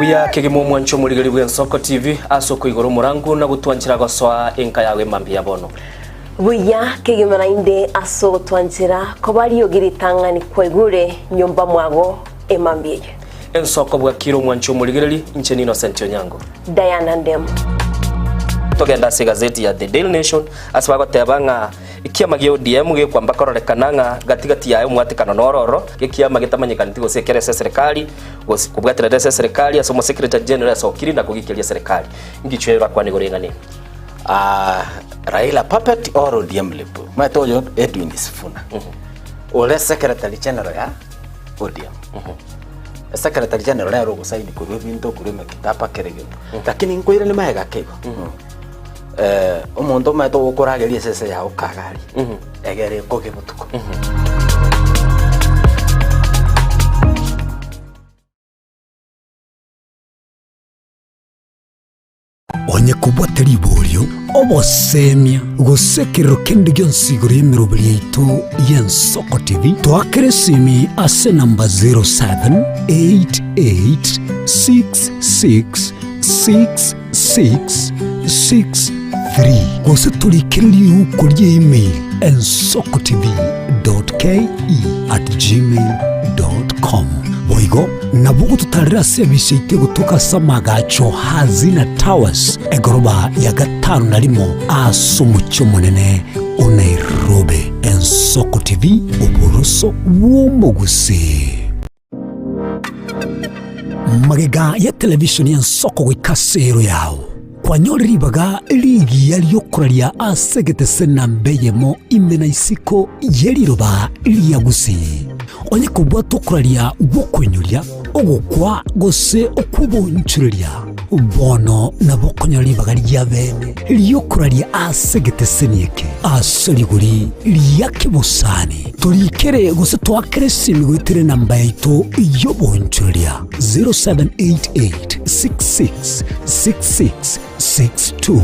Buya kegima omwancho omorigeri bw'Ensoko TV ase okoigora omorangu na gotwanchera gosoa enka yago emambia ya bono. Buya kegima naende ase ogotwanchera koba riogi ritang'ani kwaigure nyomba mwago emambia eye. Ensoko bwakire omwancho omorigereri, inche n'Innocent Onyango. Diana Ndemo. Togende ase egazeti ya The Daily Nation ase bagoteba ng'a ekiama gia ODM gekwamba kororekana ng'a gati gati yaye omwatekano noro ororo, gekiama getamanyekaneti gose ekere ase eserekari gose kobwaterera ase eserekari ase omosecretary general asokiri na kogikeria eserekari. Ngichwe orakwane igoro eng'ana eye. Ah, Raila puppet or ODM lip. Omanyete oyo Edwin Sifuna. Ore secretary general ya ODM. Secretary general nere ogosaini korwa ebinto korwa emekitaba kera egento. Lakini nkoirane magega ake igo. Eh, omonto omanyete ogokorageria esese yago kagari. Egere ekoge botuko. Onye kobwate riborio, obosemia, gose ekerero kende gionsi igoro y'emeroberi yaito y'Ensoko TV, toakere esimi ase enamba 0788666663 gose torikere riuko rie email ensokotv.ke@gmail.com. Boigo nabo ogototarera ase ebise yaito egotoka ase amagacho Hazina Towers, egoroba ya gatano na rimo ase omochie omonene o Nairobi. Ensoko TV, oboroso bw'omogusii. Magega ya televisheni y'ensoko goika ase ero yao, kwanyorire ribaga rigiya ri'okoraria ase egetese namba eyemo ime na isiko ye riroba ria Gusii. Onye kobwate okoraria gw'okoinyoria, ogokwa gose okw'oboonchoreria, bono nabo okonyora ribaga ria bene ri'okoraria ase egeteseni eke ase rigori ria kebosani. Torikere gose toakere esimi goetera enamba yaito y'oboonchoreria 0788 66 66 62.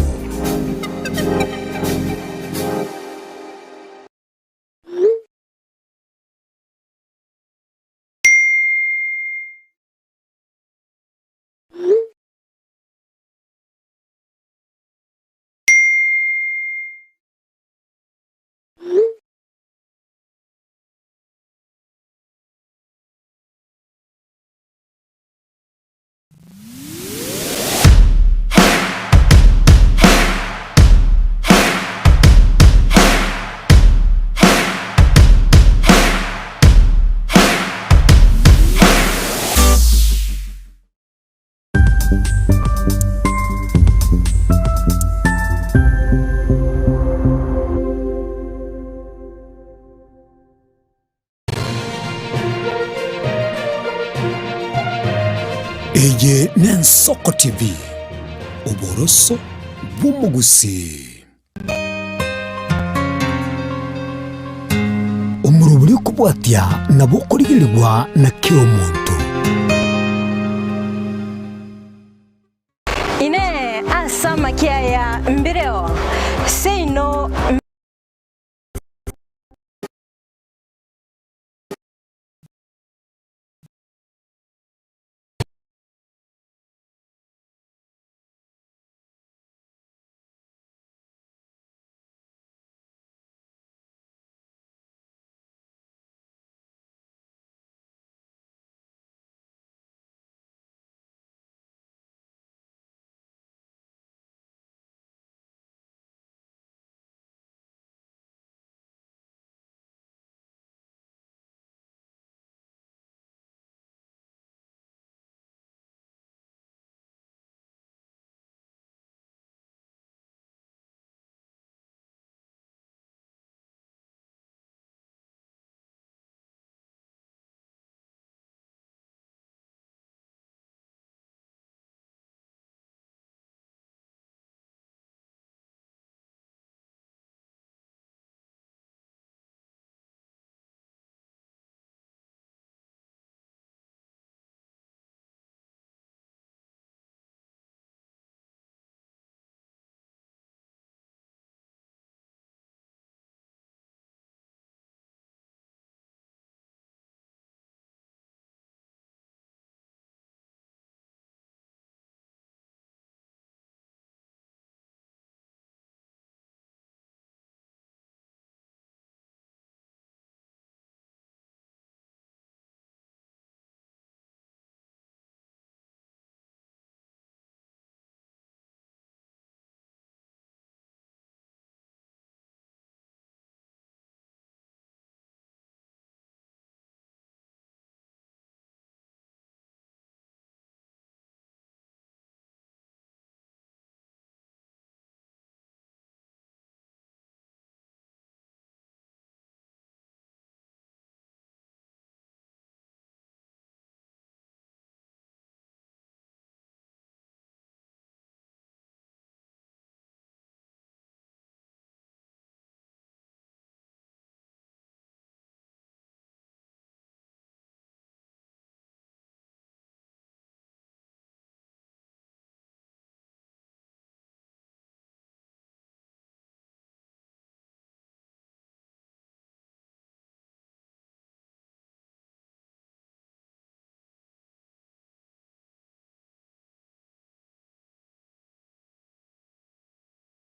Eye n'Ensoko TV, oboroso bw'omogusii. Omorobori okobwatia nabo okorigerigwa na kera omonto. Inee! Ase amakia aya mbireo seino?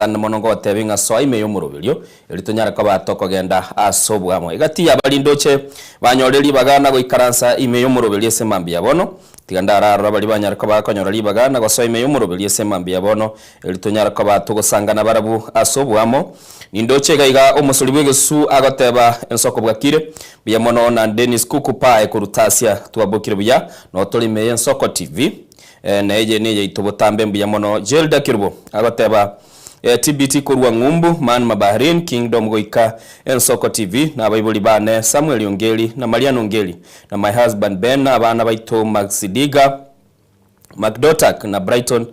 Ande mono ngotebi ng'a soa ime y'omoroberio, erio tonyare koba tokogenda ase oboamo. Egati y'abarindoche banyore ribaga na goikaransa ime y'omoroberio ase mambia bono. Tiga ndararora baria banyare koba bakonyora ribaga na gosoa ime y'omoroberio ase mambia bono, erio tonyare koba togosangana barabwo ase oboamo. Nindoche iga iga omosori bw'egesusu agoteba ensoko bwakire. Mbuya mono na Dennis Kuku Pae korwa Tasia twabokire buya notore ime y'Ensoko TV. Na eye neyaito botambe mbuya mono Jelda Kerubo agoteba TBT korwa ng'umbu man Mabahrin Kingdom goika Ensoko TV na abaibori bane Samuel Ongeri na Marian Ongeri na my husband Ben na abana baito Maxidiga Macdotak na Brighton.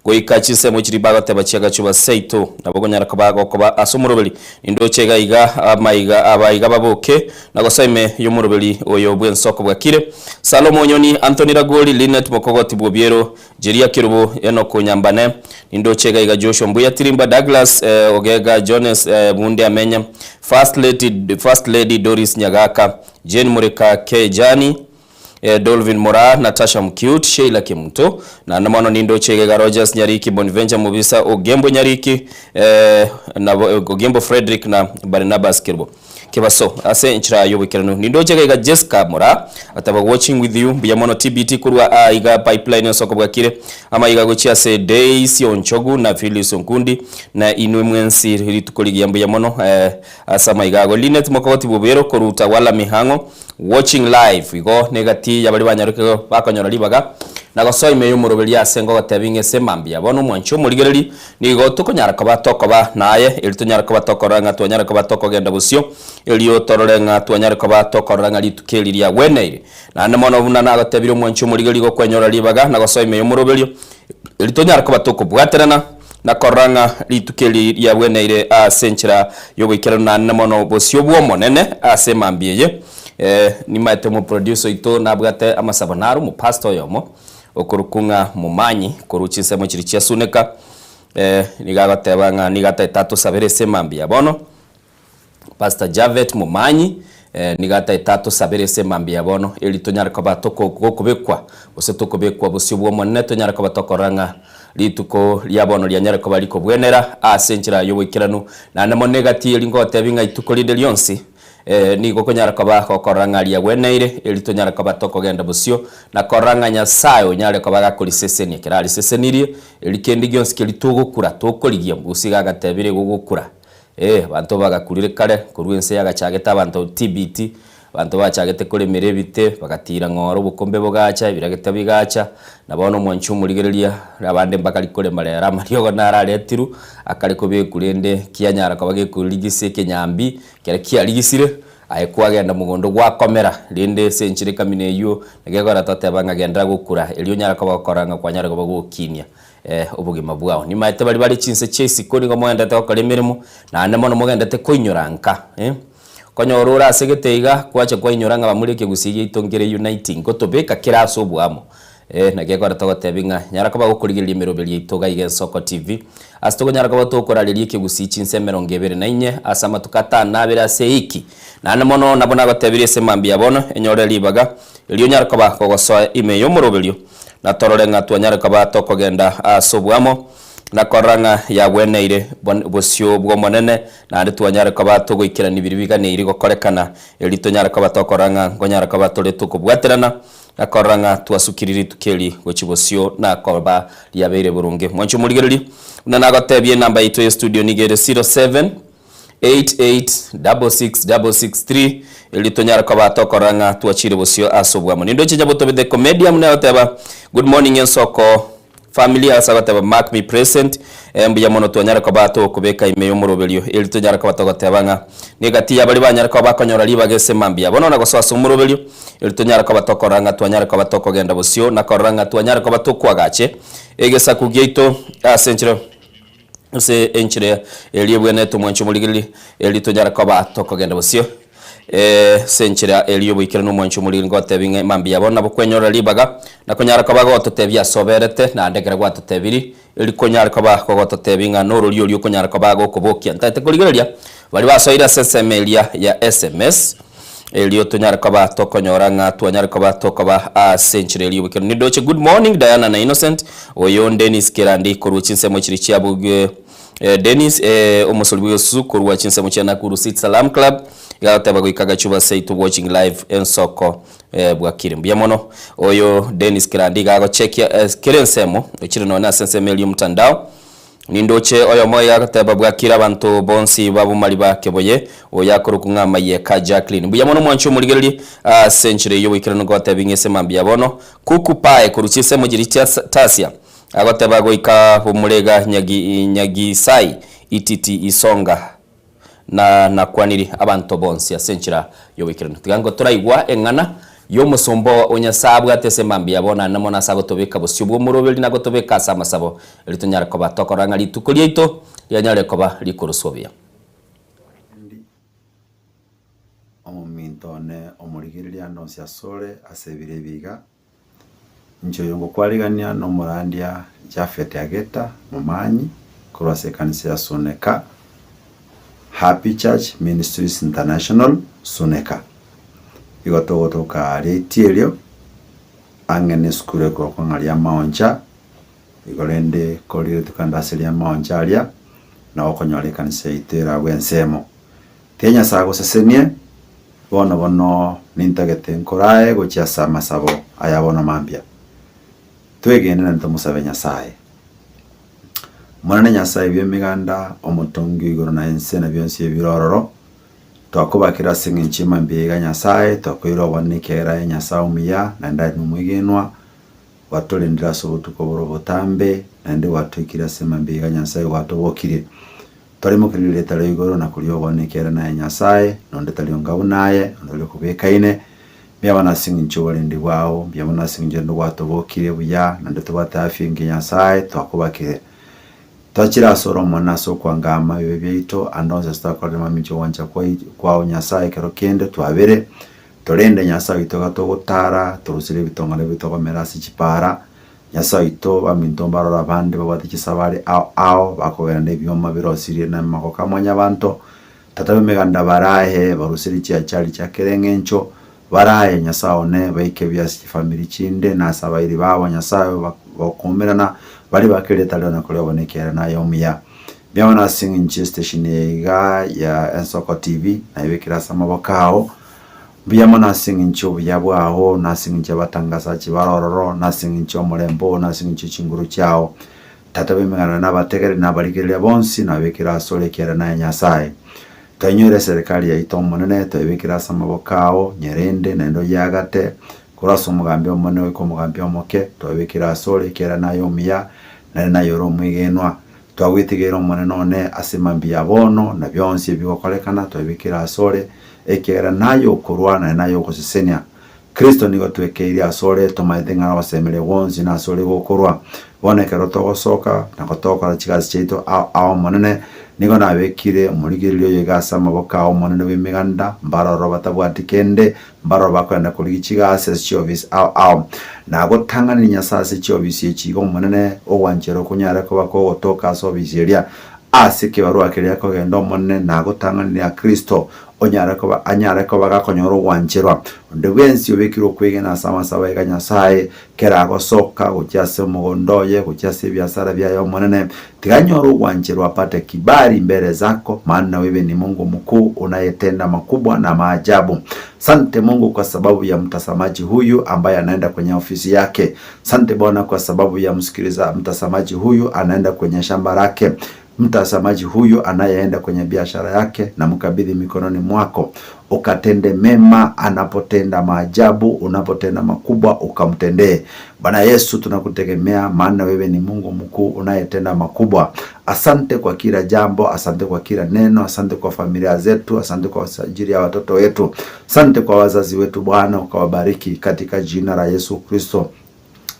Goika chinsemo chiria bagoteba chiagachwa seito, nabo okonyara koba gokoba ase omoroberi. Nindoche iga iga amaiga abaiga baboke, na gosoa ime y'omoroberi oyo bw'ensoko bwakire. Salomo Onyoni, Anthony Ragoli, Linet Mokogoti bw'Obiero, Jeria Kerubo, Enock Onyambane. Nindoche iga iga Joshua Mbuya Tirimba, Douglas Ogega, Jones Bunde Amenya, First Lady, First Lady Doris Nyagaka, Jane Mureka Kejani, Dolvin Moraa, Natasha Mcute, Sheila Kemunto, naende mono nindoche iga iga Rogers Nyariki, Bonventure Mobisa, Ogembo Nyariki, na Ogembo Fredrick na Barnabas Kerubo Kebaso ase enchera y'oboikeranu. Nindoche iga iga Jesca Moraa, ateba watching with you, mbuya mono TBT korwa aa iga Pipeline ensoko bwakire, amaiga gochia ase Daisy Onchogu na Phyllis Onkundi na inwe mwensi rituko rigiya mbuya mono ase amaiga ago. Linet Mokogoti Bobero korwa Utawala Mihang'o. Watching live igo negati yabaria banyaroke bakonyora ribaga na gosoa ime y'omoroberio ase ngogotebi ng'a ase mambia bono omwanchi omorigereri nigo tokonyara koba tokoba naye erio tonyare koba tokorora ng'a twanyare koba tokogenda bosio erio torore ng'a twanyare koba tokorora ng'a rituko eri riagweneire naende mono buna nagotebirie omwanchi omorigereri gokwenyora ribaga na gosoa ime y'omoroberio erio tonyare koba tokobwaterana na korora ng'a rituko eri riagweneire ase enchera y'oboikeranu naende mono bosio bw'Omonene ase emambia eye. Nimaete omoproducer oito nabwate amasabo naro omopastor oyomo okorokwa ng'a Momanyi korwa chinsemo chiria chia Suneka, nigo agoteba ng'a nigo atagete atosabere ase emambia bono. Pastor Javet Momanyi, nigo atagete atosabere ase emambia ya bono, eri tonyare koba toko gokobekwa, gose tokobekwa bosio bw'Omonene, tonyare koba tokorora ng'a rituko ria bono rianyare koba rikobwenera ase enchera y'oboikeranu. Naende mono egati eri ngogotebi ng'a ituko rinde rionsi, nigo okonyara koba gokorora ng'a riagweneire, eri tonyare koba tokogenda bosio, na korora ng'a Nyasae onyare koba gakorisesenia ekero arisesenirie, eri kende gionsi keria togokura, tokorigia, gose iga agatebire igo ogokura. Ee, abanto bagakurire kare, korwa ense yagachagete abanto TBT, abanto bachagete koremera ebite, bagatiira ng'ora obokombe bogacha, ebiragita bigacha, na bono omwanchi omorigereria, abande mbakari korema rero amariogo naro aretirwe, akare kobekwa rende kianyara koba gekorigisa ekenyambi, ekero kiarigisire, aye kwagenda mogondo gwakomera, rende ase enchera ekamina eywo, naki toteba ng'a genderera gokura, erio onyare koba gokora ng'a kwanyara koba gokinia. Obogima bwao. Nimaete baria bare chinse chia isiko nigo mogendete gokora emeremo, naende mono mogendete koinyora nka. Konyora ore ase gete iga, kwacha kwainyora ng'a bamura ekegusii giaito nkere uniting, gotobeka kere ase oboamo. Naki ekero togotebia ng'a nyara koba gokorigereria emeroberi yaito iga iga Ensoko TV, ase tokonyara koba tokorareria ekegusii chinse emerongo ebere na inye ase amatuko atano na abere ase eiki. Naende mono nabo nagotebirie ase mambia bono, enyore ribaga, erio onyare koba kogosoa ime y'omoroberio. Na torore ng'a twanyare koba tokogenda ase oboamo, na korora ng'a yagweneire bosio bw'Omonene, naende twanyare koba togoikerania biria biganeiri gokorekana, erio tonyare koba tokorora ng'a nkonyara koba tore tokobwaterana, na korora ng'a twasukirie rituko eri gochia bosio na koba riabeire boronge. Mwanche omorigereria, buna nagotebia enamba yaito ye studio nigo ere 07. 8866663 erio tonyare koba tokorora ng'a twachire bosio ase obwamo. Nindoche Nyabotobe the comedian buna agoteba good morning ensoko family ase agoteba mark me present eh, mbuya mono twanyare koba tokobeka ime y'omoroberio erio tonyare koba togoteba ng'a negati ya baria banyare koba bakonyora ribaga ase mambia bono na gosoa ase omoroberio erio tonyare koba tokorora ng'a twanyare koba tokogenda bosio na korora ng'a twanyare koba tokwagache egesaku giaito ase enchera Ase enchera eria ebwenerete omwancho omorigereria, erio tonyare koba tokogenda bosio. Ase enchera eria y'oboikeranu omwancho omorigereria ngotebi ng'a mambia bono nabo kwenyorera ribaga, na konyara koba gototebia ase oberete, naende ekero gwatotebirie, Rikonyare koba kogototebia ng'a norori oria okonyara koba gokobokia. Ntagete korigereria baria basoire ase ensemo eria ya sms, erio tonyare koba tokonyora ng'a twanyare koba tokoba ase enchera eria y'oboikeranu. Nindoche good morning Diana na Innocent, oyo Dennis Kerandi korwa chinsemo chiria chia Buge Dennis omosori bw'egesusu korwa chinsemo chia Nakuru City Salam Club, iga agoteba goika Gachuba seito watching live ensoko Bwakire mbuya mono. Oyo Dennis Kerandi iga agochekia kera ensemo ochire nonye ase ensemo eria omotandao. Nindoche oyomo iga agoteba bwakire abanto bonsi ba Bomariba Keboye oyo akorokwa ng'a Mayeka Jacqueline. Mbuya mono mwanche omorigererie ase enchera eyio oboikeranu ngotebi ng'a ase mambia bono Kuku Pae korwa chinsemo chiria chia Tasia agoteba goika Bomorega Nyagi Nyagisai Ititi Isonga. Na nakwanire abanto bonsi ase enchera y'oboikeranu. Tiga ngo toraigwa eng'ana y'omosomba o Nyasae abwate ase mambia yabo, naende mono ase agotobeka bosio bw'omoroberi na gotobeka ase amasabo, erio tonyare koba tokorora ng'a rituko riaito rianyare koba rikoroswa buya. Endi omominto one omorigereria ande onsi asore ase ebiro ebi iga, Inche oyo ngokwarigania nomorandia Japhet Ageta Momanyi korwa ase ekanisa ya Suneka Happy Church Ministries International Suneka. Igo togotoka aria Itierio ang'e ne esukuru ekorokwa ng'a Riamaoncha, igo rende korire tokende ase Riamaoncha aria nabo okonyora ekanisa yaito ere abwo ensemo. Tiga Nyasae agosesenie, bono bono nintagete nkorae gochia ase amasabo aya bono mambia. Twegene naende tomosabe Nyasae. Omonene Nyasae bw'emeganda, omotongi o igoro na ense na bionsi ebire ororo, twakobakire ase eng'encho y'mambia iga Nyasae, twakoeire obonene ekiagera aye Nyasae omuya, naende aye nomwegenwa, gwatorendire ase obotuko bore obotambe, naende gwatoikire ase mambia iga Nyasae gwatobokirie. Torimokererie erieta ria igoro na koria obonene ekiagera naye Nyasae, na onde tari onga buna aye, onde tari okobekaine. Mbuya mono ase eng'encho y'oborendi bwao, mbuya mono ase eng'encho rende gwatobokirie buya, naende tobwate afya engiya Nyasae, twakobakire. Twachire asore Omonene ase okwangama ebibe biaito, ande onsi ase twakorire mamincha ogwancha kwao Nyasae ekero kende, twabere. Torende Nyasae oito iga togotara, toruserie ebitongore bitogomera ase chipara, Nyasae oito, baminto mbarore abande babwate chisabari ao ao, bakogenda nebioma birosirie namagoko a mwanyabanto. Tata b'emeganda barae, baruserie chiachari chia kera eng'encho, barae, Nyasae one, baike buya ase chifamiri chinde, na ase abairi babo, Nyasae, bakoumerana, baria bake erieta riao na koria obone ekiagera naye omuya. Mbuya mono ase eng'encho y'estation eye iga ya Ensoko TV, nayebekire ase amaboko ao. Mbuya mono ase eng'encho y'obuya bwao, na ase eng'encho y'abatangasachi bare ororo, na ase eng'encho y'omorembe oo, na ase eng'encho ye chinguru chiao. Tata bw'emeganda na abategereri na abarigereria bonsi, nabekire asore ekiagera naye Nyasae. Twainyore eserekari yaito Omonene, twebekire ase amaboko ao, nyerende, naende oyeagate, korwa ase omogambi omonene goika omogambi omoke, twebekire asore ekiagera naye omuya, naende naye ore omwegenwa. Twagwetigeire Omonene one ase mambia ya bono, na bionsi ebigokorekana twebekire asore, ekiagera naye okorua naende naye ogosesenia. Kristo nigo twekeirie asore, tomaete ng'a nogosemeria gwonsi nasore gokorwa. Bono ekero togosoka na gotokora chigasi chiaito ao ao Omonene, nigo nabekire omorigereria oyo iga ase amaboko ao Omonene bw'emeganda, mbaroro batabwati kende, mbaroro bakoenda korigia chigasi ase chiofisi ao ao. Nagotang'anirie Nyasae ase chiofisi echi iga Omonene, ogwanchera okonyare koba kogotoka ase ofisi eria, ase ekebarua keria kogenda Omonene, nagotang'anirie Kristo, onyare koba anyare koba gakonyora ogwancherwa. Onde bwensi obekire okwegena ase amasabo aye ga Nyasae, kera agosoka gochia ase omogondo oye, gochia ase ebiasara biaye Omonene, tiga anyore ogwancherwa apate kibali mbere zako, maana wewe ni Mungu mkuu unayetenda makubwa na maajabu. Sante Mungu kwa sababu ya mtasamaji huyu ambaye anaenda kwenye ofisi yake. Sante Bwana kwa sababu ya msikiliza mtasamaji huyu anaenda kwenye shamba lake. Mtazamaji huyu anayeenda kwenye biashara yake na mkabidhi mikononi mwako, ukatende mema anapotenda maajabu, unapotenda makubwa ukamtendee. Bwana Yesu, tunakutegemea maana wewe ni Mungu mkuu unayetenda makubwa. Asante kwa kila jambo, asante kwa kila neno, asante kwa familia zetu, asante kwa ajili ya watoto wetu, asante kwa wazazi wetu Bwana, ukawabariki katika jina la Yesu Kristo.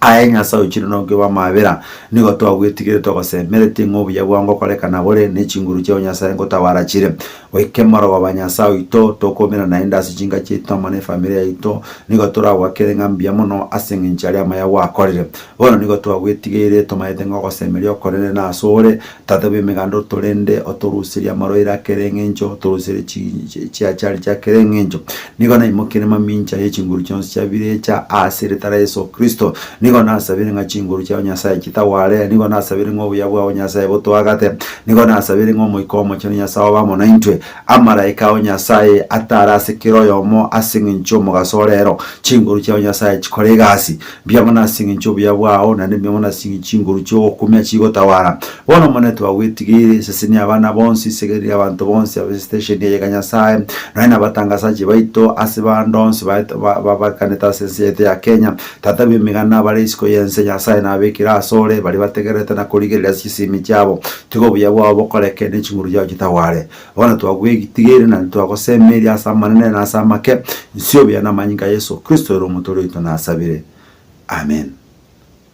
Aye Nyasae oichire nokio bw'amaabera, nigo twagwetigire togosemeretie ng'a obuya bwao ngokorekana bore, ne chinguru chiao Nyasae ngotawara chire. Goika emorogoba Nyasae oito, tokoumera naende ase chinka chiaito amo nefamiri yaito, nigo toragwakere ng'a mbuya mono ase engencho aria amaya gwakorire. Bono nigo twagwetigeire, tomaete ng'a ogosemeria okonene nasore, Tata bw'emeganda otorende, otoruserie amarwaire a kera eng'encho, otoruserie chiachari chia kera eng'encho. Nigo naimokire mamincha ye chinguru chionsi chia birecha ase erieta ria Yeso Kristo. Nigo nasabire ng'a chinguru chiao Nyasae chitaware, nigo nasabire ng'a obuya bwao Nyasae botoagate, nigo nasabire ng'a Omoika Omochenu Nyasae obe amo naintwe. Amaraika ao Nyasae atare ase kera oyomo ase eng'encho y'omogaso o rero. Chinguru chiao Nyasae chikore egasi. Mbuya mono ase eng'encho y'obuya bwao, naende mbuya mono ase eng'encho chinguru chi'ogokumia chigotawara. Bono Omonene twagwetigeire, sesenia abana bonsi, segereria abanto bonsi abe station eye iga Nyasae, nonya nabatangasachi baito ase bande onsi babakanete ase ense yaito ya Kenya. Tata bw'emeganda abare isiko y'ense Nyasae nabekire asore, baria bategererete na korigereria ase chisimi chiabo. Tiga obuya bwao bokoreke, ne chinguru chiao chitaware. Bono twagwetigeire naende twagosemeria ase amanene na ase amake, inse obuya na amanyinga a Yeso Kristo ere Omotoori oito nasabire. Amen.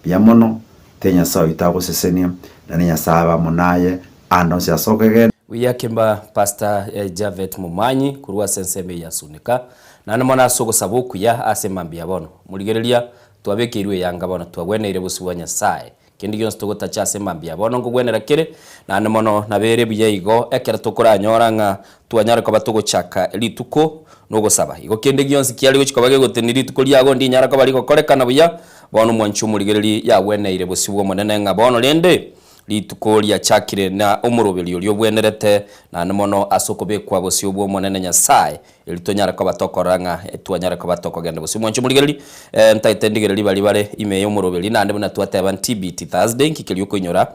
Mbuya mono, tiga Nyasae oito agosesenie, naende Nyasae abe amo naye ande onsi ase okegena. Buya kemba Pastor Javet Momanyi korwa ase ensemo eye ya Sunika, naende mono ase ogosaba okuya ase mambia bono. Morigereria, twabekeirwe eyanga bono, twagweneire bosio bwa Nyasae. Kende gionsi togotacha ase mambia bono nkogwenera kere, naende mono nabere buya igo ekero tokoranyora ng'a twanyare koba togochaka rituko nogosaba. Igo kende gionsi kiare gochia koba gegotenia rituko riago ndinyara koba rigokorekana buya, bono omwanchi omorigereri yagweneire bosio bw'Omonene ng'a bono rende rituko riachakire na omoroberio oria obwenerete, naende mono ase okobekwa bosio bw'Omonene Nyasae, Erio tonyare koba tokorora ng'a twanyare koba tokogenda gose mwanche omorigereria, ntagete ndigererie baria bare ime y'omoroberi, naende buna twateba TBT Thursday, nki keria okoinyora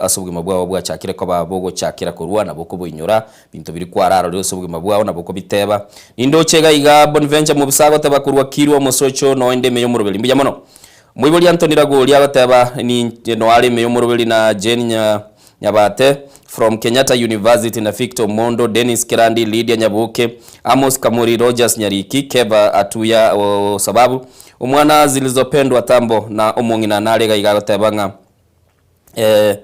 ase obogima bwao bwachakire koba bogochakera korwa nabo okoboinyora, binto biria kwararorire ase obogima bwao nabo okobiteba. Nindoche iga iga Bonventure Mobisa agoteba korwa Kirwa omosocho noende ime y'omoroberi. Mbuya mono. Moibori Anthony Ragori agoteba ninche noare ime y'omoroberi na Jane Nya Nyabate, from Kenyatta University na Victor Omondo, Dennis Kerandi, Lydia Nyaboke, Amos Kamuri, Rogers Nyariki, Keva Atuya o sababu omwana Zilizopendwa Tambo na omong'ina nare iga iga agoteba ng'a eh,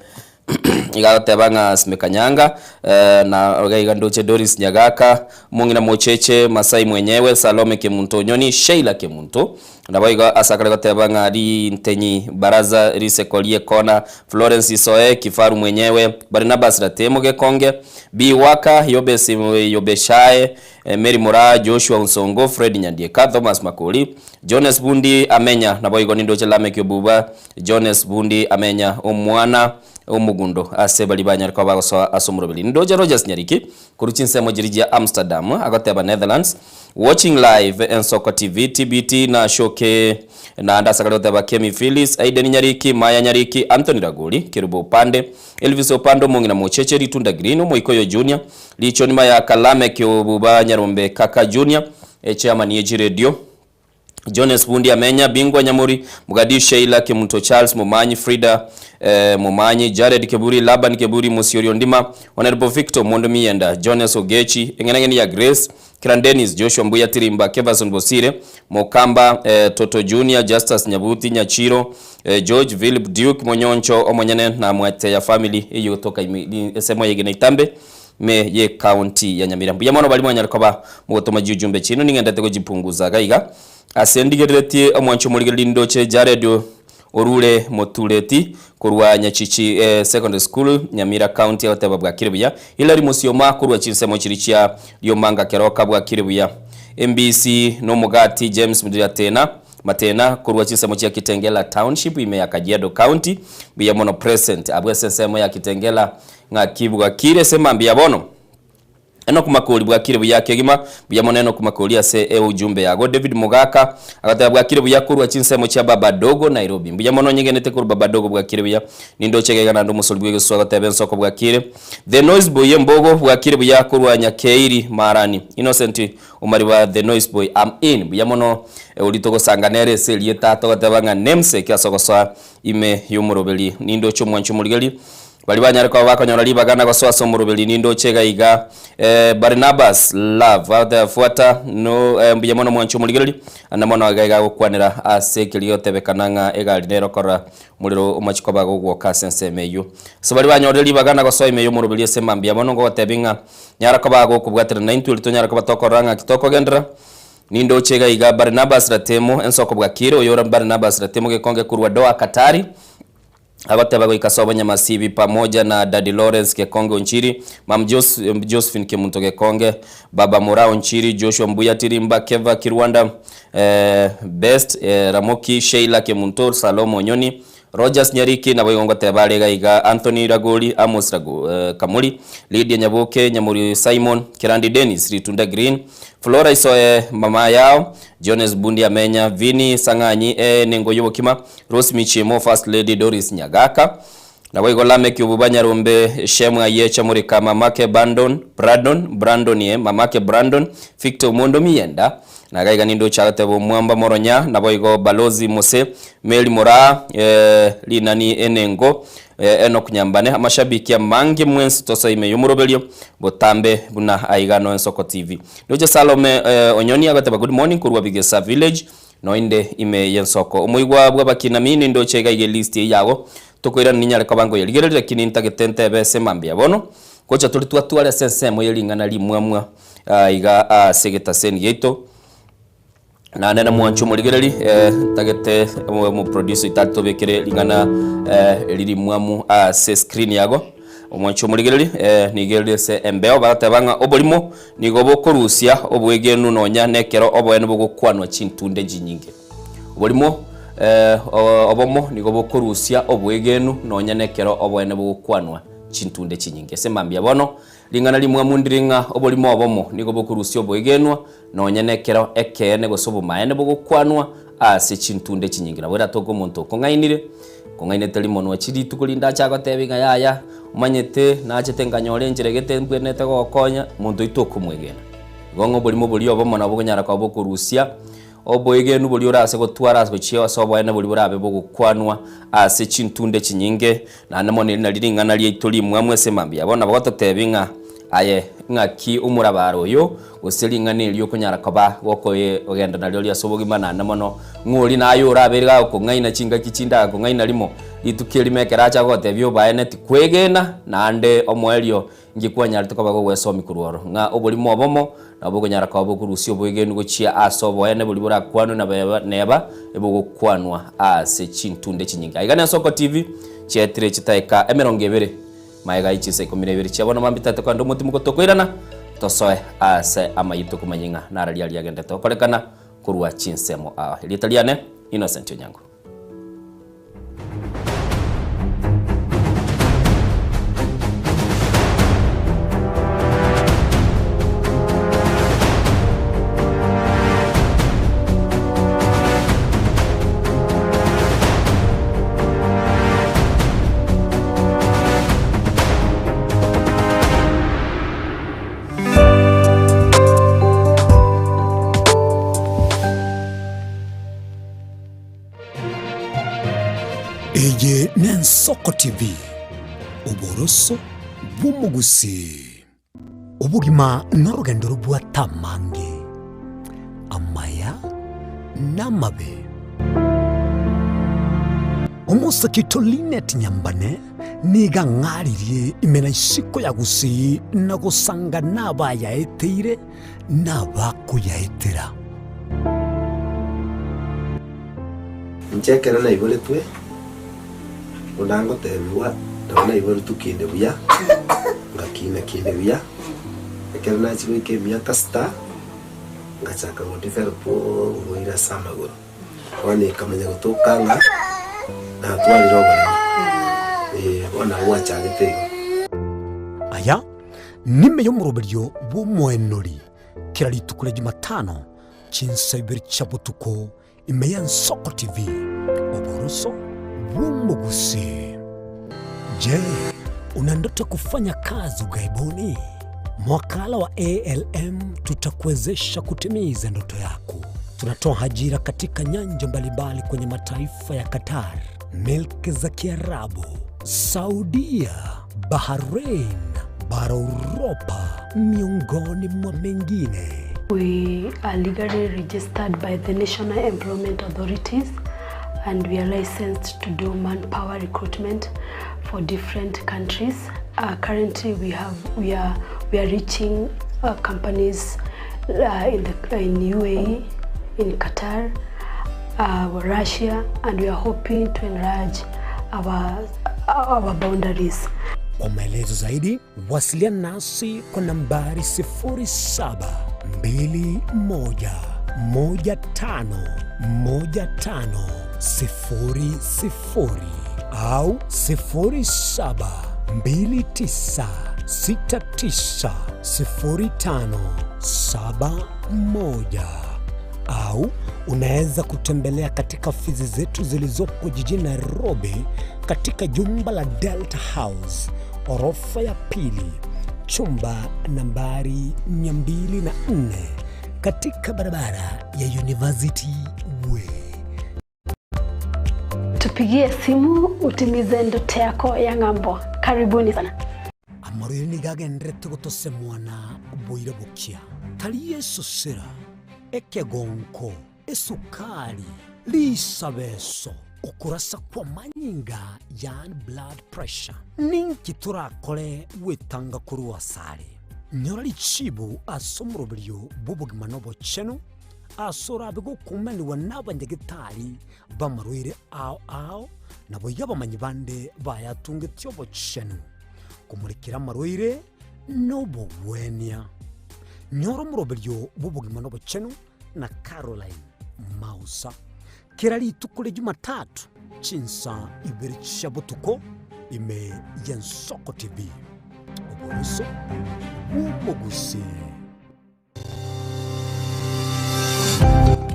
iga agoteba ng'a Simekanyanga eh, na iga iga ndoche Doris Nyagaka, omong'ina Mocheche, Masai mwenyewe, Salome Kemunto Onyoni, Sheila Kemunto. Naboigo ase akare goteba ng'a rintenyi baraza riseko ri'ekona, Florence Isoe, Kifaru mwenyewe, Barnabas Ratemo Gekonge, B Waka, Yobesi Yobeshae, Mary Moraa, Joshua Onsongo, Fred Nyandieka, Thomas Makori, Jones Bundi Amenya, naboigo nindoche Lameck Obuba, Jones Bundi Amenya, omwana omogundo ase baria banyare koba bagosoa ase omoroberi. Nindoche Rogers Nyariki Korwa chinsemo chiria chia Amsterdam, agoteba Netherlands, Watching live Ensoko TV, TBT na Shoke naende ase akare goteba Kemi Phyllis, Aiden Nyariki, Maya Nyariki, Anthony Ragori, Kerubo Opande, Elvis Opande omong'ina Mocheche, Ritunda Green, Omoikoyo Junior, Richoni Mayaka, Lameck Obuba Nyarombe Kaka Junior, Echairman ye chiredio. Jones Bundi Amenya, Bingwa Nyamori, Mugadi Sheila, Kemunto Charles, Momanyi Frida, Momanyi, Jared Keburi, Laban Keburi, Mosiori Ondima, Honourable Victor Omondo Miyenda, Jones Ogechi, Eng'enang'eni ya Grace, Kiran Dennis, Joshua Mbuya Tirimba, Keverson Bosire, Mokamba, Toto Junior, Justus Nyabuti, Nyachiro, George, Philip Duke, Monyoncho omonyene na Mwateya family eyio gotoka ime ensemo ya Igena Itambe. Me ye county ya Nyamira. Mbuya mono baria mwanyare koba mogotoma chiujumbe chiaino ning'endete gochipunguza iga iga. Ase ndigereretie omwancho omorigereria ndoche Jared Orure Motureti korwa Nyachichi Secondary School Nyamira County agoteba bwakire buya. Hillary Musioma korwa chinsemo chiria chia Riomanga Keroka bwakire buya. MBC nomogati James Mdiratena Matena korwa chinsemo chia Kitengela Township ime ya Kajiado County mbuya mono present abwo ase ensemo ya Kitengela Ng'aki bwakire ase mambia bono? Enock Makori bwakire buya kegima, buya mono Enock Makori ase eujumbe yago. David Mogaka agateba bwakire buya korwa chinsemo chia Baba Dogo Nairobi. Mbuya mono nyegenete korwa Baba Dogo bwakire buya. Nindoche gaiga naende omosori bw'egesusu agoteba ensoko bwakire. The Noise Boy Embogo bwakire buya korwa Nyakeiri Marani. Innocent Omariba The Noise Boy am in. Mbuya mono oria togosanga nere ase erieta togoteba ng'a namesake ase ogosoa ime y'omoroberi. Nindoche omwanchi omorigeri. Baria banyare koba bakonyora ribaga na gosoa ase omoroberi nindoche iga iga eh, Barnabas Love agoteba fuata no eh, mbuya mono mwanche omorigereria ande mono iga iga agokwanera ase ekeria gotebekana ng'a egari nere okorora omorero omochi koba gogwoka ase ensemo eyio. Ase baria banyorire ribaga na gosoa ime y'omoroberi ase mambia mono ngogotebia ng'a nyara koba gokobwaterana naintwe erio tonyare koba tokorora ng'aki tokogenderera. Nindoche iga iga Barnabas Ratemo ensoko bwakire oyore Barnabas Ratemo gekonge korwa Doha Katari. Agoteba goika sobo Nyamasibi pamoja na Daddy Lawrence Gekonge Onchiri, Mam Jos Josephine Kemunto Gekonge, Baba Moraa Onchiri, Joshua Mbuya Tirimba, Keva Kirwanda, eh, Best, eh, Ramoki, Sheila Kemunto, Salomo Onyoni, Rogers Nyariki, naboigo ngoteba are iga iga Anthony Ragori, Amos Rago, eh, Kamuri, Lydia Nyaboke, Nyamori Simon, Kerandi Dennis, Ritunda Green, Flora Isoe, Mama Yao, Jones Bundi Amenya, Vinny Sang'anyi, eh, Nengo Yobokima, Rose Michiemo, First Lady Doris Nyagaka, naboigo Lameck Obuba Nyarombe, Shem Ayecha Murika, Mamake Bandon, Brandon, Brandon eh, Mamake Brandon, Victor Omondo Miyenda, na iga iga nindoche agateba Omwamba Moronya, naboigo Balozi Mose, Mary Moraa, eh, Rinani Enengo, eh, Enock Nyambane, amashabiki amange mwensi tosoe ime y'omoroberio botambe buna aiga no Ensoko TV. Ndoche Salome eh, Onyoni agateba good morning korwa Bigesa Village, Noinde ime y'ensoko. Omoigwa bw'abakinami nindoche iga iga elist eyio yago, tokoirana ninyare koba nkoyerigereria, lakini ntagete ntebe ase mambia bono, gocha tore twatware ase ensemo ye ring'ana rimwamwa iga ase egetaseni giaito. Naende namwanche omorigereri, ntagete omoproducer oito atobekere ring'ana eri rimwamu ase screen yago. Omwanche omorigereri, nigo ere ase embeo bagoteba ng'a oborimo Nigo bokorusia obwegenu nonya nekero oboene bogokwanwa chintunde chinyinge. Oborimo obomo nigo bokorusia obwegenu nonya nekero oboene bogokwanwa chintunde chinyinge. Ase mambia bono, ring'ana rimwamu ndire ng'a oborimo obomo nigo bokorusia obwegenwa nonya nekero ekeene gose obomaene bogokwanwa ase chintunde chinyinge. Nabo eratoke omonto okong'ainire, Kong'ainete rimonwa chi rituko rinde ache agotebie ng'a yaya, omanyete nachete nkanyora enchera egete mbwenerete gogokonya, monto oito okomwegena. Igo ng'a oborimo boria obomo nabo bokonyara koba bokorusia oboegenu boria orase gotwara ase gochia ase oboene boria borabe bogokwanwa ase chintunde chinyinge, naende mono eri nario ring'ana riaito rimwamu ase mambia. Bono nabo gototebia ng'a aye ng'aki omorabaro oyo, gose ring'ana eri okonyara koba gokogenda nario ase obogima naende mono Ng'a oria naye orabeire gagokong'aina chingaki chinde agakong'aina rimo, rituko erimo ekero acha gogotebia obaene tikwegena, naende omoerio inki kwanyarete koba gogwesomia korwa oro? Ng'a oborimo obomo nabo bokonyara koba bokorusia oboegenu gochia ase oboene boria borakwanwe na beba neba ebogokwanwa ase chintunde chinyinge. Aiga n'Ensoko TV, chietire chitaeka emerongo ebere magega ye chinsa ikomi na ibere chia bono mambia tete kogenda omotimoko tokoirana tosoe ase amayio tokomanya ng'a narari aria agendete gokorekana. Korwa chinsemo aa. Erieta riane Innocent Onyango. Eye n'Ensoko TV, oboroso bw'omogusii. Obogima norogendo robwate amange, amaya na amabe. Omosake oito Linet Nyambane Nigo ang'aririe ime na isiko ya gusii na gosanga nabayaeteire na abakoyaetera. Inche ekero naiboretwe, buna ngotebigwa, nabo naiboretwe kinde buya, ngakina kinde buya, ekero nachia goika emiaka sita, ngachaka go develop oborwaire ase amagoro. Bono ekamanya gotoka ng'a natwarire oboremo, eh, bono nabo gwachagete igo. Aya nime y'omoroberio bw'omoenori kera rituko ria Jumatano chinsa ibere chia botuko ime y'Ensoko TV, oboroso bw'omogusii. Je, una ndoto ya kufanya kazi ughaibuni? Mwakala wa ALM tutakuwezesha kutimiza ndoto yako. Tunatoa ajira katika nyanja mbalimbali kwenye mataifa ya Qatar, milki za Kiarabu, Saudia, Bahrain, bara Uropa, miongoni mwa mengine. We are legally registered by the National Employment Authorities and we are licensed to do manpower recruitment for different countries. Uh, currently we have we are we are reaching uh, companies uh, in the in UAE, in Qatar, uh, Russia and we are hoping to enlarge our our boundaries. Kwa maelezo zaidi wasiliana nasi kwa nambari 0721151500 au 0729690571 au unaweza kutembelea katika ofisi zetu zilizopo jijini Nairobi katika jumba la Delta House orofa ya pili chumba nambari 204 katika barabara ya University Way. Tupigie simu utimize ndoto yako ya ng'ambo. Karibuni sana. Amarwaire nigo agenderete gotosemwana boira bokia, tari esosera, ekegonko, esukari, risabeso, okorasa kw'amanyinga, yaani blood pressure. Ninki torakore gwetanga korwa asare? Nyora richibu ase omoroberio bw'obogima na obochenu, ase orabe gokumanigwa nabanyagetari b'amarwaire ao ao, naboigo abamanyi bande bayatungetie obochenu, komorekera amarwaire na obogwenia. Nyora omoroberio bw'obogima na obochenu na Caroline Mausa, kera rituko ria Jumatatu chinsa ibere chia botuko ime y'Ensoko TV, oboroso bw'omogusii.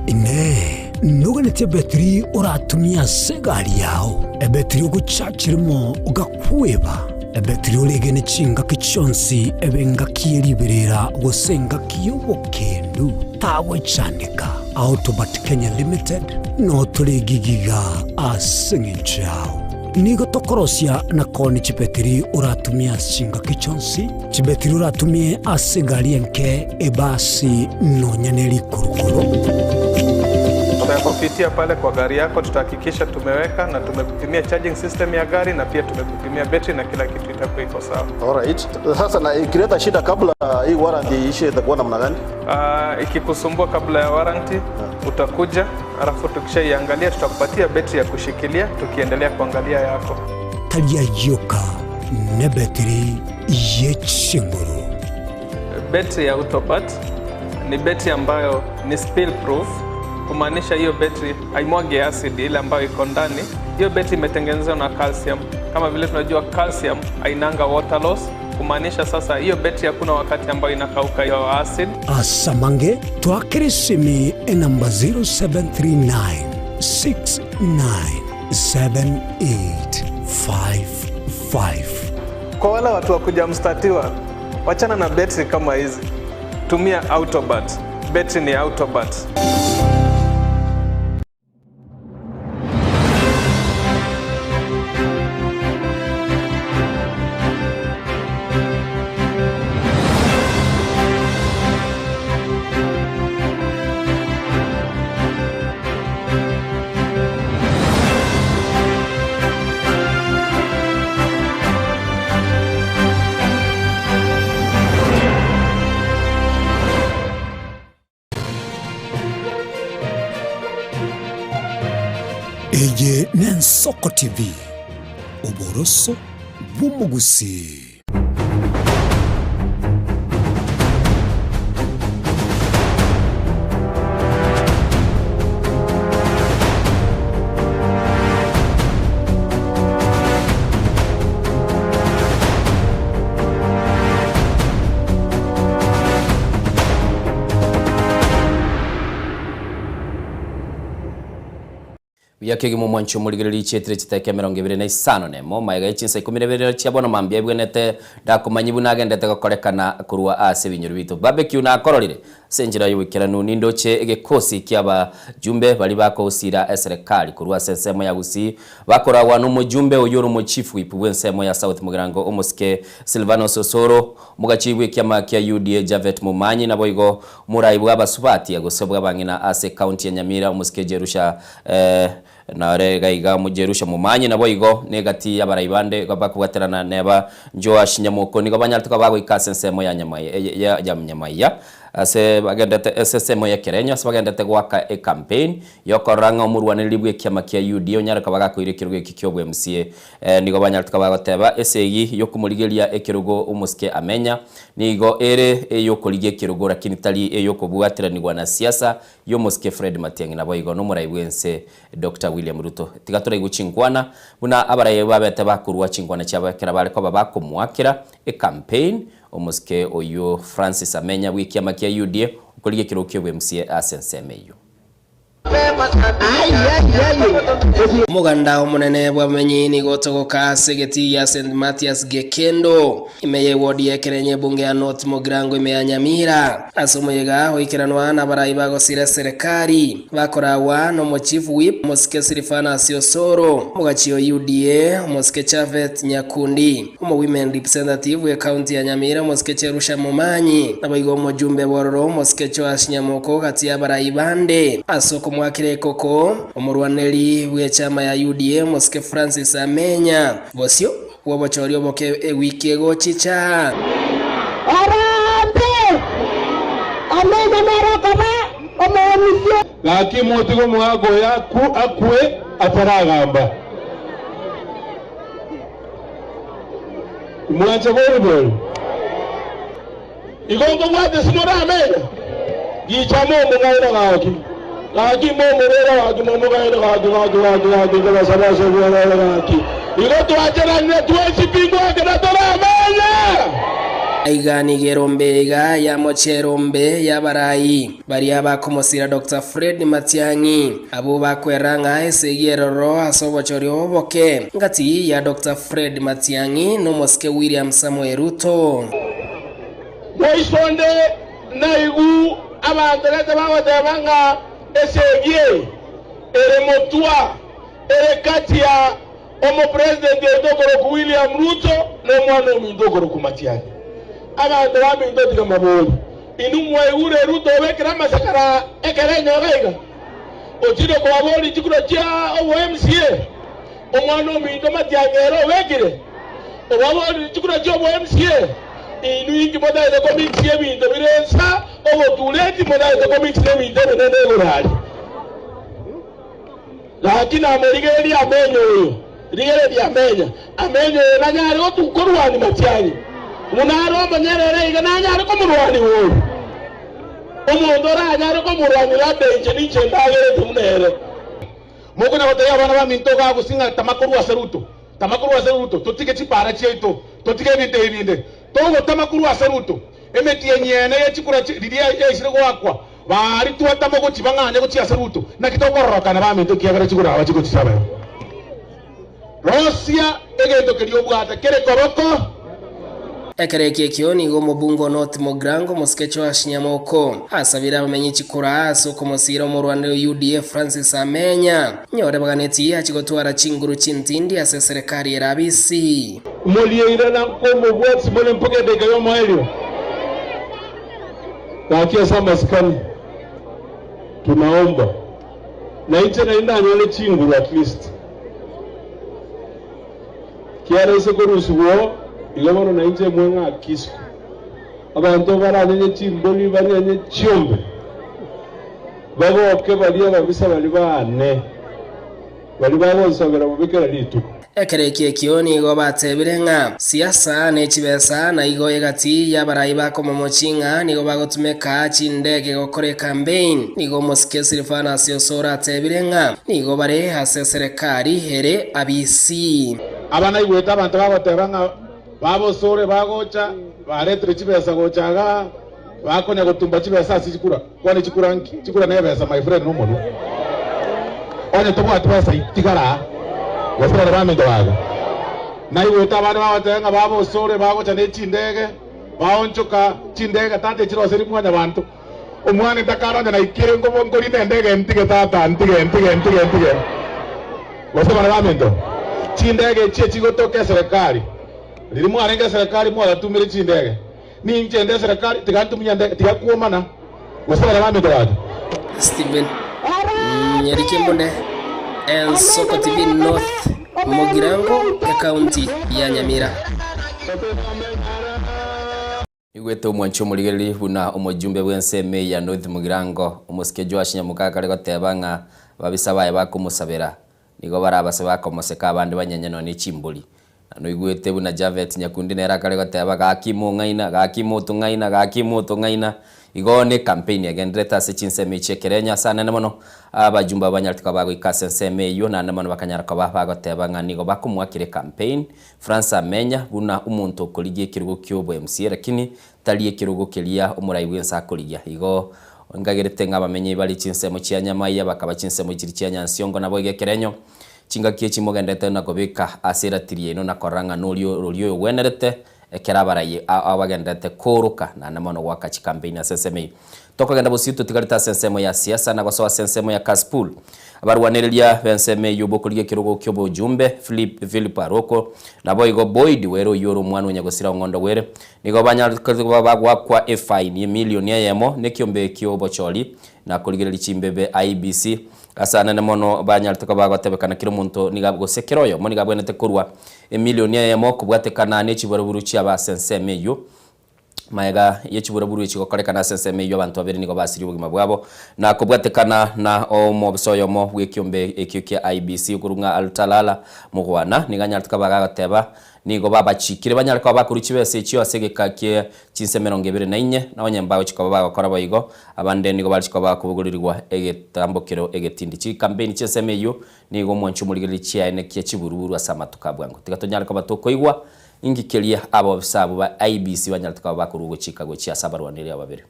Inee! Noganetie ebetiri oratumie ase egari yao, ebetiri ogochachirimo ogakweba, ebetiri oregene chingaki chionsi ebe engaki ye riberera gose engaki y'obokendu? Tagwechandeka. Autobat Kenya Limited notore gigiga ase eng'encho yao. Nigo tokorosia na koonia chibetiri oratumie ase chingaki chionsi, chibetiri oratumie ase egari enke, ebasi, nonya ne rikurukuru. Tutakupitia pale kwa gari yako, tutahakikisha tumeweka na tumekupimia charging system ya gari na pia tumekupimia betri na kila kitu itakuwa iko sawa. Alright. Sasa na ikileta shida kabla hii warranty iishe itakuwa namna gani? Uh, ikikusumbua kabla ya warranty utakuja, alafu tukishaiangalia tutakupatia betri ya kushikilia tukiendelea kuangalia yako. Tari ayioka nebetiri ye chinguru. Betri ya Autopat ni betri ambayo ni spill proof, kumaanisha hiyo betri haimwagi acid ile ambayo iko ndani. Hiyo betri imetengenezwa na calcium. Kama vile tunajua calcium hainanga water loss, kumaanisha sasa hiyo betri hakuna wakati ambayo inakauka hiyo acid. Asamange twakere esimi enamba 0739 697855. Kwa wale watu wa kuja mstatiwa, wachana na betri kama hizi, tumia Autobat. Betri ni Autobat. Eye n'Ensoko TV, oboroso bw'omogusii. Buya kegima omwanchi omorigereria chietire chiteka 25 nemo maega ye chinsa 12 chia bono mambia ebwenete ndakomanyi buna agendete gokorekana korwa ase ebinyoro bito. Barbecue nakororire Ase enchera y'oboikeranu nindoche egekosi ki'abajumbe baria bakogosiira eserekari korwa ase ensemo ya Gusii, bakoragwa nomojumbe oyio ore omochief whip bw'ensemo ya South Mugirango omosike Silvanus Osoro, omogachi bw'ekiama kia UDA Japhet Momanyi naboigo omorai bw'abasubati gose bw'abang'ina ase ecounty ya Nyamira omosike Jerusha Nare iga iga Jerusha momanyi, naboigo negati y'abarai bande bakobwaterana neba Joash nyamoko, nigo banyarete koba bagoika ase ensemo ya ya Nyamaiya, ase bagendete ase ensemo y'ekerenyo, ase bagendete goaka ecampaign y'okorora ng'a omorwanereri bw'ekiama kia UDA onyare koba gakoira ekerogo eki ki'obo MCA. Nigo banyarete koba bagoteba esegi y'okomorigeria ekerogo omosike Amenya nigo ere ey'okorigia ekerogo lakini tari ey'okobwateranigwa na siasa y'omosike Fred Matiang'i naboigo nomorai bw'ense Doctor William Ruto. Tiga toraigwe chinkwana buna abarai babete bakorua chinkwana chiabo ekero bare koba bakomoakera ecampaign omosike oyio Francis Amenya bw'ekiama kia UDA okorigia ekerogo ki'obo MCA ase ensemo eyio. Omoganda omonene bw'abamenyi nigo otogoka ase egetii gia St Mathias Gekendo, ime y'ewodi y'ekerenyo ebunge ya North Mugirango ime ya Nyamira. Ase omoyega oikeranwa nabarai bagosira eserekari, bakoragwa n'omo chief whip omosike Silvanus Osoro, omogachi o UDA omosike Japhet Nyakundi, omo women representative bw'ecounty ya Nyamira omosike Jerusha Momanyi, naboigo omojumbe bw'ororo omosike Joash Nyamoko gati y'abarai bande. Ase okomoakera ekoko, omorwaneri bw'echama ya UDA omosike Francis Amenya, bosio bw'obochori oboke ewiki egochicha. Harambee! Amenya nere okoba omoomisia. Gaki motige omogaka oyo akwe ataragamba. Mwanche bori-bori. Igo nkobwate simoramenya? Gicha momogaire gaki, gaki momorwere gaki momogaire gaki gaki gaki gaki nkobasaba ase obwororo gaki. Igo twacheranire twensi pi ngoakera toramenya? Aiga nigo erombe iga yamochia erombe y'abarai. Baria bakomosira Doctor Fred Matiang'i, abwo bakwerera ng'a esegi eroro ase obochori oboke ngati ya Doctor Fred Matiang'i na omosike William Samoei Ruto. Moisonde naigu abanto gete bagoteba ng'a esegi eye ere motwa ere kati ya omopresident oito okorokwa William Ruto na omwana ominto okorokwa Matiang'i. Abanto baminto tiga mabori, inwe mwaigure Ruto obekire amasakara ekero enyoga iga? Ochire kobaboria chikura chia obo MCA? Omwana ominto Matiang'i ere obekire? Obaborire chikura chia obo MCA? Inwe inki motaete komixia ebinto bire nsa obotureti motaete komix nebinto ebinene igoro aria? Gaki namorigererie amenyo oyo, rigereria amenya, amenyo oyo nanyare korwania matiang'i, buna are omonyerere iga nanyare komorwania oyo. Omonto oranyare komorwania labda inche ninche ndagerete buna ere. Mokonya gotebia abana baminto iga gose ng'a tama korwa ase Ruto, tama korwa ase Ruto, totige chipara chiaito, totige ebinto ebi binde. Togotama korwa ase Ruto, emetienyi ene ye chikura riria yaisire goakwa, Baria twatama gochia bang'anye gochia ase Ruto, naki tokororokana baminto ekiagera chiguraba chigochia Rosia egento keria obwate kere koboko. Ekero ekio ekio nigo omobunge o North Mugirango omosike Joash Nyamoko asabire abamenyi chikura ase okomosiira omorwaneri o UDA Francis Amenya nyore baganetie achie gotwara chinguru chintindi ase eserekari ere abisi. Morieire na nkomobua Simoni mpaka edaika y'omoerio. Gaki ase amasikani tunaomba nainche nari ndanyore chinguru at least kiara ase korusigwa oo igo bono nainche mwe ng'aki isiko abanto baranyenye chimbori banyenye chiombe bagoke baria ababisa baria baane baria bagonsabera bobe kera rituko. Ekero ekio ekio nigo batebire ng'a siasa ne chibesa, na igo egati y'abarai ba komomochi ng'a nigo bagotumeka chindege gokora ekampeini. Nigo omosike Silvanus Osoro atebire ng'a nigo bare ase eserekari ere abisi. Aba naigwete abanto bagoteba ng'a babosore bagocha baretire chibesa gocha igaa bakonya gotumba chibesa ase chikura. Kwani chikura nki? Chikura nebesa my friend nomonwa. Onye tobwati besa tigara aa. Gose bare baminto bago. Naigwete abande bagoteba ng'a babosore bagocha ne chindege, baonchoka chindege tata echiroseri mwanyabanto. Omwana ntakara onye naikire nkobo nkorina endege ntige tata ntige ntige ntige ntige. Gose bana baminto, chindege echi echigotoka eserekari, riria mwarenge eserekari mwagatumire chindege, ninche inde eserekari tiga ntumie endege tiga kwomana. Gose bana baminto gaki. Stephen Nyariki Mbunde, Ensoko TV North Mugirango, Ekaunti ya Nyamira. Igwete omwanchi omorigereria buna omojumbe bw'ensemo eye ya North Mugirango, omosike Joash Nyamukaka are goteba ng'a ababisa baye bakomosabera nigo barabase bakomoseka abande banyenye nonya ne chimbori. Na noigwete buna Japhet Nyakundi nere akare goteba gaki mong'aina, gaki motong'aina, gaki motong'aina. Igo ne campaign egendererete ase chinsemo echi ekerenyo ase anene mono abajumbe aba banyarete koba bagoika ase ensemo eyio naende mono bakanyara koba bagoteba ng'a nigo bakomoakera ecampaign Francis Amenya buna omonto okorigia ekerogo ki'obo MCA lakini tari ekerogo keria omorai bwense akorigia. Igo ngagerete ng'a abamenyi bare chinsemo chia Nyamaiya bakaba chinsemo chiria chia Nyansiongo naboigo ekerenyo chingaki echi mogenderete na kobeka ase eratiri yaino na korora ng'a noria oria oyogwenerete ekero abarai abagenderete kooroka naende mono goaka chikampeini ase ensemo eyio. Tokogenda bosio totigarete ase ensemo ya siasa na gosoa ase ensemo ya Kasipul. Abarwanereria b'ensemo eyio bokorigia ekerogo ki'obojumbe, Philip, Philip Aroko, naboigo Boyd Were oyio ore omwana o Nyagosira Ong'ondo Were, nigo banyarete koba bagoakwa efaini y'emilioni eyemo nekiombe ki'obochori na korigereria chimbebe IEBC. Ase anene mono banyarete koba bagotebekana kera omonto nigo gose kera oyomo nigo abwenerete korwa emilioni eyemo kobwatekana ne chiburaburu chiaba ase ensemo eyio. Magega ye chiburaburu echi gokorekana ase ensemo eyio abanto babere nigo basirie obogima bwabo, na kobwatekana na omobisa oyomo bw'ekiombe ekio kia IEBC okorwa ng'a Alutalala Mugwana nigo anyarete koba gagoteba nigo babachikire banyare koba bakorwa chibesa echio ase egeka kie chinsa 24 na onye mbagochi koba bagokora boigo abande nigo barichi koba bakobogorerigwa egetambokero egetindi. Chikampeni chi'ensemo eyio nigo omwanchi omorigereria chiaenekia chiburuburu ase amatuko a bwango. Tiga tonyare koba tokoigwa Inki keria abobisa abwo ba IEBC banyarete koba bakorua ogochika gochia ase abarwaneri aba babere?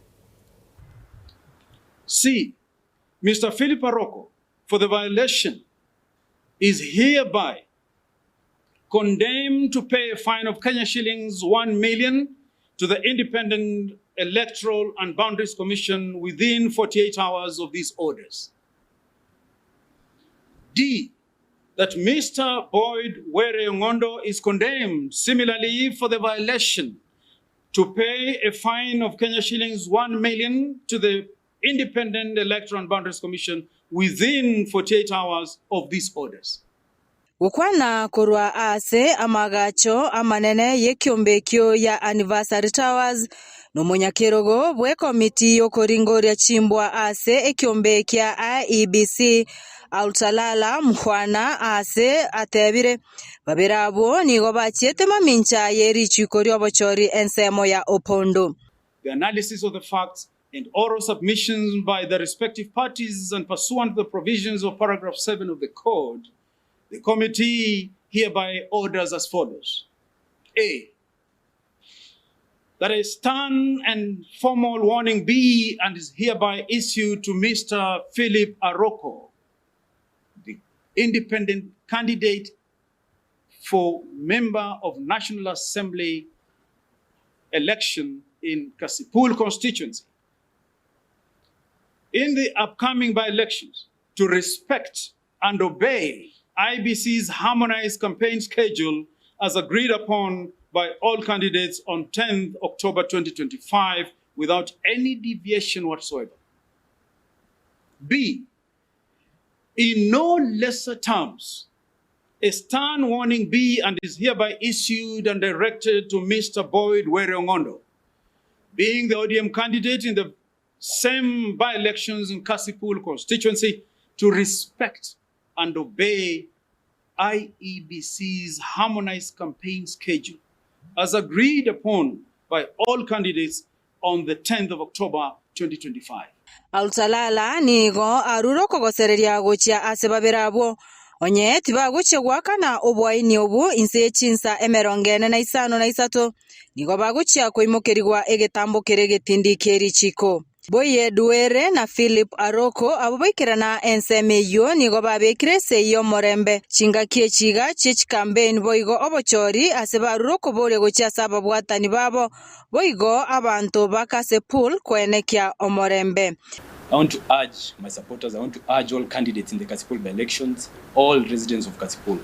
C. Mister Philip Aroko for the violation is hereby condemned to pay a fine of Kenya shillings 1 million to the Independent Electoral and Boundaries Commission within 48 hours of these orders. D. That Mr. Boyd Were Ngondo is condemned similarly for the violation to pay a fine of Kenya shillings 1 million to the Independent Electoral and Boundaries Commission within 48 hours of these orders. Gokwana korwa ase amagacho amanene y'ekiombe ekio ya Anniversary Towers nomonyakerogo bw'ekomiti y'okoringoria chimbwa ase ekiombe kia IEBC Altalala Mukhwana ase atebire, Babere abwo nigo bachiete mamincha ye richiko ri'obochori ensemo ya Opondo. The analysis of the facts and oral submissions by the respective parties and pursuant to the provisions of paragraph 7 of the code, the committee hereby orders as follows. A. That a stern and formal warning be and is hereby issued to Mr. Philip Aroko, the independent candidate for member of National Assembly election in Kasipul constituency in the upcoming by-elections to respect and obey IEBC's harmonized campaign schedule as agreed upon by all candidates on 10th October 2025 without any deviation whatsoever. B. In no lesser terms, a stern warning be and is hereby issued and directed to Mr. Boyd Were Ongondo, being the ODM candidate in the same by-elections in Kasipul constituency, to respect and obey IEBC's harmonized campaign schedule as agreed upon by all candidates on the 10th of October 2025. Alutalala nigo arure okogosereria gochia ase babere abwo, onye tibagochia goakana oboaini obwo inse ye chinsa 45, nigo bagochia koimokerigwa egetambo kere egetindi kie richiko. Boyed Were na Philip Aroko abwo baikerana ensemo eyio nigo babekire esegi y'omorembe chingaki echi iga chie chikampeini boigo obochori ase barure okoboria gochia ase ababwatani babo boigo abanto ba Kasipul koenekia omorembe. I want to urge my supporters, I want to urge all candidates in the Kasipul by-elections, all residents of Kasipul,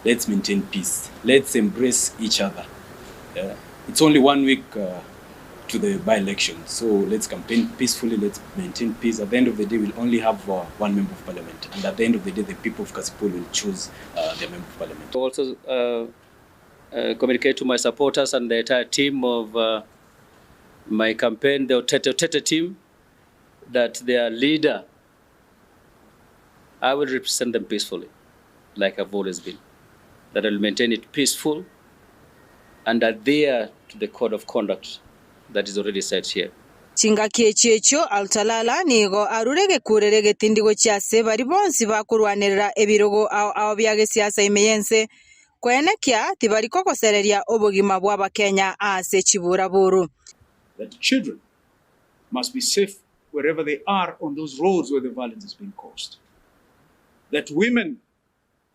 let's maintain peace, let's embrace each other. Yeah. It's only one week uh, to the by-election, so let's campaign peacefully, let's maintain peace. At the end of the day, we'll only have uh, one member of parliament, and at the end of the day, the people of Kasipul will choose uh, their member of parliament. Also, uh, uh, communicate to my supporters and the entire team of uh, my campaign, the Otete Otete team, that their leader, I will represent them peacefully, like I've always been. That I will maintain it peaceful and adhere to the code of conduct that is already set here. Chingaki echio echio Alutalala nigo arure egekurero egetindi gochia ase baria bonsi bakorwanerera ebirogo ao ao bia gesiasa ime y'ense, koenekia tibari kogosereria obogima bw'Abakenya ase chiburaburu. That children must be safe wherever they are on those roads where the violence is being caused. That women,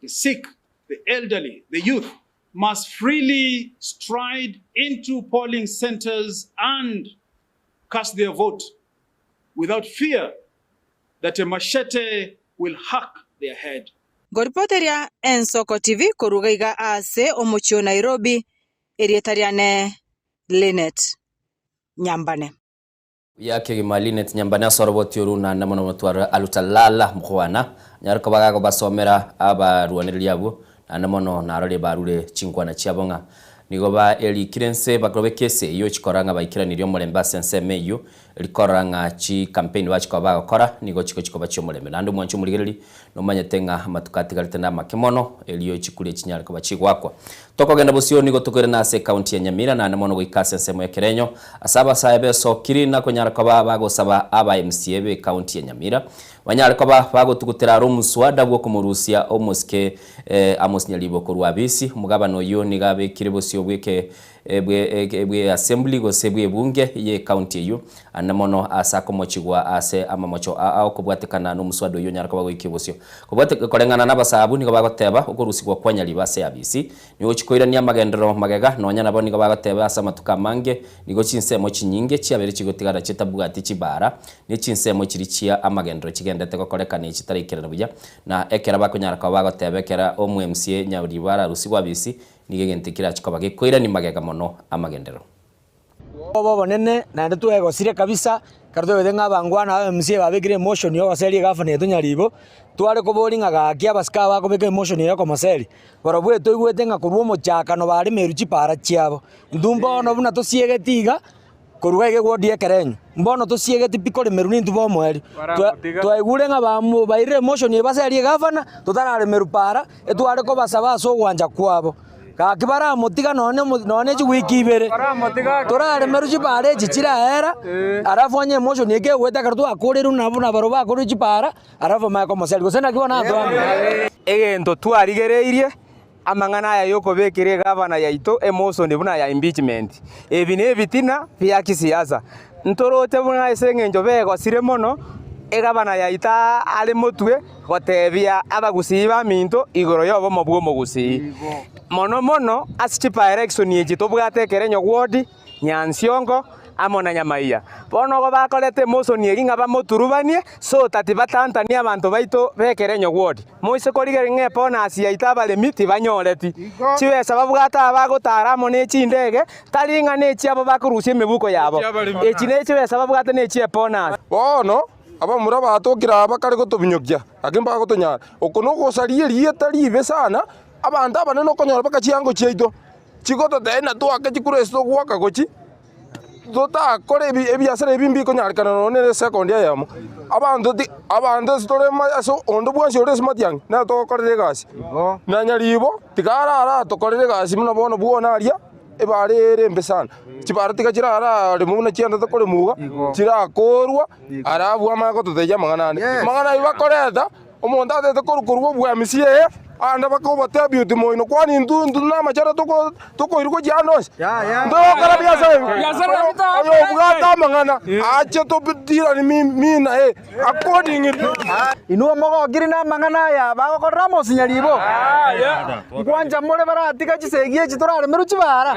the sick, the elderly, the youth must freely stride into polling centers and cast their vote without fear that a machete will hack their head. Ngoripoteria Ensoko TV koruga iga ase omochie o Nairobi, erieta riane Linet Nyambane. Buya kegima Linet Nyambane ase oroboti oru naende mono motware Alutalala Mkhwana anyare koba gakobasomera abarwanereria abwo naende mono narore barure chinkwana chiabo ng'a nigo ba erikire nse bakorobeka ase eyio chikora ng'a baikeranirie omorembe ase ensemo eyio rikorora ng'a chicampaign bachikoba bagokora nigo chigochi koba chiomorembe naende omwanchi omorigereri Nomanyete ng'a amatuko atigarete namake mono, erio chikuri chinyare koba chigoakwa. Tokogenda bosio nigo tokoirana ase ekaunti ya Nyamira naende mono goika ase ensemo ya Kerenyo, ase abasae besokiri na konyara koba bagosaba aba MCA b'ekaunti ya Nyamira banyare koba bagotugutera are omuswada bw'okomorusia omosike Amos Nyaribo korwa abisi. Omogabana oyio nigo abekire bosio bw'eke bw'eassembly gose bw'ebunge y'ecounty eyio, ande mono ase akomochigwa ase amamocho ao kobwatekana nomuswada oyio onyare koba goikia bosio. Koreng'ana n'abasaabwo nigo bagoteba okorusigwa kwa Nyaribo ase abisi nigo chikoirania amagenderero magega, nonya nabo nigo bagoteba ase amatuko amange nigo chinsemo chinyinge chiabeire chigotigara chitabwati chibaara ne chinsemo chiria chia amagenderero chigendete gokorekana echitaraikerana buya, na ekero bakonyara koba bagoteba ekero omo-MCA Nyaribo ararusigwe abisi Nigo egento ekerache koba gekoirania magega mono amagenderero. Obe obonene naende twegosire kabisa, ekero twebete ng'a abangwana aba MCA babekire emotion ya ogoseria egavana yaito Nyaribo, tware koboria ng'a gaki abasike aba bakobeka emotion eye yokomoseria, barobwo etoigwete ng'a korwa omochakano baremerwe chipara chiabo. Intwe mbono buna tosiegeti iga, Korwa iga egwodi ekerenyo, mbono tosiegeti pi koremerwa nintwe bomoerio. Twaigure ng'a bairire emotion eye baserie egavana, totararemerwa para, etware kobasaba ase ogwancha kwabo. Gaki baramotiga nonye nonye chiwiki ibere, toraremerwe chipara echi chiraera, alafu onye emotion eye kegoeta ekero twakorerwe nabwo nabarobwo bakorire chipara, alafu bamanye komoseria. Gose naki bono atoambe? Egento twarigereirie Amang'ana aya y'okobekera egavana yaito emosoni buna ya impeachment. Ebi nebitina bia kisiasa. Ntoroche buna ase engencho begosire mono egavana yaito are motwe gotebia abagusii baminto igoro y'obomo bw'omogusii. Mono mono ase chibaerection echi tobwate ekerenyo ward, Nyansiongo, amo na Nyamaiya. Bono igo bakorete emosoni eria ng'a bamoturubanie, so that batantanie abanto baito b'ekerenyo ward. Moise korigereria ng'a ebonus yaito abaremi tibanyoreti. Chibesa babwate aba bagotara amo ne chindege, tari ng'a nechiabo bakorusia emebuko yabo. Echi nechibesa babwate nechi'ebonus. Bono abamura batokire aa bakare gotobinyokia, lakini mbagotonyara. Oko nogosaria erieta ribe sana, abanto abanene okonyora mpaka chiango chiaito. Chigototebia ng'a toake chikura ase togoaka gochia, totakore ebiasara ebi mbikonyarekana nonye na esekondi eyemo. Abanto ti abanto ase tore ase onde bwensi ore ase matiang'i nere togokorera egasi. Na nyaribo tiga arare atokorere egasi buna bono bwona aria, ebara ere embe sana. Chibara tiga chirararemwe buna chiendete koremwa iga, chirakorwa, alafu amanye gototebia amang'ana ande. Amang'ana ayio bakoreta, omonto atagete korwa korwa obwamisi eye. Ande bakobatebia oti moino kwani intwe intwe namachara toko tokoirwa gochia ande onsi. Ntogokora biasara ebi. Oyo obwate amang'ana ache todirani mi mi naye according to. Inwe mogokire namang'ana aya bagokorera amosinya ribo? Nkwancha more baratiga chisegi echi toraremerwe chibara?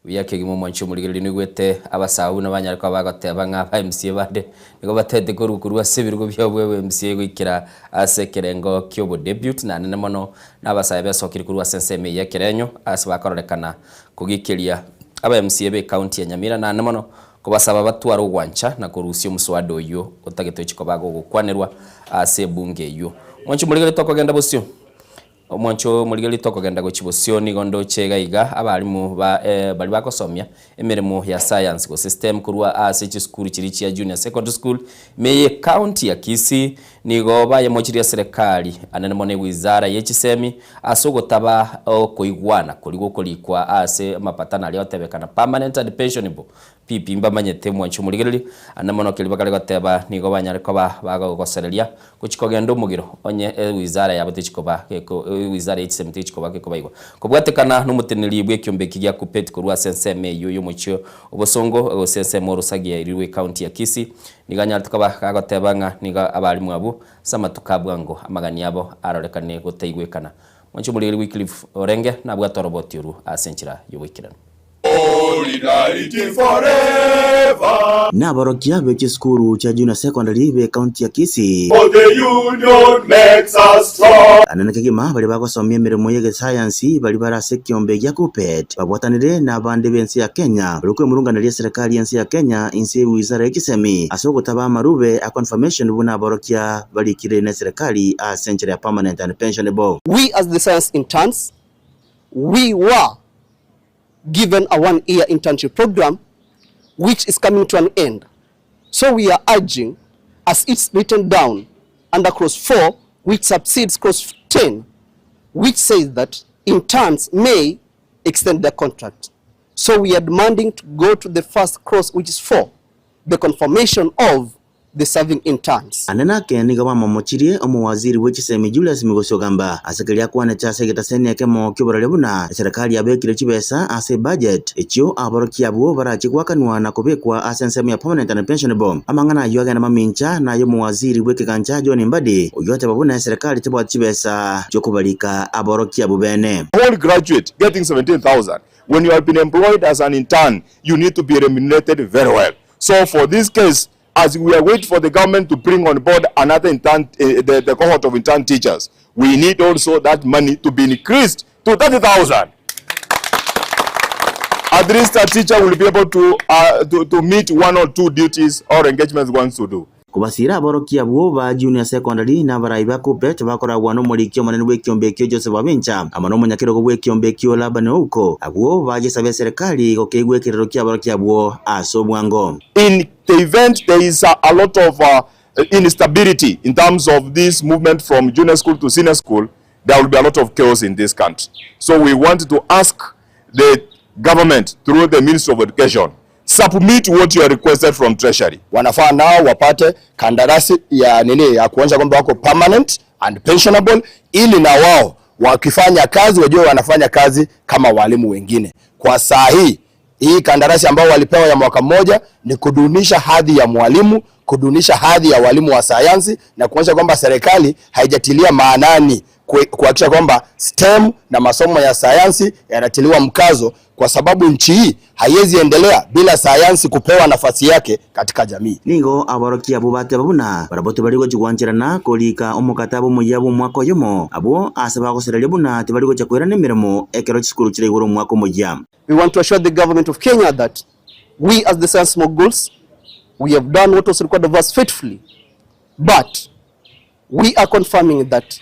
Buya kegima omwanchi omorigereria noigwete abasae buna banyare koba bagoteba ng'a aba MCA bande nigo batete korwa korwa ase ebirogo biabo bwa MCA goikera ase ekerengo ki'obodebute nanene mono na abasae besokire korwa ase ensemo eye y'ekerenyo ase bakororekana kogikeria aba MCA be county ya Nyamira naende mono kobasaba batware ogwancha na korusia omoswada oyio otagete ochie koba gogokwanerwa ase ebunge eyio. Omwanchi omorigereria tokogenda bosio. Omwancho omorigereria tokogenda gochia bosio nigo ndoche iga iga abalimu ba baria bagosomia emeremo ya science gose STEM korwa ase chisukuru chiria chia Junior Secondary School ime ye county ya Kisii nigo bayemochirie eserekari anene mono ewizara ye chisemi ase ogotaba okoigwana koria gokorikwa ase amapatano aria agotebekana permanent and pensionable Pi pi mbamanyete omwancho omorigereria, ande mono keria bakare goteba nigo banyare koba bagogosereria gochia kogenda omogiro onye ewizara yabo techikoba geko ewizara ye chisemi techikoba gekobaigwa. Kobwatekana nomoteneneri bw'ekiombe eki gia Kuppet korwa ase ensemo eyio y'omochie obosongo gose ensemo orosagia erirwe ecounty ya Kisii nigo anyarete koba gagoteba ng'a nigo abalimu abwo ase amatuko a bwango amagani abo arorekane gotaigwekana. Mwancho omorigereria Wycliffe Orenge nabwate oroboti orwo ase enchera y'oboikeranu. Solidarity forever. Naborokia be chisukuru chia Junior Secondary be county ya Kisii. For the union makes us strong. Anene kegima baria bagosomia emeremo y'egesayansi baria bare ase ekiombe gia Kuppet babwatanire nabande b'ense ya Kenya baria kwemurunganeria eserekari y'ense ya Kenya inse y'ewizara y'echisemi ase ogotaba amarube a confirmation buna aborokia barikire neserekari ase enchera ya permanent and pensionable. We as the science interns, we were given a one-year internship program which is coming to an end. So we are urging, as it's written down under clause 4, which subsides clause 10, which says that interns may extend their contract. So we are demanding to go to the first clause, which is 4, the confirmation of the serving interns. Anene ake nigo bamomochirie omowaziri bwe chisemi Julius Migosi Ogamba ase keria akwanete ase egetaseni ekemo ki'oboraria buna eserekari yabekire chibesa ase ebudget echio aborokia abwo barachie goakanwa na kobekwa ase ensemo ya permanent and pensionable. Amang'ana ayio agenda mamincha naye omowaziri bw'ekegancha John Mbadi oyio oteba buna eserekari tebwati chibesa chiokobarika aborokia abwo bene. Whole graduate getting 17,000 when you have been employed as an intern you need to be remunerated very well so for this case As we are wait for the government to bring on board another intern, eh, the, the cohort of intern teachers, we need also that money to be increased to 30,000. At least a teacher will be able to, uh, to, to meet one or two duties or engagements wants to do. Kobasira aborokia abwo ba Junior Secondary na abarai ba Kuppet bakoragwa nomoriki omonene bw'ekiombe ekio Joseph Abincha amo nomonyakerogo bw'ekiombe ekio Laban Ouko abwo bagesaba eserekari gokeigwa ekerero ki'aborokia abwo ase obwango. In the event there is a, a lot of uh, instability in terms of this movement from junior school to senior school, there will be a lot of chaos in this country. So we want to ask the government through the Ministry of Education submit what you are requested from Treasury. Wanafaa nao wapate kandarasi ya nini ya kuonyesha kwamba wako permanent and pensionable, ili na wao wakifanya kazi wajue wanafanya kazi kama walimu wengine. Kwa saa hii hii kandarasi ambao walipewa ya mwaka mmoja ni kudunisha hadhi ya mwalimu, kudunisha hadhi ya walimu wa sayansi na kuonyesha kwamba serikali haijatilia maanani kuhakikisha kwamba STEM na masomo ya sayansi yanatiliwa mkazo, kwa sababu nchi hii haiwezi endelea bila sayansi kupewa nafasi yake katika jamii. Nigo aborokia abwo bateba buna barabwo tibari gochia gwancherana korika omokataba omoyia bw'omwaka oyomo, abwo ase bagosereria buna tibari gochia koirana emeremo ekero chisukuru chiraigure omwaka omoyia. We want to assure the government of Kenya that we as the science moguls, we have done what was required of us faithfully, but we are confirming that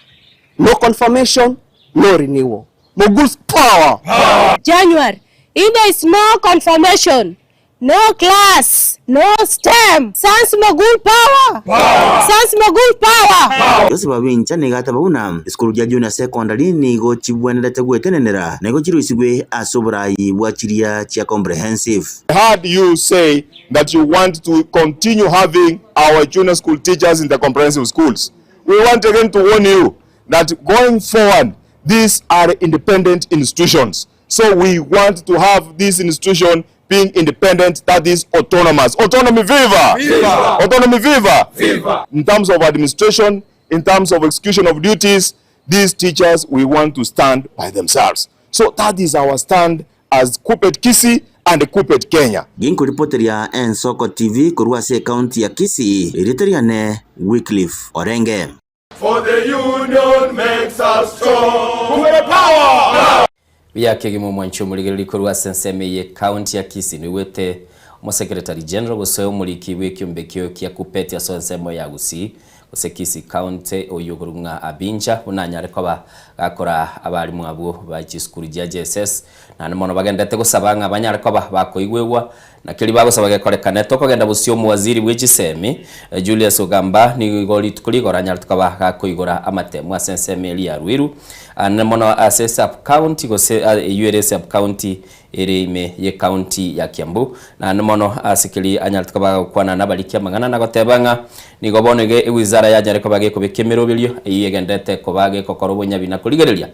no confirmation, no renewal. Moguls power! Power! January, if there is no confirmation, No class, no STEM, Sans Mogul power! Power! Sans Mogul power! Joseph Abincha nigo ateba buna esukuru chia Junior Secondary nigo chibwenerete gwetenenera na igo chiroisigwe ase oboraai bwa chiria chia Comprehensive. Heard you say that you want to continue having our junior school teachers in the comprehensive schools. We want again to warn you that going forward these are independent institutions. So we want to have this institution being independent, that is autonomous. Autonomy viva! Viva! Autonomy viva! Viva! In terms of administration, in terms of execution of duties, these teachers, we want to stand by themselves. So that is our stand as Kuppet Kisii and Kuppet Kenya. Ginkoripoteria Ensoko TV korwa ase ekaunti ya Kisii, erieta riane Wycliffe Orenge. For the union makes us strong. Kupe power! Buya kegima omwanchi omorigereria korwa ase ensemo eye ekaunti ya Kisii noigwete Omosekeretari General gose omoriki bw'ekiombe ekio kia Kuppet ase ensemo ya Gusii gose Kisii County oyio okorokwa ng'a Abinja buna anyare koba gakora abarimu abwo ba chisukuru chia JSS naende mono bagenderete gosaba ng'a banyare koba bakoigwegwa Na keria bagosaba gekorekane, tokogenda bosio omowaziri bwe chisemi, Julius Ogamba, nigo rituko rigoro anyarete koba gakoigora amatemu ase ensemo eria ya Ruiru, ande mono ase sub county gose eyio ere sub county ere ime ye county ya Kiambu. Naende mono ase keria anyarete koba gagokwana nabariki amang'ana na goteba ng'a nigo bono iga ewizara yanyare koba gekobeka emeroberio eyio egenderete koba gekokora obonyabi na korigereria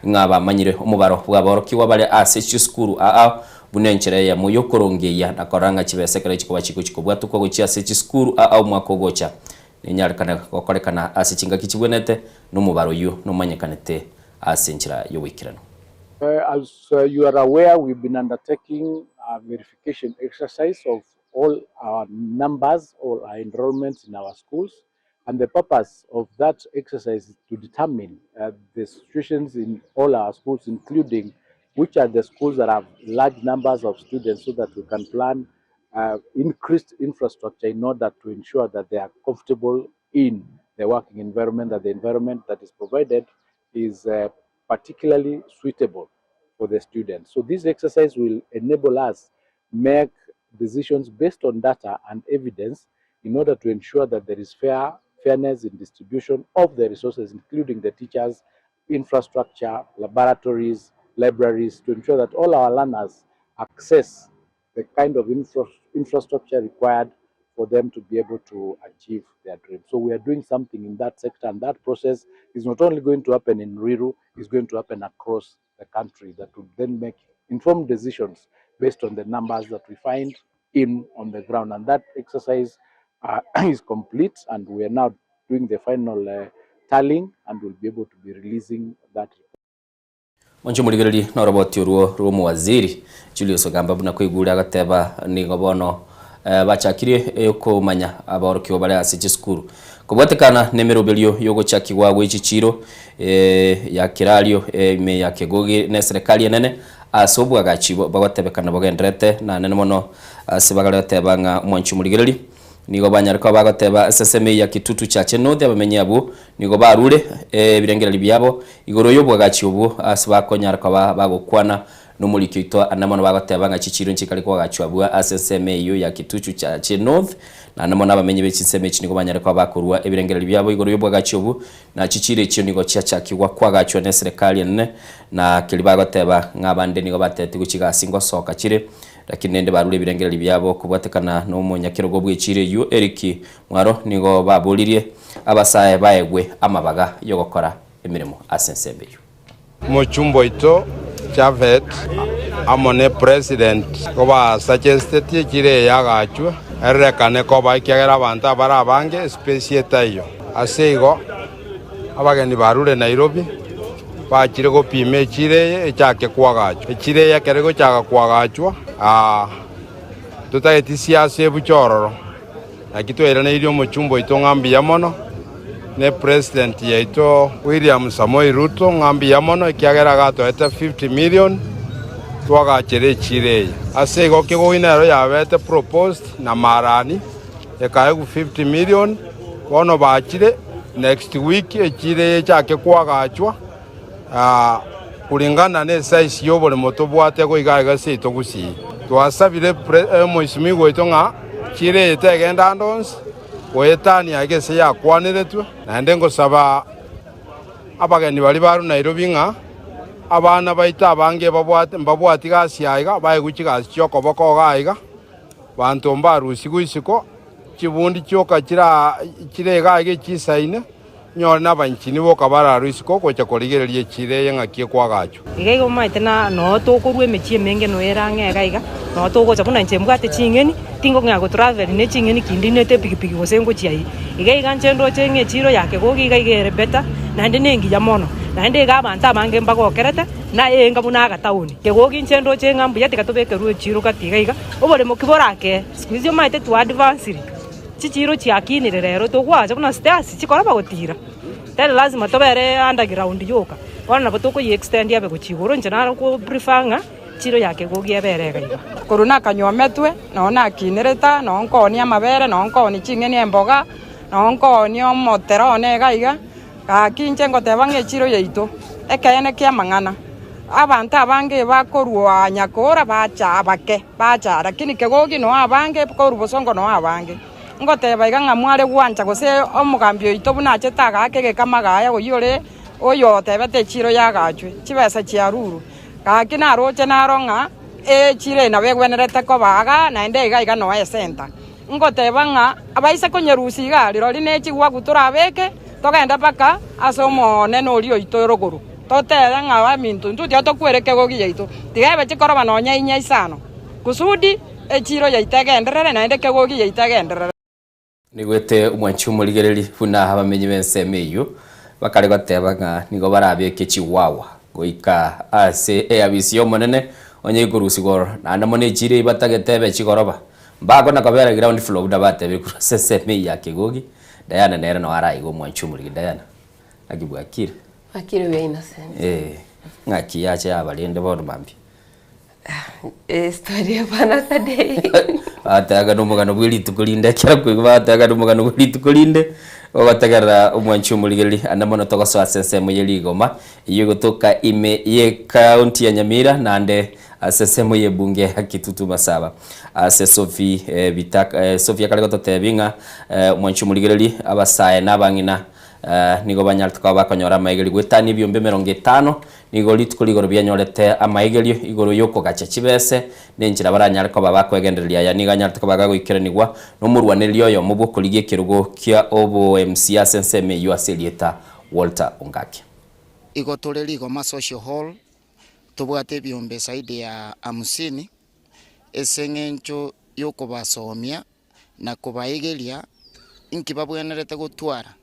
ng'a bamanyire omobaro bw'aborokigwa bare ase chisukuru ao Buna enchera eyemo y'okorongeyia na korora ng'a chibesa ekero chikoba chigochia kobwatokwa gochia ase chisukuru aa omwaka ogocha, nenyarekane gokorekana ase chingaki chibwenerete, na omobaro oyio nomanyekanete ase enchera y'oboikeranu. As you are aware, we've been undertaking a verification exercise of all our numbers or our enrollments in our schools and the purpose of that exercise is to determine uh, the situations in all our schools, including which are the schools that have large numbers of students so that we can plan uh, increased infrastructure in order to ensure that they are comfortable in the working environment, that the environment that is provided is uh, particularly suitable for the students. So this exercise will enable us make decisions based on data and evidence in order to ensure that there is fair fairness in distribution of the resources, including the teachers, infrastructure, laboratories, libraries, to ensure that all our learners access the kind of infra infrastructure required for them to be able to achieve their dream. So we are doing something in that sector, and that process is not only going to happen in Ruiru, it's going to happen across the country that would then make informed decisions based on the numbers that we find in on the ground. And that exercise uh, is complete, and we are now doing the final uh, tallying and we'll be able to be releasing that report. Monche omorigererie noroboti orwo rw'omowaziri Julius Ogamba buna koigure agateba nigo bono bachakirie komanya abaorokigwa bare ase chisukuru kobwatekana nemeroberio yogochakigwa gwe chichiro ya Kerario ime ya Kegogi ne serikali enene ase obwagachi bagotebekana bogendererete na nene mono ase bagare goteba ng'a omwanchi omorigererie Nigo banyare koba bagoteba ase ensemo ya Kitutu Chache North abamenyi abwo nigo barure ebirengererio biabo igoro y'obwagachi obwo ase bakonyara koba bagokwana nomoriki oito ande mono bagoteba ng'a chichiiro nchikare koagachwa abwo ase ensemo eyio ya Kitutu Chache North naende mono abamenyi be chinsemo echi nigo banyare koba bakorua ebirengererio biabo igoro y'obwagachi obwo na chichiiro echio nigo chiachakigwa koagachwa neserekari enene na keria bagoteba ng'a abande nigo batetigwe chigasi ngosoka chire Lakini rende barure ebirengererio biabo kobwatekana nomonyakerogo bw'echiiro eyio Eric Mwaro nigo baboririe abasae baegwe amabaga y'ogokora emeremo ase ensembe eyio. Omochumba oito Japhet amo ne president nigo basuggested echiro eye yagachwe erorekane koba ekiagera abanto abare abange espace etaiyo. Ase igo Abageni barure Nairobi bachire gopima echiro eye echake koagachwa. Echiro eye ekero egochaka koagachwa, totageti siasa ebuche ororo. Naki twairaneirie omochumba oito ng'a mbuya mono, ne president yaito William Samoei Ruto ng'a mbuya mono ekiagera agatoete 50 million twagachere echiro eye. Ase igo Kigoi nero yabete proposed na Marani. Ekaegwa 50 million, bono bachire next week echiro eye echake koagachwa. Kulingana ne size y'oboremo tobwate goika iga seito gusii. Twasabire omoisimigwa oito ng'a chire eye tegenda ande onsi goetania iga ase yakwaneretwe. Naende ngosaba abageni baria barure Nairobi ng'a abana baito abange mbabwati gasi aiga, baegwe chigasi chi'okoboko iga aiga, banto mbarusigwe isiko, chibundi chioka chire iga aiga echisaine. Nyore nabanchini boka bararwe isiko gocha korigereria echiira eye ng'aki ekwagachwa. Iga iga omanyete na noo tokorwa emechie emenge noyo ere ang'e iga iga, noo togocha buna inche mbwate ching'eni, tingokong'ea go travel ne ching'eni ki ndinete epikipiki gose ngochia ayio. Iga iga inche ndoche ng'a echiro ya Kegogi iga iga ere better, naende na engiya mono. Naende iga abanto abange mbagokerete, na enga buna agataoni. Kegogi inche ndoche ng'a mbuya tiga tobekerwe echiro gati iga iga, oboremo ki borakee, siku hizi omanyete twa advancire. Chichiiro chiakinire rero togwacha buna stairs chikoroba gotira, tari lazima tobere underground yoka, bono nabo tokoyia extend abe gochia igoro inche naro ko prefer ng'a chiro ya Kegogi ebe ere iga iga. Korwa nakanywometwe, noo nakinerete aa, noo nkoonia amabere, noo nkoonia ching'eni emboga, noo nkoonia omotere one iga iga, gaki inche ngoteba ng'a echiro yaito, ekeene ki'amang'ana, abanto abange bakorwa nyakora bacha abake. Bacha, lakini kegogi noo abange, korwa bosongo noo abange. Ngoteba iga ng'a mware gwancha gose omogambi oito buna achete agaaka egekama gaya oyio ore oyo otebete echiiro yagachwe, chibesa chiarurwe. Gaki naroche naro ng'a echiiro eye nabo egwenerete koba igaa naende iga iga noo esenta. Ngoteba ng'a abaise konyerusia igaa rirorio ne chigwagu torabeke togende mpaka ase Omonene oria oito rogoro. Totebe ng'a aminto intwe tiga tokwere ekegogi giaito, tiga ebe chikoroba nonya inya isano, kusudi echiiro yaito egenderere, naende ekegogi giaito egenderere. Nigwete omwanchi omorigereri buna abamenyi b'ensemo eyio bakare goteba ng'a nigo barabeke chiwawa goika ase eabisi y'Omonene onye ikorusigwa ororo, naende mono echiiro eyio batagete ebe chigoroba. Mbakona kobera ground floor buna batebire korwa ase ensemo eyio ya Kegogi. Diana nere noo araigwe omwanchi omorigi Diana, naki bwakire? Bwakire buya Innocent. Eh, ng'aki yacha yabarende bono mambia? Story of another day. Bateba na omogano bwe rituko rinde ekero koigwa bateba na omogano bwe rituko rinde, ogotegerera omwanchi omorigereria ande mono togosoa ase ensemo ye rigoma, eyio egotoka ime ye county ya Nyamira naende ase ensemo ye ebunge ya Kitutu Masaba. Ase Sophie eh, Bitaka eh, Sophie akare gototebia ng'a eh, omwanchi omorigereria abasae na abang'ina Nigo banyarete koba bakonyora amaigerio goetania ebiombe 50, nigo rituko rigoro bianyorete amaigerio igoro y'okogacha chibese, na enchera baranyare koba bakwegendereria aya nigo anyarete koba gagoikeranigwa nomorwanereria oyomo bw'okorigia ekerogo kia obo-MC ase ensemo eyio ase erieta Walter Ongaki. Igo tore Rigoma Social Hall, tobwate ebiombe zaidi ya hamsini, ase eng'encho yokobasomia na kobaegeria inki babwenerete gotwara,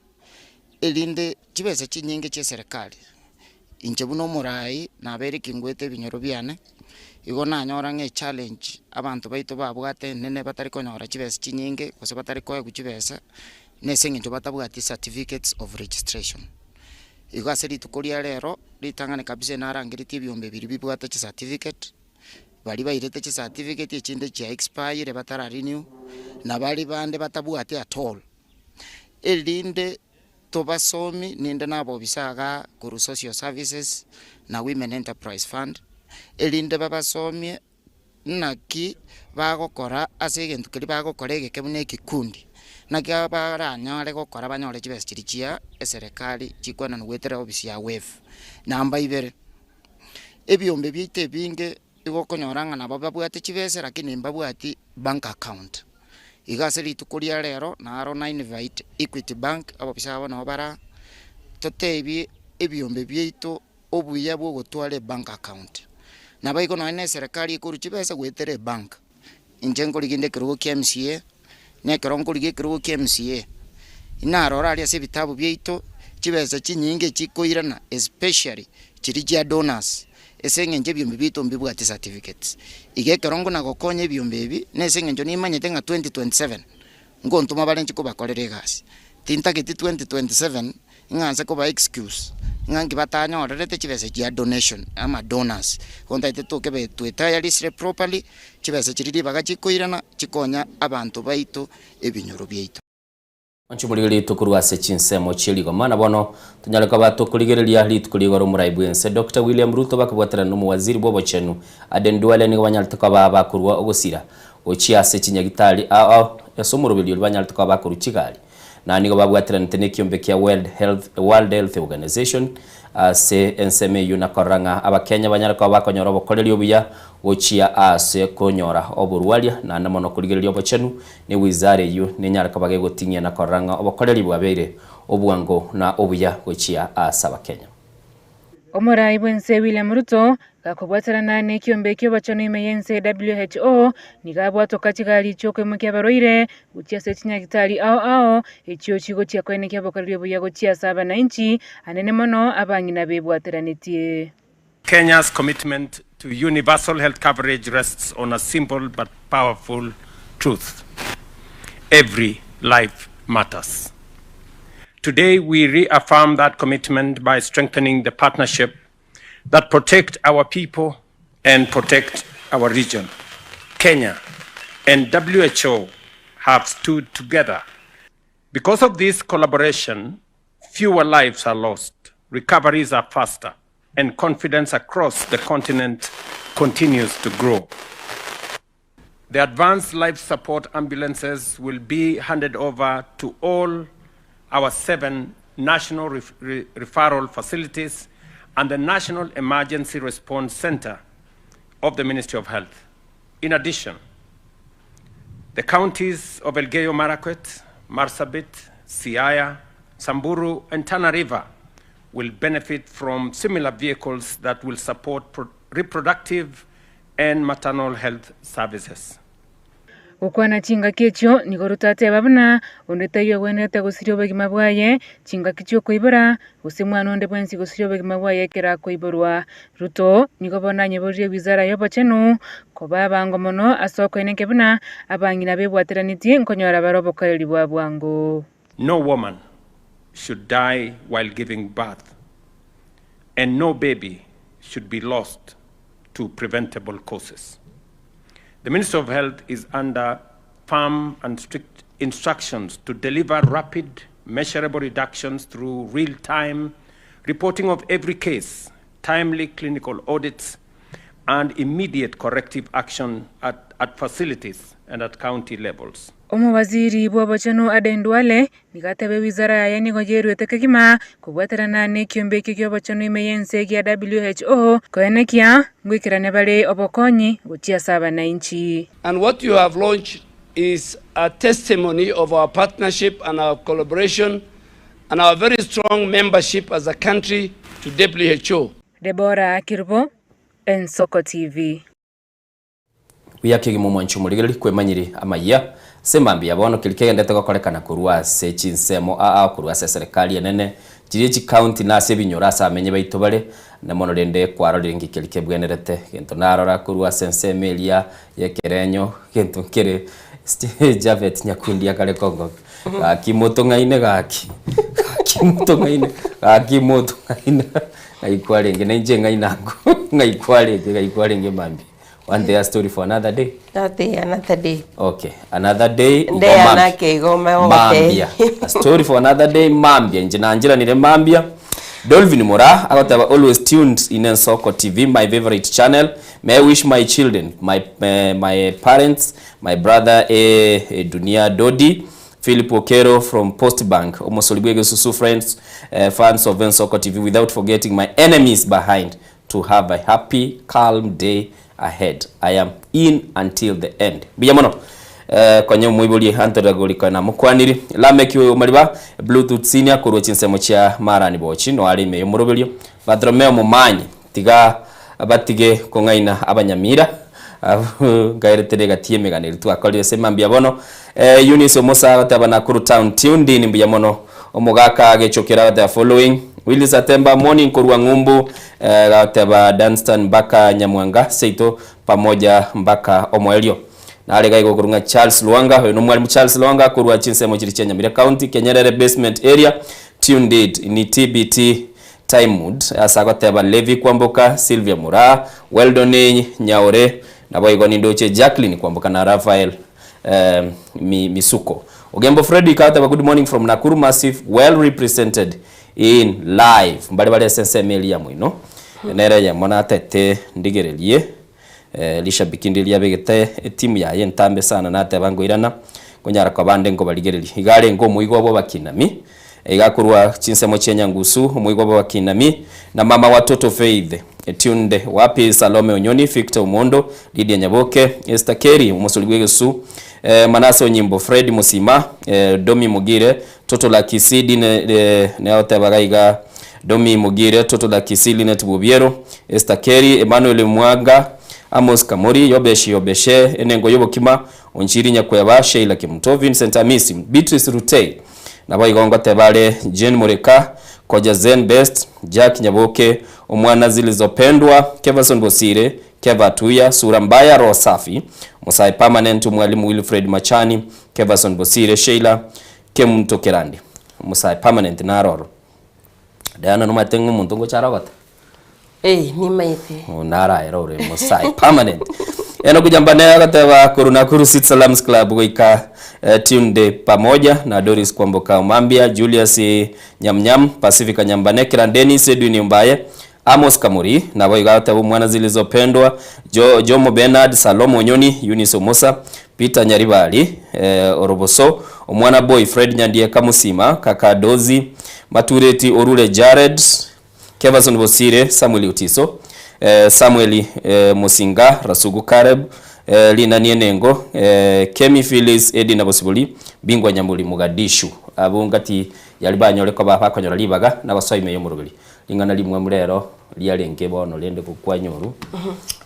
erinde chibesa chinyinge chi'eserekari. Inche buna omoraai nabeire kingwete ebinyoro biane, igo nanyora ng'a echallenge abanto baito babwate enene batari konyora chibesa chinyinge gose batari koegwa chibesa, na ase eng'encho batabwati certificates of registration. Igo ase rituko ria rero, ritang'ani kabisa narangeretie ebiombe biria bibwate chicertificate. Baria bairete chicertificate echinde chia expire batara renew, na baria bande batabwati at all. Erinde tobasomi ninde na abobisa igaa korwa social services na women enterprise fund, erinde babasomie naki bagokora ase egento keria bagokora egeke buna ekekundi, naki baranyare gokora banyore chibesa chiria chia eserekari chikwenanwa goetera ofisi ya WEF. Namba ibere. Ebiombe biaito ebinge igo okonyora ng'a nabo babwate chibesa lakini mbabwati bank account. Igo ase rituko ria rero naro na invite Equity Bank abobisa abo nabo bara totebie ebiombe biaito obuya bwa ogotwara ebank account. Nabo igo nonye na eserekari ekorwa chibesa goetera ebank. Inche nkorigia inde ekerogo kia MCA, na ekero nkorigia ekerogo kia MCA, inarora aria ase ebitabu biaito, chibesa chinyinge chikoirana especially chiria chia donors, ase eng'encho ebiombe biaito mbibwati certificates. Iga ekero nkona gokonya ebiombe ebi, na ase eng'encho nimanyete ng'a 2027, ngontoma bare inche kobakorera egasi. Tintageti 2027 ng'a nse koba excuse ng'a nki batanyorerete chibesa chia donation ama donors. Igo ntagete tokebe twetayarisire properly, chibesa chiria ribaga chikoirana chikonya abanto baito ebinyoro biaito. Inche omorigereria rituko ase chinsemo chie rigoma, na bono tonyare koba tokorigereria rituko rigoro omorai bw'ense Doctor William Ruto bakobwaterana nomowaziri bw'obochenu Aden Duale nigo banyarete koba bakorua ogosira gochia ase chinyagitari ao ao ase omoroberio oria banyarete koba bakorua chigari na nigo babwateranete nekiombe kia World Health World Health Organization ase ensemo eyio na korora ng'a abakenya banyare koba bakonyora obokoreri obuya gochia ase konyora oborwaria naende mono korigereria obochenu Ne wizara eyio nenyare koba gegoting'ia na korora ng'a obokoreri bwabeire obwango na obuya gochia ase Abakenya. Omorai bw'ense William Ruto gakobwaterana nekiombe ki'obochenu ime y'ense WHO nigo abwatoka chigari chi'okoimokia abarwaire gochia ase chinyagitari ao ao echio chigochia koenekia obokoreri obuya gochia ase abanainchi anene mono abang'ina bebwateranetie. Kenya's commitment to universal health coverage rests on a simple but powerful truth, every life matters. Today, we reaffirm that commitment by strengthening the partnership that protect our people and protect our region. Kenya and WHO have stood together. Because of this collaboration, fewer lives are lost, recoveries are faster, and confidence across the continent continues to grow. The advanced life support ambulances will be handed over to all our seven national ref re referral facilities and the National Emergency Response Center of the Ministry of Health. In addition, the counties of Elgeyo Marakwet, Marsabit, Siaya, Samburu, and Tana River will benefit from similar vehicles that will support reproductive and maternal health services. Gokwana chingaki echio nigo rotateba buna onde taiyo ogwenerete gosiria obogima bwaye chingaki chi'okoibora, gose mwana onde bwensi gosiria obogima bwaye ekero akoiborwa. Ruto nigo bono anyeboririe wizara y'obochenu koba abango mono ase okoenenkia buna abang'ina bebwateranetie nkonyora bare obokoreri bwa bwango. No woman should die while giving birth and no baby should be lost to preventable causes. The Ministry of Health is under firm and strict instructions to deliver rapid, measurable reductions through real-time reporting of every case, timely clinical audits, and immediate corrective action at, at facilities and at county levels. Omowaziri bw'obochenu Aden Duale nigo ateba ewizara yaye nigo yeruete kegima kobwaterana nekiombe ekio ki'obochenu ime y'ense gia WHO koenekia ngoikerania bare obokonyi gochia ase abanainchi. And what you have launched is a testimony of our partnership and our collaboration and our very strong membership as a country to WHO. Deborah Kerubo, Ensoko TV. Buya kegima omwanchi omorigereria kwemanyiri amayia ase mambia bono keria kegendete gokorekana korwa ase chinsemo aa korwa ase eserekari enene chiria chicounty na ase ebinyoro ase abamenyi baito bare na mono rende kwarorire nki keria kebwenerete gento narora korwa ase ensemo eria yekerenyo gento nkere Japhet Nyakundi akare kongo gaki motong'aine gaki gaki motong'aine gaki motong'aine ng'ai kwarenge nainche ng'ai nango ng'ai kwarenge ng'ai kwarenge mambia. One day a story for another day. That day, another day. Okay, another day. igo Nde mambia. anake igo mambia. Mambia. A story for another day mambia. Inche nancheranire mambia. Dolvin Mura agoteba always tuned in Ensoko TV my favorite channel. May I wish my children, my, eh, my parents, my brother eh, eh, Dunia Dodi, Philip Okero from Post Bank, Omosori Bwegesusu friends, eh, fans of Ensoko TV without forgetting my enemies behind. to have a happy calm day ahead I am in until the end mbuya mono eh, konya omoiborie Anthony Ragori konya namokwaniri Lameck Omariba Bluetooth senior korwa chinsemo chia Marani Bochi no are ime yomoroberio Bartholomeo Momanyi tiga batige kong'aina abanyamira nkaeretere egati y'emegano eri twakorire ase mambia bono eh, Eunice Omosa agoteba Nakuru town tuned in mbuya mono Omogaka agechokera agoteba following Willis Atemba morning korwa ng'umbu eh, agoteba Dunstan mpaka Nyamwanga seito pamoja mpaka omoerio. Nare iga igo korwa ng'a Charles Lwanga oyo nomwalimu Charles Lwanga korwa chinsemo chiria chia Nyamira County Kenyerere basement area tuned in ni TBT Timewood ase agoteba Levi Kwamboka Sylvia Muraa Weldon Nyaore naboigo nindoche Jacqueline Kwamboka na Raphael. eh, mi, misuko. Ogembo Fredrick agateba good morning from Nakuru massive well represented in live. Mbare bare ase ensemo eria ya moino. Nere eyemo natete ndigererie eh, rishabiki ndiria abegete etimu yaye entambe sana nateba ngoirana nkonyara koba ande nkobarigereria. Iga arenge omoigwa bw'abakinami iga korwa chinsemo chia Nyangusu omoigwa bw'abakinami na mama watoto Faith Etunde wapi Salome Onyoni Victor Omondo Lydia Nyaboke Esther Kerry omosori bw'egesu eh, Manase Onyimbo Fred Musima eh, Domi Mogire Toto la Kisii Dine eh, neotebaga iga Domi Mogire Toto la Kisii Linet Bobiero Esther Kerry Emmanuel Mwanga Amos Kamori Yobeshi Yobeshe Enengo y'obokima Onchiri Nyakweba Sheila Kemuto Vincent Amisi Beatrice Rutei Naboigo ngoteba are Jane Mureka, Koja Zen Best, Jack Nyaboke, Omwana Zilizopendwa, Keverson Bosire, Keva Atuya, Sura Mbaya Roho Safi, Omosae Permanent, Omwalimu Wilfred Machani, Keverson Bosire, Sheila Kemunto Kerandi. Omosae Permanent naro oro. Diana nomanyete ng'a omonto ngocha arogote? Ee, nimaete. Oh, naraera ore Omosae Permanent. Enock Jambane agateba korwa Nakuru City Salams Club goika eh, tuned pamoja na Doris Kwamboka Omambia, Julius Nyamnyam, Pacifica Nyambane, Kiran Dennis, Edwin Ombaye, Amos Kamuri, naboigo agateba omwana Zilizopendwa, Jo, Jomo Bernard, Salomo Onyoni, Eunice Omosa, Peter Nyaribari, eh, Oroboso, Omwana Boy, Fred Nyandieka Musima, Kaka Dozi, Matureti Orure Jared, Keverson Bosire, Samuel Otiso, eh, Samuel eh, Musinga, Rasugu Caleb, eh, Linani Enengo, eh, Kemi Phyllis, Edina Bosibori, Bingwa Nyamuri Mogadishu. Abwo ngati yari banyore koba bakonyora ribaga nabasoa ime y'omoroberi. Ring'ana rimwemu rero riarenge bono rende gokwanyoru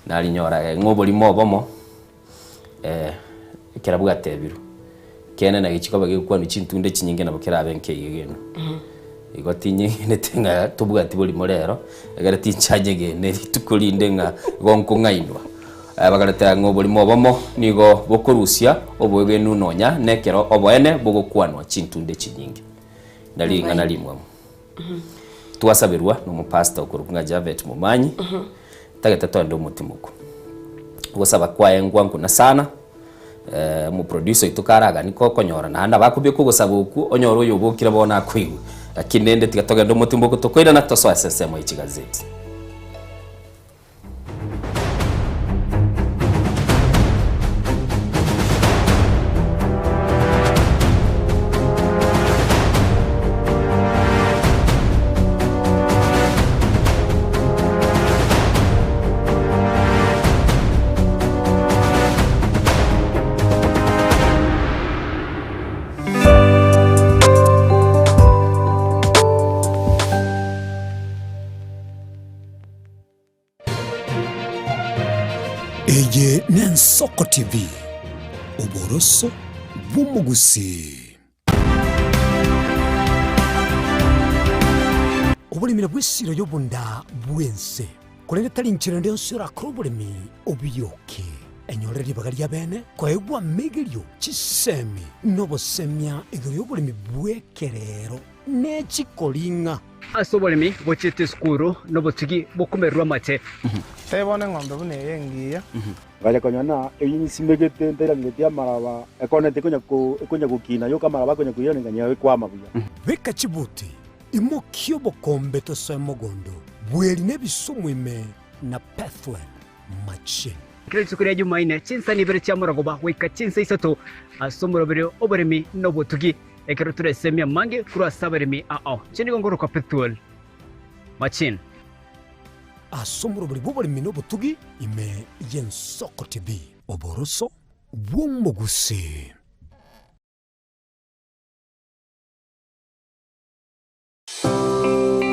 narinyora ng'a oborimo obomo eh, ekero bwatebirwe Ekeene naki chikoba gegokwanwa chintunde chinyinge nabo kerabe nkeiga genu. Igo tinyegenete ng'a tobwati borimo rero, egere tinchanyegene rituko rinde ng'a igo nkong'ainwa. Eh, bagaretera ng'a oborimo obomo nigo bokorusia oboegenu nonya nekero oboene bogokwanwa chintunde chinyinge. Nari ring'ana rimwamo. Twasaberwa na omopastor okorokwa ng'a Japhet Momanyi, tagete toende omotimoko. Ogosaba kwaye nkwankuna sana, eh, omoproducer oito karagani kokonyora naende nabo akobeka ogosaba okwo, onyore oyo obokire bono akoigwe. Lakini rende tiga togende omotimoko tokoirana tosoe ase ensemo ye chigazeti. Eye n'Ensoko TV, oboroso bw'omogusii. Oboremi nabwo esiro y'obonda bw'ense, korende tari nchera ende yonsi orakore oboremi obiyoke. Enyorere ribaga ria bene koegwa amegerio, chisemi, na obosemia igoro y'oboremi bw'ekerero. Ne chikoring'a. Ase oboremi bochiete esukuru nobotugi bokomererwa amache. Tebia bono eng'ombe buna eye engiya. Ngacha konyora ng'a eyio nsimegete ntairangeretie amaraba, ekoneti ekonya ko ekonya gokina yoka amaraba akonya koirana nkanyora ekwama buya. Beka chibuti, imokia obokombe tosoe mogondo, bweri na ebisumu ime na Pethuel machine. Kera rituko ria Jumaine, chinsa ibere chia morogoba goika chinsa isato ase omoroberi oboremi nobotugi. Ekero tore esemi amange korwa ase abaremi ao, inche nigo nkorokwa Pethuel Machin. Ase omoroberi bw'oboremi na obotugi ime y'Ensoko TV. Oboroso bw'omogusii.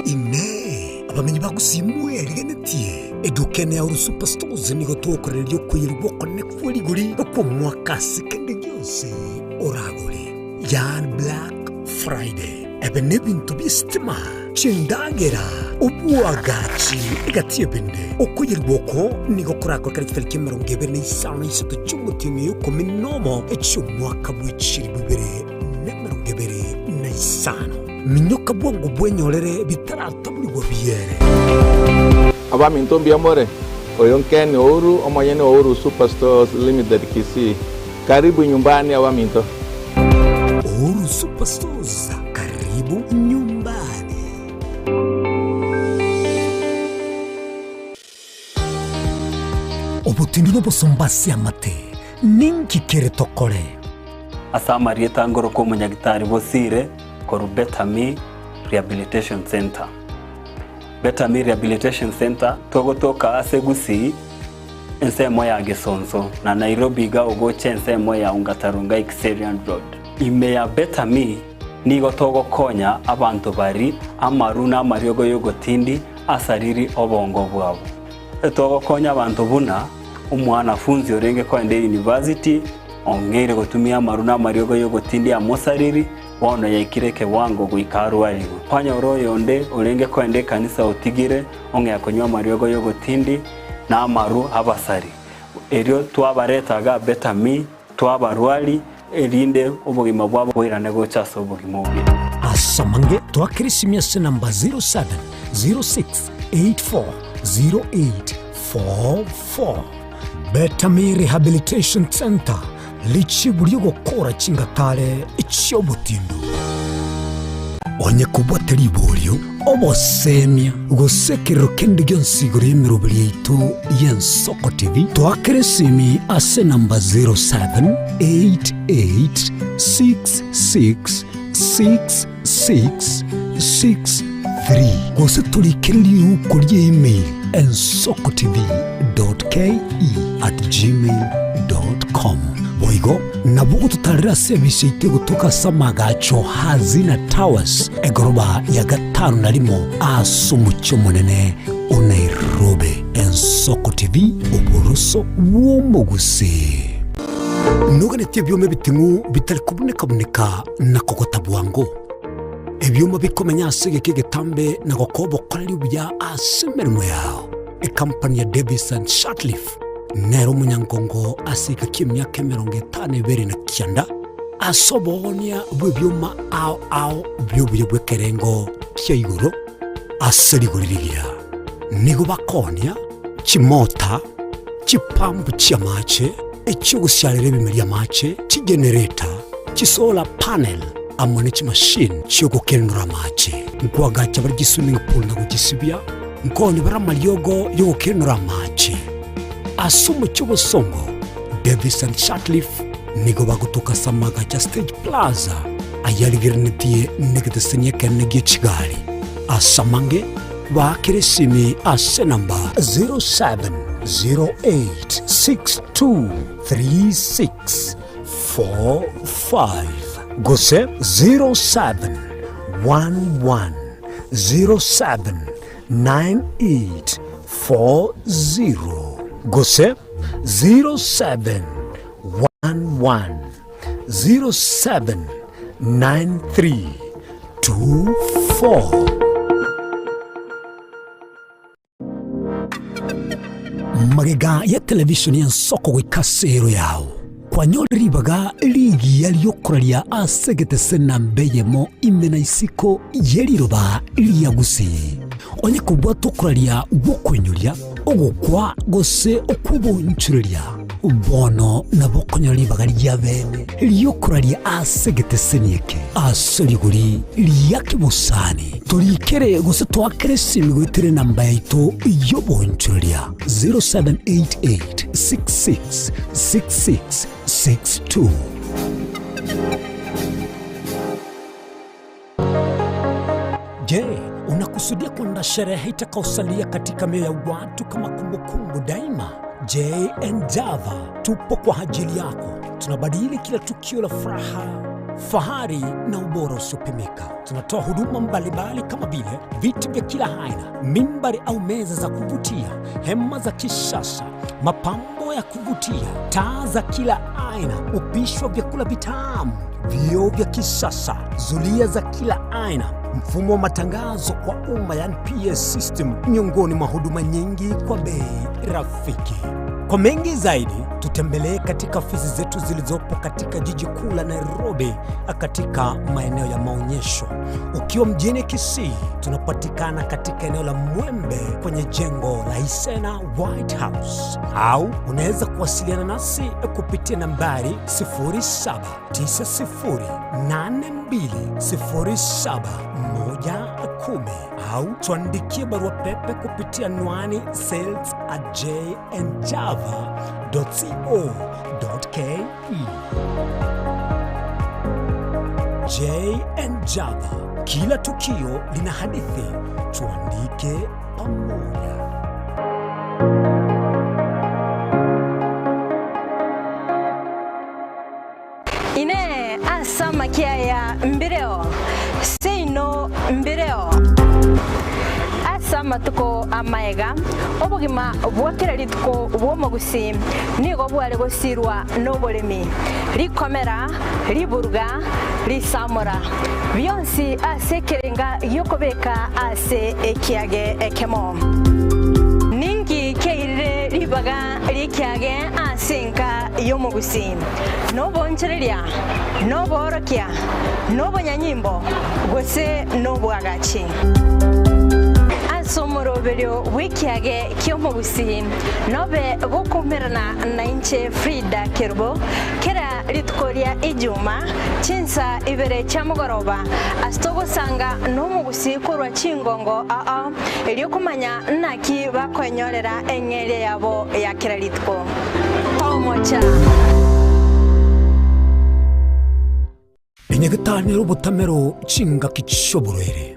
Inee! Abamenyi ba Gusii mwerigenetie? Eduka ene ya Uru Super Stores nigo togokorereria okoiyerigwa okonene kwe rigori okw'omwaka ase kende gionsi oragore. Yaani Black Friday. Ebe nebinto bi'esitima, chindagera, oboagachi, egati y'ebinde. Okoiyerigwa oko nigo korakorekane chitariki 23 chi'omotienyi oyokomi nomo echi'omwaka bwe chilifu 2025. Minyoka bwango bwenyorere bitarataborigwa biere. Abaminto mbuya more? Oyo Ken Ouru, omonyene o Ouru Super Stores Limited Kisii. Karibu nyumbani abaminto. Uhuru Superstores, karibu nyumbani. Obotindi nobosomba ase amate, ninki kere tokore? Ase amarieta ngorokwa omonyagitari Bosire korwa Better Me Rehabilitation Centre. Better Me Rehabilitation Centre togotoka ase Gusii ensemo ya Gesonso na Nairobi iga ogocha ensemo ya Ongata Rongai Kiserian Road. Ime ya Better Me nigo togokonya abanto bari amaru na amariogo y'ogotindi asariri obongo bwabo. Togokonya abanto buna omwanafunzi orenge koenda eyunivasiti ong'eire gotumia amaru na amariogo y'ogotindia amosariri, bono yaikire ekewango goika arwarigwe. Kwanyora oyonde orenge koenda ekanisa otigire ong'ea konywa amariogo y'ogotindi na amaru abasari. Erio twabareta iga Betami, twabarwari, erinde obogima bwabo boirane gocha ase obogima obuya. Ase amange twakere esimi ase namba 0706840844. Betami Rehabilitation Centre, richibu ri'ogokora chingatare chi'obotindu. Onye kobwate riborio, obosemia, gose ekerero kende gionsi igoro y'emeroberi yaito y'Ensoko TV, toakere esimi ase enamba 0788666663 gose torikere riuko ria email ensokotv.ke@gmail.com. Boigo nabo ogototarera ase ebise yaito egotoka ase amagacho Hazina Towers, egoroba ya gatano na rimo ase omochie omonene o Nairobi. Ensoko TV, oboroso bw'omogusii. Noganetie ebioma ebiting'u bitari kobuneka-buneka na kogota bwango, ebioma bikomenya ase egeka egetambe na gokoa obokoreri obuya ase emeremo yao. Ekampani ya Davis and Shirtliff nere omonyankongo ase egeka ki'emiaka 59 ase oboonia bw'ebioma ao ao bi'obuya bw'ekerengo kia igoro ase rigori rigiya. Nigo bakoonia chimota, chipampu chi'amache, echi'ogosiarera ebimeri amache, chigenereta, chisolar panel, amo ne chimashini chi'ogokenura amache. Nkoagacha bare chiswimming pool na gochisibia, nkooni bare amariogo y'ogokenura amache. Ase omochie obosongo, Davis and Shirtliff nigo bagotoka ase amagacho a Stage Plaza ayarigerenetie negeteseni ekenene gie chigari. Ase amange, baakere esimi ase enamba 0708623645 gose 0711079840 gose 0711079324. Magega ya televishoni y'ensoko goika ase ero yao, kwanyorire ribaga rigiya ri'okoraria ase egetese namba eyemo ime na isiko ye riroba ria Gusii. Onye kobwata okoraria gw'okoinyoria, ogokwa gose okw'obonchoreria, bono nabo okonyora ribaga ria bene ri'okoraria ase egeteseni eke ase rigori ria kebosani. Torikere gose toakere esimi goetera enamba yaito y'obonchoreria 0788 66 66 62. Je, unakusudia kuandaa sherehe itakayosalia katika mioyo ya watu kama kumbukumbu daima? J and Java tupo kwa ajili yako. Tunabadili kila tukio la furaha, fahari na ubora usiopimika. Tunatoa huduma mbalimbali kama vile viti vya kila aina, mimbari au meza za kuvutia, hema za kisasa, mapambo ya kuvutia, taa za kila aina, upishi wa vyakula vitamu, vioo vya kisasa, zulia za kila aina, mfumo wa matangazo kwa umma yani PA system, miongoni mwa huduma nyingi kwa bei rafiki. Kwa mengi zaidi tutembelee katika ofisi zetu zilizopo katika jiji kuu la Nairobi, katika maeneo ya maonyesho. Ukiwa mjini Kisii, tunapatikana katika eneo la Mwembe kwenye jengo la Isena White House, au unaweza kuwasiliana nasi kupitia nambari 0790820710 au tuandikie barua pepe kupitia anwani sales at jnjava.co.ke. JN Java, kila tukio lina hadithi, tuandike pamoja. Inee! Ase amakia aya mbireo? Seino mbireo. Ase amatuko amaega, obogima bwa kera rituko bw'omogusii nigo bware gosirwa noboremi, rikomera, riburuga, risamora, bionsi ase ekerenga gi'okobeka ase ekiage ekemo. Ninki kiairire ribaga ri'ekiage ase enka y'omogusii? Nobonchereria, noboorokia, nobonyanyimbo, gose nobwagachi? Ase omoroberio bw'ekiage ki'omogusii nobe gokoumerana nainche Frida Kerubo kera rituko ria Ijuma chinsa ibere chia mogoroba ase togosanga nomogusii korwa chingongo ao erio komanya naki bakoenyorera eng'eria yabo ya kera rituko. Tomocha. Enyagitari nere obotamero chingaki chi'oborwaire,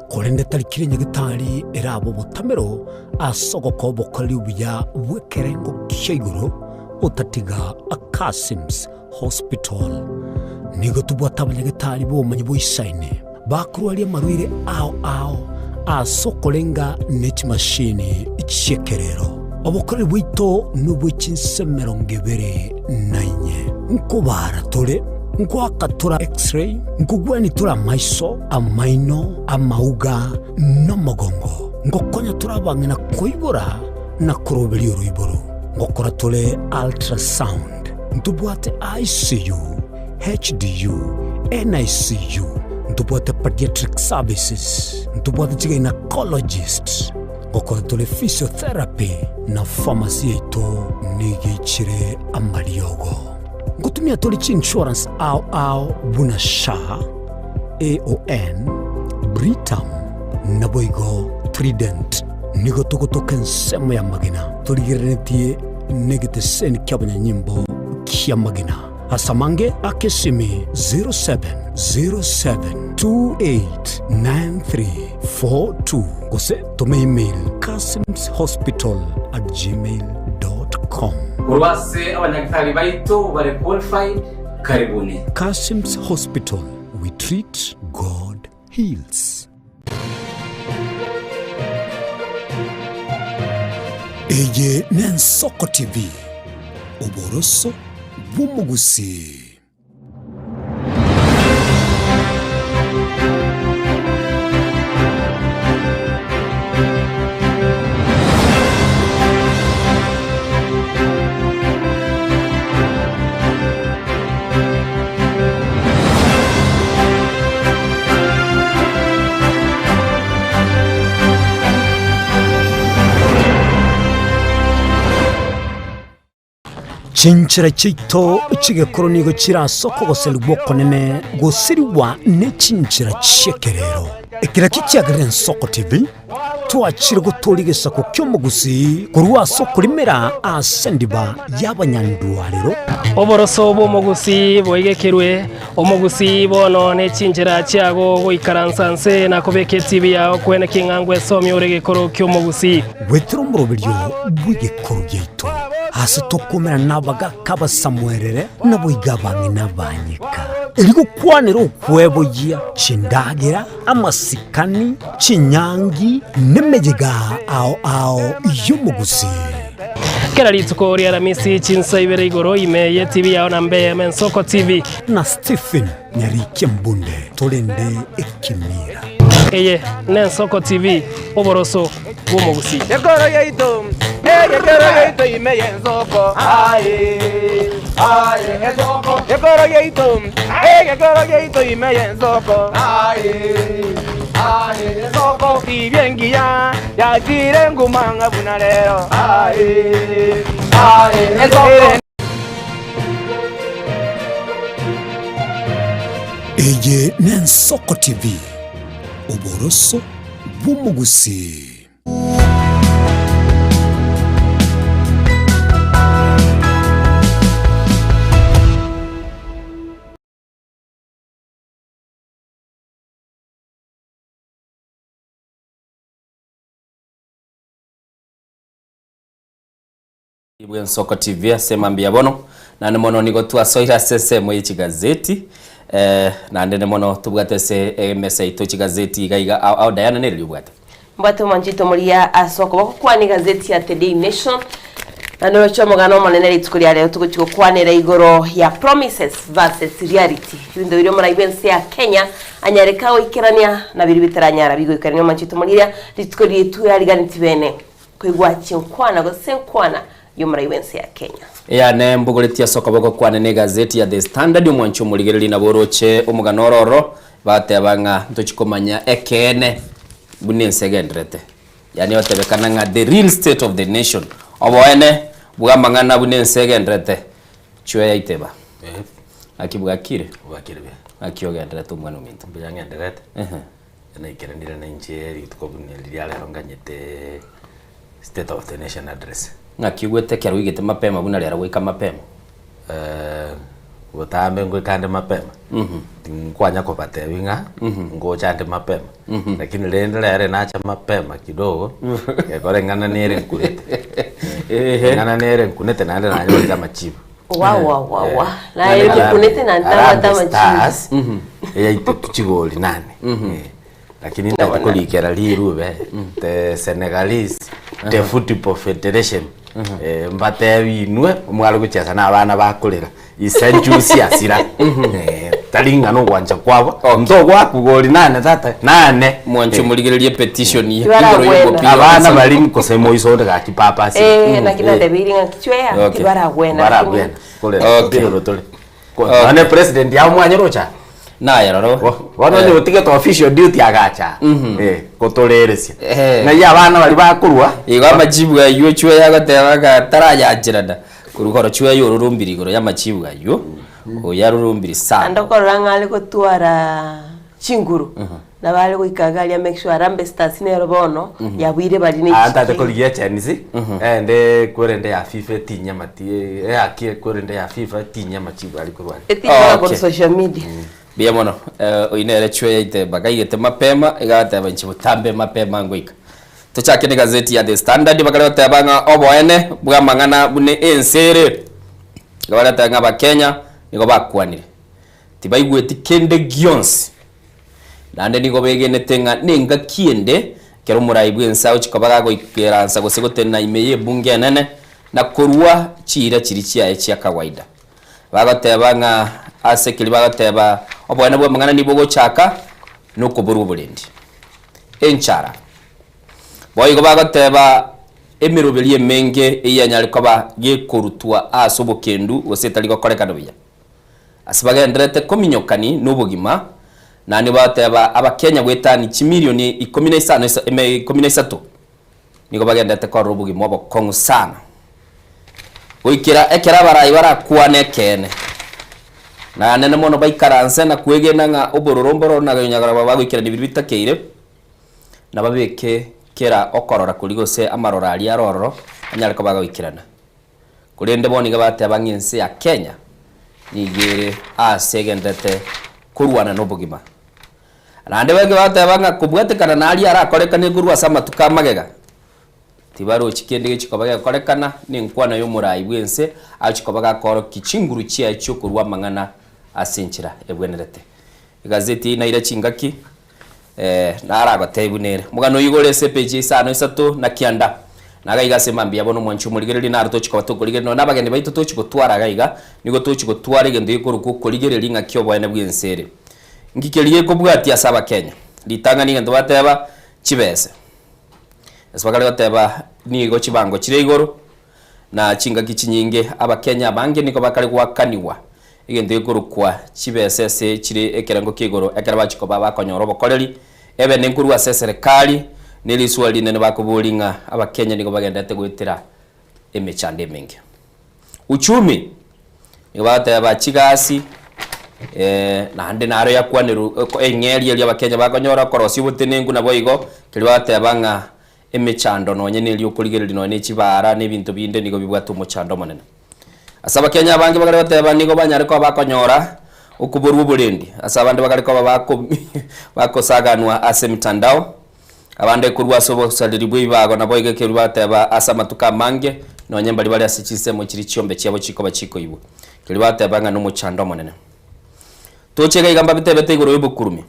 korende tari kera enyagitari erabe obotamero ase ogokoa obokoreri obuya bw'ekerengo kia igoro otatiga Kasims Hospital. Nigo tobwate abanyagitari b'obomanyi boisaine bakorwaria amarwaire ao ao ase okorenga ne chimashini chi'ekerero. Obokoreri bwaito nobwe chinse 24. Nkobaara tore, nkoaka tore X-ray, nkogwania tore amaiso, amaino, amauga, na omogongo. Ngokonya tore abang'ina koibora na koroberia oroiboro. Ngokora tore ultrasound. Ntobwate ICU, HDU, NICU, ntobwate pediatric services, ntobwate chigynecologist, ngokora tore physiotherapy na pharmacy yaito nigo eichire amariogo. Ngotumia tore chiinsurance ao ao buna SHA, AON, Britam naboigo Trident. Nigo togotoka ensemo y'amagena torigereretie negeteseni ki'abanyanyimbo ki'amagena. Ase amange ake esimi 0707289342 gose tome email kasimshospital@gmail.com. Korwa ase abanyagitari baito bare qualified, karibuni. Kasim's Hospital, we treat, God heals. Eye n'Ensoko TV, oboroso bw'omogusii. Chinchera chiaito chi'egekoro nigo chire ase okogoserigwa okonene gosirigwa ne chinchera chi'ekerero. Ekero ekio kiagerire Ensoko TV, twachire gotooria egesaku ki'omogusii korwa ase okorimera ase endiba y'abanyandwarero. Oboroso bw'omogusii boigekerwe, omogusii bono ne chinchera chiago goikaransa nse na kobeka etibi yao kwene king'a ngwesomia ore egekoro ki'omogusii. Goetera omoroberio bw'egekoro giaito, ase tokomerana nabagaaka abasamuerere, naboigo abang'ina abanyeka, erio gokwanera okweboyia chindagera, amasikani, chinyangi, nemeyega ao ao y'omogusii. Kera rituko ri'Aramisi chinsa ibere igoro ime y'etibi yao na mbe Mensoko TV. Na Stephen Nyarikia Mbunde torende ekemira. Eye n'Ensoko TV, oboroso bw'omogusii. Ekoro yaito. Egekero giaito ime y'ensoko, aye, aye, ensoko. Gekoro giaito, egekoro giaito ime y'ensoko, aye, aye, ensoko. Tibia engiya yachire nguma ng'a buna rero, aye, aye, ensoko. Eye n'Ensoko TV, oboroso bw'omogusii. Bw'Ensoko TV ase mambia bono, naende mono nigo twasoire ase ensemo ye chigazeti eh, naende ne mono tobwate ase emesa yaito chigazeti iga iga ao ao Diana neri obwate. Mbwate omwanchete omoria ase okoboko kwane egazeti ya The Daily Nation, na noroche omogano omonene rituko ria rero togochia gokwanera igoro ya promises versus reality. Ebinto biria omorai bw'ense ya Kenya anyareka goikerania na biria bitaranyara bigoikerania omwanchete omoria rituko riaito yariganeti bene. Koigwa chinkwana gose enkwana y'omorai bw'ense ya Kenya. Eyane mbogoretie ase okoboko kwane negazeti ya The Standard, omwanchi omorigereria nabo oroche omogano oro oro, bateba ng'a ntochi komanya ekeene buna ense egenderete. Yaani otebekana ng'a the real state of the nation, oboene bw'amang'ana buna ense egenderete, chwe yaiteba. Naki bwakire? Bwakire buya. Naki ogenderete omwana ominto? Mbuya ng'enderete. Naikeranire nainche rituko buna eri ria rero nganyete State of the Nation Address. Ng'aki ogwete ekero oigete mapema buna rero goika mapema? Botambe ngoika ande mapema, tinkwanya kobatebi ng'a ngocha ande mapema, lakini rende rero nacha mapema kidogo, gekora eng'ana nere nkunete, eng'ana nere nkunete naende nanyorire amachibu. Wa wa wa wa. Naye mukunete na ntabwate Harambee amachibu. Stars eyaitetu chigoli nane Eh, lakini ntagete korikera rirube the Senegalese the Football Federation eh, mbatebi inwe mware gochesa na abana bakorera ise jusi asira Eh, tari ng'a nogwancha kwabo ntogwaku goli nane tata nane Mwanche omorigererie petition ye Tibaragwena. igoro y'omopira abana bari nkose moiso onde gaki papa asira Eh, naki natebeire ng'a kichweya tibaragwena. baragwena korera Okay. okay. tore Nonye president yao mwanyerocha naye roro bono onye otigete official duty agacha gotoreresia ng'ai abana bari bakorwa igo amachibu aywo chwe yagoteba ng'a tarayancherana korwa koro chwe yorurumbiri igoro ya amachibu aywo oyarurumbiri sana Ande okorora ng'a are gotwara chinguru nabo are goika iga aria make sure Harambee Stars nero bono yabuire bari ne ntate korigia chenisi ende kwerende ya FIFA etinyama ti eaki kwerende ya FIFA etinyama chibu ari korwa Etinyama korwa social media. Mbuya mono oyio nere chwe yaite bakaigete mapema egateba inche botambe mapema ngoika. Tochake ne gazeti ya The Standard bakare goteba ng'a oboene bwa amang'ana buna ense ere. Igo bareteba ng'a abakenya nigo bakwanire tibaigweti kende gionsi naende nigo begenete ng'a nengaki ende ekero omorai bw'ense agochia koba gagoikeransa gose gotenena ime y'ebunge enene na korua chiira chiria chiaye chia kawaida. Bagoteba ng'a ase keria bagoteba oboene bw'amang'ana nigo bogochaka nokoborwa oborendi. Enchara. Boigo bagoteba emeroberio emenge eyanyare koba gekorutwa ase obokendu gose etari gokorekana buya. Ase bagendererete kominyokani nobogima, naende bagoteba Abakenya goetani chimilioni ikomi na isano ikomi na isato nigo bagendererete korora obogima obokong'u sana. Goikera ekero abarai barakwane ekeene, naende mono baikaranse na kwegena ng'a obororo mbororo na onyagora bagoikerania biria bitakeire, na babeke kera okorora koria gose amaroro aria are ororo anyare koba agoikerana. Korende bono iga bateba ng'a ense ya Kenya nigo ere aase egendererete korwana nobogima. Naende baiga bateba ng'a kobwatekana naria arakorekane korwa ase amatuko amagega, tibarochi kende gechi koba gekorekana nenkwana y'omorai bw'ense agochi koba gakoorokia chinguru chiaye chi'okorua amang'ana ase enchera ebwenerete. Egazeti eye naira chingaki naragotebi buna ere. Omogano oyio igoro ase epeji ya isano isato na kianda. Naga iga ase mambia bono omwanchi omorigereria naro tochi koba tokorigereria nonya na abageni baito tochi gotwara iga iga, nigo tochi gotwara egento gekorokwa okorigereria ng'aki oboene bw'ense ere. Nki keria gekobwatia ase abakenya? Ritang'ani egento bateba, chibese. Ase bakare goteba. Nigo chibango chire igoro, na chingaki chinyinge Abakenya abange nigo bakare goakanigwa egento gekorokwa chibesa ase chire ekerengo kia igoro ekero bachia koba bakonyora obokoreri, ebe nenkorwa ase eserekari, ne risuo rinene bakoboria ng'a Abakenya nigo bagenderete goetera emechando emenge. Uchumi, nigo bagoteba chigasi naende naro yakwanerwe eng'eria eria Abakenya bakonyora okorosia obotenenku naboigo, keria bagoteba ng'a Emechando nonye neria okorigereria nonye ne chibaara na ebinto binde nigo bibwate omochando omonene. Ase abakenya abange bagare goteba nigo banyare koba bakonyora okoborwa oborendi, ase abande bagare koba bako bakosaganwa ase emitandao, abande korwa ase obosareri bwa ebibago naboigo ekerwa bateba ase amatuko amange nonye mbaria bare ase chinsemo chiria chiombe chiabo chikoba chikoibwa. Keria bateba ng'a nomochando omonene. Toche iga iga mbabitebete igoro y'obokurumi.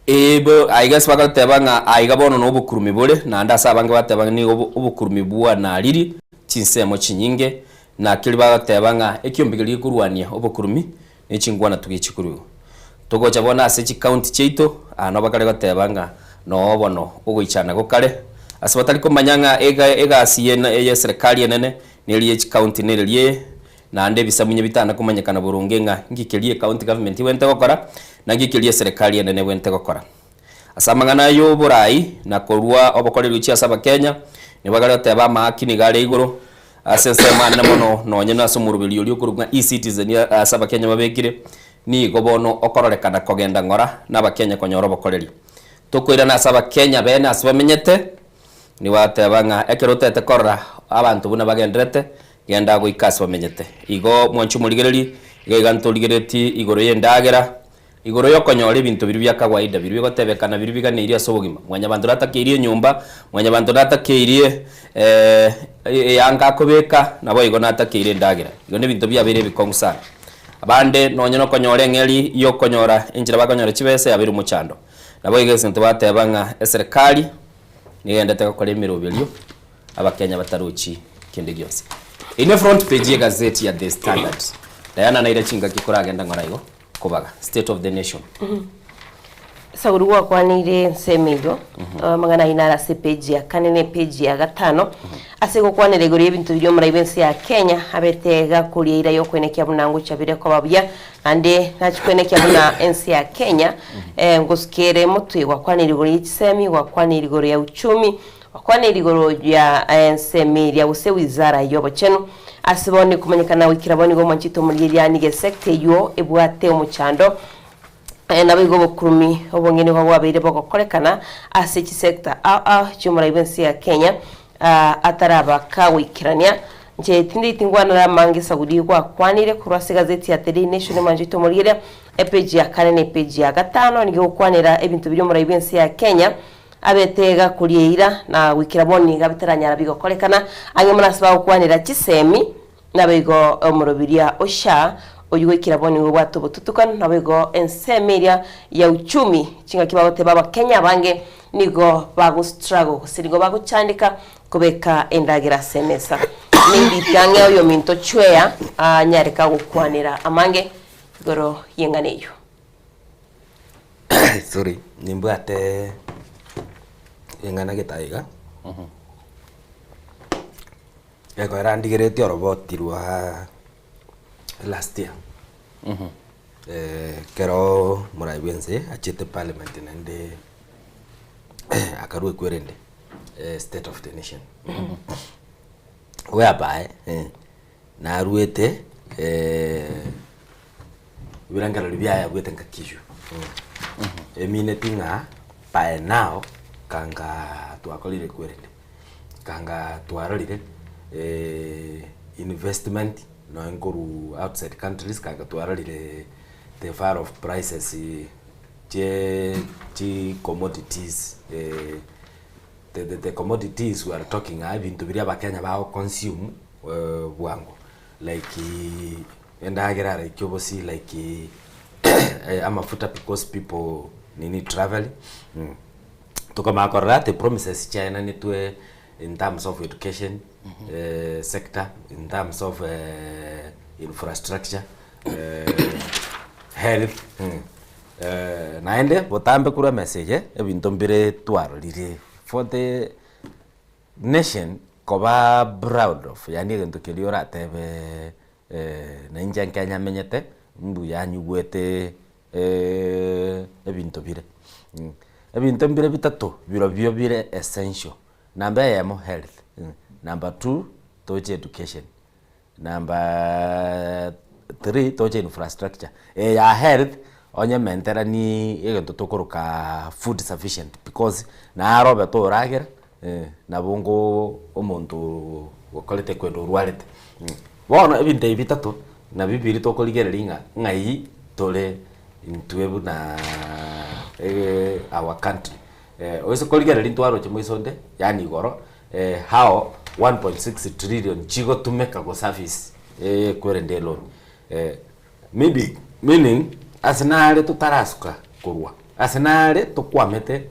Ebo aiga ase bagateba ng'a aiga bono nobokurumi bore, naende ase abange bateba ng'a nigo obokurumi bwanariri chinsemo chinyinge, na keria bagateba ng'a ekiombe keria gekorwania obokurumi ne chingwana tugechi korwa. Togocha bono ase chicounty chiaito, aa nabo bakare goteba ng'a noo bono ogoichana gokare, ase batari komanya ng'a ega egasi ye ye eserekari enene neri ye chicounty nereri eye, Naende ebisamunye bitana komanyekana boronge ng'a nki keria ecounty government ebwenerete gokora, na nki keria eserekari enene ebwenerete gokora. Ase amang'ana y'oborai na korua obokoreri gochia ase abakenya, nigo bagare goteba amaaki nigo are igoro ase ensemo anene mono nonye na ase omoroberi oria okorokwa ng'a eCitizen ase abakenya babekire, nigo bono okororekana kogenda ng'ora na abakenya konyora obokoreri. Tokoirana ase abakenya bene ase bamenyete, nigo bagateba ng'a ekero otagete korora abanto buna bagendererete, Genda goika ase bamenyete. Igo mwanche omorigererie, iga iga ntorigereretie igoro y'endagera, igoro y'okonyora ebinto biria bia kawaida, biria bigotebekana, biria biganeirie ase obogima. Mwanyabanto natakeirie enyomba, mwanyabanto natakeirie eyanga akobeka, naboigo natakeire endagera. Igo nebinto biabeire ebikong'u sana. Abande nonye nokonyora eng'eri y'okonyora enchera bakonyora chibesa yabeire omochando. Naboigo egento bateba ng'a eserekari nigendete gokora emeroberio. Abakenya batarochi kende gionsi. Eye ne front page y'egazeti ya The Standard. Diana naira chingaki koragenda ng'ora igo kobaga. State of the nation. Sauli gwakwaneire ensemo eyio, amang'ana ayio nare ase epeji ya kane na epeji ya gatano, ase gokwanera igoro y'ebinto biria omorai bw'ense ya Kenya abete gakoria eira y'okoenekia buna ngochia bire koba buya, naende nachia koenekia buna ense ya Kenya ngosuka ere motwe. Gwakwaneire igoro ye chisemi, gwakwaneire igoro ya uchumi, Okwanera igoro ya ensemo eria gose wizara y'obochenu. Ase bono ekomanyekana goikera bono igo omwanchete omorigereria nigo esecta eyio ebwate omochando naboigo obokurumi obonge nigo bwabeire bogokorekana ase chisecta ao ao chiomorai bwense ya Kenya ataraba kagoikerania. Inche tindeti ngwanere amange Saudi gwakwanire korwa ase egazeti ya The Daily Nation omwanchete omorigereria epage ya kane na epage ya gatano nigo egokwanera ebinto biria omorai bwense ya Kenya Abete gakoria eira, na goikera bono nigo bitaranyara bigokorekana, ang'e mono ase bagokwanera chisemi, naboigo omoroberia o SHA, oyio goikera bono nigo obwate obotutukanu, naboigo ensemo eria ya uchumi, chingaki bagoteba abakenya abange nigo bago struggle gose nigo bagochandeka kobeka endagera ase emesa. Nindite ang'e oyominto Chweya anyare kagokwanera amange igoro y'eng'ana eyio. Sorry, nimbwate ring'ana gete aiga, ekero ndigeretie oroboti rwa last year, ekero morai bwa ense achete parliament naende akarwa ekwerende state of the nation, whereby narwete. Ebirengererio biaye abwate ngaki eyio, emineti ng'a by now kanga twakorire kwerende, kanga twarorire investment nonye nkorwa outside countries kanga twarorire the fall of prices chie chi commodities the commodities we are talking aa ebinto biria abakenya bago consume bwango like. Endagera like obosie like amafuta because people nini travelling tokomanya korora the promises chiaenanetwe in terms of education sector, in terms of infrastructure, health naende botambe korwa emesa eye ebinto mbire twarorire for the. nation koba proud of yaani egento keria oratebe na inche nkenya menyete, mbuya nyigwete ebinto bire. Ebinto mbire bitato birobio bire essential, namba eyemo health, number two toche education, Number three toche infrastructure, eye ya health onye menterani egento tokoroka food sufficient because naro obe toragera nabo ngo omonto okorete kwenda orwarete. Bono ebinto ebi bitato nabio biria tokorigereria ng'a ng'ai tore intwe buna our country. Oise korigereria ntwaroche moiso onde yaani igoro How 1.6 trillion chigotumeka go service ekwerende eloan maybe meaning ase nare totarasuka korwa ase nare tokwamete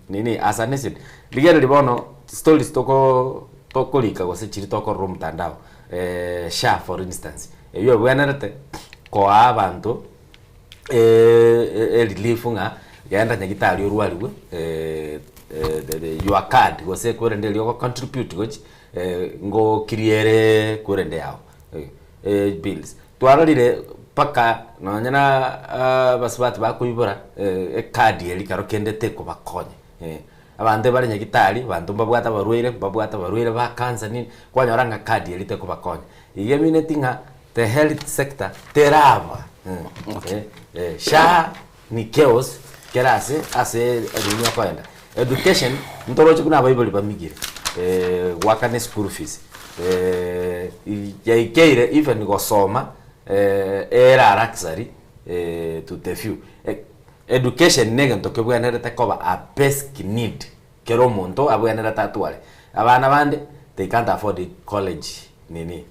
nini as a nation rigereria bono stories toko tokorika gose chiria tokorora omotandao SHA for instance eywo ebwenerete koa abanto erelief ng'a genda nyagitari orwariwe your card gose kwerende erio ogo contribute gochia ngo clear kwerende yago bills. Twarorire mpaka nonye na abasubati bakoibora ecard eria kero kende tekobakonya abanto bare nyagitari abanto mbabwate abarwaire mbabwate abarwaire ba cancer nini kwanyora ng'a card eria tekobakonya. Iga emineti ng'a The health sector teraba SHA ni chaos kera ase ase nini okoenda. Education ntoroche buna abaibori bamigire goakana eschool fees yaikeire even gosoma ere a luxury to the few. Education na egento kebwenerete koba a basic need Kera omonto abwenerete atware. Abana bande they can't afford college nini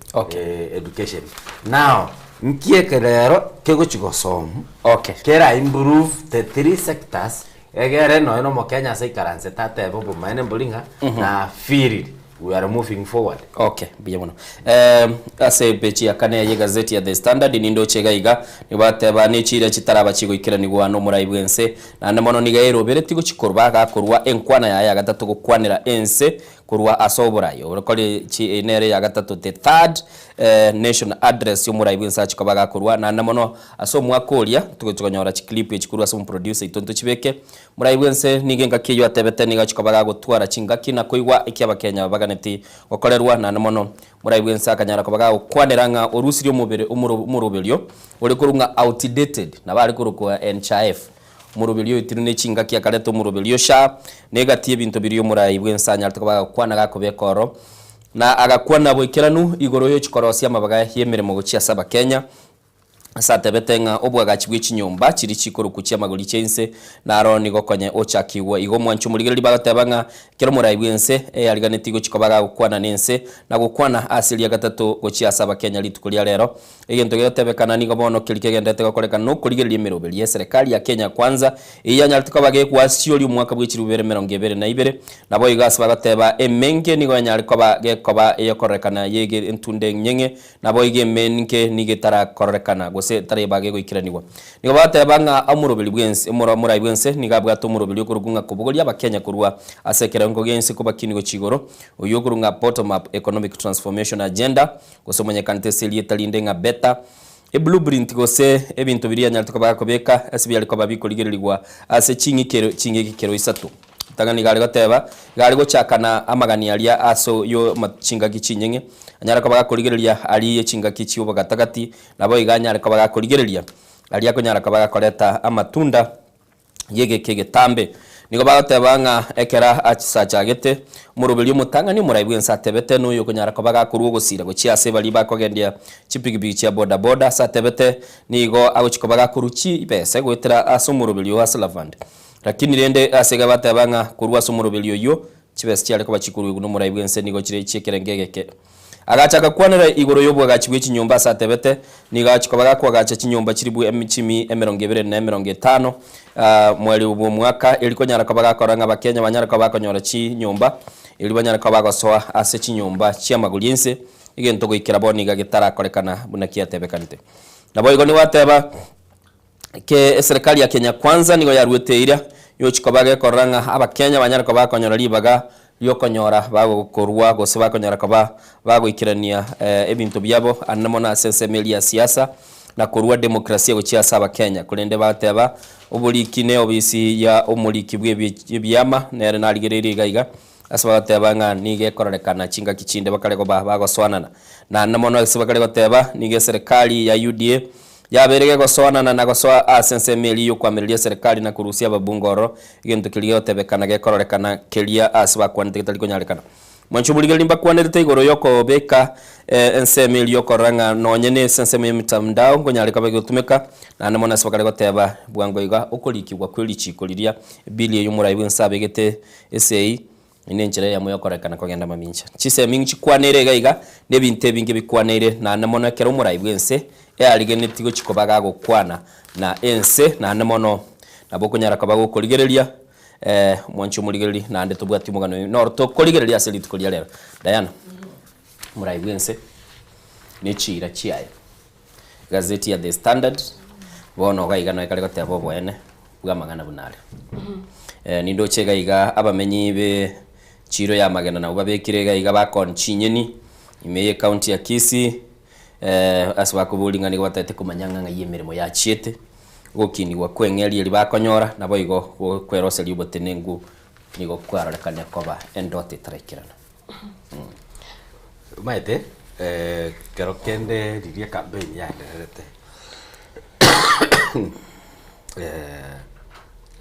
education. Now nki eke rero kegochi gosomwa kera improve the three sectors egere nonya na omokenya ase aikaransete atebe obomaene mbori ng'a na feel we are moving forward. Okay, mbuya mono. Ase epeji ya kane ye gazeti ya The Standard nindoche iga iga, nigo bateba ne chiira chitaraba chigoikeranigwa nomorai bw'ense, Naende mono nigo airoberetie gochia korwa agakorua enkwana yaye ya gatato gokwanera ense korwa ase oborai. Orokore chi nere ya gatato the third nation address y'omorai bw'ense achia koba agakorua. Naende mono ase omwaka oria togochia konyora chiclip echi korwa ase omoproducer oito ntochibeke. Morai bw'ense nigo engaki eyio atebete nigo achia koba agagotwara chingaki na koigwa eki abakenya baganeti gokorerwa. Naende mono morai bw'ense akanyara koba gagokwanera ng'a orusirie omobere omoroberio ore korwa ng'a outdated nabo are korokwa NHIF. Omoroberio oitirwe ne chingaki akareta omoroberio sha, na egati y'ebinto biria omorai bw'ense anyarete koba agakwana gakobeka oro, na agakwana boikeranu igoro y'ochikorosia amabaga y'emeremo gochia ase Abakenya, ase atebete ng'a oboagachi bwe chinyomba chiria chikorokwa chi'amagori chia inse naro nigo konye ochakigwa. Igo omwancho omorigereria bagoteba ng'a ekero omorai bw'ense eyariganetie gochia koba agagokwana nense, na gokwana ase eria gatato gochia ase Abakenya rituko ria rero, Egento gegotebekana nigo bono keria kegenderete gokorekana nokorigereria emeroberi y'eserekari ya Kenya Kwanza eyio yanyarete koba gegwasioria omwaka bwe chilifu bibere emerongo ebere na ibere. Naboigo ase bagoteba emenge nigo yanyare koba gekoba eyokororekana yege entunda enyeng'e naboigo emenke nigo etarakorekana gose etareba gegoikeranigwa. Nigo bagoteba ng'a omoroberi bwense omorai bwense nigo abwate omoroberi okorokwa ng'a kobogoria abakenya korwa ase ekerengo gi'ense kobakinia gochia igoro oyio okorokwa ng'a Bottom Up Economic Transformation Agenda Gose omonyekanete ase erieta rinde ng'a Beta, eblueprint gose ebinto biria yanyarete koba gakobeka ase biare koba bikorigererigwa ase ching'ikero ching'ikikero isato. Ritang'ani iga are goteba, iga are gochakana amagani aria ase yo chingaki chinyeng'e, anyare koba gakorigereria aria ye chingaki chi'obogatagati, nabo iga anyare koba gakorigereria aria akonyara koba gakoreta amatunda y'egeka egetambe. Nigo bagoteba ng'a ekero achagete, omoroberi omotang'ani omorai bw'ense atebete noyo okonyara koba gakorua ogosira gochia ase baria bakogendia chipigipigi chia boda boda ase atebete nigo agochia koba gakorua chibese goetera ase omoroberi o Hustler Fund. Lakini rende ase iga bateba ng'a korwa ase omoroberi oyio chibese chiare koba chikoruegwa nomorai bw'ense nigo chire chi'ekerengo egeke. Agachaka kwanera igoro y'oboagachi bwe chinyomba ase atebete, Nigo achia koba gakoagacha chinyomba chilifu chimi emerongo ebere na emerongo etano mweri bw'omwaka, erio konyara koba gakora ng'a Abakenya banyare koba bakonyora chinyomba, erio banyare koba bagosoa ase chinyomba chi'amagori ense, egento goikera bono iga getarakorekana buna kiatebekanete. Naboigo nigo ateba. Ke eserekari ya Kenya Kwanza nigo yaruete eira yochia koba gekorora ng'a Abakenya banyare koba bakonyora ribaga riokonyora bagokorwa gose bakonyora koba bagoikerania ebinto biabo anene mono ase ensemo eria ya siasa na korua demokrasia gochia ase abakenya. Korende bateba oboriki ne obisi ya omoriki bwe ebiama nere narigereirie iga iga ase bagoteba ng'a nigo ekororekana chingaki chinde bakare koba bagosoanana. Naende mono ase bakare goteba nigo eserekari ya UDA yabeire gegosoanana na gosoa ase ensemo eria y'okoamereria eserekari na korusia ababunge ororo, egento keria gegotebekana gekororekana keria ase bakwanete getari konyarekana. Mwanche omorigereria mbakwanerete igoro y'okobeka ensemo eria y'okorora ng'a nonye nese ensemo y'emitandao nkonyare koba egotumeka, naende mono ase bakare goteba bwango iga okorikigwa kwe richiko riria bill eyio omorai bwense abegete esegi nenchera eyemo yokorekana kogenda mamincha. Chisemi nchikwaneire iga iga, na ebinto ebinge bikwaneire, naende mono ekero omorai bw'ense earigenetie gochia koba gagokwana na ense, naende mono nabo okonyara koba gokorigereria mwanche omorigereria naende tobwati omogano oyo noro tokorigereria ase rituko ria rero. Diana, omorai bw'ense ne chiira chiaye, egazeti ya The Standard, bono iga iga noyo ekare goteba oboene bw'amang'ana buna are. Nindoche iga iga abamenyi be chiiro ya amagena nabwo babekire iga iga bakon chinyeni ime ye county ya Kisii ase bakoboria ng'a nigo batagete komanya ng'a ng'ai emeremo yachiete, ogokinigwa kw'eng'eria eria bakonyora naboigo kweroseria obotenenku nigo kwarorekane koba endoto etaraikerana. Omanyete ekero kende riria ecampaign yaendererete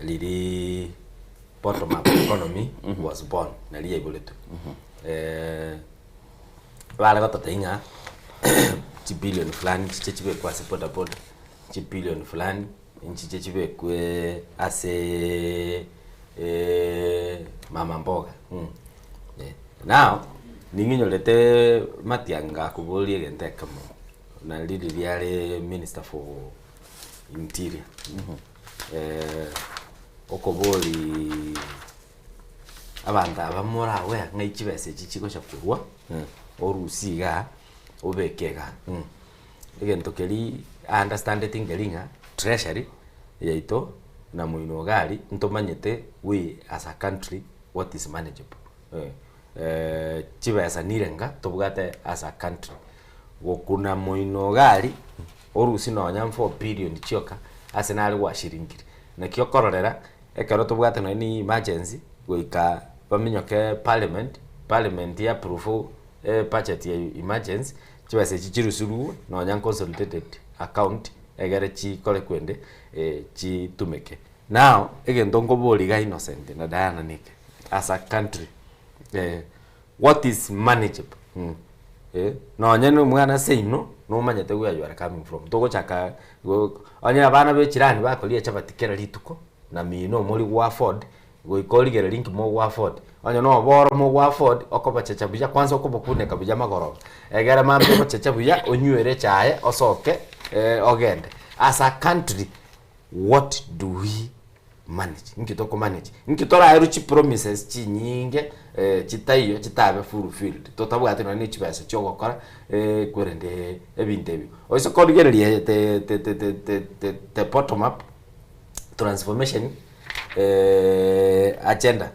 riria bottom up economy was born nari yaiboretwe, bare gototebia ng'a chibillion fulani nchiche chibekwe ase bodaboda, chibillion fulani nchiche chibekwe ase mama mboga. Now, ning'inyorete Matiang'i gakoboria egento ekemo, nari riria are minister for interior, okoboriiii abanto aba moragwe ng'ai chibesa echi chigocha korwa, orusie igaa, obeke igaa. Egento keria aunderstandeti nkeri ng'a treasury yaito na moino iga aria ntomanyete we as a country what is manageable chibesa nire nga tobwate as a country, gokuna moino iga aria orusie nonya 4 billion chioka ase nare gwashiringire. Naki okororera ekero tobwate nonye na emergency goika baminyoke parliament, parliament ya approve ebudget ya emergency, chibesa echi chirusurwe nonya consolidated account egere chikore kwende chitumeke. Now, egento nkoboria iga Innocent na Diana neke, as a country what is manageable nonye na omwana seino nomanyete where you are coming from togochaka go onye abana ba echirani bakoria echabati kera rituko na mino omori gwa afford goika origererie nki mogo afford, onye na oboro mogo afford, okobochecha buya kwanza okobokuneka buya magoroba, egere mambia obocheche buya onywere echae osoke ogende. As a country, what do we manage? Nki toko manage? Nki toraerwe chipromises chinyinge chitaiyo chitabe fulfilled, totabwati nonye na chibesa chia ogokora kwerende ebinto ebio. Oise korigereria the the the the the bottom up transformation. agenda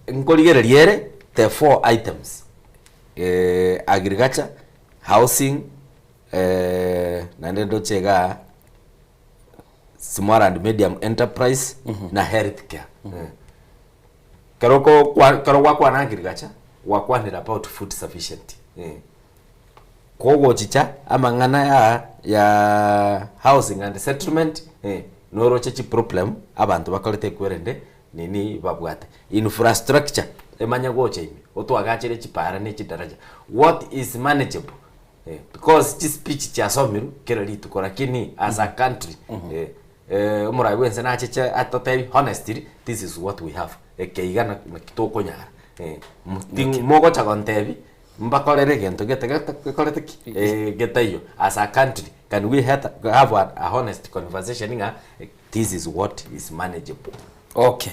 nkorigereria ere the four items, agriculture, housing, naende ndoche igaa small and medium enterprise na health care. Ekero okokwa ekero gwakwana agriculture, gwakwanire about food sufficient. Kogochicha amang'ana aya ya housing and settlement noroche chiproblem abanto bakorete ekwerende nini babwate. Infrastructure emanye gocha ime, otwagachere chipara ne chidaraja. What is manageable because chispeech chiasomirwe kera rituko lakini as a country omorai bwense nacheche atotebi honestly this is what we have, eke iga naki tokonyara. Mogocha gontebi Mbakorere egento gete gekorete ki? Getaiyo. As a country, can we have a honest conversation ng'a this is what is manageable? Okay.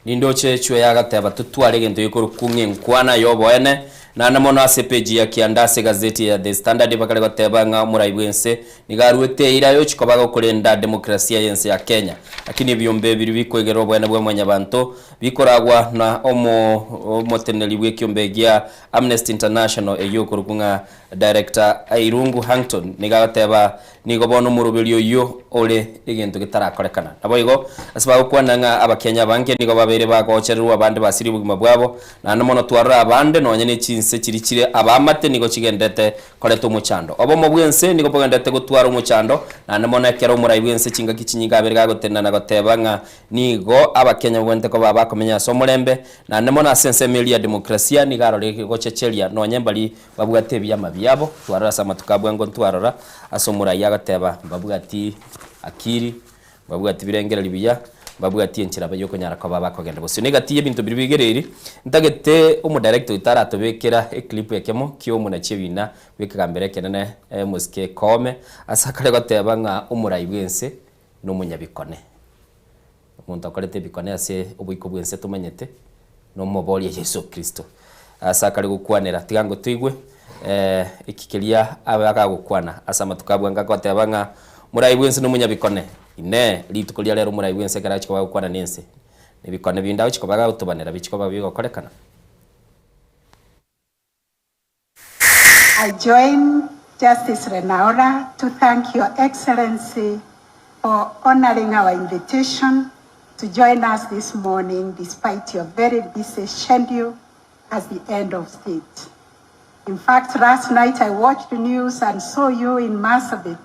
Nindoche echwe yagateba totware egento gekorokwa ng'a enkwana y'oboene. Naende mono ase epeji ya kianda ase egazeti ya The Standard bakare goteba ng'a omorai bw'ense nigo aruete eira yochia koba gokorenda demokrasia y'ense ya Kenya. Lakini ebiombe biria bikoigerera oboene bwa mwanyabanto bikoragwa na omo omoteneneri bw'ekiombe gia Amnesty International eyio okorokwa ng'a Director Irungu Hangton nigo agoteba nigo bono omoroberi oyio ore egento getarakorekana. Naboigo ase bagokwana ng'a Abakenya abange nigo babeire bagochererwa abande basirie obogima bwabo, naende mono twarora abande nonya ne chinse chiria chire abaamate nigo chigenderete koreta omochando. Obomo bw'ense nigo bogenderete gotwara omochando, naende mono ekero omorai bw'ense chingaki chinyinge abeire gagotenena na goteba ng'a nigo Abakenya babwenerete koba abakomenya ase omorembe, naende mono ase ensemo eria ya demokrasia nigo arore gochecheria nonya mbari Babwate ebiama biabo, twarora ase amatuko a bwango ntwarora ase omorai agoteba, mbabwati akiri, mbabwati birengererio biya, mbabwati enchera y'okonyara koba bakogenda bosio. Na egati y'ebinto biria bigereri, ntagete omodirector oito aratobekera eclip ekemo kia omonachi ebina bw'ekegambero ekenene mosike Koome, ase akare goteba ng'a omorai bw'ense nomonyabikone. Omonto okorete ebikone ase oboiko bw'ense tomanyete, nomoboria Yeso Kristo. Ase akare gokwanera, tiga ngotoigwe eki keria abe agagokwana ase amatuko abwo anga agoteba ng'a morai bw'ense nomonyabikone. Inee! Rituko ria rero omorai bw'ense ekero agochia koba agokwana nense, nebikone binde agochia koba agotobanera bichia koba bigokorekana? I join Justice Lenaola to thank Your Excellency for honoring our invitation to join us this morning despite your very busy schedule as the end of state. In fact, last night I watched the news and saw you in Marsabit,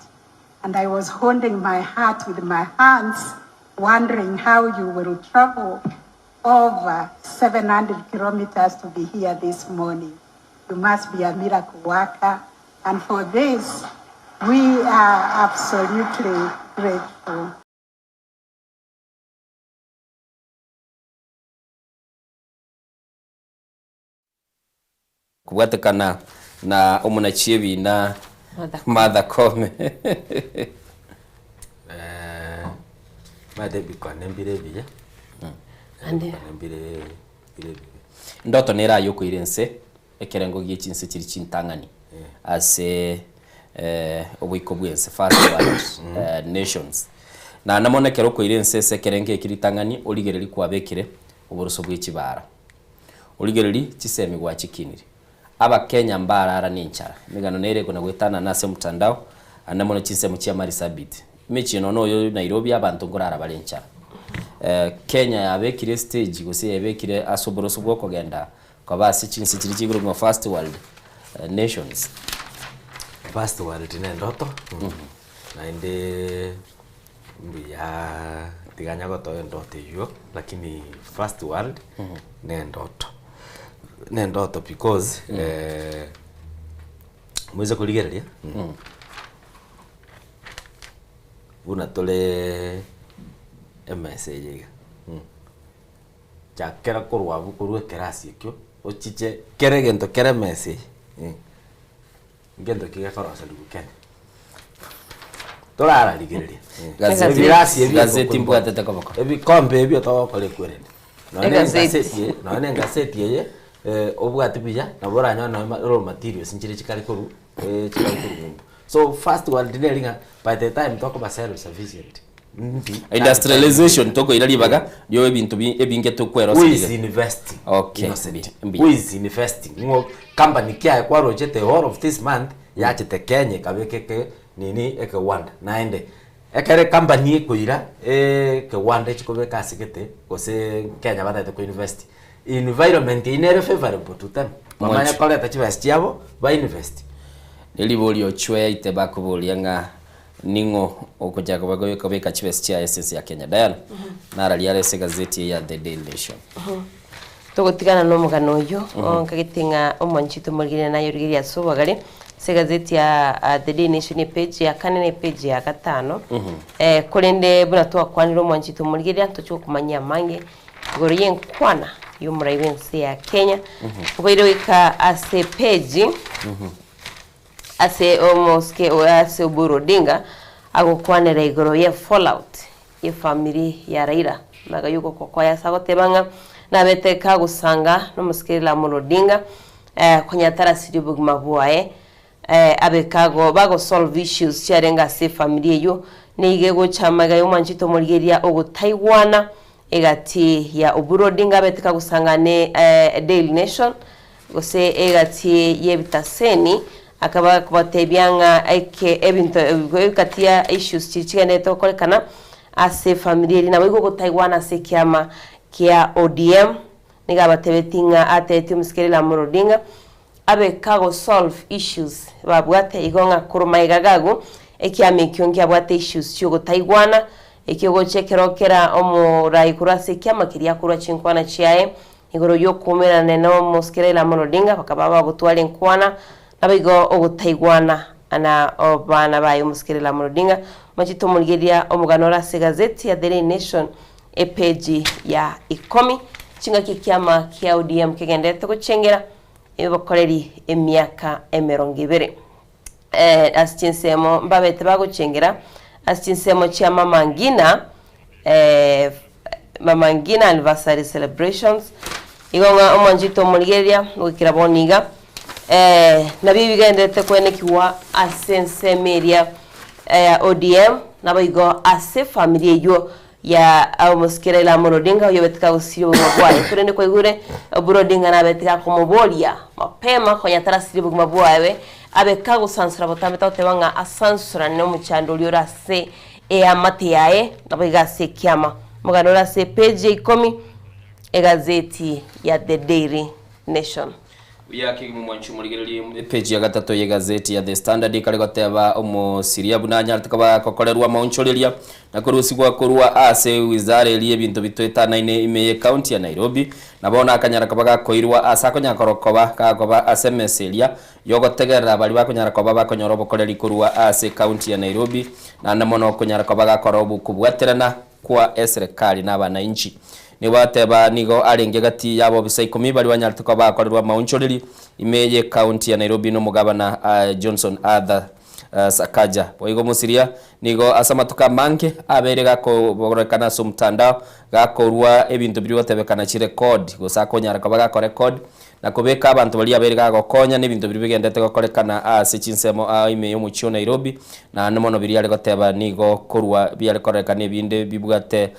and I was holding my heart with my hands, wondering how you will travel over 700 kilometers to be here this morning. You must be a miracle worker. And for this, we are absolutely grateful. Kobwatekana na omonachi ebiina Martha Koome. Omanyete ebikone mbire ebiya, ebikone mbire bire ebibe. Ndoto nere aye okoira ense ekerengo gie chinse chiria chintang'ani ase oboiko bw'ense, first world nations. Naende mono ekero okoira ense ase ekerengo eke ritang'ani origereria kwabekire oboroso bwe chibara. Origererie chisemi gwachikinire. Abakenya mbarara nenchara. Emegano nere ekona goetanana ase omtandao ande mono chinsemo chia Marsabit. Emechie nonya oyo Nairobi abanto nkorara bare enchara. Kenya yabekire estage gose yebekire ase oboroso bwokogenda koba ase chinse chiria chigoro ng'a first world nations. First world nendoto naende Mbuya tiga nyagotoe endoto eywo lakini first world ne endoto ne endoto because moise korigereria buna tore emesa eye iga chakera korwa abwo korwa ekerasi ekio ochiche kera egento kere emesa eye. Ngento ki gekoroseriwa Kenya? Torararigereria. Gazeti- Ebirasi ebi gazeti mbwatete koboko. Ebikombe ebio togokora ekwerende. Nonya ne Egazeti. egaseti eye, nonya ne egaseti eye eh, obwate buya nabo oranyore nonya ma- raw materials nchire chikare korwa eh, chikare korwa ng'umbu. So first world neri ng'a by the time tokoba self sufficient ndi Industrialization tokoira ribaga rio ebinto bi- ebinge tokweroseria. Who is investing? Okay, Innocent. mbuya. Who is investing? Ng'o company ki aye kwarochete all of this month yachete Kenya ekabeka eke nini ekewanda naende ekere ecompany ekoira ekewanda echi kobeka ase gete gose Kenya batagete ko invest environment eywo nere favourable to them bamanye Mwanchi. koreta chibesa chiabo ba invest. Riborio chweite bakoboria ng'a Ning'o ogochaka kobeka chibesa chiaye ase ense ya Kenya? Diana nararia are ase egazeti eye ya The Daily Nation. Togotigana nomogano oyio nkagete ng'a omwanchi tomorigereria naye origereria ase obogare ase egazeti ya ah, The Daily Nation epage ya kane na epage ya gatano eh, korende buna twakwanire omwanchi tomorigereria ntoche gokomanyia amange igoro y'enkwana y'omorai bw'ense ya Kenya obaire goika ase epage Ase omosike oye ase Oburu Odinga agokwanera igoro ye fallout ye famiri ya Raila magega yogokwa kwaye ase agoteba ng'a nabete kagosanga nomosike Raila Amolo Odinga. Konya tarasirie obogima bwaye abe kago bago solve issues chiarenge ase efamiri eyio nigo egocha amaiga y'omwanchete omorigereria ogotaigwana egati ya Oburu Odinga abete kagosangana ne Daily Nation gose egati y'ebitaseni akaba akobatebia ng'a eke ebinto egati ya issues chiria chigenderete gokorekana ase efamiri eria naboigo ogotaigwana ase ekiama kia ODM Nigo abatebetie ng'a atebetie omosike Raila Amolo Odinga abe kago solve issues babwate igo ng'a korwa magega gago ekiama ekio nkiabwate issues chiogotaigwana ekio gocha ekero kera omorai korwa ase ekiama keria akorwa chinkwana chiaye igoro yokoumerana na omosike Raila Amolo Odinga bakaba bagotwara enkwana naboigo ogotaigwana na abana baye omosike Raila Amolo Odinga machete omorigereria omogano ore ase egazeti ya The Daily Nation Epeji ya ikomi, Chingaki ekiama kia ODM kegendererete gochengera ebibokoreri emiaka emerongo ebere. Ase chinsemo mbabete bagochengera ase chinsemo chia Mama Ngina Mama Ngina Anniversary Celebrations igo ng'a omwanchete omorigereria goikera bono iga nabio bigendererete koenekigwa ase ensemo eria ya ODM naboigo ase efamiri eywo ya omosike Raila Amolo Odinga oyio obete kagosiria obogima bwaye. Korende kwaigure Oburu Odinga nabete gakomoboria mapema konya tarasirie obogima bwaye abe kagosansora botambe tagoteba ng'a asansorane omochando oria ore ase eamate yaye naboigo ase ekiama. Omogano ore ase epage ya ikomi egazeti ya The Daily Nation. Buya kegima omwanchi omorigererie epeji ya gatato y'egazeti ya The Standard ekare goteba omosiria buna anyarete koba agokorerwa amaonchoreria na korusigwa korwa ase wizara eria y'ebinto bitoetanaine ime y'ecounty ya Nairobi na bono akanyara koba gakoirwa ase akonyara koba gakoba ase emesa eria y'ogotegerera baria bakonyara koba bakonyora obokoreri korwa ase ecounty ya Nairobi naende mono konyara koba gakora obokobwaterana kwa eserekari na abanainchi. Nigo bateba nigo arenge gati y'abobisa ikomi baria banyarete koba bakorerwa amaonchoreri ime y'ecounty ya Nairobi n'omogabana Johnson Arthur Sakaja. Boigo Mosiria nigo ase amatuko amange abeire gakoborekana ase omotandao gakorua ebinto biria gotebekana chirekodi gose akonyara koba gakorekodi na kobeka abanto baria abeire gagokonya nebinto biria bigenderete gokorekana ase chinsemo aa ime y'omochie o Nairobi, naende mono biria are goteba nigo korwa biare kororekana ebinde bibwate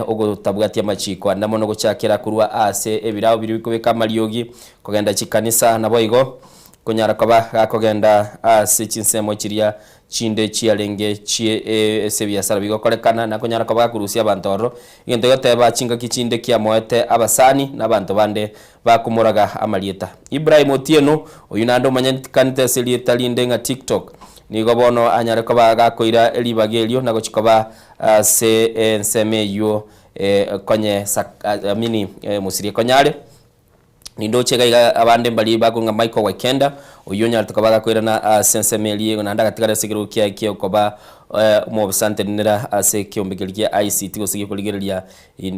ogotabwatia amachiko ande mono gochakera korwa ase ebirao biria bikobeka amariogi, kogenda chikanisa naboigo konyara koba gakogenda ase chinsemo chiria Chinde chiarenge chie ase ebiasara bigokorekana, na konyara koba gakorusia abanto ororo. Egento goteba chingaki chinde kiamoete abasani na abanto bande bakomoraga amarieta. Ibrahim Otieno, oyio naende omanyekanete ase erieta rinde ng'a TikTok, nigo bono anyare koba gakoira ribaga erio na gochia koba ase ensemo eyio konye amini mosirie konyare. Nindoche iga iga abande mbaria bakong'a Michael Waikenda, oyio onyarete koba agakoirana ase ensemo eria naende agatigara ase ekerogo kiaye kia okoba omobisa ntenenera ase ekeombe keria kia ICT gose giokorigereria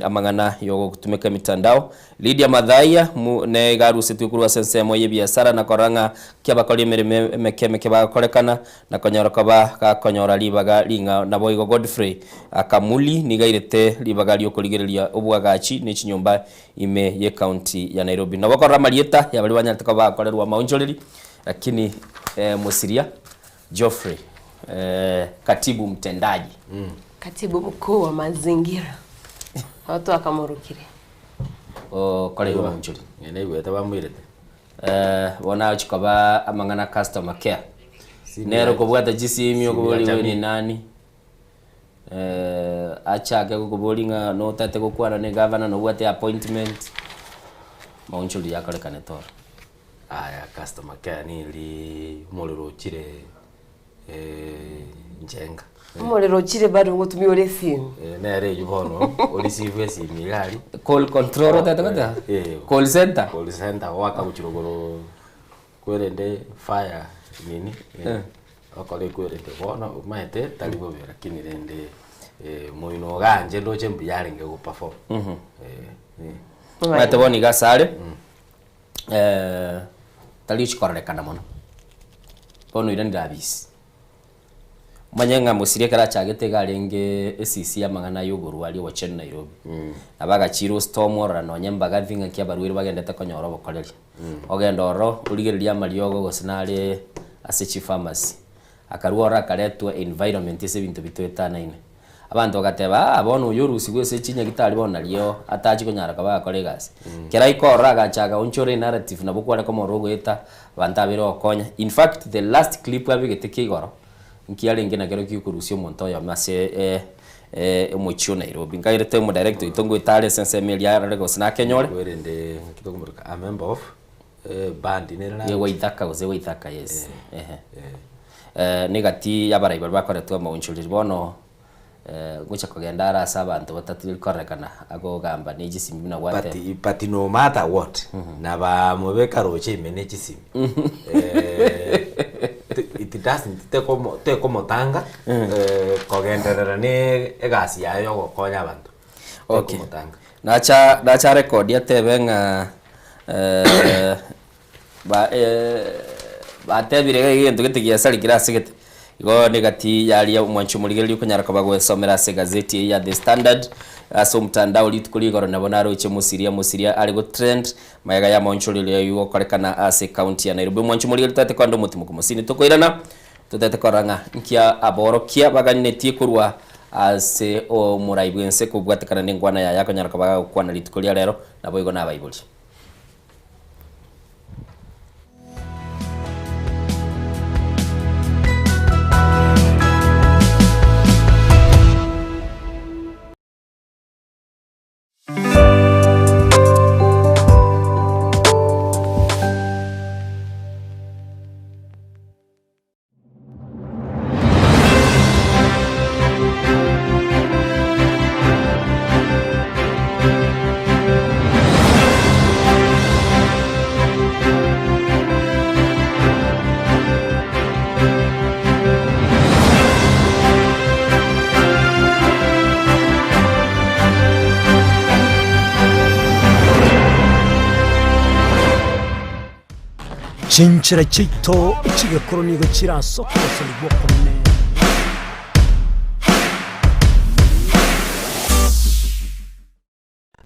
amang'ana yogotumeka emitandao. Lydia Mathaiya mu neye iga arusetwe korwa ase ensemo y'ebiasara na korora ng'a ki abakori emeremo emeke emeke bagokorekana na konyora koba gakonyora ribaga ring'ao. Naboigo Godfrey Akamuli nigo airete ribaga riokorigereria obwagachi ne chinyomba ime y'ecounty ya Nairobi. Nabo okorora amarieta ya baria banyarete koba bakorerwa amaonchoreri, lakini Mosiria Geoffrey katibu mtendaji. Katibu mkuu wa mazingira nabo twakamorokire. Okoreirwe amaonchori. Naigwete bamoirete. Bono agochia koba amang'ana customer care. Nere okobwata chisimi okoboriwa ni nani. Achake gokoboria ng'a notagete gokwana na egavana nobwate appointment, maonchoreri akorekanete oro. Aya customer care niri omorero ochire njenga. Omorero ochire bado ngotumia ore esimu. Nere eywo bono oreceive esimi iga aria. Call control otagete goteba? Call center? Call center goaka gochia rogoro kwerende fire nini. Okore ekwerende bono omanyete tari bobe lakini rende moino iga inche ndoche mbuya arenge go perform. Omanyete bono iga asare tari gochi kororekana mono, bono oiranire abisi. Omanye ng'a Mosiria ekero achagete iga arenge esisi y'amang'ana y'oborwari obochenu Nairobi. Nabo agachira ostorm orora nonye Mbagathi ng'aki abarwaire bagendete konyora obokoreria. Ogenda ororo origereria amariogo gose nare ase chipharmacy. Akarwa ororo akaretwa environment ase ebinto bitoetanaine. Abanto bagateba, Aa, bono oyo orusigwe ase chinyagitari bono nario atachi konyara koba agakora egasi. Ekero aika ororo agacha agaonchora enarrative nabo kware komorora ogoeta abanto abeire ogokonya. In fact the last clip abegete kia igoro, nki arenge nakerokio giokorusia omonto oyomo ase omochie o Nairobi. Nkairete omodirector oito ngoeta are ase ensemo eria arore gose nakenyore. Kwerende ng'aki tokomoroka a member of band nere Ye Waithaka gose Waithaka yes. Ehe. Negati y'abarai baria bakoretwe amaonchoreri bono ngocha kogenda are ase abanto batatiri kororekana agogamba ne chisimi buna gwateba. But, but no matter what, nabamobeka roche ime ne chisimi. It doesn't tekomo tekomotanga kogenderera ne egasi yaye yogokonya abanto. Okay. Tekomotanga. Nacha nacha record atebe ng'a ba batebire iga egento gete giasarigire ase gete, igo negati yaria omwanchi omorigereria okonyara koba gwesomera ase egazeti eye ya The Standard, ase omotandao rituko ria igoro nabo naroche mosiria mosiria are go trend magega ya amaonchorerio aywo gokorekana ase ecounty ya Nairobi. Omwanchi omorigereria totagete korenda omotimoku mosini tokoirana, totagete korora ng'a nki aborokia baganetie korwa ase omorai bwense kobwatekana na enkwana yaye akonyara koba gagokwana rituko ria rero, naboigo nabaibori. Chinchera chiaito chi'egekoro nigo chire ase okogosorigwa okonene.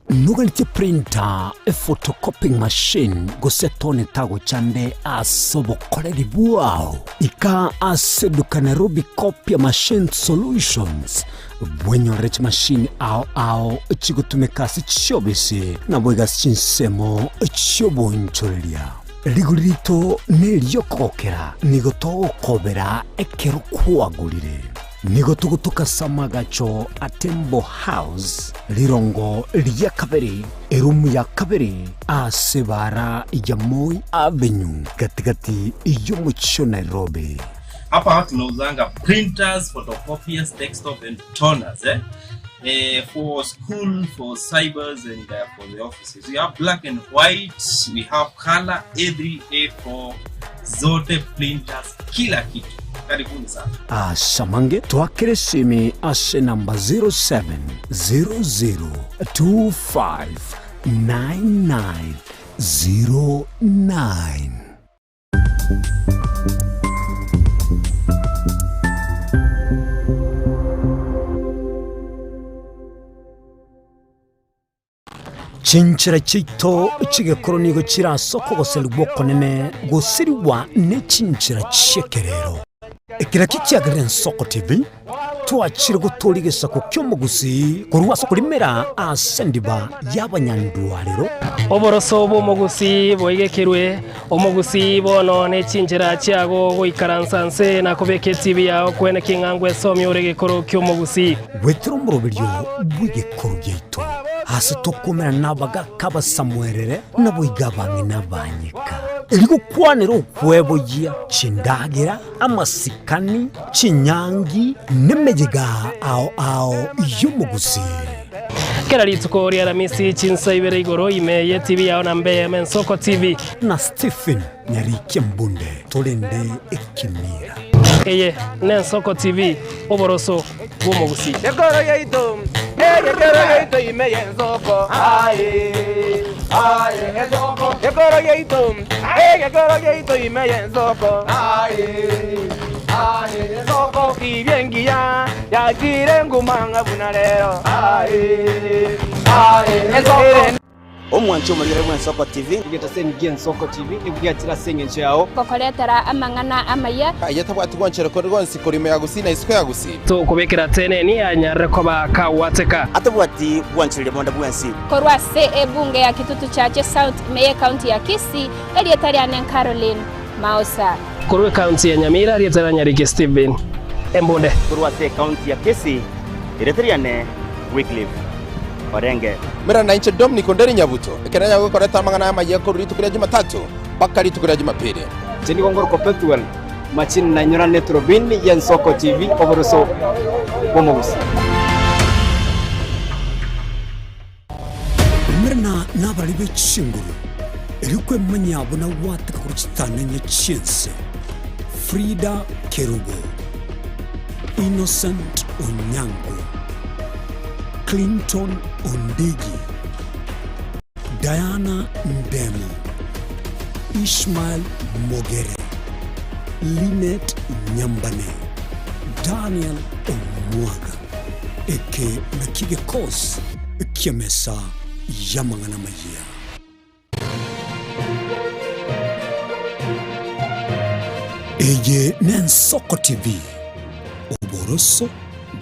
Noganetie printer, ephotocopying machine, gose tone tagochande ase obokoreri bwao? Ika ase eduka Nairobi Copia Machine Solutions bwenyorere chimashini ao ao chigotumeka ase chiobisi naboigo ase chinsemo chi'oboonchoreria. Rigori rito neri'okogokera, nigo togokobera ekero kwagorire. Nigo togotoka ase amagacho a Tembo House, rirongo ria kabere, erumu ya kabere, ase ebaara ya Moi Avenue, gati-gati y'omochie o Nairobi. Hapa tunauzanga printers, photocopiers, desktop and toners eh? Eh, for school, for cybers and for the offices. We have black and white, we have color A3, A4, zote printers, kila kitu. Karibuni sana. Ase amange twakere esimi ase enamba 0700259909. Chinchera chiaito chi'egekoro nigo chire ase okogoserigwa okonene gosirigwa ne chinchera chi'ekerero. Eke nakio kiagerire Ensoko TV twachire gotooria egesaku ki'omogusii korwa ase okorimera ase endiba y'abanyandwarero. Oboroso bw'omogusii boigekerwe, omogusii bono ne chinchera chiago goikaransa nse na kobeka etibi yao kwene king'a ngwesomia ore egekoro ki'omogusii. Goetera omoroberio bw'egekoro giaito, aase tokomerana nabagaaka abasamuerere, naboigo abang'ina abanyeka, erio gokwanera okweboyia chindagera, amasikani, chinyangi, nemeyega ao ao y'omogusii. Kera rituko ri'Aramisi chinsa ibere igoro ime y'etibi yao na mbe Mensoko TV. Na Stephen Nyarikia Mbunde torende ekemira. Eye n'Ensoko TV, oboroso bw'omogusii. Gekoro giaito, egekoro giaito ime y'ensoko, aye, aye, ensoko. Gekoro giaito, egekoro giaito ime y'ensoko, aye. Ensoko ibie engiya yachire nguma ng'a buna rero. Ensoko. Omwanchi omorigere bw'Ensoko TV. Egetaseni gi'Ensoko TV nigo giachire ase engencho yao. Gokoretera amang'ana amaya. Aye tabwati gwanchera konde gwonsi korwa ime ya Gusii na isiko ya Gusii. Tokobekera teneni anyarire koba kagwateka. Atabwati gwanchereria bonde bwensi. Korwa ase ebunge ya Kitutu Chache South ime y'ecounty ya Kisii, erieta riane Caroline Maosa. Korwa ecounty ya Nyamira, erieta ria Nyariki Stephen Embunde. Korwa ase ecounty ya Kisii, erieta riane Wycliffe Orenge. Mera nainche Dominic Onderi Nyabuto, ekero nanyare gokoreta amang'ana amayia korwa rituko ria Jumatatu mpaka rituko ria Jumapili. Inche nigo ngorokwa Pethuel Machini na inyorane Turubini y'Ensoko TV oboroso bw'omogusii. Umerana nabarari be chinguru, erio kwemanyia buna gwateka korwa chitananya chi'ense. Frida Kerubo, Innocent Onyango, Clinton Ondigi, Diana Ndemo, Ishmael Mogere, Linet Nyambane, Daniel Omwaga. Eke nakio gekosi ki'emesa y'amang'ana amayia. Eye n'Ensoko TV, oboroso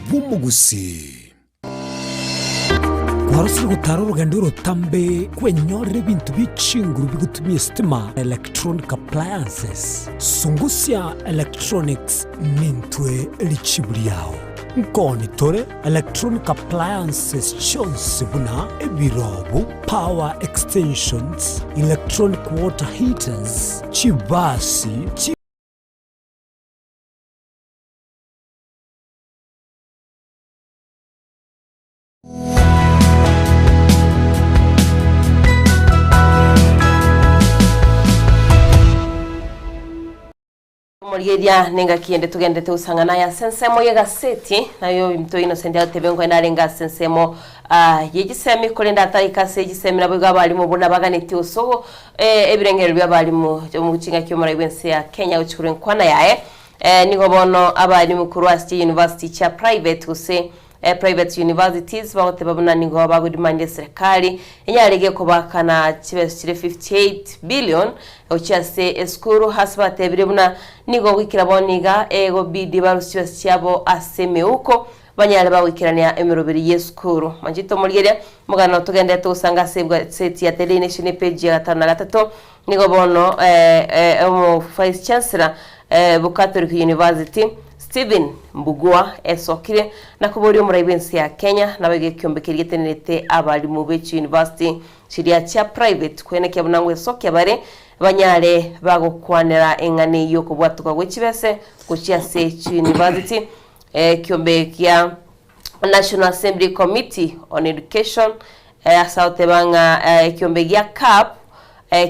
bw'omogusii. Kwarosire gotara orogendo orotambe kwenyorera ebinto bie chinguru bigotumia esitima, electronic appliances. Sungusia Electronics nintwe richibu riao. Nkoni tore electronic appliances chionsi buna ebirobu, power extensions, electronic water heaters, chibasi, chi. Omorigereria nengaki ende togenderete gosang'ana aya ase ensemo y'egaseti, nayo ominto Innocent agotebia nkoenda arenge ase ensemo ah, ye chisemi korende ataraika ase chisemi naboigo abalimu buna baganetie osogo eh, ebirengererio bia abalimu omochingaki omorai bw'ense ya Kenya gochia korwa enkwana yaye eh, nigo bono abalimu korwa ase chiuniversity chia private gose Private universities bagoteba buna nigo bagodemanda eserekari enyarege kobakana chibesa chire 58 billion gochia ase esukuru ase batebire buna nigo goikera bono iga egobidi barusie chibesa chiabo ase emeuko banyare bagoikerania emeroberi y'esukuru. Manchete omorigereria omogano togenderete gosanga ase ebwaseti ya Daily Nation epage ya gatano na gatato nigo bono omo Vice Chancellor bo Catholic University Stephen Mbugua esokire na koboria omorai bw'ense ya Kenya naboigo ekiombe keria getenerete abalimu be chiuniversity chiria chia private koenekia buna ngwesokia bare banyare bagokwanera eng'ana eyio okobwatoka gwe chibese gochia ase chiuniversity ekiombe kia National Assembly Committee on Education ase agoteba ng'a ekiombe gia KAP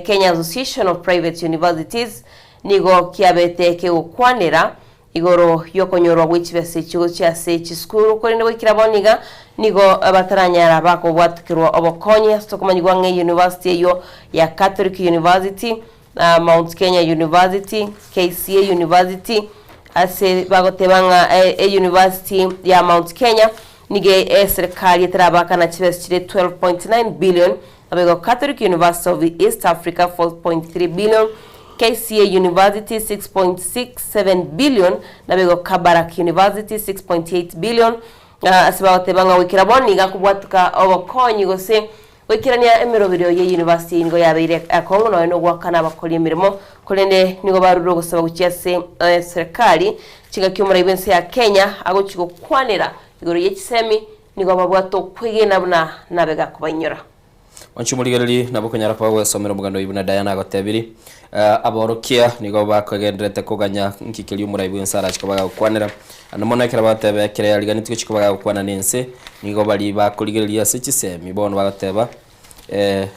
Kenya Association of Private Universities nigo kiabete kegokwanera igoro yokonyorwa gwe chibesa echio gochia ase chisukuru korende goikera bono iga nigo bataranyara bakobwatukirwa obokonyi ase tokomanyigwa ng'a university eyio ya Catholic University, Mount Kenya University, KCA University ase bagoteba ng'a e university ya Mount Kenya nigo eserikari etarabakana chibesa chire 12.9 billion Naboigo Catholic University of East Africa 4.3 billion, KCA University 6.67 billion, naboigo Kabarak University 6.8 billion. Ase bagoteba ng'a goikera bono nigo akobwatuka obokonyi gose goikerania emeroberio ye university eye nigo yabeire akong'u nonya nogoakana abakori emeremo korende nigo barure ogosaba gochia ase serikali chingaki omorai bw'ense ya Kenya agochia gokwanera igoro ye chisemi Nigo babwate okwegena buna nabe gakobainyora. Mwanche omorigererie, nabo okonyara koba gwesomera omoganda oyio buna Diana agotebiri. Aborokia nigo bakogendererete koganya nki keria omorai bw'ense arache koba gagokwanera. Naende mono ekero bagoteba ekero yariganetie gochia koba gagokwana nense, nigo baria bakorigereria ase chisemi bono bagoteba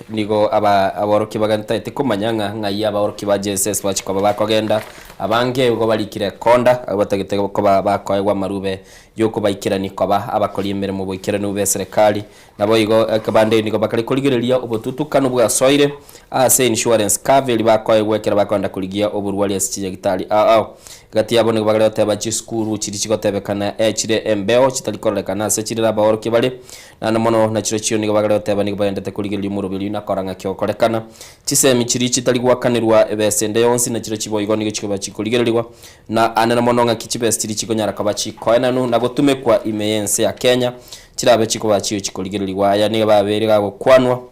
Nigo aba aborokia bagentaete komanya ng'a ng'ai abaorokia ba JSS bachia koba bakogenda. Abange igo barikire ekonda, abwo batagete koba bakoegwa amarube Y'okobaikerania koba abakori emeremo boikeranu b'eserekari. Naboigo ekebande nigo bakare korigereria obotutukanu bwasoire ase insurance cover eria bakoegwa ekero bakoenda korigia oborwari ase chinyagitari ao ao. Egati yabo nigo bagare goteba chisukuru chiria chigotebekana echire embeo chitari kororekana ase chire nabaorokia bare naende mono nachirochio nigo bagare goteba nigo baendete korigereria omoroberi oyio na korora ng'aki ogokorekana. Chisemi chiria chitari goakanerwa ebesa ende yonsi nachirochio boigo nigo chikoba chikorigererigwa Na anene mono ng'aki chibesa chiria chikonyara koba chikoenanu na gotumekwa ime y'ense ya Kenya, chirabe chikoba chiochi korigererigwa. Aya nigo babeire gagokwanwa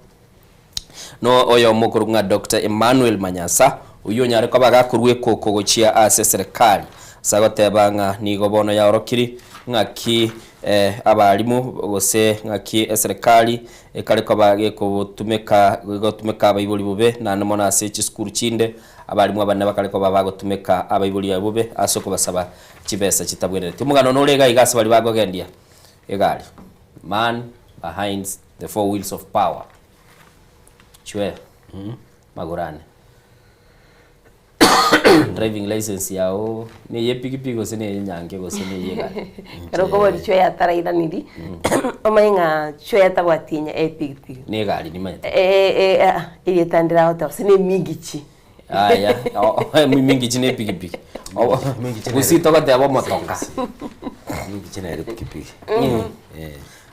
no oyomo okorokwa ng'a Doctor Emmanuel Manyasa, oyio onyare koba gakorwa ekoko gochia ase eserekari, ase agoteba ng'a nigo bono yaorokiri ng'aki abalimu gose ng'aki eserekari ekare koba gekotumeka gegotumeka abaibori bobe naende mono ase chisukuru chinde. Abalimu abanene bakare koba bagotumeka abaibori aye bobe ase okobasaba chibesa chitabwenereti. Omogano nore iga iga ase baria bakogendia egari, Man behind the four wheels of power. Chwee magoro ane. Driving license yao neye epikipiki gose neye enyange gose neye egari? Ekero okobori chwee atarairaniri, omanye ng'a chwee atabwati epikipiki. Negari nimanyete. Erieta ndiragoteba gose ne emingichi. Aya, emingichi ne epikipiki. Gusii togoteba omotoka. Emingichi nere epikipiki.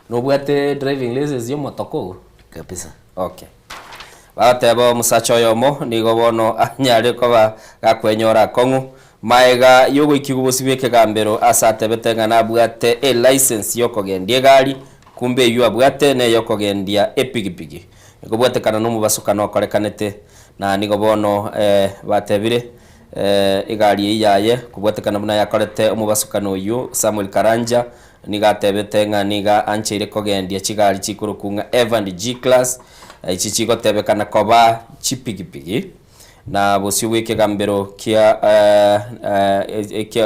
Nobwate driving license ya omotoka ogo? Kabisa. Okay. Bagoteba omosacha oyomo nigo bono anyare koba gakwenyora akong'u maega yogoikigwa bosio bw'ekegambero ase atebete ng'a nabwate elicense yokogendia egari kumbe eyio abwate neyokogendia epigipigi. Ekobwatekana nomobasukano okorekanete, na nigo bono batebire egari eyio yaye kobwatekana buna yakorete omobasukano oyio Samuel Karanja nigo atebete ng'a nigo ancheire kogendia chigari chikorokwa ng'a Evan G-Class echi chigotebekana koba chipigipigi. Na bosio bw'ekegambero kia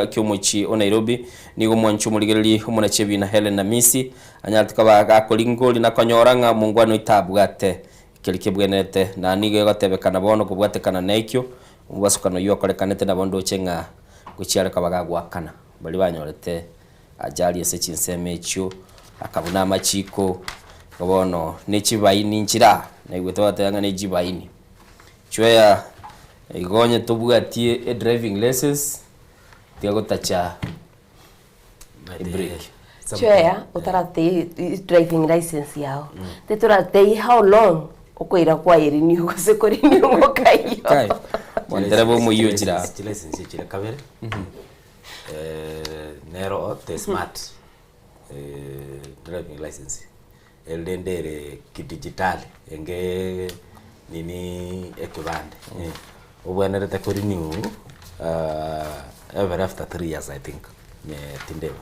ki'omochie o Nairobi nigo omwanchi omorigereria omonachi ebiina Hellen Namisi anyarete koba gakoringori na konyora ng'a omongwana oito tabwate keria kebwenerete na nigo egotebekana bono kobwatekana nekio omobasukano oyio okorekanete nabo ndoche ng'a gochia are koba gagoakana baria banyorete ajali ase chinsemo echio akabuna amachiko igo bono ne chibaini nchira naigwete bagoteba ng'a ne chibaini. Chweya igo onye tobwatie edriving lessons tiga gotacha ebrake. Chweya otaratei driving license yao titoratei how long okoira kwayerenew gose korenew ngokaiyo. Kai, mwantereba omoyio ochire aa. Chilicense echire kabere, nero the smart driving license erinde ere kidijitali enge nini ekebande obwenerete ko renew every after 3 years I think tindeba.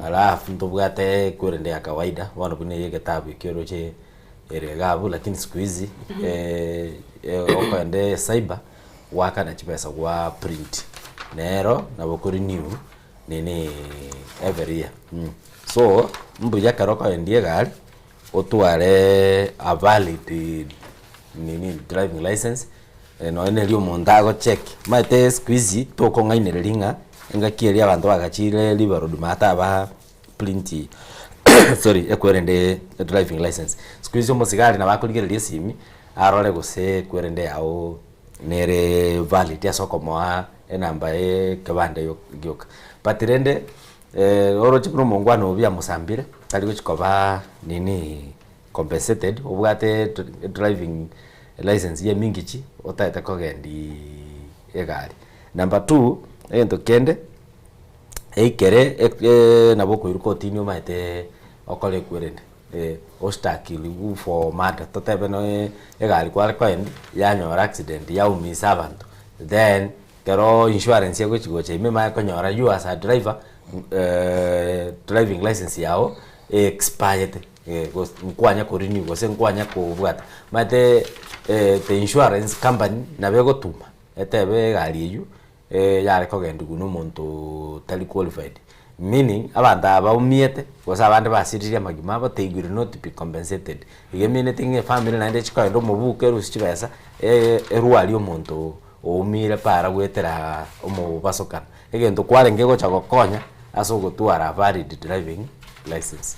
Alafu ntobwate ekwerende ya kawaida bono buna eye egetabu ekio oroche ere iga abwo lakini siku hizi okoenda ecyber goakana chibesa gwa print nero nabo oko renew nini every year so mbuya ekero okoendia egari otware a valid nini driving license nonye na eria omonto agocheck. Omanyete siku hizi tokong'ainereria ng'a engaki eria abanto bagachire River Road maate ba print sorry ekwerende driving license. Siku hizi omosigari nabo akorigereria esimi arore gose ekwerende yago nere valid ase okomoa enamba ya ekebande gioka. But rende oroche buna omongwana obo biamosambire tari gochi koba nini compensated obwate driving license ya emingichi otagete kogendiiii egari. Number two, egento kende eikere nabo okoirwa kotini omanyete okore ekwerende ostakiriwe for murder totebe noe egari kware koendia yanyora accident yaumisa abanto then ekero insurance egochi gocha ime emanye konyora you as a driver driving license yago e expirete gose nkwanya ko renew gose nkwanya kobwata. Omanyete the insurance company nabo egotuma etebe egari eywo yare kogendigwa na omonto otari qualified, meaning abanto aba baumiete gose abande basiririe amagima abo they will not be compensated. Iga emeaneti ng'a efamiri naende echikogenda omobuko erusie chibesa erwarie omonto oumire para goetera omobasokano. Egento kwarenge gocha gokonya. ase ogotwara valid driving license.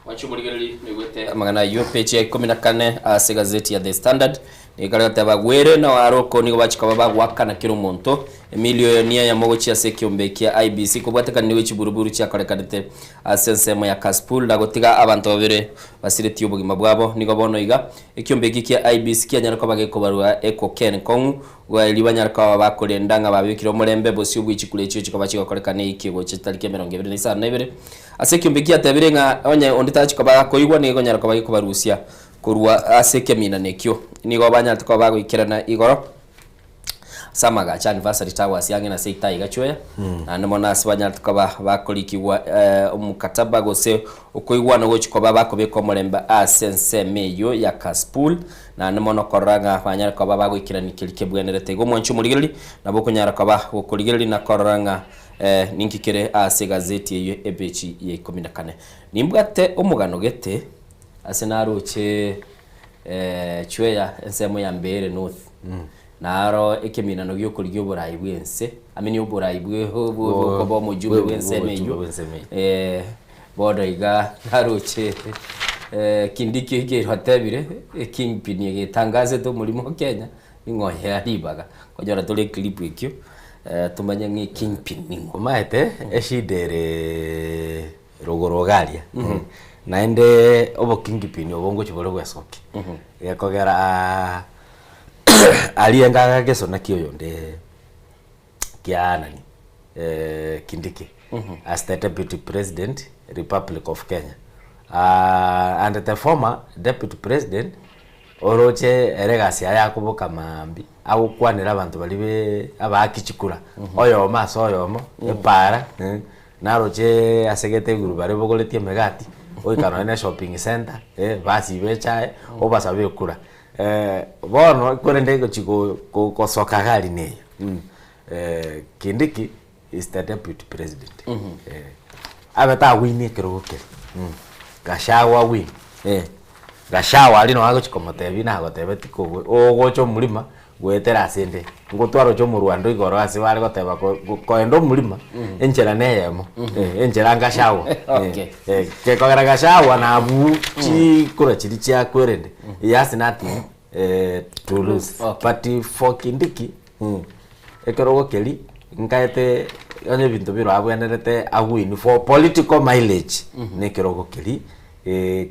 Mwanche omorigereria noigwete amang'ana ayio page ya ikomi na kane ase egazeti ya The Standard nigo ekare goteba Gwere na Waroko nigo bachia koba bagoakana kera omonto emilio eyo niyo eyemo gochia ase ekiombe kia IEBC kobwatekana nigo chiburuburu chiakorekanete ase ensemo ya Kasipul na gotiga abanto babere basiretie obogima bwabo nigo bono iga ekiombe eki kia IEBC kianyare koba gekobarua ekoken kong'u Erio banyare koba bakorenda ng'a babekire omorembe bosio bwe chikura echio chikoba chigokorekana eiki egocha chitariki emerongo ebere na isano na ibere. Ase ekiombe giatebire ng'a onye onde tachi koba gakoigwa nigo ekonyara koba gekobarusia korwa ase ekeminano ekio. Nigo banyarete koba bagoikerana igoro ase amagacho Anniversary Towers ang'e na Seita iga Chweya, naende mono ase banyarete koba bakorikigwa omokataba gose okoigwana gochia koba bakobeka omorembe ase ensemo eyio ya Kasipul. Naende mono korora ng'a banyare koba bagoikerania keria kebwenerete. Igo omwanchi omorigereria nabo okonyara koba gokorigereria na korora ng'a ninki kere ase egazeti eyio epeji ya ikomi na kane. Nimbwate omogano gete ase naroche chweya ensemo ya Mbeere North, naro ekeminano giokorigia oborai bw'ense, I mean oborai bwe bwokoba omojumbe bw'ensemo eyio, Bono iga naroche Kindiki oikire otebire ekingpin egetangasete omorimo o Kenya ning'o oyea ribaga. Nkonyora tore eclip ekio tomanye ng'a ekingpin ning'o. Omanyete eshida ere rogoro iga aria, naende obokingpin obo ngochia bore bwesokia, gekogera aria enga gesona kia oyonde kia nani Kindiki as the deputy president Republic of Kenya and the former deputy president oroche ere egasi yaye akoboka maambia agokwanera abanto baria be abaaki chikura oyomo ase oyomo epaara naroche asegete iguru baria bogoretie emegati goika nonye na eshopping center basiba echae obasabe ekura. Bono korende gochia gosoka iga aria neye, Kindiki is the deputy president, abe tagwinia ekerogo keria, Gachagua win, Gachagua aria noo agochia komotebia nagotebeti kogo ogocha omorima goetera ase ende, ngotwara oche omorwando igoro ase bare goteba koenda omorima enchera na eyemo, enchera Gachagua, gekogera Gachagua nabwo chikura chiria chiakwerende. He has nothing to lose but for Kindiki ekerogo keria nkaete onye ebinto bire abwenerete awin for political mileage na ekerogo keria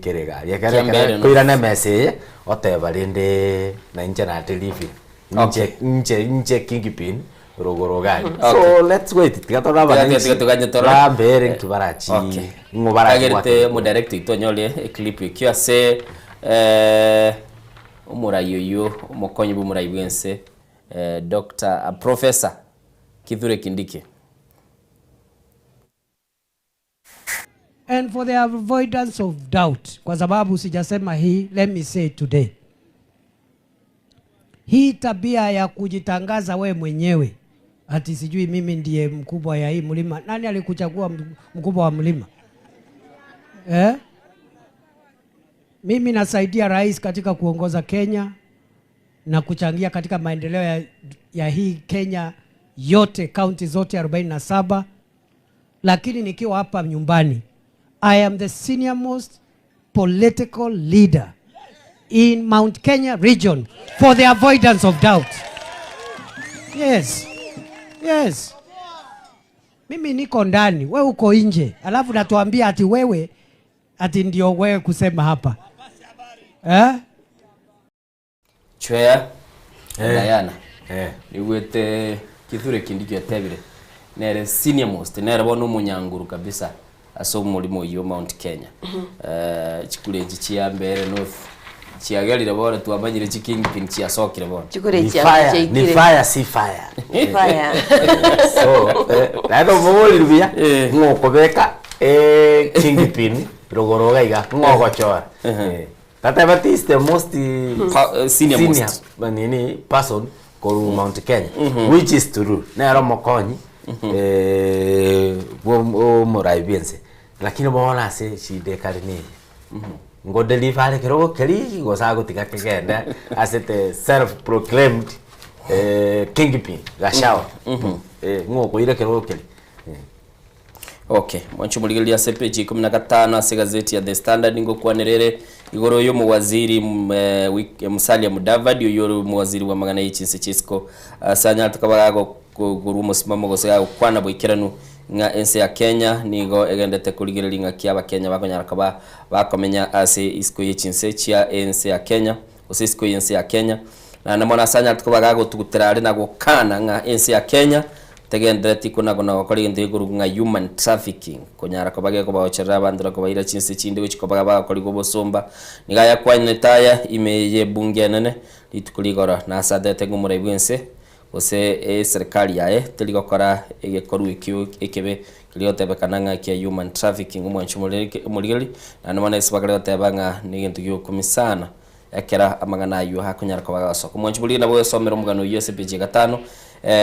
kere iga aria. Ekero Kia mbere ekero koirana emesa eye oteba rende na inche naterifire inche inche inche kingpin rogoro iga aria. So let's wait tiga torore Tiga- abananchi tiga toganye torore. bambere nki barachi Okay. ng'o barachi Kagerete goakera. omodirect oito onyore eclip ekio ase omorai oyio omokonyi bwa omorai bwense Doctor Professor Kithure Kindiki. And for the avoidance of doubt, kwa sababu sijasema hii, let me say today. Hii tabia ya kujitangaza we mwenyewe ati sijui mimi ndiye mkubwa ya hii mlima. Nani alikuchagua mkubwa wa mlima? Eh? Mimi nasaidia rais katika kuongoza Kenya na kuchangia katika maendeleo ya hii Kenya yote, kaunti zote 47. Lakini nikiwa hapa nyumbani, I am the senior most political leader in Mount Kenya region for the avoidance of doubt. Yes. Yes. Mimi niko ndani, wewe uko nje. Alafu natuambia ati wewe ati ndio wewe kusema hapa. Eh? Chwea Diana nigwete Kithure Kindiki otebire nere senior most nere bono omonyanguru kabisa ase omorimo oyio Mount Kenya. Chikura echi chia Mbeere North chiagerire bono twamanyire chi kingpin chiasokire bono. Chikura echi Ni fire, ni fire si fire. Fire. So, naende omoboreri buya, ng'a okobeka kingpin rogoro iga iga, ng'a ogochora. Tateba ti is the most senior most. nini person korwa Mount Kenya which is true nere omokonyi bwa omorai bwense lakini bono ase eshida ekare neye ngo deliver are kerogo keria gose agotiga kegende ase the self proclaimed kingpin Gachagua ng'a okoira kerogo keria. Okay, mwanche omorigereria ase page 15 ase egazeti ya The Standard ngokwanera ere igoro ya omowaziri mm, eh, Wik- Musalia Mudavadi oyio ore omowaziri bw'amang'ana ye chinse chia isiko ase anyarete koba gagokogorwa omosimamo gose gagokwana boikeranu ng'a ense ya Kenya nigo egendete korigereria ng'aki abakenya bakonyara koba bakomenya ase isiko ye chinse chia ense ya Kenya gose isiko y'ense ya Kenya. Naende mono ase anyarete koba gagotugutera are na gokana ng'a ense ya Kenya tegendereti kona kona gokora egento gekorokwa ng'a human trafficking, konyara koba gekobaocherera abanto na kobaira chinse chinde gochia koba bagokorigwa obosomba. Nigo ayakwanete aya ime y'ebunge enene rituko rigoro na ase atete ng'a omorai bw'ense gose eserikari yaye teri gokora egekorwa ekio ekebe keria gotebekana ng'a ekia human trafficking. Omwanchi omorigereria naende mono ase bakare goteba ng'a negento giokumia sana. Ekero amang'ana ayio akonyara koba agasoka. Omwanchi boria nabo ogosomera omogano oyio ase epeji ya gatano,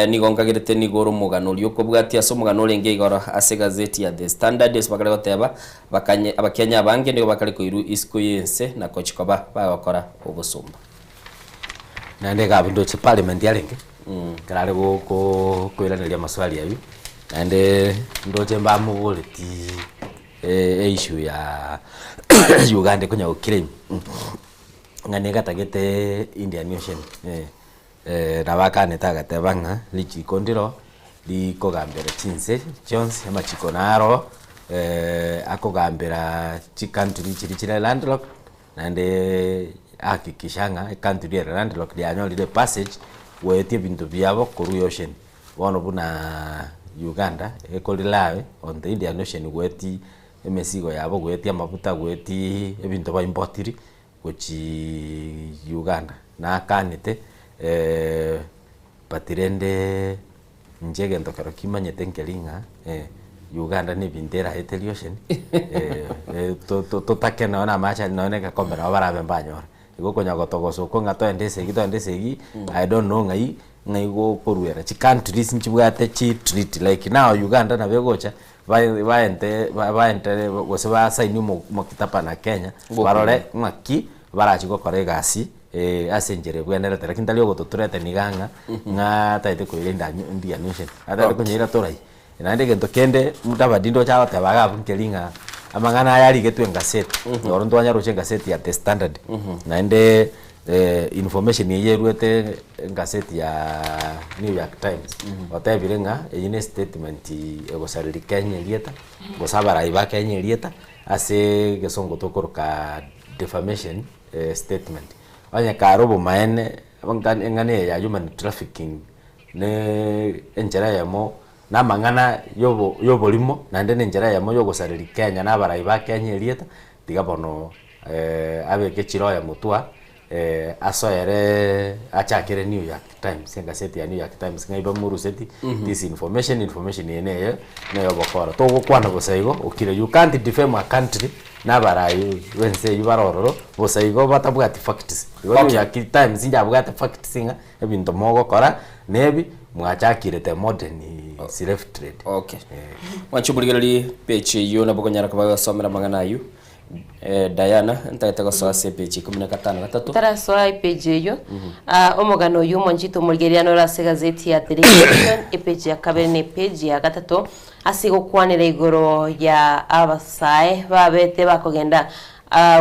nigo nkagerete nigo ore omogano oria okobwatia ase omogano orenge igoro ase egazeti ya The Standard ase bakare goteba bakanye abakenya abange nigo bakare koirwa isiko y'ense na gochia koba bagokora obosomba. Naende iga abwo ndoche parliament yarenge, ekero are go- go koiraneria amaswali aywo, naende ndoche mbamoboretie issue ya Uganda ekonya go claim ng'a negatagete Indian Ocean nabo akanete agateba ng'a richiko ndiro rikogambera chinse chionsi amachiko naro akogambera chicountry chiria chire landlocked naende ahakikisha ng'a ecountry ere landlocked yanyorire passage goetia ebinto biabo korwa ocean. Bono buna Uganda eko rely on the Indian Ocean goetia emesigo yabo, goetia amafuta, goetia ebinto ba importiri gochii Uganda. Nakanete but rende inche egento kero kimanyete nkeri ng'a Uganda na ebinto eraeterie ocean totake nonye na amache aria nonye na egekombe nabo barabe mbanyore. Igo okonya gotogosa okwo ng'a toende esegi toende esegi, I don't know ng'ai ng'ai gokoruera. Chicountries nchibwate chi treaty like now Uganda nabo egocha bae baente baentere gose basaini omo omokataba na Kenya, barore ng'aki barachi gokora egasi ase enchera ebwenerete lakini tari ogotothreaten iga ng'a ng'a tagete koira Indian Ocean, atagete konyeira torai. Naende egento kende Mudavadi ndoche agoteba iga abwo nkeri ng'a amang'ana aya arigetwe engaseti, noro ntwanyaroche engaseti ya The Standard, naende information eyio erwete engaseti ya New York Times, otebire ng'a eyio ne estatement egosareria Kenya erieta, gose abarai ba Kenya erieta, ase egesongo tokoroka defamation statement. Onye kare obomaene, eng'ana eye ya human trafficking. Ne enchera eyemo namang'ana yobo yoborimo, naende nenchera eyemo yogosareria Kenya na abarai ba Kenya erieta, tiga bono abeke chiroya motwe asoere achakere New York Times, egaseti ya New York Times ng'a ibamoruseti this information, information eye neye neye obokora. Togokwana bosa igo okire, you can't defame a country na abarai bense eywo bare ororo bosa igo batabwati facts. Igo New York Times yabwate facts ng'a. Ebinto mogokora nebi, mwachakire the modern slave trade. Okay. Mwanche omorigererie page eyio nabo okonyara koba gosomera amang'ana ayio. Eh, Diana, ntagete gosoa ase page ikomi na gatano gatato. Tarasoa epage eyio, ah, omogano oyio omwanchete omorigereria nore ase egazeti ya The Daily Nation, epage ya kabere na epage ya gatato, ase gokwanera igoro ya abasae babete bakogenda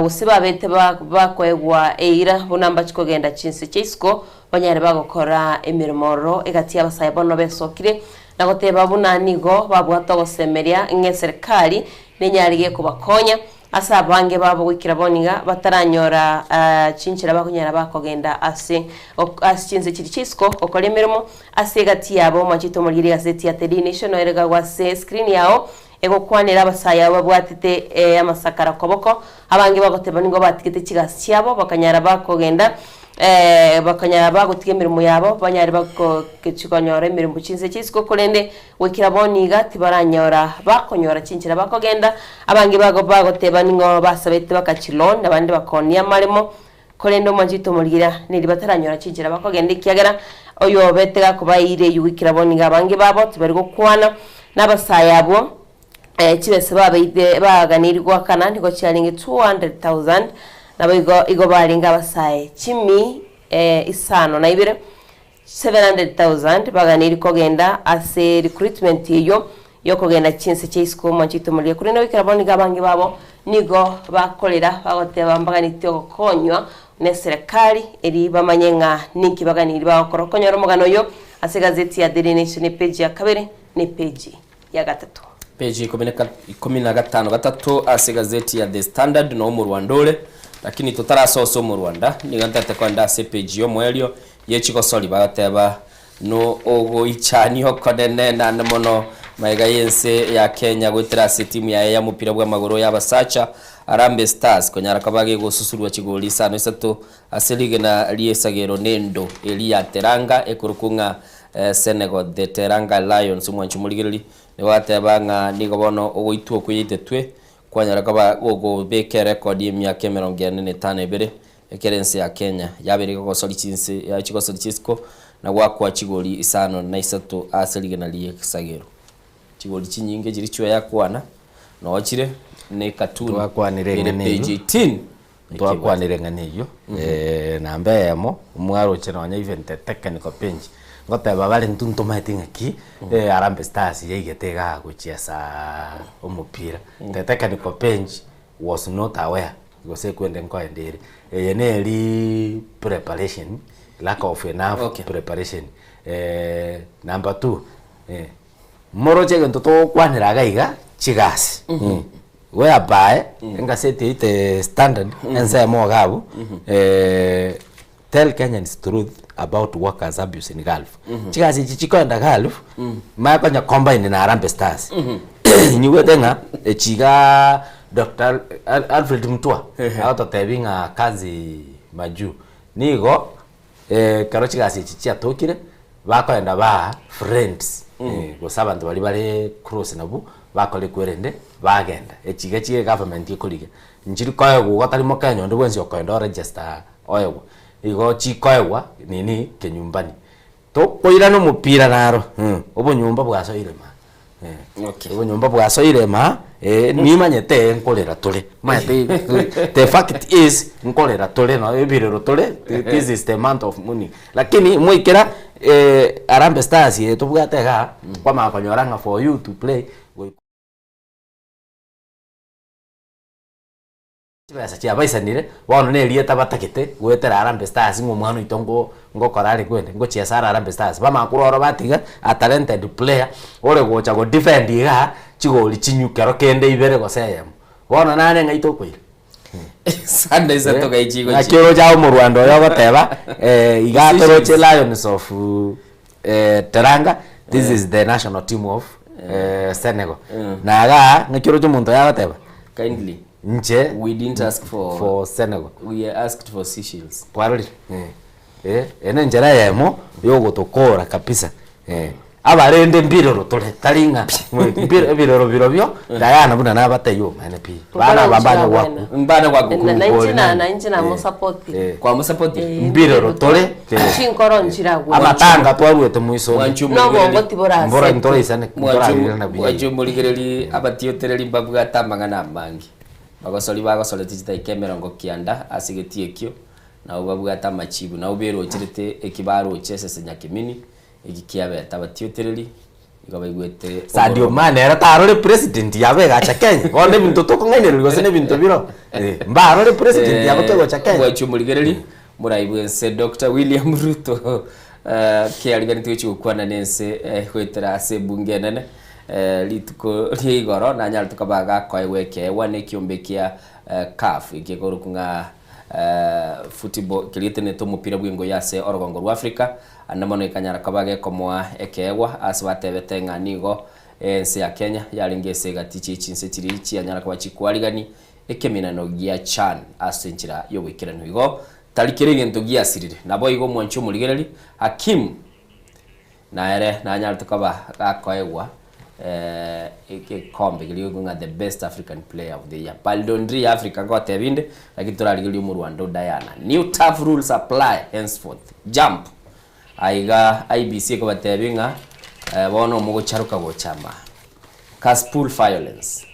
Gose babete bakoegwa eira buna mbachie kogenda chinse chia isiko, banyare bagokora emeremo ororo egati y'abasae bono besokire, na goteba buna nigo babwate ogosemeria ng'a eserikari nenyare gekobakonya ase abange babo goikera bono iga bataranyora chinchera bakonyara bakogenda ase ase chinse chiria chia isiko gokora emeremo ase egati yabo. Omwanchete omorigereria egaseti ya The Daily Nation noyo ere ase screen yao. Egokwanera abasae abwo babwatete amasakara koboko, abange bagoteba nigo batigete chigasi chiabo, bakanyara bakogenda bakanyara bagotiga emeremo yabo, banyare bagochia konyora emeremo chinse chia isiko, korende goikera bono iga tibaranyora bakonyora chinchera bakogenda. Abange bago bagoteba ning'o basabete bakachiloan, abande bakoonia amaremo, korende omwanchete omorigereria neri bataranyora chinchera bakogenda ekiagera oyobete gakobaeire eyio goikera bono iga abange babo tibari gokwana. Nabasae abwo chibesa babeite baganeiri goakana nigo chiarenge 200,000, naboigo igo barenge abasae chimi isano na ibere, 700,000, baganeiri kogenda ase recruitment eyio. yokogenda chinse chia isiko omonche oitomoreria korende goikera bono nigo abange babo nigo bakorera bagoteba mbaganeti ogokonywa neserekari eri bamanye ng'a ninki baganiri bagokora okonyora omogano oyo ase egazeti ya Daily Nation epeji ya kabere ne epeji ya gatato. Peji ikomi na gatano gatato ase egazeti ya The Standard no omorwanda ore, lakini totarasosa omorwanda nigo ntagete kogenda ase epeji y'omoerio ye chigosori bagoteba No ogoichania okonene naende mono magega y'ense ya Kenya goetera ase etimu yaye y'omopira bw'amagoro y'abasacha Harambee Stars konyara koba gegosusurwa chigoli isano isato ase rigena ri'esagero nendo eria ya Teranga ekorokwa ng'a Senegal The Teranga Lions. Omwanchi omorigereri nigo agateba ng'a nigo bono ogoitwa okwo yaitetwe kwanyara koba gokobeka erekodi y'emiaka emerongo ene na etano ebere Ekero ense ya Kenya yabeire gogosori chinse chigosori chisiko na goakwa chigori isano na isato ase rigena ri'egesagero. Chigori chinyinge chiria chioyakwana noo chire ne ecartoon Twakwanire ere eng'ana eyio. page 18 Twakwanire eng'ana eyio namba eyemo mwaroche nonya even the technical bench ngoteba bare intwe ntomaeti ng'aki Harambee Stars yaigete igaa gochiesa omopira. The technical bench was not aware gose ekwende nkoenda ere. Eye neri preparation, lack of enough Okay. preparation. Number two, moroche egento togokwanera iga iga, chigasi. Whereby, engaseti eye the standard, ensemo iga abwo, tell Kenyans truth about workers abuse in Gulf. Chigasi echi chikoenda Gulf, maya konya combine na Harambee Stars. Nyigwete ng'a echi igaa Dr. Alfred Mutua agototebia ng'a kazi majuu. Nigo ekero chigasi echi chiatokire, bakoenda baa friends gose abanto baria bare close nabwo, bakore kwerende bagenda. Echi iga chie egovernment ekorigia, nchiri koegwa igo tari mokenya onde bwensi okoenda oregister oegwa, igo chikoegwa nini kenyumbani. Tokoirana omopira naro obonyomba bwasoire maa obonyomba bwasoire maa nimanyete nkorera tore omanyete the fact is nkorera tore nonye ebirero tore this is the month of mourning lakini moikera Harambee Stars eye tobwate igaa kwamanya konyora ng'a for you to play goika. Chibesa chiabaisanire, bono nerieta batagete goetera Harambee Stars ng'a omwana oito ngo ngokora are kwende, ngochiesa are Harambee Stars. Bamanya korwa oro batiga a talented player ore gocha go defend igaa chigori chinywe kero kende ibere gose eyemo. Bono nare ng'ai tokoira? Sunday isato gai chigochia. Naki oroche aye omorwanda oyo ogoteba iga toroche Lions of Teranga, this is the national team of Senegal. Na igaa ng'aki oroche omonto oyo agoteba? Kindly. Inche We didn't ask for for Senegal. We asked for Seychelles. Kwarorire? Eh, eye nenchera eyemo yogotokora kabisa eh. Abarende mbirero tore, tari ng'a mbire ebirero birobio Diana buna nabatebia omanyene pi. Bana aba mbane gwaku. Mbane gwaku. Na- na inche na- na inche namosapotire. Kwamosapotire? Mbirero tore. Chinkoro nchiragwe. Amatanga twaruete moiso. Nobongo tiborasete. Mbora ntoraisane ntorarire na buya. Mwanche omorigererie abatiotereri mbabwate amang'ana amange. Bagosori bagosoreti chidakika emerongo kianda ase egetii ekio, nabo babwate amachibu, nabo berocherete eki baroche esese nyakemini, eki kiabete abatiotereri nigo baigwete Sadio obororo. Mane ere tarore president yabo egacha Kenya, bono ebinto tokong'ainereria gose na ebinto biro eh, mbarore president yabo kegocha Kenya. Omwanchi omorigereria, morai bwense Doctor William Ruto kiariganeti gochia gokwana nense goetera ase ebunge enene rituko ria igoro nanyarete koba gakoegwa ekeegwa na ekiombe kia CAF eki ekorokwa ng'a football keria getenenete omopira bw'engoyo ase orogongo rwa Africa ande mono ekanyara koba gekomoa ekeegwa ase batebete ng'a nigo ense ya Kenya yarenge ase egati chie chinse chiria chianyara koba chikwarigani ekeminano gia CHAN ase enchera y'oboikeranu igo Tari kera egento giasirire. Naboigo omwanchi omorigereria, Hakimu, nere nanyarete koba gakoegwa egekombe keria gekorokwa ng'a the best African player of the year. Ballon d'Or ya Africa ngotebia inde, lakini torarigererie omorwanda o Diana. New tough rules apply henceforth. Jump! Aiga IEBC ekobatebia ng'a bono mogocharoka gocha ama. Kaspool violence.